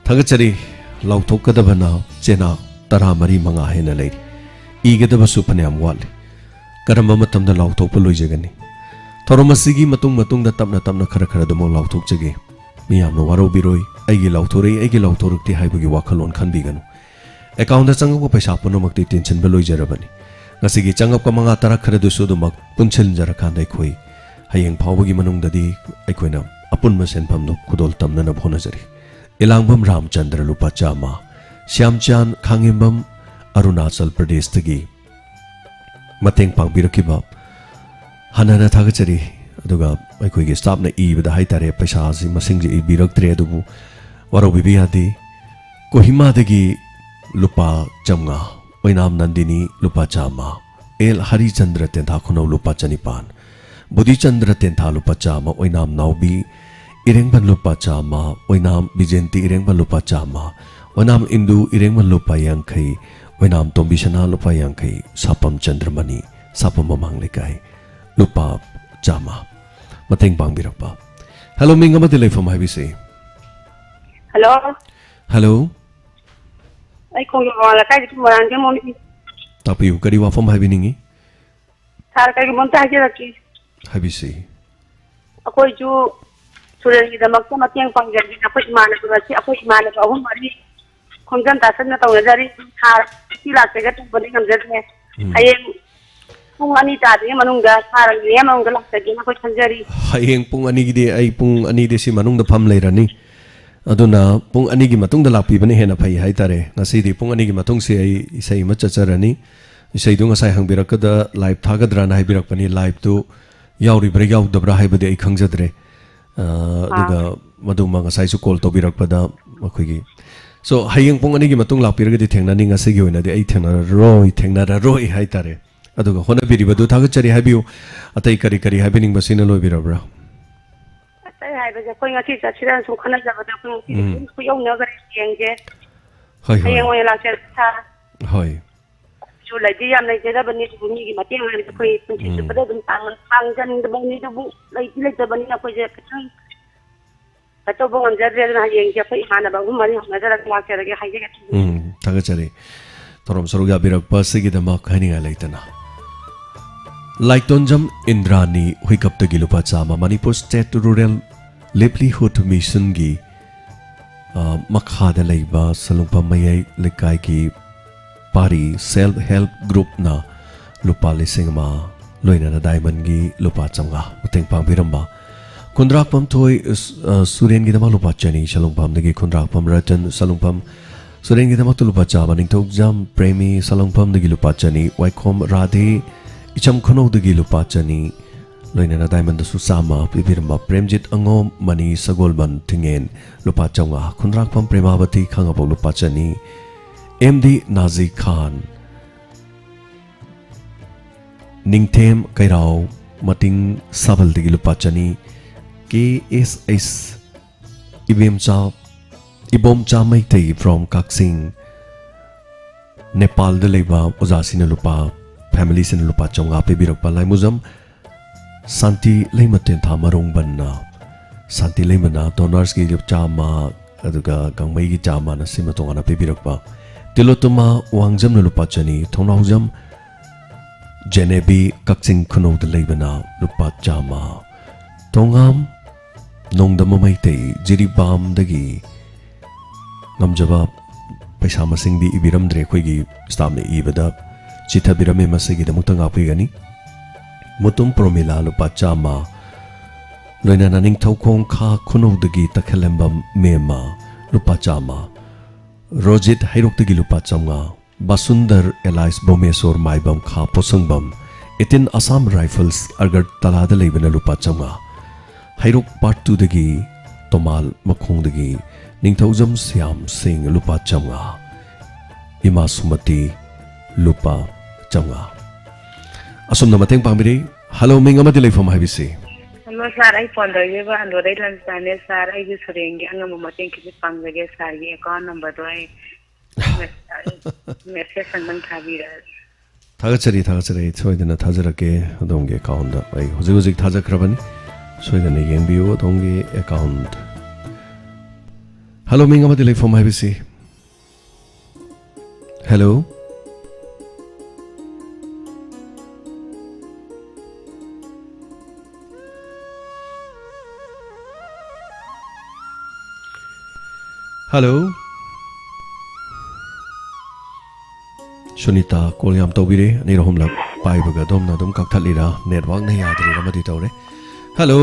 ꯊꯥꯒꯠꯆꯔꯤ꯫ ꯂꯥꯎꯊꯣꯛꯀꯗꯕꯅ ꯆꯦꯅꯥ ꯇꯔꯥ ꯃꯔꯤ ꯃꯉꯥ ꯍꯦꯟꯅ ꯂꯩꯔꯤ꯫ ꯏꯒꯗꯕꯁꯨ ꯐꯅꯌꯥꯝ ꯋꯥꯠꯂꯤ꯫ ꯀꯔꯝꯕ ꯃꯇꯝꯗ ꯂꯥꯎꯊꯣꯛꯄ ꯂꯣꯏꯖꯒꯅꯤ? ꯊꯧꯔꯝ ꯑꯁꯤꯒꯤ ꯃꯇꯨꯡ ꯃꯇꯨꯡꯗ ꯇꯞꯅ ꯇꯞꯅ ꯈꯔ ꯈꯔ ꯑꯗꯨꯃꯛ ꯂꯥꯎꯊꯣꯛꯆꯒꯦ꯫ ꯃꯤꯌꯥꯝꯅ ꯋꯥꯔꯧꯕꯤꯔꯣꯏ, "ꯑꯩꯒꯤ ꯂꯥꯎꯊꯣꯔꯛꯏ, ꯑꯩꯒꯤ ꯂꯥꯎꯊꯣꯔꯛꯇꯦ" ꯍꯥꯏꯕꯒꯤ ꯋꯥꯈꯜꯂꯣꯟ ꯈꯟꯕꯤꯒꯅꯨ꯫ ꯑꯦꯀꯥꯎꯟꯗ ꯆꯪꯉꯛꯄ ꯄꯩꯁꯥ ꯄꯨꯝꯅꯃꯛꯇꯤ ꯇꯦꯟꯁꯤꯟꯕ ꯂꯣꯏꯖꯔꯕꯅꯤ꯫ ꯉꯁꯤꯒꯤ ꯆꯪꯉꯛꯄ ꯃꯉꯥ ꯇꯔꯥ ꯈꯔꯗꯨꯁꯨ ꯑꯗꯨꯃꯛ ꯄꯨꯟꯁꯤꯟꯖꯔꯀꯥꯟꯗ ꯑꯩꯈꯣꯏ ꯍꯌꯦꯡ ꯐꯥꯎꯕꯒꯤ ꯃꯅꯨꯡꯗꯗꯤ ꯑꯩꯈꯣꯏꯅ ꯑꯄꯨꯟꯕ ꯁꯦꯟꯐꯝꯗꯨ ꯈꯨꯗꯣꯜ ꯇꯝꯅꯅꯕ ꯍꯣꯠꯅꯖꯔꯤ꯫ ꯏꯂꯥꯡꯕꯝ ꯔꯥꯝꯆꯟꯗ꯭ꯔ ꯂꯨꯄꯥ ꯆꯥꯝꯃ, ꯁ꯭ꯌꯥꯝꯆꯥꯟ ꯈꯥꯡꯉꯦꯝꯕꯝ ꯑꯔꯨꯅꯥꯆꯜ ꯄ꯭ꯔꯗꯦꯁꯇꯒꯤ ꯃꯇꯦꯡ ꯄꯥꯡꯕꯤꯔꯛꯈꯤꯕ ꯍꯟꯅ ꯍꯟꯅ ꯊꯥꯒꯠꯆꯔꯤ꯫ ꯑꯗꯨꯒ ꯑꯩꯈꯣꯏꯒꯤ ꯁ꯭ꯇꯥꯐꯅ ꯏꯕꯗ ꯍꯥꯏꯇꯥꯔꯦ, ꯄꯩꯁꯥꯁꯤ ꯃꯁꯤꯡꯁꯤ ꯏꯕꯤꯔꯛꯇ꯭ꯔꯦ, ꯑꯗꯨꯕꯨ ꯋꯥꯔꯧꯕꯤꯕ ꯌꯥꯗꯦ꯫ ꯀꯣꯍꯤꯃꯥꯗꯒꯤ ꯂꯨꯄꯥ ꯆꯥꯝꯃꯉꯥ, ꯑꯣꯏꯅꯥꯝ ꯅꯟꯗꯤꯅꯤ ꯂꯨꯄꯥ ꯆꯥꯝꯃ, ꯑꯦꯜ ꯍꯔꯤꯆꯟꯗ꯭ꯔ ꯇꯦꯟꯊꯥ ꯈꯨꯅꯧ ꯂꯨꯄꯥ ꯆꯅꯤꯄꯥꯟ, ꯕꯨꯙꯤꯆꯟꯗ꯭ꯔ ꯇꯦꯟꯊꯥ ꯂꯨꯄꯥ ꯆꯥꯝꯃ, ꯑꯣꯏꯅꯥꯝ ꯅꯥꯎꯕꯤ ꯏꯔꯦꯡꯕꯟ ꯂꯨꯄꯥ ꯆꯥꯝꯃ, ꯑꯣꯏꯅꯥꯝ ꯕꯤꯖꯦꯟꯇꯤ ꯏꯔꯦꯡꯕꯟ ꯂꯨꯄꯥ ꯆꯥꯝꯃ, ꯑꯣꯏꯅꯥꯝ ꯏꯟꯗꯨ ꯏꯔꯦꯡꯕꯟ ꯂꯨꯄꯥ ꯌꯥꯡꯈꯩ, ꯑꯣꯏꯅꯥꯝ ꯇꯣꯝꯕꯤꯁꯅꯥ ꯂꯨꯄꯥ ꯌꯥꯡꯈꯩ, ꯁꯥꯄꯝ ꯆꯟꯗ꯭ꯔꯃꯅꯤ, ꯁꯥꯄꯝ ꯃꯃꯥꯡ ꯂꯩꯀꯥꯏ ꯂꯨꯄꯥ ꯆꯥꯝꯃ꯫ ꯃꯇꯦꯡ ꯄꯥꯡꯕꯤꯔꯛꯄ꯫ ꯍꯦꯂꯣ, ꯃꯤꯡ ꯑꯃꯗꯤ ꯂꯩꯐꯝ ꯍꯥꯏꯕꯤꯁꯤ꯫ ꯍꯜꯂꯣ꯫ ꯍꯜꯂꯣ꯫ ꯑꯩ ꯈꯣꯡꯖꯣꯝ ꯃꯃꯥꯡ ꯂꯩꯀꯥꯏꯗꯒꯤ ꯃꯣꯏꯔꯥꯡꯗꯒꯤ ꯃꯣꯃꯤ꯫ ꯇꯥꯛꯄꯤꯌꯨ, ꯀꯔꯤ ꯋꯥꯐꯝ ꯍꯥꯏꯕꯤꯅꯤꯡꯉꯤ? ꯁꯥꯔ, ꯀꯔꯤꯒꯨꯝꯕ ꯑꯝꯇ ꯍꯥꯏꯖꯔꯛꯀꯦ꯫ ꯍꯥꯏꯕꯤꯁꯤ꯫ ꯑꯩꯈꯣꯏꯁꯨ ꯁꯨꯔꯦꯟꯒꯤꯗꯃꯛꯇ ꯃꯇꯦꯡ ꯄꯥꯡꯖꯒꯦꯅ ꯑꯩꯈꯣꯏ ꯏꯃꯥꯟꯅꯕ ꯉꯁꯤ ꯑꯩꯈꯣꯏ ꯏꯃꯥꯟꯅꯕ ꯑꯍꯨꯝ ꯃꯔꯤ ꯈꯣꯡꯖꯟ ꯇꯥꯁꯟꯅ ꯇꯧꯅꯖꯔꯤ꯫ ꯁꯥꯔ ꯉꯁꯤ ꯂꯥꯛꯆꯒꯦ ꯇꯧꯕꯗꯤ ꯉꯝꯖꯗ꯭ꯔꯦ꯫ ꯎꯝ꯫ ꯍꯌꯦꯡ ꯄꯨꯡ ꯑꯅꯤ ꯇꯥꯗ꯭ꯔꯤꯉꯩ ꯃꯅꯨꯡꯗ, ꯁꯥꯔ ꯉꯥꯏꯔꯤꯉꯩ ꯃꯅꯨꯡꯗ ꯂꯥꯛꯆꯒꯦꯅ ꯑꯩꯈꯣꯏ ꯈꯟꯖꯔꯤ꯫ ꯍꯌꯦꯡ ꯄꯨꯡ ꯑꯅꯤꯒꯤꯗꯤ ꯑꯩ ꯄꯨꯡ ꯑꯅꯤꯗꯤ ꯁꯤ ꯃꯅꯨꯡꯗ ꯐꯝ ꯂꯩꯔꯅꯤ꯫ ꯑꯗꯨꯅ ꯄꯨꯡ ꯑꯅꯤꯒꯤ ꯃꯇꯨꯡꯗ ꯂꯥꯛꯄꯤꯕꯅ ꯍꯦꯟꯅ ꯐꯩ ꯍꯥꯏꯇꯥꯔꯦ꯫ ꯉꯁꯤꯗꯤ ꯄꯨꯡ ꯑꯅꯤꯒꯤ ꯃꯇꯨꯡꯁꯦ ꯑꯩ ꯏꯁꯩ ꯑꯃ ꯆꯠꯆꯔꯅꯤ꯫ ꯏꯁꯩꯗꯨ ꯉꯁꯥꯏ ꯍꯪꯕꯤꯔꯛꯀꯗ ꯂꯥꯏꯚ ꯊꯥꯒꯗ꯭ꯔꯥꯅ ꯍꯥꯏꯕꯤꯔꯛꯄꯅꯤ꯫ ꯂꯥꯏꯚꯇꯨ ꯌꯥꯎꯔꯤꯕ꯭ꯔꯥ ꯌꯥꯎꯗꯕ꯭ꯔꯥ ꯍꯥꯏꯕꯗꯤ ꯑꯩ ꯈꯪꯖꯗ꯭ꯔꯦ꯫ ꯑ, ꯑꯗꯨꯒ ꯃꯗꯨꯃ ꯉꯁꯥꯏꯁꯨ ꯀꯣꯜ ꯇꯧꯕꯤꯔꯛꯄꯗ ꯑꯩꯈꯣꯏꯒꯤ, ꯁꯣ, ꯍꯌꯦꯡ ꯄꯨꯡ ꯑꯅꯤꯒꯤ ꯃꯇꯨꯡ ꯂꯥꯛꯄꯤꯔꯒꯗꯤ ꯊꯦꯡꯅꯅꯤ꯫ ꯉꯁꯤꯒꯤ ꯑꯣꯏꯅꯗꯤ ꯑꯩ ꯊꯦꯡꯅꯔꯔꯣꯏ, ꯊꯦꯡꯅꯔꯔꯣꯏ ꯍꯥꯏꯇꯥꯔꯦ꯫ ꯑꯗꯨꯒ ꯍꯣꯠꯅꯕꯤꯔꯤꯕꯗꯨ ꯊꯥꯒꯠꯆꯔꯤ ꯍꯥꯏꯕꯤꯌꯨ꯫ ꯑꯇꯩ ꯀꯔꯤ ꯀꯔꯤ ꯍꯥꯏꯕꯤꯅꯤꯡꯕꯁꯤꯅ ꯂꯣꯏꯕꯤꯔꯕ꯭ꯔꯥ? ꯑꯇꯩ ꯍꯥꯏꯕꯁꯦ ꯑꯩꯈꯣꯏ ꯉꯁꯤ ꯆꯠꯁꯤꯔꯥꯅ ꯁꯨꯝ ꯈꯟꯅꯖꯕꯗ ꯑꯩꯈꯣꯏ ꯉꯁꯤ ꯎꯝ꯫ ꯑꯗꯨꯝ ꯈꯨꯌꯧꯅꯈ꯭ꯔꯦ꯫ ꯌꯦꯡꯒꯦ꯫ ꯍꯣꯏ, ꯍꯣꯏ꯫ ꯍꯌꯦꯡ ꯑꯣꯏꯅ ꯂꯥꯛꯆꯔꯒꯦ ꯁꯥꯔ꯫ ꯍꯣꯏ꯫ ꯁꯨ ꯂꯩꯗꯤ ꯌꯥꯝ ꯂꯩꯖꯗꯕꯅꯤ, ꯑꯗꯨꯕꯨ ꯃꯤꯒꯤ ꯃꯇꯦꯡ ꯍꯥꯏꯕꯁꯦ ꯑꯩꯈꯣꯏ ꯄꯨꯟꯁꯤ ꯎꯝ꯫ ꯆꯨꯞꯄꯗ ꯑꯗꯨꯝ ꯇꯥꯡ-, ꯇꯥꯡꯖꯟꯗꯕꯅꯤ, ꯑꯗꯨꯕꯨ ꯂꯩꯗꯤ ꯂꯩꯇꯕꯅꯤꯅ ꯑꯩꯈꯣꯏꯁꯦ ꯈꯤꯇꯪ ꯀꯩꯅꯣ ꯇꯧꯕ ꯉꯝꯖꯗ꯭ꯔꯦ꯫ ꯑꯗꯨꯅ ꯍꯌꯦꯡꯁꯦ ꯑꯩꯈꯣꯏ ꯏꯃꯥꯟꯅꯕ ꯑꯍꯨꯝ ꯃꯔꯤ ꯍꯧꯅꯖꯔꯒ ꯂꯥꯛꯆꯔꯒꯦ ꯍꯥꯏꯖꯒꯦ꯫ ꯎꯝ, ꯊꯥꯒꯠꯆꯔꯤ꯫ ꯊꯧꯔꯝ ꯁꯔꯨꯛ ꯌꯥꯕꯤꯔꯛꯄ ꯑꯁꯤꯒꯤꯗꯃꯛ ꯍꯥꯏꯅꯤꯡꯉꯥꯏ ꯂꯩꯇꯅ꯫ ꯂꯥꯏꯇꯣꯟꯖꯝ ꯏꯟꯗ꯭ꯔꯥꯅꯤ ꯍꯨꯏꯀꯞꯇꯒꯤ ꯂꯨꯄꯥ ꯆꯥꯝꯃ, ꯃꯅꯤꯄꯨꯔ ꯁ꯭ꯇꯦꯠ ꯔꯨꯔꯦꯜ ꯂꯤꯚꯂꯤꯍꯨꯗ ꯃꯤꯁꯟꯒꯤ, ꯑ, ꯃꯈꯥꯗ ꯂꯩꯕ ꯁꯂꯨꯡꯐꯝ ꯃꯌꯥꯏ ꯂꯩꯀꯥꯏꯒꯤ ꯄꯥꯔꯤ ꯁꯦꯜꯐ ꯍꯦꯜꯞ ꯒ꯭ꯔꯨꯞꯅ ꯂꯨꯄꯥ ꯂꯤꯁꯤꯡ ꯑꯃ, ꯂꯣꯏꯅꯅ ꯗꯥꯏꯃꯟꯒꯤ ꯂꯨꯄꯥ ꯆꯥꯝꯃꯉꯥ ꯃꯇꯦꯡ ꯄꯥꯡꯕꯤꯔꯝꯕ꯫ ꯈꯨꯟꯗ꯭ꯔꯥꯛꯄꯝ ꯊꯣꯏ, ꯑ, ꯁꯨꯔꯦꯟꯒꯤꯗꯃꯛ ꯂꯨꯄꯥ ꯆꯅꯤ, ꯁꯂꯨꯡꯐꯝꯗꯒꯤ ꯈꯨꯟꯗ꯭ꯔꯥꯛꯄꯝ ꯔꯇꯟ, ꯁꯂꯨꯡꯐꯝ ꯁꯨꯔꯦꯟꯒꯤꯗꯃꯛꯇ ꯂꯨꯄꯥ ꯆꯥꯝꯃ, ꯅꯤꯡꯊꯧꯖꯝ ꯄ꯭ꯔꯦꯃꯤ, ꯁꯂꯨꯡꯐꯝꯗꯒꯤ ꯂꯨꯄꯥ ꯆꯅꯤ, ꯋꯥꯏꯈꯣꯝ ꯔꯥꯙꯦ, ꯏꯆꯝ ꯈꯨꯅꯧꯗꯒꯤ ꯂꯨꯄꯥ ꯆꯅꯤ, ꯂꯣꯏꯅꯅ ꯗꯥꯏꯃꯟꯗꯁꯨ ꯆꯥꯝꯃ ꯄꯤꯕꯤꯔꯝꯕ ꯄ꯭ꯔꯦꯝꯖꯤꯠ ꯑꯉꯣꯝ, ꯃꯅꯤ ꯁꯒꯣꯜꯕꯟ ꯊꯤꯡꯉꯦꯟ, ꯂꯨꯄꯥ ꯆꯥꯝꯃꯉꯥ, ꯈꯨꯟꯗ꯭ꯔꯥꯛꯄꯝ ꯄ꯭ꯔꯦꯃꯥꯕꯇꯤ ꯈꯥꯉꯕꯣꯛ ꯂꯨꯄꯥ ꯆꯅꯤ, ꯑꯦꯝ ꯗꯤ ꯅꯥꯖꯤ ꯈꯥꯟ, ꯅꯤꯡꯊꯦꯝ ꯀꯩꯔꯥꯎ ꯃꯇꯤꯡ ꯁꯥꯕꯜꯗꯒꯤ ꯂꯨꯄꯥ ꯆꯅꯤ, ꯀꯦ ꯑꯦꯁ ꯑꯦꯁ ꯏꯕꯦꯝꯆꯥ, ꯏꯕꯣꯝꯆꯥ ꯃꯩꯇꯩ from ꯀꯛꯆꯤꯡ, ꯅꯦꯄꯥꯜꯗ ꯂꯩꯕ ꯑꯣꯖꯥꯁꯤꯅ ꯂꯨꯄꯥ, ꯐꯦꯃꯤꯂꯤꯁꯤꯅ ꯂꯨꯄꯥ ꯆꯥꯝꯃꯉꯥ ꯄꯤꯕꯤꯔꯛꯄ꯫ ꯂꯥꯏꯃꯨꯖꯝ ꯁꯥꯟꯇꯤ ꯂꯩꯃ ꯇꯦꯟꯊꯥ ꯃꯔꯣꯡꯕꯟꯅ, ꯁꯥꯟꯇꯤ ꯂꯩꯃꯅ ꯗꯣꯅꯔꯁꯀꯤ ꯆꯥꯝꯃ, ꯑꯗꯨꯒ ꯒꯥꯡꯃꯩꯒꯤ ꯆꯥꯝꯃꯅ ꯁꯤꯃ ꯇꯣꯉꯥꯟꯅ ꯄꯤꯕꯤꯔꯛꯄ꯫ ꯇꯤꯂꯣꯇꯃꯥ ꯋꯥꯡꯖꯝꯅ ꯂꯨꯄꯥ ꯆꯅꯤ, ꯊꯣꯡꯅꯥꯎꯖꯝ ꯖꯦꯅꯦꯕꯤ ꯀꯛꯆꯤꯡ ꯈꯨꯅꯧꯗ ꯂꯩꯕꯅ ꯂꯨꯄꯥ ꯆꯥꯝꯃ꯫ ꯊꯣꯉꯥꯝ ꯅꯣꯡꯗꯝꯕ ꯃꯩꯇꯩ ꯖꯤꯔꯤꯕꯥꯝꯗꯒꯤ ꯉꯝꯖꯕ ꯄꯩꯁꯥ ꯃꯁꯤꯡꯗꯤ ꯏꯕꯤꯔꯝꯗ꯭ꯔꯦ, ꯑꯩꯈꯣꯏꯒꯤ ꯁ꯭ꯇꯥꯐꯅ ꯏꯕꯗ ꯆꯤꯊꯕꯤꯔꯝꯃꯤ, ꯃꯁꯤꯒꯤꯗꯃꯛꯇ ꯉꯥꯛꯄꯤꯒꯅꯤ꯫ ꯃꯨꯇꯨꯝ ꯄ꯭ꯔꯣꯃꯤꯂꯥ ꯂꯨꯄꯥ ꯆꯥꯝꯃ, ꯂꯣꯏꯅꯅ ꯅꯤꯡꯊꯧꯈꯣꯡ ꯈꯥ ꯈꯨꯅꯧꯗꯒꯤ ꯇꯈꯦꯜꯂꯦꯝꯕꯝ ꯃꯦꯝꯃ ꯂꯨꯄꯥ ꯆꯥꯝꯃ, ꯔꯣꯖꯤꯠ ꯍꯩꯔꯣꯛꯇꯒꯤ ꯂꯨꯄꯥ ꯆꯥꯝꯃꯉꯥ, ꯕꯥꯁꯨꯟꯗꯔ ꯑꯦꯂꯥꯏꯁ ꯕꯣꯃꯦꯁꯣꯔ ꯃꯥꯏꯕꯝ ꯈꯥ ꯄꯣꯠꯁꯪꯕꯝ ꯑꯦꯇꯤꯟ ꯑꯁꯥꯝ ꯔꯥꯏꯐꯜꯁ ꯑꯒꯔꯇꯂꯥꯗ ꯂꯩꯕꯅ ꯂꯨꯄꯥ ꯆꯥꯝꯃꯉꯥ꯫ ꯍꯩꯔꯣꯛ ꯄꯥꯔꯠ ꯇꯨꯗꯒꯤ ꯇꯣꯃꯥꯜ ꯃꯈꯣꯡꯗꯒꯤ ꯅꯤꯡꯊꯧꯖꯝ ꯁ꯭ꯌꯥꯝ ꯁꯤꯡ ꯂꯨꯄꯥ ꯆꯥꯝꯃꯉꯥ꯫ ꯏꯃꯥ ꯁꯨꯃꯇꯤ ꯂꯨꯄꯥ ꯆꯥꯝꯃꯉꯥ꯫ ꯑꯁꯨꯝꯅ ꯃꯇꯦꯡ ꯄꯥꯡꯕꯤꯔꯤ꯫ ꯍꯜꯂꯣ, ꯃꯤꯡ ꯑꯃꯗꯤ ꯂꯩꯐꯝ ꯍꯥꯏꯕꯤꯁꯤ꯫ ꯍꯜꯂꯣ ꯁꯥꯔ, ꯑꯩ ꯐꯣꯟ ꯇꯧꯖꯔꯤꯕ ꯑꯟꯗ꯭ꯔꯣꯗꯩ ꯂꯟꯁꯥꯅꯦ ꯁꯥꯔ꯫ ꯑꯩꯒꯤ ꯁꯨꯔꯦꯟꯒꯤ ꯑꯉꯝꯕ ꯃꯇꯦꯡ ꯈꯤꯇꯪ ꯄꯥꯡꯖꯒꯦ꯫ ꯁꯥꯔꯒꯤ ꯑꯦꯀꯥꯎꯟ ꯅꯝꯕꯔꯗꯣ ꯑꯩ ꯃꯦꯁꯦꯖ ꯑꯝꯇꯪ ꯊꯥꯕꯤꯔꯛꯑꯒꯦ꯫ ꯊꯥꯒꯠꯆꯔꯤ, ꯊꯥꯒꯠꯆꯔꯤ꯫ ꯁꯣꯏꯗꯅ ꯊꯥꯖꯔꯛꯀꯦ ꯑꯗꯣꯝꯒꯤ ꯑꯦꯀꯥꯎꯟꯗ꯫ ꯑꯩ ꯍꯧꯖꯤꯛ ꯍꯧꯖꯤꯛ ꯊꯥꯖꯈ꯭ꯔꯕꯅꯤ꯫ ꯁꯣꯏꯗꯅ ꯌꯦꯡꯕꯤꯌꯨ ꯑꯗꯣꯝꯒꯤ ꯑꯦꯀꯥꯎꯟ꯫ ꯍꯜꯂꯣ, ꯃꯤꯡ ꯑꯃꯗꯤ ꯂꯩꯐꯝ ꯍꯥꯏꯕꯤꯁꯤ꯫ ꯍꯜꯂꯣ꯫ ꯍꯜꯂꯣ꯫ ꯁꯨꯅꯤꯇꯥ ꯀꯣꯜ ꯌꯥꯝ ꯇꯧꯕꯤꯔꯦ, ꯑꯅꯤꯔꯛ ꯑꯍꯨꯝꯂꯛ ꯄꯥꯏꯕꯒ ꯑꯗꯣꯝꯅ ꯑꯗꯨꯝ ꯀꯛꯊꯠꯂꯤꯔꯥ, ꯅꯦꯠꯋꯥꯛꯅ ꯌꯥꯗ꯭ꯔꯤꯔꯥ ꯑꯃꯗꯤ ꯇꯧꯔꯦ꯫ ꯍꯜꯂꯣ꯫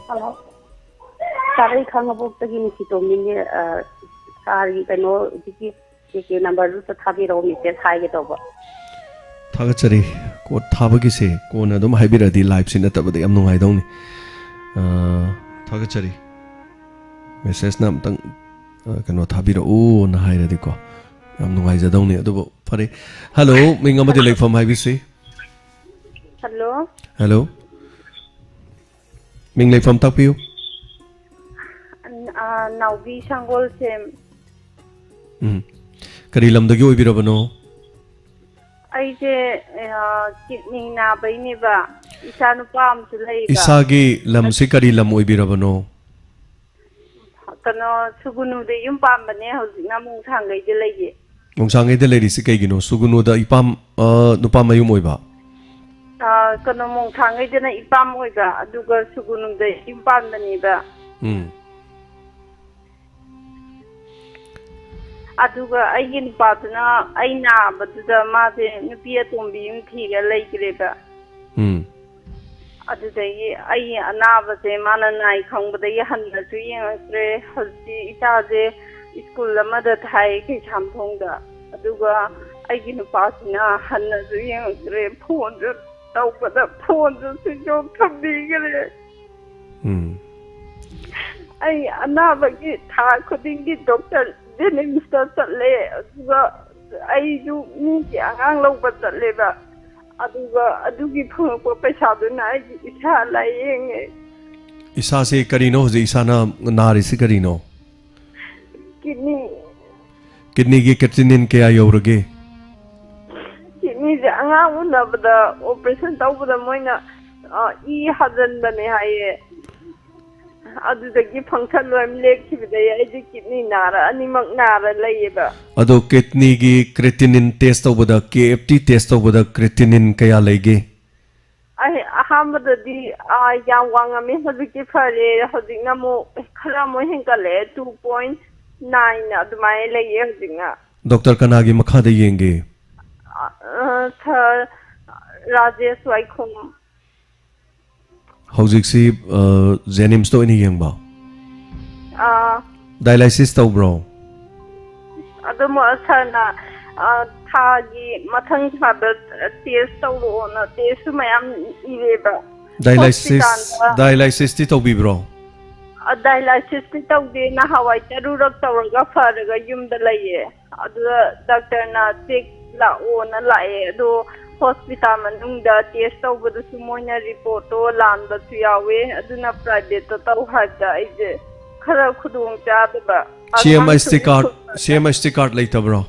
ꯍꯜꯂꯣ꯫ ꯁꯥꯔ, ꯑꯩ ꯈꯥꯉꯕꯣꯛꯇꯒꯤ ꯅꯨꯡꯁꯤ ꯇꯣꯝꯕꯤꯅꯦ꯫ ꯑ, ꯁꯥꯔꯒꯤ ꯀꯩꯅꯣ, ꯍꯧꯖꯤꯛꯀꯤ ꯀꯦ ꯀꯦ ꯅꯝꯕꯔꯗꯨꯗ ꯊꯥꯕꯤꯔꯛꯑꯣ, ꯃꯦꯁꯦꯖ ꯍꯥꯏꯒꯦ ꯇꯧꯕ꯫ ꯊꯥꯒꯠꯆꯔꯤ꯫ ꯀꯣꯠ ꯊꯥꯕꯒꯤꯁꯦ ꯀꯣꯟꯅ ꯑꯗꯨꯝ ꯍꯥꯏꯕꯤꯔꯛꯑꯗꯤ, ꯂꯥꯏꯚꯁꯤ ꯅꯠꯇꯕꯗ ꯌꯥꯝ ꯅꯨꯡꯉꯥꯏꯗꯧꯅꯤ꯫ ꯑ, ꯊꯥꯒꯠꯆꯔꯤ꯫ ꯃꯦꯁꯦꯖꯅ ꯑꯝꯇꯪ, ꯑ, ꯀꯩꯅꯣ ꯊꯥꯕꯤꯔꯛꯎꯅ ꯍꯥꯏꯔꯗꯤꯀꯣ, ꯌꯥꯝ ꯅꯨꯡꯉꯥꯏꯖꯗꯧꯅꯤ꯫ ꯑꯗꯨꯕꯨ ꯐꯔꯦ꯫ ꯍꯜꯂꯣ, ꯃꯤꯡ ꯑꯃꯗꯤ ꯂꯩꯐꯝ ꯍꯥꯏꯕꯤꯁꯤ꯫ ꯍꯜꯂꯣ꯫ ꯍꯜꯂꯣ꯫ ꯃꯤꯡ ꯂꯩꯐꯝ ꯇꯥꯛꯄꯤꯌꯨ꯫ ꯑ, ꯅꯥꯎꯕꯤ ꯁꯪꯒꯣꯜꯁꯦꯝ꯫ ꯎꯝ꯫ ꯀꯔꯤ ꯂꯝꯗꯒꯤ ꯑꯣꯏꯕꯤꯔꯕꯅꯣ? ꯑꯩꯁꯦ, ꯑ, ꯀꯤꯠꯅꯤ ꯅꯥꯕꯩꯅꯦꯕ꯫ ꯏꯆꯥ ꯅꯨꯄꯥ ꯑꯃꯁꯨ ꯂꯩꯕ꯫ ꯏꯁꯥꯒꯤ ꯂꯝꯁꯤ ꯀꯔꯤ ꯂꯝ ꯑꯣꯏꯕꯤꯔꯕꯅꯣ? ꯀꯩꯅꯣ, ꯁꯨꯒꯨꯅꯨꯗ ꯌꯨꯝ ꯄꯥꯟꯕꯅꯦ, ꯍꯧꯖꯤꯛꯅ ꯃꯣꯡꯁꯥꯡꯒꯩꯗ ꯂꯩꯌꯦ꯫ ꯃꯣꯡꯁꯥꯡꯒꯩꯗ ꯂꯩꯔꯤꯁꯤ ꯀꯩꯒꯤꯅꯣ? ꯁꯨꯒꯨꯅꯨꯗ ꯏꯄꯥꯝ, ꯑ, ꯅꯨꯄꯥ ꯃꯌꯨꯝ ꯑꯣꯏꯕ? ꯑ, ꯀꯩꯅꯣ, ꯃꯣꯡꯁꯥꯡꯒꯩꯗꯅ ꯏꯄꯥꯝ ꯑꯣꯏꯕ, ꯑꯗꯨꯒ ꯁꯨꯒꯨꯅꯨꯗ ꯌꯨꯝ ꯄꯥꯟꯕꯅꯦꯕ꯫ ꯎꯝ꯫ ꯑꯗꯨꯒ ꯑꯩꯒꯤ ꯅꯨꯄꯥꯗꯨꯅ ꯑꯩ ꯅꯥꯕꯗꯨꯗ ꯃꯥꯁꯦ ꯅꯨꯄꯤ ꯑꯇꯣꯝꯕꯤ ꯑꯃ ꯊꯤꯔ ꯂꯩꯈ꯭ꯔꯦꯕ꯫ ꯎꯝ꯫ ꯑꯗꯨꯗꯒꯤ ꯑꯩ ꯑꯅꯥꯕꯁꯦ ꯃꯥꯅ ꯅꯥꯏ ꯈꯪꯕꯗꯒꯤ ꯍꯟꯅꯁꯨ ꯌꯦꯡꯉꯛꯇ꯭ꯔꯦ꯫ ꯍꯧꯖꯤꯛꯇꯤ ꯏꯆꯥꯁꯦ ꯁ꯭ꯀꯨꯜ ꯑꯃꯗ ꯊꯥꯏ, ꯀꯩꯁꯥꯝꯊꯣꯡꯗ꯫ ꯑꯗꯨꯒ ꯑꯩꯒꯤ ꯅꯨꯄꯥꯁꯤꯅ ꯍꯟꯅꯁꯨ ꯌꯦꯡꯉꯛꯇ꯭ꯔꯦ, ꯐꯣꯟꯁꯨ ꯇꯧꯕꯗ ꯐꯣꯟꯗꯨ ꯁ꯭ꯋꯤꯆ ꯑꯣꯐ ꯊꯝꯕꯤꯈ꯭ꯔꯦ꯫ ꯎꯝ꯫ ꯑꯩ ꯑꯅꯥꯕꯒꯤ ꯊꯥ ꯈꯨꯗꯤꯡꯒꯤ ꯗꯣꯛꯇꯔ ꯖꯦꯅꯤꯝꯁꯇ ꯆꯠꯂꯦ, ꯑꯗꯨꯒ ꯑꯩꯁꯨ ꯃꯤꯒꯤ ꯑꯉꯥꯡ ꯂꯧꯕ ꯆꯠꯂꯦꯕ, ꯑꯗꯨꯒ ꯑꯗꯨꯒꯤ ꯐꯪꯉꯛꯄ ꯄꯩꯁꯥꯗꯨꯅ ꯑꯩꯒꯤ ꯏꯁꯥ ꯂꯥꯏꯌꯦꯡꯉꯦ꯫ ꯏꯁꯥꯁꯦ ꯀꯔꯤꯅꯣ ꯍꯧꯖꯤꯛ ꯏꯁꯥꯅ ꯅꯥꯔꯤꯁꯤ ꯀꯔꯤꯅꯣ? ꯀꯤꯗꯅꯤ꯫ ꯀꯤꯗꯅꯤꯒꯤ ꯀ꯭ꯔꯦꯇꯤꯅꯤꯟ ꯀꯌꯥ ꯌꯧꯔꯒꯦ? ꯀꯤꯗꯅꯤꯁꯦ ꯑꯉꯥꯡ ꯎꯅꯕꯗ ꯑꯣꯄꯔꯦꯁꯟ ꯇꯧꯕꯗ ꯃꯣꯏꯅ, ꯑ, ꯏ ꯍꯥꯖꯟꯕꯅꯦ ꯍꯥꯏꯌꯦ꯫ ꯑꯗꯨꯗꯒꯤ ꯐꯪꯁꯟ ꯂꯣꯏ ꯂꯦꯞꯈꯤꯕꯗꯒꯤ ꯑꯩꯗꯤ ꯀꯤꯗꯅꯤ ꯅꯥꯔ, ꯑꯅꯤꯃꯛ ꯅꯥꯔ ꯂꯩꯌꯦꯕ꯫ ꯑꯗꯣ ꯀꯤꯗꯅꯤꯒꯤ ꯀ꯭ꯔꯦꯇꯤꯅꯤꯟ ꯇꯦꯁ ꯇꯧꯕꯗ, ꯀꯦ ꯑꯦꯐ ꯇꯤ ꯇꯦꯁ ꯇꯧꯕꯗ ꯀ꯭ꯔꯦꯇꯤꯅꯤꯟ ꯀꯌꯥ ꯂꯩꯒꯦ? ꯑꯩ ꯑꯍꯥꯟꯕꯗꯗꯤ, ꯑꯥ, ꯌꯥꯝ ꯋꯥꯡꯉꯝꯃꯤ, ꯍꯧꯖꯤꯛꯇꯤ ꯐꯔꯦ꯫ ꯍꯧꯖꯤꯛꯅ ꯑꯃꯨꯛ ꯈꯔ ꯑꯃꯨꯛ ꯍꯦꯟꯒꯠꯂꯛꯑꯦ, two point nine ꯑꯗꯨꯃꯥꯏꯅ ꯂꯩꯌꯦ ꯍꯧꯖꯤꯛꯅ꯫ ꯗꯣꯛꯇꯔ ꯀꯅꯥꯒꯤ ꯃꯈꯥꯗ ꯌꯦꯡꯒꯦ? ꯑ, ꯑ, ꯁꯥꯔ ꯔꯥꯖꯦꯁ ꯋꯥꯏꯈꯣꯝ꯫ ꯍꯧꯖꯤꯛꯁꯤ, ꯑ, ꯖꯦꯅꯤꯝꯁꯇ ꯑꯣꯏꯅ ꯌꯦꯡꯕ? ꯑꯥ꯫ ꯗꯥꯏꯂꯥꯏꯁꯤꯁ ꯇꯧꯕ꯭ꯔꯣ? ꯑꯗꯨꯝ, ꯑ, ꯁꯥꯔꯅ, ꯑ, ꯊꯥꯒꯤ ꯃꯊꯪ ꯊꯥꯗ ꯇꯦꯁ ꯇꯧꯔꯛꯑꯣꯅ ꯇꯦꯁꯁꯨ ꯃꯌꯥꯝ ꯏꯔꯦꯕ꯫ ꯗꯥꯏꯂꯥꯏꯁꯤꯁ, ꯍꯣꯁꯄꯤꯇꯥꯜꯗ꯫ ꯗꯥꯏꯂꯥꯏꯁꯤꯁꯇꯤ ꯇꯧꯕꯤꯕ꯭ꯔꯣ? ꯑ, ꯗꯥꯏꯂꯥꯏꯁꯤꯁꯇꯤ ꯇꯧꯗꯦ꯫ ꯅꯍꯥꯟꯋꯥꯏ ꯇꯔꯨꯔꯛ ꯇꯧꯔꯒ ꯐꯔꯒ ꯌꯨꯝꯗ ꯂꯩꯌꯦ꯫ ꯑꯗꯨꯗ ꯗꯥꯛꯇꯔꯅ ꯆꯦꯛ ꯂꯥꯛꯑꯣꯅ ꯂꯥꯛꯑꯦ꯫ ꯑꯗꯣ ꯍꯣꯁꯄꯤꯇꯥꯜ ꯃꯅꯨꯡꯗ ꯇꯦꯁ ꯇꯧꯕꯗꯁꯨ ꯃꯣꯏꯅ ꯔꯤꯄꯣꯔꯠꯇꯣ ꯂꯥꯟꯕꯁꯨ ꯌꯥꯎꯋꯦ꯫ ꯑꯗꯨꯅ ꯄ꯭ꯔꯥꯏꯚꯦꯠꯇ ꯇꯧ ꯍꯥꯏꯕꯗ ꯑꯩꯁꯦ ꯈꯔ ꯈꯨꯗꯣꯡ ꯆꯥꯗꯕ꯫ ꯁꯤ ꯑꯦꯝ ꯑꯩꯆ ꯇꯤ ꯑꯉꯥꯡꯁꯨ ꯀꯥꯔꯗ, ꯁ꯭ꯀꯨꯜ ꯁꯤ ꯑꯦꯝ ꯑꯩꯆ ꯇꯤ ꯀꯥꯔꯗ ꯂꯩꯇꯕ꯭ꯔꯣ?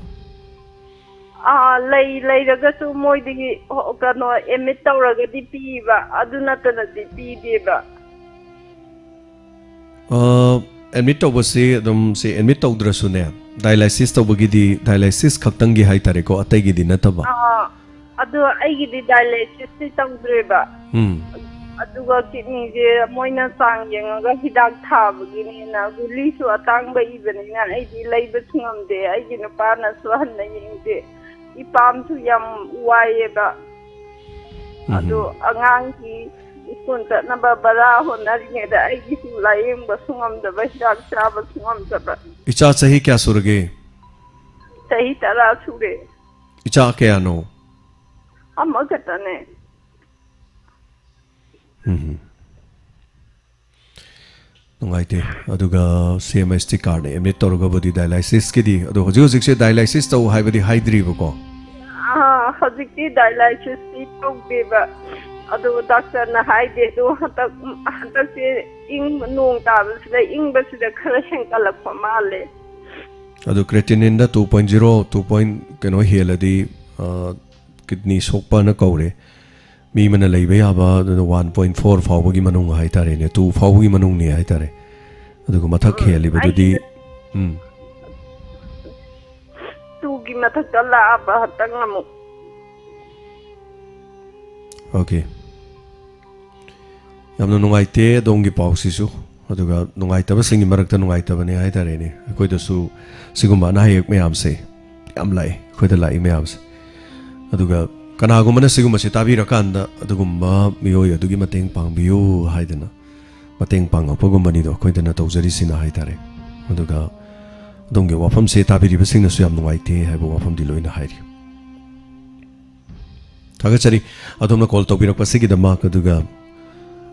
ꯑꯥ, ꯂꯩ, ꯂꯩꯔꯒꯁꯨ ꯃꯣꯏꯗꯒꯤ, ꯍꯣ-, ꯀꯩꯅꯣ, ꯑꯦꯗꯃꯤꯠ ꯇꯧꯔꯒꯗꯤ ꯄꯤꯕ, ꯑꯗꯨ ꯅꯠꯇꯅꯗꯤ ꯄꯤꯗꯦꯕ꯫ ꯑ, ꯑꯦꯗꯃꯤꯠ ꯇꯧꯕꯁꯤ ꯑꯗꯨꯝ ꯁꯤ ꯑꯦꯗꯃꯤꯠ ꯇꯧꯗ꯭ꯔꯁꯨꯅꯦ, ꯗꯥꯏꯂꯥꯏꯁꯤꯁ ꯇꯧꯕꯒꯤꯗꯤ ꯗꯥꯏꯂꯥꯏꯁꯤꯁ ꯈꯛꯇꯪꯒꯤ ꯍꯥꯏꯇꯥꯔꯦꯀꯣ, ꯑꯇꯩꯒꯤꯗꯤ ꯅꯠꯇꯕ꯫ ꯑꯥ, ꯑꯗꯣ ꯑꯩꯒꯤꯗꯤ ꯗꯥꯏꯂꯥꯏꯁꯤꯁꯇꯤ ꯇꯧꯗ꯭ꯔꯦꯕ꯫ ꯎꯝ꯫ ꯑꯗꯨꯒ ꯀꯤꯗꯅꯤꯁꯦ ꯃꯣꯏꯅ ꯆꯥꯡ ꯌꯦꯡꯉꯒ ꯍꯤꯗꯥꯛ ꯊꯥꯕꯒꯤꯅꯦꯅ ꯒꯨꯂꯤꯁꯨ ꯑꯇꯥꯡꯕ ꯏꯕꯅꯤꯅ ꯑꯩꯗꯤ ꯂꯩꯕꯁꯨ ꯉꯝꯗꯦ꯫ ꯑꯩꯒꯤ ꯅꯨꯄꯥꯅꯁꯨ ꯍꯟꯅ ꯌꯦꯡꯗꯦ꯫ ꯏꯄꯥꯝꯁꯨ ꯌꯥꯝ ꯋꯥꯏꯑꯦꯕ꯫ ꯎꯝ꯫ ꯑꯗꯣ ꯑꯉꯥꯡꯒꯤ ꯁ꯭ꯀꯨꯜ ꯆꯠꯅꯕ ꯕꯔꯥ ꯍꯣꯠꯅꯔꯤꯉꯩꯗ ꯑꯩꯒꯤꯁꯨ ꯂꯥꯏꯌꯦꯡꯕꯁꯨ ꯉꯝꯗꯕ, ꯍꯤꯗꯥꯛ ꯆꯥꯕꯁꯨ ꯉꯝꯗꯕ꯫ ꯏꯆꯥ ꯆꯍꯤ ꯀꯌꯥ ꯁꯨꯔꯒꯦ? ꯆꯍꯤ ꯇꯔꯥ ꯁꯨꯔꯦ꯫ ꯏꯆꯥ ꯀꯌꯥꯅꯣ? ꯑꯃꯈꯛꯇꯅꯦ꯫ ꯎꯝ꯫ ꯅꯨꯡꯉꯥꯏꯇꯦ꯫ ꯑꯗꯨꯒ ꯁꯤ ꯑꯦꯝ ꯑꯦꯁ ꯇꯤ ꯀꯥꯔꯗ ꯑꯦꯗꯃꯤꯠ ꯇꯧꯔꯒꯕꯨꯗꯤ ꯗꯥꯏꯂꯥꯏꯁꯤꯁꯀꯤꯗꯤ, ꯑꯗꯣ ꯍꯧꯖꯤꯛ ꯍꯧꯖꯤꯛꯁꯦ ꯗꯥꯏꯂꯥꯏꯁꯤꯁ ꯇꯧ ꯍꯥꯏꯕꯗꯤ ꯍꯥꯏꯗ꯭ꯔꯤꯕꯀꯣ? ꯑꯥ, ꯍꯧꯖꯤꯛꯇꯤ ꯗꯥꯏꯂꯥꯏꯁꯤꯁꯇꯤ ꯇꯧꯗꯦꯕ꯫ ꯑꯗꯨ ꯗꯥꯛꯇꯔꯅ ꯍꯥꯏꯗꯦ꯫ ꯑꯗꯨ ꯍꯟꯗꯛ, ꯍꯟꯗꯛꯁꯦ ꯏꯪ-, ꯅꯣꯡ ꯇꯥꯕꯁꯤꯗ, ꯏꯪꯕꯁꯤꯗ ꯈꯔ ꯍꯦꯟꯒꯠꯂꯛꯄ ꯃꯥꯜꯂꯦ꯫ ꯑꯗꯨ ꯀ꯭ꯔꯦꯇꯤꯅꯤꯟꯗ two point zero, two point ꯀꯩꯅꯣ ꯍꯦꯜꯂꯗꯤ, ꯑ, ꯀꯤꯗꯅꯤ ꯁꯣꯛꯄꯅ ꯀꯧꯔꯦ꯫ ꯃꯤ ꯑꯃꯅ ꯂꯩꯕ ꯌꯥꯕ ꯑꯗꯨꯅ ꯋꯥꯟ ꯄꯣꯏꯟ ꯐꯣꯔ ꯐꯥꯎꯕꯒꯤ ꯃꯅꯨꯡ ꯍꯥꯏꯇꯥꯔꯦꯅꯦ, ꯇꯨ ꯐꯥꯎꯕꯒꯤ ꯃꯅꯨꯡꯅꯤ ꯍꯥꯏꯇꯥꯔꯦ꯫ ꯑꯗꯨꯒ ꯃꯊꯛ ꯎꯝ, ꯍꯦꯜꯂꯤꯕꯗꯨꯗꯤ, ꯑꯩꯁꯦ ꯎꯝ꯫ ꯇꯨꯒꯤ ꯃꯊꯛꯇ ꯂꯥꯛꯑꯕ ꯍꯟꯇꯪ ꯑꯃꯨꯛ꯫ ꯑꯣꯀꯦ꯫ ꯌꯥꯝꯅ ꯅꯨꯡꯉꯥꯏꯇꯦ ꯑꯗꯣꯝꯒꯤ ꯄꯥꯎꯁꯤꯁꯨ꯫ ꯑꯗꯨꯒ ꯅꯨꯡꯉꯥꯏꯇꯕꯁꯤꯡꯒꯤ ꯃꯔꯛꯇ ꯅꯨꯡꯉꯥꯏꯇꯕꯅꯦ ꯍꯥꯏꯇꯥꯔꯦꯅꯦ꯫ ꯑꯩꯈꯣꯏꯗꯁꯨ ꯁꯤꯒꯨꯝꯕ ꯑꯅꯥ ꯑꯌꯦꯛ ꯃꯌꯥꯝꯁꯦ ꯌꯥꯝ ꯂꯥꯛꯑꯦ, ꯑꯩꯈꯣꯏꯗ ꯂꯥꯛꯏ ꯃꯌꯥꯝꯁꯦ꯫ ꯑꯗꯨꯒ ꯀꯅꯥꯒꯨꯝꯕꯅ ꯁꯤꯒꯨꯝꯕꯁꯤ ꯇꯥꯕꯤꯔꯀꯥꯟꯗ ꯑꯗꯨꯒꯨꯝꯕ ꯃꯤꯑꯣꯏ ꯑꯗꯨꯒꯤ ꯃꯇꯦꯡ ꯄꯥꯡꯕꯤꯌꯨ ꯍꯥꯏꯗꯅ ꯃꯇꯦꯡ ꯄꯥꯡꯉꯛꯄꯒꯨꯝꯕꯅꯤꯗꯣ ꯑꯩꯈꯣꯏꯗꯅ ꯇꯧꯖꯔꯤꯁꯤꯅ ꯍꯥꯏꯇꯥꯔꯦ꯫ ꯑꯗꯨꯒ ꯑꯗꯣꯝꯒꯤ ꯋꯥꯐꯝꯁꯦ ꯇꯥꯕꯤꯔꯤꯕꯁꯤꯡꯅꯁꯨ ꯌꯥꯝ ꯅꯨꯡꯉꯥꯏꯇꯦ ꯍꯥꯏꯕ ꯋꯥꯐꯝꯗꯤ ꯂꯣꯏꯅ ꯍꯥꯏꯔꯤ꯫ ꯊꯥꯒꯠꯆꯔꯤ ꯑꯗꯣꯝꯅ ꯀꯣꯜ ꯇꯧꯕꯤꯔꯛꯄꯁꯤꯒꯤꯗꯃꯛ꯫ ꯑꯗꯨꯒ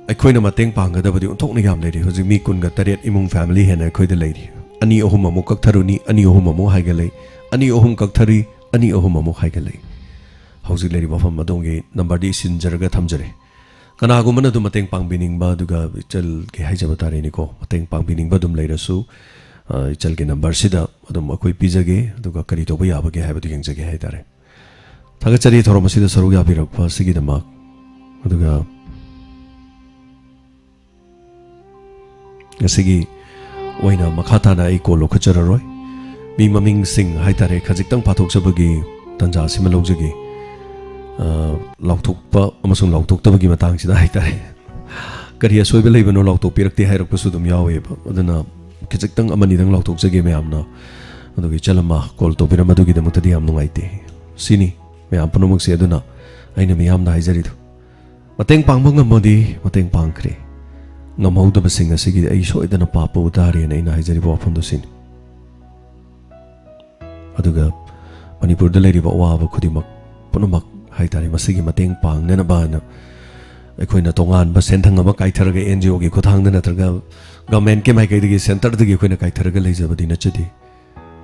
ꯑꯩꯈꯣꯏꯅ ꯃꯇꯦꯡ ꯄꯥꯡꯒꯗꯕꯗꯤ ꯑꯣꯟꯊꯣꯛꯅ ꯌꯥꯝ ꯂꯩꯔꯤ꯫ ꯍꯧꯖꯤꯛ ꯃꯤ ꯀꯨꯟꯒ ꯇꯔꯦꯠ ꯏꯃꯨꯡ ꯐꯦꯃꯤꯂꯤ ꯍꯦꯟꯅ ꯑꯩꯈꯣꯏꯗ ꯂꯩꯔꯤ꯫ ꯑꯅꯤ ꯑꯍꯨꯝ ꯑꯃꯨꯛ ꯀꯛꯊꯔꯨꯅꯤ, ꯑꯅꯤ ꯑꯍꯨꯝ ꯑꯃꯨꯛ ꯍꯥꯏꯒꯠꯂꯛꯏ, ꯑꯅꯤ ꯑꯍꯨꯝ ꯀꯛꯊꯔꯤ, ꯑꯅꯤ ꯑꯍꯨꯝ ꯑꯃꯨꯛ ꯍꯥꯏꯒꯠꯂꯛꯏ꯫ ꯍꯧꯖꯤꯛ ꯂꯩꯔꯤꯕ ꯃꯐꯝ ꯑꯗꯣꯝꯒꯤ ꯅꯝꯕꯔꯗꯤ ꯁꯤꯟꯖꯔꯒ ꯊꯝꯖꯔꯦ꯫ ꯀꯅꯥꯒꯨꯝꯕꯅ ꯑꯗꯨꯝ ꯃꯇꯦꯡ ꯄꯥꯡꯕꯤꯅꯤꯡꯕ, ꯑꯗꯨꯒ ꯏꯆꯜꯒꯤ ꯍꯥꯏꯖꯕ ꯇꯥꯔꯦꯅꯦꯀꯣ, ꯃꯇꯦꯡ ꯄꯥꯡꯕꯤꯅꯤꯡꯕ ꯑꯗꯨꯝ ꯂꯩꯔꯁꯨ, ꯑ, ꯏꯆꯜꯒꯤ ꯅꯝꯕꯔꯁꯤꯗ ꯑꯗꯨꯝ ꯑꯩꯈꯣꯏ ꯄꯤꯖꯒꯦ, ꯑꯗꯨꯒ ꯀꯔꯤ ꯇꯧꯕ ꯌꯥꯕꯒꯦ ꯍꯥꯏꯕꯗꯨ ꯌꯦꯡꯖꯒꯦ ꯍꯥꯏꯇꯥꯔꯦ꯫ ꯊꯥꯒꯠꯆꯔꯤ ꯊꯧꯔꯝ ꯑꯁꯤꯗ ꯁꯔꯨꯛ ꯌꯥꯕꯤꯔꯛꯄ ꯑꯁꯤꯒꯤꯗꯃꯛ꯫ ꯑꯗꯨꯒ ꯉꯁꯤꯒꯤ ꯑꯣꯏꯅ ꯃꯈꯥ ꯇꯥꯅ ꯑꯩ ꯀꯣꯜ ꯂꯧꯈꯠꯆꯔꯔꯣꯏ꯫ ꯃꯤ ꯃꯃꯤꯡꯁꯤꯡ ꯍꯥꯏꯇꯥꯔꯦ, ꯈꯖꯤꯛꯇꯪ ꯄꯥꯊꯣꯛꯆꯕꯒꯤ ꯇꯥꯟꯖꯥ ꯑꯁꯤꯃ ꯂꯧꯖꯒꯦ꯫ ꯑ, ꯂꯥꯎꯊꯣꯛꯄ ꯑꯃꯁꯨꯡ ꯂꯥꯎꯊꯣꯛꯇꯕꯒꯤ ꯃꯇꯥꯡꯁꯤꯗ ꯍꯥꯏꯇꯥꯔꯦ꯫ ꯀꯔꯤ ꯑꯁꯣꯏꯕ ꯂꯩꯕꯅꯣ ꯂꯥꯎꯊꯣꯛꯄꯤꯔꯛꯇꯦ ꯍꯥꯏꯔꯛꯄꯁꯨ ꯑꯗꯨꯝ ꯌꯥꯎꯋꯦꯕ꯫ ꯑꯗꯨꯅ ꯈꯖꯤꯛꯇꯪ ꯑꯃꯅꯤꯗꯪ ꯂꯥꯎꯊꯣꯛꯆꯒꯦ ꯃꯌꯥꯝꯅ꯫ ꯑꯗꯨꯒ ꯏꯆꯜ ꯑꯃ ꯀꯣꯜ ꯇꯧꯕꯤꯔꯝꯕꯗꯨꯒꯤꯗꯃꯛꯇꯗꯤ ꯌꯥꯝ ꯅꯨꯡꯉꯥꯏꯇꯦ꯫ ꯁꯤꯅꯤ ꯃꯌꯥꯝ ꯄꯨꯝꯅꯃꯛꯁꯦ꯫ ꯑꯗꯨꯅ ꯑꯩꯅ ꯃꯤꯌꯥꯝꯗ ꯍꯥꯏꯖꯔꯤꯗꯣ, ꯃꯇꯦꯡ ꯄꯥꯡꯕ ꯉꯝꯃꯗꯤ ꯃꯇꯦꯡ ꯄꯥꯡꯈ꯭ꯔꯦ, ꯉꯝꯍꯧꯗꯕꯁꯤꯡ ꯑꯁꯤꯒꯤꯗꯤ ꯑꯩ ꯁꯣꯏꯗꯅ ꯄꯥꯞ ꯄꯨ ꯇꯥꯔꯦꯅ ꯑꯩꯅ ꯍꯥꯏꯖꯔꯤꯕ ꯋꯥꯐꯝꯗꯨ ꯁꯤꯅꯤ꯫ ꯑꯗꯨꯒ ꯃꯅꯤꯄꯨꯔꯗ ꯂꯩꯔꯤꯕ ꯑꯋꯥꯕ ꯈꯨꯗꯤꯡꯃꯛ ꯄꯨꯝꯅꯃꯛ ꯍꯥꯏꯇꯥꯔꯦ, ꯃꯁꯤꯒꯤ ꯃꯇꯦꯡ ꯄꯥꯡꯅꯅꯕ ꯍꯥꯏꯅ ꯑꯩꯈꯣꯏꯅ ꯇꯣꯉꯥꯟꯕ ꯁꯦꯟꯊꯪ ꯑꯃ ꯀꯥꯏꯊꯔꯒ, ꯑꯦꯟ ꯖꯤ ꯑꯣꯒꯤ ꯈꯨꯠꯊꯥꯡꯗ ꯅꯠꯇ꯭ꯔꯒ ꯒꯚꯔꯟꯃꯦꯟꯠꯀꯤ ꯃꯥꯏꯀꯩꯗꯒꯤ, ꯁꯦꯟꯇꯔꯗꯒꯤ ꯑꯩꯈꯣꯏꯅ ꯀꯥꯏꯊꯔꯒ ꯂꯩꯖꯕꯗꯤ ꯅꯠꯆꯗꯦ꯫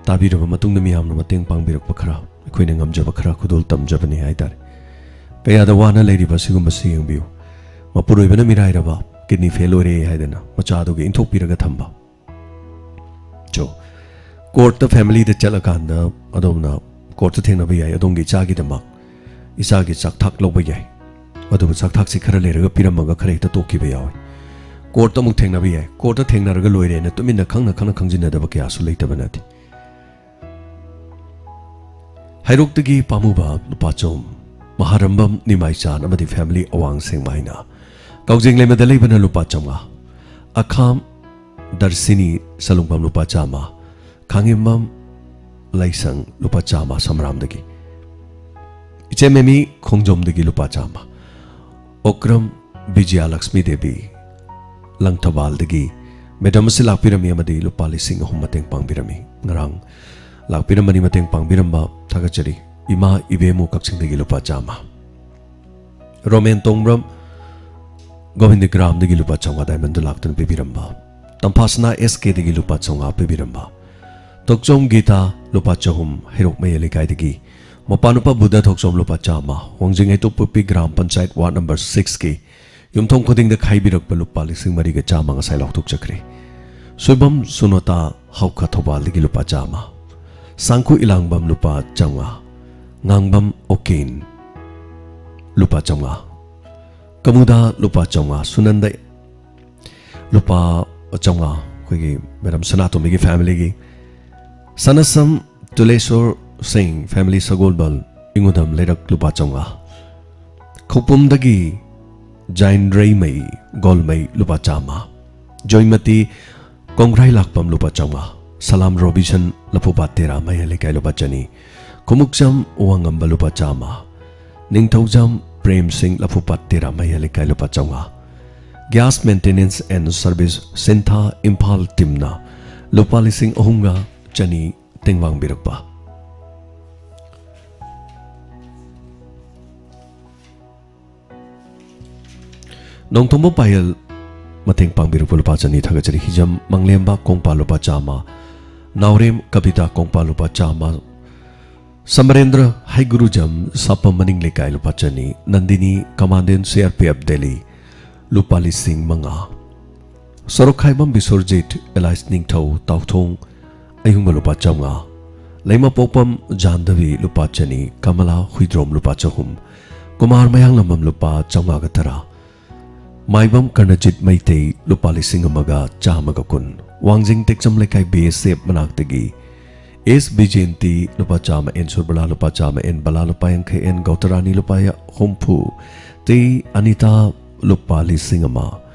ꯇꯥꯕꯤꯔꯕ ꯃꯇꯨꯡꯗ ꯃꯤꯌꯥꯝꯅ ꯃꯇꯦꯡ ꯄꯥꯡꯕꯤꯔꯛꯄ ꯈꯔ, ꯑꯩꯈꯣꯏꯅ ꯉꯝꯖꯕ ꯈꯔ ꯈꯨꯗꯣꯜ ꯇꯝꯖꯕꯅꯤ ꯍꯥꯏꯇꯥꯔꯦ꯫ ꯀꯌꯥꯗ ꯋꯥꯅ ꯂꯩꯔꯤꯕ ꯑꯁꯤꯒꯨꯝꯕꯁꯤ ꯌꯦꯡꯕꯤꯌꯨ꯫ ꯃꯄꯨꯔꯣꯏꯕꯅ ꯃꯤꯔꯥꯏꯔꯕ, ꯀꯤꯗꯅꯤ ꯐꯦꯜ ꯑꯣꯏꯔꯦ ꯍꯥꯏꯗꯅ ꯃꯆꯥꯗꯨꯒꯤ ꯏꯟꯊꯣꯛꯄꯤꯔꯒ ꯊꯝꯕ꯫ ꯆꯣ, ꯀꯣꯔꯠꯇ ꯐꯦꯃꯤꯂꯤꯗ ꯆꯠꯂꯀꯥꯟꯗ ꯑꯗꯣꯝꯅ ꯀꯣꯔꯠꯇ ꯊꯦꯡꯅꯕ ꯌꯥꯏ, ꯑꯗꯣꯝꯒꯤ ꯏꯆꯥꯒꯤꯗꯃꯛ ꯏꯆꯥꯒꯤ ꯆꯥꯛꯊꯥꯛ ꯂꯧꯕ ꯌꯥꯏ꯫ ꯑꯗꯨꯕꯨ ꯆꯥꯛꯊꯥꯛꯁꯤ ꯈꯔ ꯂꯩꯔꯒ ꯄꯤꯔꯝꯃꯒ ꯈꯔ ꯍꯦꯛꯇ ꯇꯣꯛꯈꯤꯕ ꯌꯥꯎꯏ꯫ ꯀꯣꯔꯠꯇ ꯑꯃꯨꯛ ꯊꯦꯡꯅꯕ ꯌꯥꯏ, ꯀꯣꯔꯠꯇ ꯊꯦꯡꯅꯔꯒ ꯂꯣꯏꯔꯦꯅ ꯇꯨꯃꯤꯟꯅ ꯈꯪꯅ ꯈꯪꯅ ꯈꯪꯖꯤꯟꯅꯗꯕ ꯀꯌꯥꯁꯨ ꯂꯩꯇꯕ ꯅꯠꯇꯦ꯫ ꯍꯩꯔꯣꯛꯇꯒꯤ ꯄꯥꯝꯃꯨꯕ ꯂꯨꯄꯥ ꯆꯍꯨꯝ, ꯃꯍꯥꯔꯝꯕꯝ ꯅꯤꯃꯥꯏꯆꯥꯟ ꯑꯃꯗꯤ ꯐꯦꯃꯤꯂꯤ ꯑꯋꯥꯡ ꯁꯦꯡꯃꯥꯏꯅ꯫ ꯀꯥꯎꯖꯦꯡ ꯂꯩꯃꯗ ꯂꯩꯕꯅ ꯂꯨꯄꯥ ꯆꯥꯝꯃꯉꯥ, ꯑꯈꯥꯝ ꯗꯔꯁꯤꯅꯤ ꯁꯂꯨꯡꯕꯝ ꯂꯨꯄꯥ ꯆꯥꯝꯃ, ꯈꯥꯉꯦꯝꯕꯝ ꯂꯥꯏꯁꯪ ꯂꯨꯄꯥ ꯆꯥꯝꯃ ꯁꯝꯔꯥꯝꯗꯒꯤ, ꯏꯆꯦ ꯃꯦꯃꯤ ꯈꯣꯡꯖꯣꯝꯗꯒꯤ ꯂꯨꯄꯥ ꯆꯥꯝꯃ, ꯑꯣꯀ꯭ꯔꯝ ꯕꯤꯖꯌꯂꯛꯁꯃꯤ ꯗꯦꯕꯤ ꯂꯪꯊꯕꯥꯜꯗꯒꯤ ꯃꯦꯗꯥꯝ ꯑꯁꯤ ꯂꯥꯛꯄꯤꯔꯝꯃꯤ ꯑꯃꯗꯤ ꯂꯨꯄꯥ ꯂꯤꯁꯤꯡ ꯑꯍꯨꯝ ꯃꯇꯦꯡ ꯄꯥꯡꯕꯤꯔꯝꯃꯤ꯫ ꯉꯔꯥꯡ ꯂꯥꯛꯄꯤꯔꯝꯕꯅꯤ, ꯃꯇꯦꯡ ꯄꯥꯡꯕꯤꯔꯝꯕ ꯊꯥꯒꯠꯆꯔꯤ꯫ ꯏꯃꯥ ꯏꯕꯦꯝꯃꯨ ꯀꯛꯆꯤꯡꯗꯒꯤ ꯂꯨꯄꯥ ꯆꯥꯝꯃ꯫ ꯔꯣꯃꯦꯟ ꯇꯣꯡꯕ꯭ꯔꯝ ꯒꯣꯕꯤꯟꯗꯒ꯭ꯔꯥꯝꯗꯒꯤ ꯂꯨꯄꯥ ꯆꯥꯝꯃꯉꯥ ꯗꯥꯏꯃꯟꯗ ꯂꯥꯛꯇꯨꯅ ꯄꯤꯕꯤꯔꯝꯕ꯫ ꯇꯝꯐꯥꯁꯅꯥ ꯑꯦꯁ ꯀꯦꯗꯒꯤ ꯂꯨꯄꯥ ꯆꯥꯝꯃꯉꯥ ꯄꯤꯕꯤꯔꯝꯕ꯫ ꯊꯣꯛꯆꯣꯝ ꯒꯤꯇꯥ ꯂꯨꯄꯥ ꯆꯍꯨꯝ, ꯍꯩꯔꯣꯛ ꯃꯌꯥꯏ ꯂꯩꯀꯥꯏꯗꯒꯤ꯫ ꯃꯄꯥꯅꯨꯄꯥ ꯕꯨꯙ ꯊꯣꯛꯆꯣꯝ ꯂꯨꯄꯥ ꯆꯥꯝꯃ, ꯋꯥꯡꯖꯤꯡ ꯍꯩꯇꯨꯞꯄꯣꯛꯄꯤ ꯒ꯭ꯔꯥꯝ ꯄꯟꯆꯥꯌꯠ ꯋꯥꯔꯗ ꯅꯝꯕꯔ ꯁꯤꯛꯁꯀꯤ ꯌꯨꯝꯊꯣꯡ ꯈꯨꯗꯤꯡꯗ ꯈꯥꯏꯕꯤꯔꯛꯄ ꯂꯨꯄꯥ ꯂꯤꯁꯤꯡ ꯃꯔꯤꯒ ꯆꯥꯝꯃ ꯉꯁꯥꯏ ꯂꯧꯊꯣꯛꯆꯈ꯭ꯔꯦ꯫ ꯁꯣꯏꯕꯝ ꯁꯨꯅꯣꯇꯥ ꯍꯧꯈ ꯊꯧꯕꯥꯜꯗꯒꯤ ꯂꯨꯄꯥ ꯆꯥꯝꯃ, ꯁꯥꯡꯈꯨ ꯏꯂꯥꯡꯕꯝ ꯂꯨꯄꯥ ꯆꯥꯝꯃꯉꯥ, ꯉꯥꯡꯕꯝ ꯑꯣꯀꯦꯟ ꯂꯨꯄꯥ ꯆꯥꯝꯃꯉꯥ, ꯀꯃꯨꯗꯥ ꯂꯨꯄꯥ ꯆꯥꯝꯃꯉꯥ, ꯁꯨꯅꯟꯗ ꯂꯨꯄꯥ ꯆꯥꯝꯃꯉꯥ, ꯑꯩꯈꯣꯏꯒꯤ ꯃꯦꯗꯥꯝ ꯁꯅꯥꯇꯣꯝꯕꯤꯒꯤ ꯐꯦꯃꯤꯂꯤꯒꯤ, ꯁꯅꯁꯝ ꯇꯨꯂꯦꯁꯣꯔ ꯁꯤꯡ ꯐꯦꯃꯤꯂꯤ ꯁꯒꯣꯜꯕꯜ ꯏꯉꯨꯗꯝ ꯂꯩꯔꯛ ꯂꯨꯄꯥ ꯆꯥꯝꯃꯉꯥ, ꯈꯧꯄꯨꯝꯗꯒꯤ ꯖꯥꯏꯟꯗ꯭ꯔꯩꯃꯩ ꯒꯣꯜꯃꯩ ꯂꯨꯄꯥ ꯆꯥꯝꯃ, ꯖꯣꯏꯃꯇꯤ ꯀꯣꯡꯒ꯭ꯔꯥꯏ ꯂꯥꯛꯄꯝ ꯂꯨꯄꯥ ꯆꯥꯝꯃꯉꯥ, ꯁꯂꯥꯝ ꯔꯣꯕꯤꯁꯟ ꯂꯐꯨꯄꯥꯠ ꯇꯦꯔꯥ ꯃꯌꯥꯏ ꯂꯩꯀꯥꯏ ꯂꯨꯄꯥ ꯆꯅꯤ, ꯈꯨꯃꯨꯛꯆꯝ ꯋꯥꯉꯝꯕ ꯂꯨꯄꯥ ꯆꯥꯝꯃ, ꯅꯤꯡꯊꯧꯖꯝ ꯄ꯭ꯔꯦꯝ ꯁꯤꯡ ꯂꯐꯨꯄꯥꯠ ꯇꯦꯔꯥ ꯃꯌꯥꯏ ꯂꯩꯀꯥꯏ ꯂꯨꯄꯥ ꯆꯥꯝꯃꯉꯥ, ꯒ꯭ꯌꯥꯁ ꯃꯦꯟꯇꯦꯅꯦꯟꯁ ꯑꯦꯟ ꯁꯔꯚꯤꯁ ꯁꯤꯟꯊꯥ ꯏꯝꯐꯥꯜ ꯇꯤꯝꯅ ꯂꯨꯄꯥ ꯂꯤꯁꯤꯡ ꯑꯍꯨꯝꯒ ꯆꯅꯤ ꯇꯦꯡꯕꯥꯡꯕꯤꯔꯛꯄ꯫ ꯅꯣꯡꯊꯣꯝꯕ ꯄꯥꯌꯦꯜ ꯃꯇꯦꯡ ꯄꯥꯡꯕꯤꯔꯛꯄ ꯂꯨꯄꯥ ꯆꯅꯤ ꯊꯥꯒꯠꯆꯔꯤ꯫ ꯍꯤꯖꯝ ꯃꯪꯂꯦꯝꯕ ꯀꯣꯡꯄꯥꯜ ꯂꯨꯄꯥ ꯆꯥꯝꯃ, ꯅꯥꯎꯔꯦꯝ ꯀꯕꯤꯇꯥ ꯀꯣꯡꯄꯥꯜ ꯂꯨꯄꯥ ꯆꯥꯝꯃ, ꯁꯃꯔꯦꯟꯗ꯭ꯔ ꯍꯩꯒꯨꯔꯨꯖꯝ ꯁꯥꯄꯝ ꯃꯅꯤꯡ ꯂꯩꯀꯥꯏ ꯂꯨꯄꯥ ꯆꯅꯤ, ꯅꯟꯗꯤꯅꯤ commandant C R P F ꯗꯦꯜꯂꯤ ꯂꯨꯄꯥ ꯂꯤꯁꯤꯡ ꯃꯉꯥ, ꯁꯣꯔꯣꯛꯈꯥꯏꯕꯝ ꯕꯤꯁꯣꯔꯖꯤꯠ ꯑꯦꯂꯥꯏꯁ ꯅꯤꯡꯊꯧ ꯇꯥꯎꯊꯣꯡ ꯑꯌꯨꯡꯕ ꯂꯨꯄꯥ ꯆꯥꯝꯃꯉꯥ, ꯂꯩꯃꯄꯣꯛꯄꯝ ꯖꯥꯟꯗꯕꯤ ꯂꯨꯄꯥ ꯆꯅꯤ, ꯀꯃꯂꯥ ꯍꯨꯏꯗ꯭ꯔꯣꯝ ꯂꯨꯄꯥ ꯆꯍꯨꯝ, ꯀꯨꯃꯥꯔ ꯃꯌꯥꯡꯂꯝꯕꯝ ꯂꯨꯄꯥ ꯆꯥꯝꯃꯉꯥꯒ ꯇꯔꯥ, ꯃꯥꯏꯕꯝ ꯀꯔꯅꯖꯤꯠ ꯃꯩꯇꯩ ꯂꯨꯄꯥ ꯂꯤꯁꯤꯡ ꯑꯃꯒ ꯆꯥꯝꯃꯒ ꯀꯨꯟ, ꯋꯥꯡꯖꯤꯡ ꯇꯦꯛꯆꯝ ꯂꯩꯀꯥꯏ ꯕꯤ ꯑꯦꯁ ꯑꯦꯐ ꯃꯅꯥꯛꯇꯒꯤ ꯑꯦꯁ ꯕꯤꯖꯦꯟꯇꯤ ꯂꯨꯄꯥ ꯆꯥꯝꯃ, ꯑꯦꯟ ꯁꯨꯔꯕꯂꯥ ꯂꯨꯄꯥ ꯆꯥꯝꯃ, ꯑꯦꯟ ꯕꯂꯥ ꯂꯨꯄꯥ ꯌꯥꯡꯈꯩ, ꯑꯦꯟ ꯒꯧꯇꯔꯥꯅꯤ ꯂꯨꯄꯥ ꯍꯨꯝꯐꯨ, ꯇꯤ ꯑꯅꯤꯇꯥ ꯂꯨꯄꯥ ꯂꯤꯁꯤꯡ ꯑꯃ,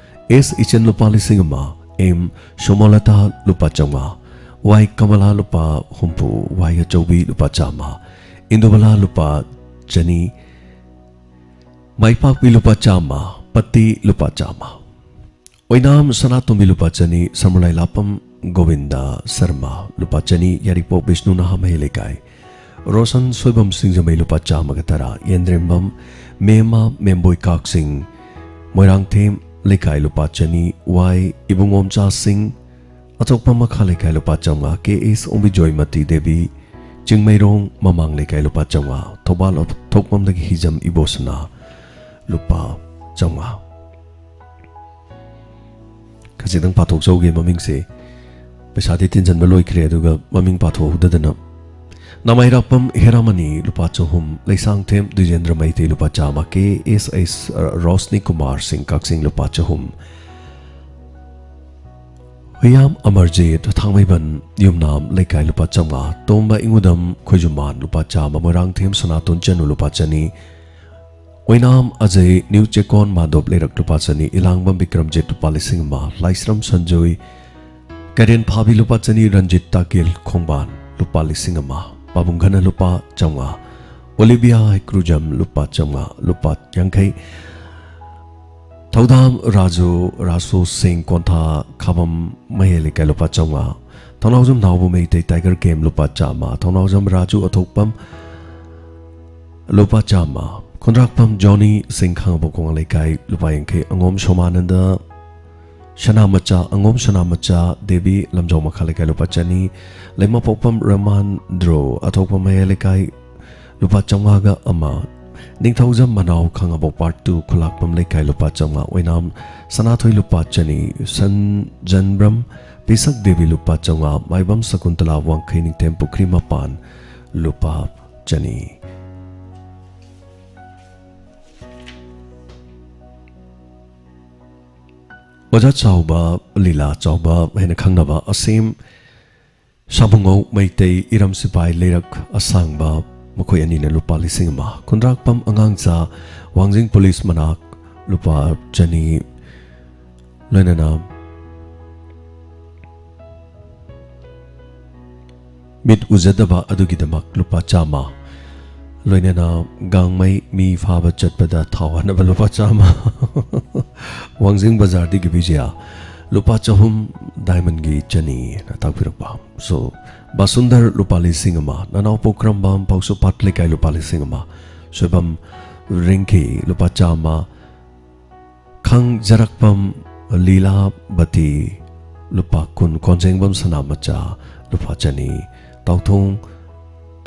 ꯑꯦꯁ ꯏꯆꯟ ꯂꯨꯄꯥ ꯂꯤꯁꯤꯡ ꯑꯃ, ꯑꯦꯝ ꯁꯣꯃꯣꯂꯇꯥ ꯂꯨꯄꯥ ꯆꯥꯝꯃꯉꯥ, ꯋꯥꯏ ꯀꯃꯂꯥ ꯂꯨꯄꯥ ꯍꯨꯝꯐꯨ, ꯋꯥꯏ ꯑꯆꯧꯕꯤ ꯂꯨꯄꯥ ꯆꯥꯝꯃ, ꯏꯟꯗꯨꯕꯂꯥ ꯂꯨꯄꯥ ꯆꯅꯤ, ꯃꯥꯏꯄꯥꯛꯄꯤ ꯂꯨꯄꯥ ꯆꯥꯝꯃ, ꯄꯠꯇꯤ ꯂꯨꯄꯥ ꯆꯥꯝꯃ꯫ ꯑꯣꯏꯅꯥꯝ ꯁꯅꯥꯇꯣꯝꯕꯤ ꯂꯨꯄꯥ ꯆꯅꯤ, ꯁꯃꯨꯔꯥꯏ ꯂꯥꯄꯝ ꯒꯣꯕꯤꯟꯗ ꯁꯔꯃ ꯂꯨꯄꯥ ꯆꯅꯤ, ꯌꯥꯔꯤꯄꯣꯛ ꯕꯤꯁꯅꯨ ꯅꯍꯥ ꯃꯍꯩ ꯂꯩꯀꯥꯏ, ꯔꯣꯁꯟ ꯁꯣꯏꯕꯝ ꯁꯤꯡꯖꯃꯩ ꯂꯨꯄꯥ ꯆꯥꯝꯃꯒ ꯇꯔꯥ, ꯌꯦꯟꯗ꯭ꯔꯦꯝꯕꯝ ꯃꯦꯝꯃ ꯃꯦꯝꯕꯣꯏ ꯀꯥꯛꯁꯤꯡ ꯃꯣꯏꯔꯥꯡꯊꯦꯝ ꯂꯩꯀꯥꯏ ꯂꯨꯄꯥ ꯆꯅꯤ, ꯋꯥꯏ ꯏꯕꯨꯡꯉꯣꯝꯆꯥ ꯁꯤꯡ ꯑꯇꯣꯞꯄ ꯃꯈꯥ ꯂꯩꯀꯥꯏ ꯂꯨꯄꯥ ꯆꯥꯝꯃꯉꯥ, ꯀꯦ ꯑꯦꯁ ꯑꯣꯡꯕꯤꯖꯣꯏ ꯃꯇꯤ ꯗꯦꯕꯤ ꯆꯤꯡꯃꯩꯔꯣꯡ ꯃꯃꯥꯡ ꯂꯩꯀꯥꯏ ꯂꯨꯄꯥ ꯆꯥꯝꯃꯉꯥ, ꯊꯧꯕꯥꯜ ꯊꯣꯛꯄꯝꯗꯒꯤ ꯍꯤꯖꯝ ꯏꯕꯣꯁꯅꯥ ꯂꯨꯄꯥ ꯆꯥꯝꯃꯉꯥ꯫ ꯈꯖꯤꯛꯇꯪ ꯄꯥꯊꯣꯛꯆꯧꯒꯦ ꯃꯃꯤꯡꯁꯦ꯫ ꯄꯩꯁꯥꯗꯤ ꯇꯤꯟꯁꯤꯟꯕ ꯂꯣꯏꯈ꯭ꯔꯦ, ꯑꯗꯨꯒ ꯃꯃꯤꯡ ꯄꯥꯊꯣꯛꯍꯧꯗꯗꯅ꯫ ꯅꯃꯥꯏꯔꯥꯛꯄꯝ ꯍꯦꯔꯥꯃꯅꯤ ꯂꯨꯄꯥ ꯆꯍꯨꯝ, ꯂꯩꯁꯥꯡꯊꯦꯝ ꯗ꯭ꯋꯤꯖꯦꯟꯗ꯭ꯔ ꯃꯩꯇꯩ ꯂꯨꯄꯥ ꯆꯥꯝꯃ, ꯀꯦ ꯑꯦꯁ ꯑꯩꯁ ꯔꯣꯁꯅꯤ ꯀꯨꯃꯥꯔ ꯁꯤꯡ ꯀꯛꯆꯤꯡ ꯂꯨꯄꯥ ꯆꯍꯨꯝ, ꯍꯨꯌꯥꯝ ꯑꯃꯔꯖꯤꯠ ꯊꯥꯡꯃꯩꯕꯟ ꯌꯨꯝꯅꯥꯝ ꯂꯩꯀꯥꯏ ꯂꯨꯄꯥ ꯆꯥꯝꯃꯉꯥ, ꯇꯣꯝꯕ ꯏꯉꯨꯗꯝ ꯈꯣꯏꯖꯨꯃꯥꯟ ꯂꯨꯄꯥ ꯆꯥꯝꯃ, ꯃꯣꯏꯔꯥꯡꯊꯦꯝ ꯁꯅꯥꯇꯣꯟ ꯆꯅꯨ ꯂꯨꯄꯥ ꯆꯅꯤ, ꯑꯣꯏꯅꯥꯝ ꯑꯖꯩ ꯅ꯭ꯌꯨ ꯆꯦꯀꯣꯟ ꯃꯥꯟꯗꯣꯞ ꯂꯩꯔꯛ ꯂꯨꯄꯥ ꯆꯅꯤ, ꯏꯂꯥꯡꯕꯝ ꯕꯤꯀ꯭ꯔꯝꯖꯤꯠ ꯂꯨꯄꯥ ꯂꯤꯁꯤꯡ ꯑꯃ, ꯂꯥꯏꯁ꯭ꯔꯝ ꯁꯟꯖꯣꯏ ꯀꯩꯔꯦꯟ ꯐꯥꯕꯤ ꯂꯨꯄꯥ ꯆꯅꯤ, ꯔꯟꯖꯤꯠ ꯇꯥꯀꯤꯜ ꯈꯣꯡꯕꯥꯟ ꯂꯨꯄꯥ ꯂꯤꯁꯤꯡ ꯑꯃ, ꯄꯥꯕꯨꯡ ꯈꯟꯅ ꯂꯨꯄꯥ ꯆꯥꯝꯃꯉꯥ, ꯑꯣꯂꯤꯕꯤꯌꯥ ꯍꯩꯀ꯭ꯔꯨꯖꯝ ꯂꯨꯄꯥ ꯆꯥꯝꯃꯉꯥ, ꯂꯨꯄꯥ ꯌꯥꯡꯈꯩ, ꯊꯧꯗꯥꯝ ꯔꯥꯖꯨ, ꯔꯥꯁꯨ ꯁꯤꯡ ꯀꯣꯟꯊꯥ ꯈꯥꯕꯝ ꯃꯍꯩ ꯂꯩꯀꯥꯏ ꯂꯨꯄꯥ ꯆꯥꯝꯃꯉꯥ, ꯊꯧꯅꯥꯎꯖꯝ ꯅꯥꯎꯕ ꯃꯩꯇꯩ ꯇꯥꯏꯒꯔ ꯀꯦꯝ ꯂꯨꯄꯥ ꯆꯥꯝꯃ, ꯊꯧꯅꯥꯎꯖꯝ ꯔꯥꯖꯨ ꯑꯊꯣꯛꯄꯝ ꯂꯨꯄꯥ ꯆꯥꯝꯃ, ꯀꯨꯟꯗ꯭ꯔꯥꯛꯄꯝ ꯖꯣꯅꯤ ꯁꯤꯡ, ꯈꯥꯉꯕꯣꯛ ꯈꯣꯡꯉꯥꯡ ꯂꯩꯀꯥꯏ, ꯂꯨꯄꯥ ꯌꯥꯡꯈꯩ꯫ ꯑꯉꯣꯝ ꯁꯣꯃꯥꯅꯟꯗ, ꯁꯅꯥꯃꯆꯥ, ꯑꯉꯣꯝ ꯁꯅꯥꯃꯆꯥ ꯗꯦꯕꯤ, ꯂꯝꯖꯥꯎ ꯃꯈꯥ ꯂꯩꯀꯥꯏ, ꯂꯨꯄꯥ ꯆꯅꯤ꯫ ꯂꯩꯃꯄꯣꯛꯄꯝ ꯔꯃꯥꯟꯗ꯭ꯔꯣ, ꯑꯊꯣꯛꯄꯝ ꯃꯌꯥꯏ ꯂꯩꯀꯥꯏ, ꯂꯨꯄꯥ ꯆꯥꯝꯃꯉꯥꯒ ꯑꯃ꯫ ꯅꯤꯡꯊꯧꯖꯝ ꯃꯅꯥꯎ, ꯈꯥꯉꯕꯣꯛ ꯄꯥꯔꯠ ꯇꯨ, ꯈꯨꯂꯥꯛꯄꯝ ꯂꯩꯀꯥꯏ, ꯂꯨꯄꯥ ꯆꯥꯝꯃꯉꯥ꯫ ꯑꯣꯏꯅꯥꯝ ꯁꯅꯥꯊꯣꯏ, ꯂꯨꯄꯥ ꯆꯅꯤ꯫ ꯁꯟꯖꯟꯕ꯭ꯔꯝ ꯄꯤꯁꯛ ꯗꯦꯕꯤ, ꯂꯨꯄꯥ ꯆꯥꯝꯃꯉꯥ꯫ ꯃꯥꯏꯕꯝ ꯁꯀꯨꯟꯇꯂꯥ, ꯋꯥꯡꯈꯩ ꯅꯤꯡꯊꯦꯝ ꯄꯨꯈ꯭ꯔꯤ ꯃꯄꯥꯟ, ꯂꯨꯄꯥ ꯆꯅꯤ꯫ ꯑꯣꯖꯥ ꯆꯥꯎꯕ, ꯂꯤꯂꯥ ꯆꯥꯎꯕ ꯍꯥꯏꯅ ꯈꯪꯅꯕ ꯑꯁꯦꯝ ꯁꯥꯃꯨꯉꯧ ꯃꯩꯇꯩ, ꯏꯔꯝ ꯁꯤꯄꯥꯏ ꯂꯩꯔꯛ ꯑꯁꯥꯡꯕ, ꯃꯈꯣꯏ ꯑꯅꯤꯅ ꯂꯨꯄꯥ ꯂꯤꯁꯤꯡ ꯑꯃ꯫ ꯈꯨꯟꯗ꯭ꯔꯥꯛꯄꯝ ꯑꯉꯥꯡꯆꯥ, ꯋꯥꯡꯖꯤꯡ ꯄꯨꯂꯤꯁ ꯃꯅꯥꯛ, ꯂꯨꯄꯥ ꯆꯅꯤ꯫ ꯂꯣꯏꯅꯅ ꯃꯤꯠ ꯎꯖꯗꯕ ꯑꯗꯨꯒꯤꯗꯃꯛ ꯂꯨꯄꯥ ꯆꯥꯝꯃ꯫ ꯂꯣꯏꯅꯅ ꯒꯥꯡꯃꯩ ꯃꯤ ꯐꯥꯕ ꯆꯠꯄꯗ ꯊꯥꯎ ꯍꯥꯟꯅꯕ ꯂꯨꯄꯥ ꯆꯥꯝꯃ꯫ ꯋꯥꯡꯖꯤꯡ ꯕꯖꯥꯔꯗꯒꯤ ꯕꯤꯖꯌ, ꯂꯨꯄꯥ ꯆꯍꯨꯝ, ꯗꯥꯏꯃꯟꯒꯤ ꯆꯅꯤꯅ ꯇꯥꯛꯄꯤꯔꯛꯄ꯫ So, ꯕꯥꯁꯨꯟꯗꯔ, ꯂꯨꯄꯥ ꯂꯤꯁꯤꯡ ꯑꯃ꯫ ꯅꯅꯥꯎ ꯄꯣꯀ꯭ꯔꯝꯕꯝ, ꯐꯧꯁꯨꯄꯥꯠ ꯂꯩꯀꯥꯏ, ꯂꯨꯄꯥ ꯂꯤꯁꯤꯡ ꯑꯃ꯫ ꯁꯣꯏꯕꯝ ꯔꯤꯡꯈꯤ, ꯂꯨꯄꯥ ꯆꯥꯝꯃ꯫ ꯈꯪꯖꯔꯛꯄꯝ ꯂꯤꯂꯥꯕꯇꯤ, ꯂꯨꯄꯥ ꯀꯨꯟ꯫ ꯀꯣꯟꯖꯦꯡꯕꯝ ꯁꯅꯥꯃꯆꯥ, ꯂꯨꯄꯥ ꯆꯅꯤ꯫ ꯇꯥꯎꯊꯣꯡ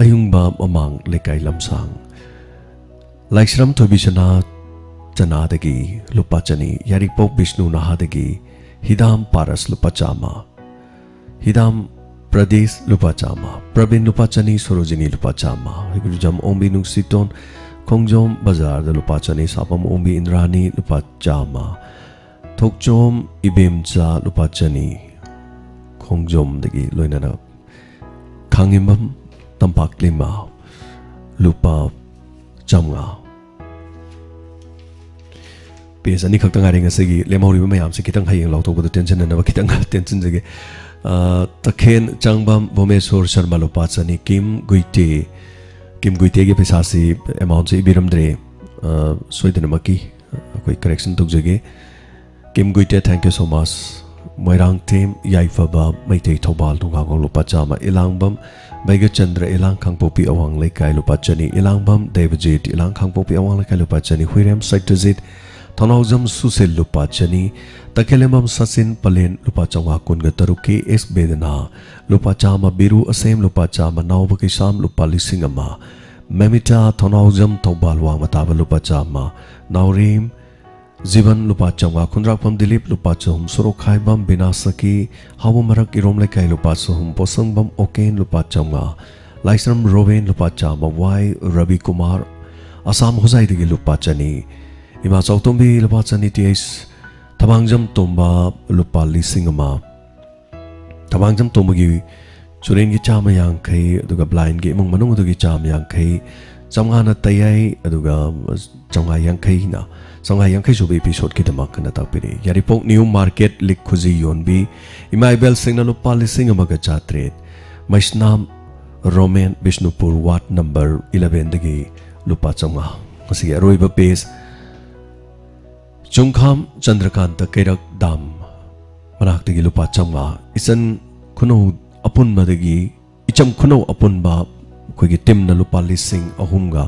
ꯑꯌꯨꯡꯕ ꯃꯃꯥꯡ ꯂꯩꯀꯥꯏ, ꯂꯝꯁꯥꯡ꯫ ꯂꯥꯏꯁ꯭ꯔꯝ ꯊꯣꯏꯕꯤꯁꯅꯥ ꯆꯅꯥꯗꯒꯤ ꯂꯨꯄꯥ ꯆꯅꯤ꯫ ꯌꯥꯔꯤꯛꯄꯣꯛ ꯕꯤꯁꯅꯨ ꯅꯍꯥꯗꯒꯤ ꯍꯤꯗꯥꯝ ꯄꯥꯔꯁ, ꯂꯨꯄꯥ ꯆꯥꯝꯃ꯫ ꯍꯤꯗꯥꯝ ꯄ꯭ꯔꯗꯦꯁ, ꯂꯨꯄꯥ ꯆꯥꯝꯃ꯫ ꯄ꯭ꯔꯕꯤꯟ, ꯂꯨꯄꯥ ꯆꯅꯤ꯫ ꯁꯣꯔꯣꯖꯤꯅꯤ, ꯂꯨꯄꯥ ꯆꯥꯝꯃ꯫ ꯍꯩꯒ꯭ꯔꯨꯖꯝ ꯑꯣꯡꯕꯤ ꯅꯨꯡꯁꯤꯇꯣꯟ, ꯈꯣꯡꯖꯣꯝ ꯕꯖꯥꯔꯗ ꯂꯨꯄꯥ ꯆꯅꯤ꯫ ꯁꯥꯄꯝ ꯑꯣꯡꯕꯤ ꯏꯟꯗ꯭ꯔꯥꯅꯤ, ꯂꯨꯄꯥ ꯆꯥꯝꯃ꯫ ꯊꯣꯛꯆꯣꯝ ꯏꯕꯦꯝꯆꯥ, ꯂꯨꯄꯥ ꯆꯅꯤ꯫ ꯈꯣꯡꯖꯣꯝꯗꯒꯤ ꯂꯣꯏꯅꯅ ꯈꯥꯡꯉꯤꯝꯕꯝ ꯇꯝꯄꯥꯛꯂꯩꯃ, ꯂꯨꯄꯥ ꯆꯥꯝꯃꯉꯥ꯫ ꯄꯦꯖ ꯑꯅꯤꯈꯛꯇ ꯉꯥꯏꯔꯦ ꯉꯁꯤꯒꯤ꯫ ꯂꯦꯝꯍꯧꯔꯤꯕ ꯃꯌꯥꯝꯁꯦ ꯈꯤꯇꯪ ꯍꯌꯦꯡ ꯂꯥꯎꯊꯣꯛꯄꯗ ꯇꯦꯟꯁꯤꯟꯅꯅꯕ ꯈꯤꯇꯪ ꯇꯦꯟꯁꯤꯟꯖꯒꯦ꯫ ꯑ, ꯇꯈꯦꯟ ꯆꯥꯡꯕꯝ ꯚꯨꯃꯦꯁꯣꯔ ꯁꯔꯃ, ꯂꯨꯄꯥ ꯆꯅꯤ꯫ ꯀꯤꯝ ꯒꯨꯏꯇꯦ, ꯀꯤꯝ ꯒꯨꯏꯇꯦꯒꯤ ꯄꯩꯁꯥꯁꯤ, ꯑꯦꯃꯥꯎꯟꯁꯤ ꯏꯕꯤꯔꯝꯗ꯭ꯔꯦ꯫ ꯑ, ꯁꯣꯏꯗꯅꯃꯛꯀꯤ ꯑꯩꯈꯣꯏ ꯀꯔꯦꯛꯁꯟ ꯇꯧꯖꯒꯦ꯫ ꯀꯤꯝ ꯒꯨꯏꯇꯦ, thank you so much꯫ Moirangthem ꯌꯥꯏꯐꯕ ꯃꯩꯇꯩ ꯊꯧꯕꯥꯜ ꯅꯨꯡꯉꯥꯡꯉꯧ ꯂꯨꯄꯥ ꯆꯥꯝꯃ, ꯏꯂꯥꯡꯕꯝ ꯕꯩꯒꯆꯟꯗ꯭ꯔ ꯏꯂꯥꯡ ꯈꯥꯡꯄꯣꯛꯄꯤ ꯑꯋꯥꯡ ꯂꯩꯀꯥꯏ ꯂꯨꯄꯥ ꯆꯅꯤ, ꯏꯂꯥꯡꯕꯝ ꯗꯦꯕꯖꯤꯠ ꯏꯂꯥꯡ ꯈꯥꯡꯄꯣꯛꯄꯤ ꯑꯋꯥꯡ ꯂꯩꯀꯥꯏ ꯂꯨꯄꯥ ꯆꯅꯤ, ꯍꯨꯏꯔꯦꯝ ꯁꯩꯇꯖꯤꯠ, ꯊꯧꯅꯥꯎꯖꯝ ꯁꯨꯁꯤꯜ ꯂꯨꯄꯥ ꯆꯅꯤ, ꯇꯈꯦꯂꯦꯝꯕꯝ ꯁꯆꯤꯟ ꯄꯂꯦꯟ ꯂꯨꯄꯥ ꯆꯥꯝꯃꯉꯥ ꯀꯨꯟꯒ ꯇꯔꯨꯛ, ꯀꯦ ꯑꯦꯁ ꯕꯦꯗꯅꯥ ꯂꯨꯄꯥ ꯆꯥꯝꯃ, ꯕꯤꯔꯨ ꯑꯁꯦꯝ ꯂꯨꯄꯥ ꯆꯥꯝꯃ, ꯅꯥꯎꯕ ꯀꯩꯁꯥꯝ ꯂꯨꯄꯥ ꯂꯤꯁꯤꯡ ꯑꯃ, ꯃꯦꯃꯤꯇꯥ ꯊꯧꯅꯥꯎꯖꯝ ꯊꯧꯕꯥꯜ ꯋꯥꯡꯃ ꯇꯥꯕ ꯂꯨꯄꯥ ꯆꯥꯝꯃ, ꯅꯥꯎꯔꯦꯝ ꯖꯤꯕꯟ ꯂꯨꯄꯥ ꯆꯥꯝꯃꯉꯥ, ꯈꯨꯟꯗ꯭ꯔꯥꯛꯄꯝ ꯗꯤꯂꯤꯞ ꯂꯨꯄꯥ ꯆꯍꯨꯝ, ꯁꯣꯔꯣꯛꯈꯥꯏꯕꯝ ꯕꯤꯅꯥꯁꯀꯤ ꯍꯥꯎꯕ ꯃꯔꯛ ꯏꯔꯣꯝ ꯂꯩꯀꯥꯏ ꯂꯨꯄꯥ ꯆꯍꯨꯝ, ꯄꯣꯠꯁꯪꯕꯝ ꯑꯣꯀꯦꯟ ꯂꯨꯄꯥ ꯆꯥꯝꯃꯉꯥ, ꯂꯥꯏꯁ꯭ꯔꯝ ꯔꯣꯕꯦꯟ ꯂꯨꯄꯥ ꯆꯥꯝꯃ, ꯋꯥꯏ ꯔꯕꯤꯀꯨꯃꯥꯔ ꯑꯁꯥꯝ ꯍꯣꯖꯥꯏꯗꯒꯤ ꯂꯨꯄꯥ ꯆꯅꯤ, ꯏꯃꯥ ꯆꯥꯎꯇꯣꯝꯕꯤ ꯂꯨꯄꯥ ꯆꯅꯤ, ꯇꯤ ꯑꯩꯆ ꯊꯕꯥꯡꯖꯝ ꯇꯣꯝꯕ ꯂꯨꯄꯥ ꯂꯤꯁꯤꯡ ꯑꯃ, ꯊꯕꯥꯡꯖꯝ ꯇꯣꯝꯕꯒꯤ ꯁꯨꯔꯦꯟꯒꯤ ꯆꯥꯝꯃ ꯌꯥꯡꯈꯩ, ꯑꯗꯨꯒ ꯕ꯭ꯂꯥꯏꯟꯒꯤ ꯏꯃꯨꯡ ꯃꯅꯨꯡ ꯑꯗꯨꯒꯤ ꯆꯥꯝꯃ ꯌꯥꯡꯈꯩ, ꯆꯥꯝꯃꯉꯥꯅ ꯇꯌꯥꯏ, ꯑꯗꯨꯒ ꯆꯥꯝꯃꯉꯥ ꯌꯥꯡꯈꯩꯅ, ꯆꯥꯝꯃꯉꯥ ꯌꯥꯡꯈꯩ ꯁꯨꯕ ꯏꯄꯤꯁꯣꯠꯀꯤꯗꯃꯛ ꯀꯟꯅ ꯇꯥꯛꯄꯤꯔꯤ꯫ ꯌꯥꯏꯔꯤꯄꯣꯛ ꯅ꯭ꯌꯨ ꯃꯥꯔꯀꯦꯠ ꯂꯤꯛ ꯈꯨꯖꯤ ꯌꯣꯟꯕꯤ ꯏꯃꯥ ꯏꯕꯦꯜꯁꯤꯡꯅ ꯂꯨꯄꯥ ꯂꯤꯁꯤꯡ ꯑꯃꯒ ꯆꯥꯇ꯭ꯔꯦꯠ, ꯃꯩꯁꯅꯥꯝ ꯔꯣꯃꯦꯟ ꯕꯤꯁꯅꯨꯄꯨꯔ ꯋꯥꯔꯗ ꯅꯝꯕꯔ ꯏꯂꯚꯦꯟꯗꯒꯤ ꯂꯨꯄꯥ ꯆꯥꯝꯃꯉꯥ꯫ ꯉꯁꯤꯒꯤ ꯑꯔꯣꯏꯕ ꯄꯦꯖ, ꯆꯨꯡꯈꯥꯝ ꯆꯟꯗ꯭ꯔꯀꯥꯟꯇ ꯀꯩꯔꯛ ꯗꯥꯝ ꯃꯅꯥꯛꯇꯒꯤ ꯂꯨꯄꯥ ꯆꯥꯝꯃꯉꯥ, ꯏꯆꯟ ꯈꯨꯅꯧ ꯑꯄꯨꯟꯕꯗꯒꯤ, ꯏꯆꯝ ꯈꯨꯅꯧ ꯑꯄꯨꯟꯕ ꯑꯩꯈꯣꯏꯒꯤ ꯇꯤꯝꯅ ꯂꯨꯄꯥ ꯂꯤꯁꯤꯡ ꯑꯍꯨꯝꯒ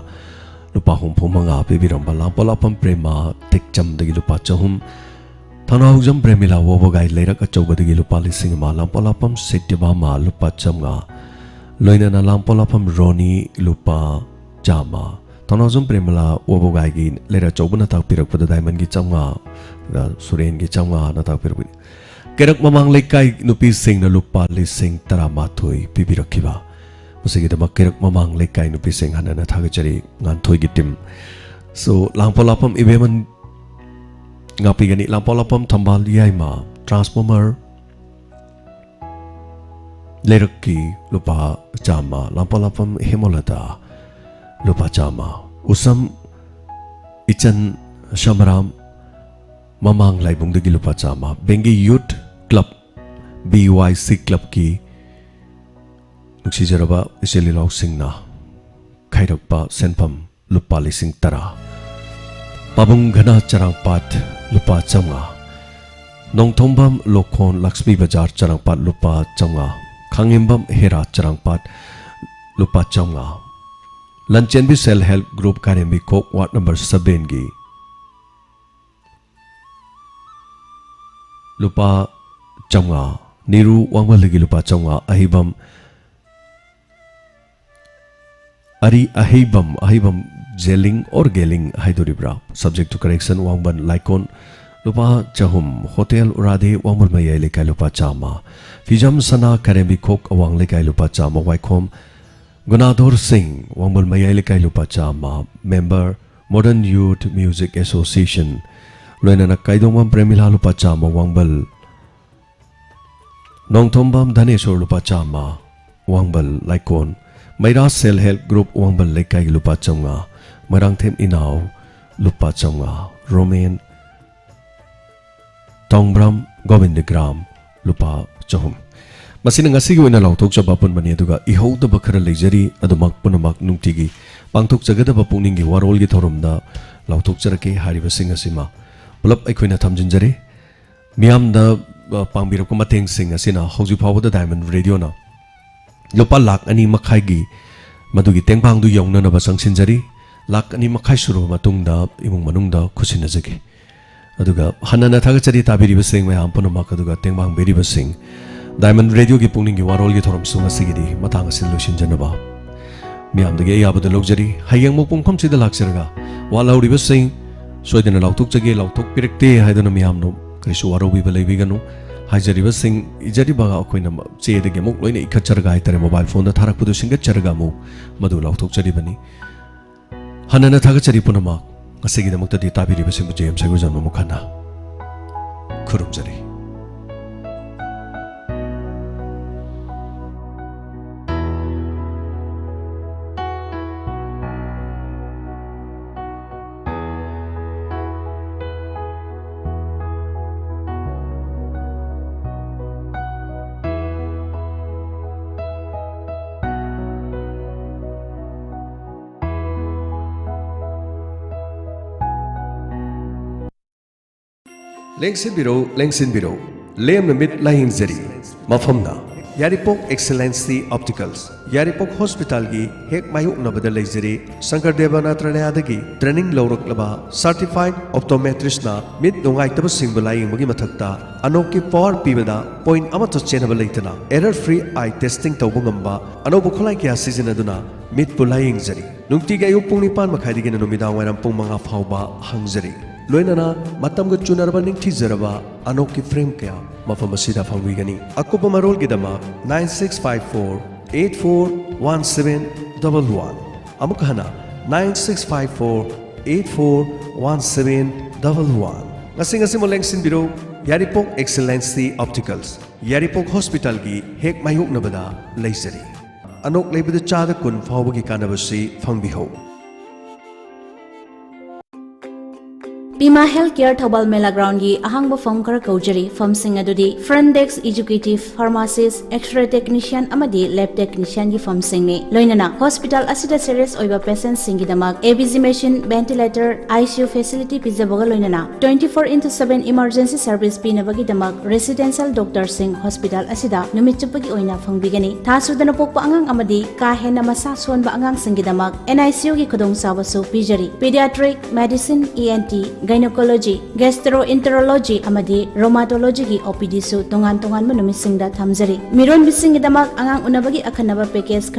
ꯂꯨꯄꯥ ꯍꯨꯝꯐꯨ ꯃꯉꯥ ꯄꯤꯕꯤꯔꯝꯕ, ꯂꯥꯡꯄꯣꯂꯥꯛꯐꯝ ꯄ꯭ꯔꯦꯃ ꯇꯦꯛꯆꯝꯗꯒꯤ ꯂꯨꯄꯥ ꯆꯍꯨꯝ, ꯊꯧꯅꯥꯎꯖꯝ ꯄ꯭ꯔꯦꯃꯤꯂꯥ ꯋꯥꯕꯒꯥꯏ ꯂꯩꯔꯛ ꯑꯆꯧꯕꯗꯒꯤ ꯂꯨꯄꯥ ꯂꯤꯁꯤꯡ ꯑꯃ, ꯂꯥꯡꯄꯣꯂꯥꯛꯐꯝ ꯁꯤꯇꯤꯕꯥꯃꯥ ꯂꯨꯄꯥ ꯆꯥꯝꯃꯉꯥ, ꯂꯣꯏꯅꯅ ꯂꯥꯡꯄꯣꯂꯥꯛꯐꯝ ꯔꯣꯅꯤ ꯂꯨꯄꯥ ꯆꯥꯝꯃ, ꯊꯧꯅꯥꯎꯖꯝ ꯄ꯭ꯔꯦꯃꯤꯂꯥ ꯋꯥꯕꯒꯥꯏꯒꯤ ꯂꯩꯔꯛ ꯑꯆꯧꯕꯅ ꯇꯥꯛꯄꯤꯔꯛꯄꯗ ꯗꯥꯏꯃꯟꯒꯤ ꯆꯥꯝꯃꯉꯥ, ꯑꯗꯨꯒ ꯁꯨꯔꯦꯟꯒꯤ ꯆꯥꯝꯃꯉꯥꯅ ꯇꯥꯛꯄꯤꯔꯛꯄꯅꯤ꯫ ꯀꯩꯔꯛ ꯃꯃꯥꯡ ꯂꯩꯀꯥꯏ ꯅꯨꯄꯤꯁꯤꯡꯅ ꯂꯨꯄꯥ ꯂꯤꯁꯤꯡ ꯇꯔꯥꯃꯥꯊꯣꯏ ꯄꯤꯕꯤꯔꯛꯈꯤꯕ꯫ ꯃꯁꯤꯒꯤꯗꯃꯛ ꯀꯩꯔꯛ ꯃꯃꯥꯡ ꯂꯩꯀꯥꯏ ꯅꯨꯄꯤꯁꯤꯡ ꯍꯟꯅ ꯍꯟꯅ ꯊꯥꯒꯠꯆꯔꯤ, ꯉꯥꯟꯊꯣꯏꯒꯤ ꯇꯤꯝ꯫ So, ꯂꯥꯡꯄꯣꯂꯥꯛꯐꯝ ꯏꯕꯦꯝꯍꯟ ꯉꯥꯛꯄꯤꯒꯅꯤ, ꯂꯥꯡꯄꯣꯂꯥꯛꯐꯝ ꯊꯝꯕꯥꯜ ꯌꯥꯏꯃ ꯇ꯭ꯔꯥꯟꯁꯐꯣꯔꯃꯔ ꯂꯩꯔꯛꯀꯤ ꯂꯨꯄꯥ ꯆꯥꯝꯃ, ꯂꯥꯡꯄꯣꯂꯥꯛꯐꯝ ꯍꯦꯃꯣꯂꯇꯥ ꯂꯨꯄꯥ ꯆꯥꯝꯃ, ꯎꯁꯝ ꯏꯆꯟ ꯁꯃꯔꯥꯝ ꯃꯃꯥꯡ ꯂꯥꯏꯕꯨꯡꯗꯒꯤ ꯂꯨꯄꯥ ꯆꯥꯝꯃ, ꯕꯦꯡꯒꯤ ꯌꯨꯠ ꯀ꯭ꯂꯕ, ꯕꯤ ꯋꯥꯏ ꯁꯤ ꯀ꯭ꯂꯕꯀꯤ ꯅꯨꯡꯁꯤꯖꯔꯕ ꯏꯆꯤꯜ ꯏꯅꯥꯎꯁꯤꯡꯅ ꯈꯥꯏꯔꯛꯄ ꯁꯦꯟꯐꯝ ꯂꯨꯄꯥ ꯂꯤꯁꯤꯡ ꯇꯔꯥ, ꯄꯥꯕꯨꯡ ꯘꯅ ꯆꯔꯥꯡꯄꯥꯠ ꯂꯨꯄꯥ ꯆꯥꯝꯃꯉꯥ, ꯅꯣꯡꯊꯣꯝꯕꯝ ꯂꯣꯈꯣꯟ, ꯂꯛꯁꯃꯤ ꯕꯖꯥꯔ, ꯆꯔꯥꯡꯄꯥꯠ, ꯂꯨꯄꯥ ꯆꯥꯝꯃꯉꯥ꯫ ꯈꯥꯡꯉꯦꯝꯕꯝ ꯍꯦꯔꯥ, ꯆꯔꯥꯡꯄꯥꯠ, ꯂꯨꯄꯥ ꯆꯥꯝꯃꯉꯥ꯫ ꯂꯟꯆꯦꯟꯕꯤ Self Help Group, ꯀꯥꯏꯔꯦꯝꯕꯤ ꯈꯣꯛ, ward number seven ꯒꯤ ꯂꯨꯄꯥ ꯆꯥꯝꯃꯉꯥ꯫ ꯅꯤꯔꯨ ꯋꯥꯡꯕꯜꯗꯒꯤ ꯂꯨꯄꯥ ꯆꯥꯝꯃꯉꯥ꯫ ꯑꯍꯩꯕꯝ ꯑꯔꯤ ꯑꯍꯩꯕꯝ, ꯑꯍꯩꯕꯝ ꯖꯦꯂꯤꯡ or ꯒꯦꯂꯤꯡ ꯍꯥꯏꯗꯣꯔꯤꯕ꯭ꯔꯥ? Subject to correction, ꯋꯥꯡꯕꯟ ꯂꯥꯏꯀꯣꯟ, ꯂꯨꯄꯥ ꯆꯍꯨꯝ꯫ ꯍꯣꯇꯦꯜ ꯎꯔꯥꯗꯦ, ꯋꯥꯡꯕꯟ ꯃꯌꯥꯏ ꯂꯩꯀꯥꯏ, ꯂꯨꯄꯥ ꯆꯥꯝꯃ꯫ ꯐꯤꯖꯝ ꯁꯅꯥ, ꯀꯥꯏꯔꯦꯝꯕꯤ ꯈꯣꯛ ꯑꯋꯥꯡ ꯂꯩꯀꯥꯏ, ꯂꯨꯄꯥ ꯆꯥꯝꯃ꯫ ꯋꯥꯏꯈꯣꯝ ꯒꯨꯅꯥꯙꯣꯔ ꯁꯤꯡ, ꯋꯥꯡꯕꯟ ꯃꯌꯥꯏ ꯂꯩꯀꯥꯏ, ꯂꯨꯄꯥ ꯆꯥꯝꯃ꯫ Member, Modern Youth Music Association, ꯂꯣꯏꯅꯅ ꯀꯥꯏꯗꯣꯡꯕꯝ ꯄ꯭ꯔꯦꯃꯤꯂꯥ, ꯂꯨꯄꯥ ꯆꯥꯝꯃ꯫ ꯋꯥꯡꯕꯜ ꯅꯣꯡꯊꯣꯝꯕꯝ ꯙꯅꯦꯁꯣꯔ, ꯂꯨꯄꯥ ꯆꯥꯝꯃ꯫ ꯋꯥꯡꯕꯜ ꯂꯥꯏꯀꯣꯟ ꯃꯩꯔꯥ Self Help Group, ꯋꯥꯡꯕꯜ ꯂꯩꯀꯥꯏꯒꯤ, ꯂꯨꯄꯥ ꯆꯥꯝꯃꯉꯥ꯫ ꯃꯣꯏꯔꯥꯡꯊꯦꯝ ꯏꯅꯥꯎ, ꯂꯨꯄꯥ ꯆꯥꯝꯃꯉꯥ꯫ ꯔꯣꯃꯦꯟ ꯇꯣꯡꯕ꯭ꯔꯝ ꯒꯣꯕꯤꯟꯗꯒ꯭ꯔꯥꯝ, ꯂꯨꯄꯥ ꯆꯍꯨꯝ꯫ ꯃꯁꯤꯅ ꯉꯁꯤꯒꯤ ꯑꯣꯏꯅ ꯂꯥꯎꯊꯣꯛꯆꯕ ꯑꯄꯨꯟꯕꯅꯤ, ꯑꯗꯨꯒ ꯏꯍꯧꯗꯕ ꯈꯔ ꯂꯩꯖꯔꯤ꯫ ꯑꯗꯨꯃꯛ ꯄꯨꯝꯅꯃꯛ ꯅꯨꯡꯇꯤꯒꯤ ꯄꯥꯡꯊꯣꯛꯆꯒꯗꯕ ꯄꯨꯛꯅꯤꯡꯒꯤ ꯋꯥꯔꯣꯜꯒꯤ ꯊꯧꯔꯝꯗ ꯂꯥꯎꯊꯣꯛꯆꯔꯛꯀꯦ꯫ ꯍꯥꯏꯔꯤꯕꯁꯤꯡ ꯑꯁꯤꯃ ꯄꯨꯂꯞ ꯑꯩꯈꯣꯏꯅ ꯊꯝꯖꯤꯟꯖꯔꯤ꯫ ꯃꯤꯌꯥꯝꯗ, ꯑ, ꯄꯥꯡꯕꯤꯔꯛꯄ ꯃꯇꯦꯡꯁꯤꯡ ꯑꯁꯤꯅ ꯍꯧꯖꯤꯛ ꯐꯥꯎꯕꯗ Diamond Radio ꯅ ꯂꯨꯄꯥ ꯂꯥꯈ ꯑꯅꯤ ꯃꯈꯥꯏꯒꯤ ꯃꯗꯨꯒꯤ ꯇꯦꯡꯕꯥꯡꯗꯨ ꯌꯧꯅꯅꯕ ꯆꯪꯁꯤꯟꯖꯔꯤ꯫ ꯂꯥꯈ ꯑꯅꯤ ꯃꯈꯥꯏ ꯁꯨꯔꯕ ꯃꯇꯨꯡꯗ ꯏꯃꯨꯡ ꯃꯅꯨꯡꯗ ꯈꯨꯠꯁꯤꯟꯅꯖꯒꯦ꯫ ꯑꯗꯨꯒ ꯍꯟꯅꯅ ꯊꯥꯒꯠꯆꯔꯤ ꯇꯥꯕꯤꯔꯤꯕꯁꯤꯡ ꯃꯌꯥꯝ ꯄꯨꯝꯅꯃꯛ, ꯑꯗꯨꯒ ꯇꯦꯡꯕꯥꯡꯕꯤꯔꯤꯕꯁꯤꯡ꯫ Diamond Radio ꯒꯤ ꯄꯨꯛꯅꯤꯡꯒꯤ ꯋꯥꯔꯣꯜꯒꯤ ꯊꯧꯔꯝꯁꯨ ꯉꯁꯤꯒꯤꯗꯤ ꯃꯇꯥꯡ ꯑꯁꯤꯗ ꯂꯣꯏꯁꯤꯟꯖꯅꯕ ꯃꯤꯌꯥꯝꯗꯒꯤ ꯑꯌꯥꯕꯗ ꯂꯧꯖꯔꯤ꯫ ꯍꯌꯦꯡꯃꯨꯛ ꯄꯨꯡꯐꯝꯁꯤꯗ ꯂꯥꯛꯆꯔꯒ ꯋꯥꯠꯍꯧꯔꯤꯕꯁꯤꯡ ꯁꯣꯏꯗꯅ ꯂꯥꯎꯊꯣꯛꯆꯒꯦ, ꯂꯥꯎꯊꯣꯛꯄꯤꯔꯛꯇꯦ ꯍꯥꯏꯗꯨꯅ ꯃꯤꯌꯥꯝꯅ ꯀꯔꯤꯁꯨ ꯋꯥꯔꯧꯕꯤꯕ ꯂꯩꯕꯤꯒꯅꯨ꯫ ꯍꯥꯏꯖꯔꯤꯕꯁꯤꯡ, ꯏꯖꯔꯤꯕ ꯑꯩꯈꯣꯏꯅ ꯆꯦꯗꯒꯤ ꯑꯃꯨꯛ ꯂꯣꯏꯅ ꯏꯈꯠꯆꯔꯒ ꯍꯥꯏꯇꯥꯔꯦ, mobile phone ꯗ ꯊꯥꯔꯛꯄꯗꯨ ꯁꯤꯡꯒꯠꯆꯔꯒ ꯑꯃꯨꯛ ꯃꯗꯨ ꯂꯥꯎꯊꯣꯛꯆꯔꯤꯕꯅꯤ꯫ ꯍꯟꯅꯅ ꯊꯥꯒꯠꯆꯔꯤ ꯄꯨꯝꯅꯃꯛ꯫ ꯉꯁꯤꯒꯤꯗꯃꯛꯇꯗꯤ ꯇꯥꯕꯤꯔꯤꯕꯁꯤꯡꯕꯨ ꯖꯦ ꯑꯦꯝ ꯁꯥꯏꯒꯣꯖꯝ ꯑꯃꯨꯛ ꯍꯟꯅ ꯈꯨꯔꯨꯝꯖꯔꯤ꯫ ꯂꯦꯡꯁꯤꯟꯕꯤꯔꯧ, ꯂꯦꯡꯁꯤꯟꯕꯤꯔꯧ, ꯂꯦꯝꯅ ꯃꯤꯠ ꯂꯥꯌꯦꯡꯖꯔꯤ꯫ ꯃꯐꯝꯅ ꯌꯥꯔꯤꯄꯣꯛ ꯑꯦꯛꯁꯦꯂꯦꯟꯁꯤ ꯑꯣꯞꯇꯤꯀꯜꯁ, ꯌꯥꯔꯤꯄꯣꯛ ꯍꯣꯁꯄꯤꯇꯥꯜꯒꯤ ꯍꯦꯛ ꯃꯥꯌꯣꯛꯅꯕꯗ ꯂꯩꯖꯔꯤ꯫ ꯁꯪꯀꯔꯗꯦꯕ ꯅꯥꯇ꯭ꯔꯥꯂꯌꯥꯗꯒꯤ ꯇ꯭ꯔꯦꯅꯤꯡ ꯂꯧꯔꯛꯂꯕ ꯁꯔꯇꯤꯐꯥꯏꯗ ꯑꯣꯞꯇꯣꯃꯦꯇ꯭ꯔꯤꯁꯅ ꯃꯤꯠ ꯅꯨꯡꯉꯥꯏꯇꯕ ꯁꯤꯡꯕ ꯂꯥꯌꯦꯡꯕꯒꯤ ꯃꯊꯛꯇ ꯑꯅꯣꯛꯀꯤ ꯄꯥꯋꯔ ꯄꯤꯕꯗ ꯄꯣꯏꯟ ꯑꯃꯠꯇ ꯆꯦꯟꯅꯕ ꯂꯩꯇꯅ ꯑꯦꯔꯔ ꯐ꯭ꯔꯤ ꯑꯥꯏ ꯇꯦꯁꯇꯤꯡ ꯇꯧꯕ ꯉꯝꯕ ꯑꯅꯧꯕ ꯈꯨꯠꯂꯥꯏ ꯀꯌꯥ ꯁꯤꯖꯤꯟꯅꯗꯨꯅ ꯃꯤꯠꯄꯨ ꯂꯥꯌꯦꯡꯖꯔꯤ꯫ ꯅꯨꯡꯇꯤꯒꯤ ꯑꯌꯨꯛ ꯄꯨꯡ ꯅꯤꯄꯥꯟ ꯃꯈꯥꯏꯗꯒꯤꯅ ꯅꯨꯃꯤꯗꯥꯡ ꯋꯥꯏꯔꯝ ꯄꯨꯡ ꯃꯉꯥ ꯐꯥꯎꯕ ꯍꯥꯡꯖꯔꯤ꯫ ꯂꯣꯏꯅꯅ ꯃꯇꯝꯒ ꯆꯨꯅꯔꯕ ꯅꯤꯡꯊꯤꯖꯔꯕ ꯑꯅꯣꯛꯀꯤ ꯐ꯭ꯔꯦꯝ ꯀꯌꯥ ꯃꯐꯝ ꯑꯁꯤꯗ ꯐꯪꯕꯤꯒꯅꯤ꯫ ꯑꯀꯨꯞꯄ ꯃꯔꯣꯜꯒꯤꯗꯃꯛ nine six five four eight four one seven double one꯫ ꯑꯃꯨꯛ ꯍꯟꯅ, nine six five four eight four one seven double one꯫ ꯉꯁꯤ ꯉꯁꯤꯃꯛ ꯂꯦꯡꯁꯤꯟꯕꯤꯔꯧ, ꯌꯥꯔꯤꯄꯣꯛ ꯑꯦꯛꯁꯦꯂꯦꯟꯁꯤ ꯑꯣꯞꯇꯤꯀꯜꯁ, ꯌꯥꯔꯤꯄꯣꯛ ꯍꯣꯁꯄꯤꯇꯥꯜꯒꯤ ꯍꯦꯛ ꯃꯥꯌꯣꯛꯅꯕꯗ ꯂꯩꯖꯔꯤ꯫ ꯑꯅꯣꯛ ꯂꯩꯕꯗ ꯆꯥꯗ ꯀꯨꯟ ꯐꯥꯎꯕꯒꯤ ꯀꯥꯟꯅꯕꯁꯤ ꯐꯪꯕꯤꯍꯧ꯫ ꯄꯤꯃꯥ ꯍꯦꯜꯊ ꯀꯦꯌꯔ ꯊꯧꯕꯥꯜ ꯃꯦꯂꯥ ꯒ꯭ꯔꯥꯎꯟꯒꯤ ꯑꯍꯥꯡꯕ ꯐꯝ ꯈꯔ ꯀꯧꯖꯔꯤ꯫ ꯐꯝꯁꯤꯡ ꯑꯗꯨꯗꯤ front desk, executive, pharmacist, x-ray technician ꯑꯃꯗꯤ ꯂꯦꯕ ꯇꯦꯛꯅꯤꯁꯤꯌꯥꯟꯒꯤ ꯐꯝꯁꯤꯡꯅꯤ꯫ ꯂꯣꯏꯅꯅ ꯍꯣꯁꯄꯤꯇꯥꯜ ꯑꯁꯤꯗ ꯁꯦꯔꯤꯌꯁ ꯑꯣꯏꯕ ꯄꯦꯁꯦꯟꯠꯁꯤꯡꯒꯤꯗꯃꯛ A B G machine, ventilator, I C U facility ꯄꯤꯖꯕꯒ ꯂꯣꯏꯅꯅ twenty four into seven emergency service ꯄꯤꯅꯕꯒꯤꯗꯃꯛ ꯔꯦꯁꯤꯗꯦꯟꯁꯤꯌꯦꯜ ꯗꯣꯛꯇꯔꯁꯤꯡ ꯍꯣꯁꯄꯤꯇꯥꯜ ꯑꯁꯤꯗ ꯅꯨꯃꯤꯠ ꯆꯨꯞꯄꯒꯤ ꯑꯣꯏꯅ ꯐꯪꯕꯤꯒꯅꯤ꯫ ꯊꯥ ꯁꯨꯗꯅ ꯄꯣꯛꯄ ꯑꯉꯥꯡ ꯑꯃꯗꯤ ꯀꯥ ꯍꯦꯟꯅ ꯃꯁꯥ ꯁꯣꯟꯕ ꯑꯉꯥꯡꯁꯤꯡꯒꯤꯗꯃꯛ ꯑꯦꯟ ꯑꯥꯏ ꯁꯤ ꯌꯨꯒꯤ ꯈꯨꯗꯣꯡꯆꯥꯕꯁꯨ ꯄꯤꯖꯔꯤ꯫ ꯄꯤꯗꯤꯌꯥꯇ꯭ꯔꯤꯛ, ꯃꯦꯗꯤꯁꯤꯟ, ꯏ ꯑꯦꯟ ꯇꯤ, ꯒꯥꯏꯅꯣꯀꯣꯂꯣꯖꯤ, ꯒꯦꯁꯇ꯭ꯔꯣꯏꯟꯇꯔꯣꯂꯣꯖꯤ ꯑꯃꯗꯤ ꯔꯣꯃꯥꯇꯣꯂꯣꯖꯤꯒꯤ ꯑꯣ ꯄꯤ ꯗꯤꯁꯨ ꯇꯣꯉꯥꯟ ꯇꯣꯉꯥꯟꯕ ꯅꯨꯃꯤꯠꯁꯤꯡꯗ ꯊꯝꯖꯔꯤ꯫ ꯃꯤꯔꯣꯟꯕꯤꯁꯤꯡꯒꯤꯗꯃꯛ ꯑꯉꯥꯡ ꯎꯅꯕꯒꯤ ꯑꯈꯟꯅꯕ ꯄꯦꯀꯦꯖ ꯈꯔ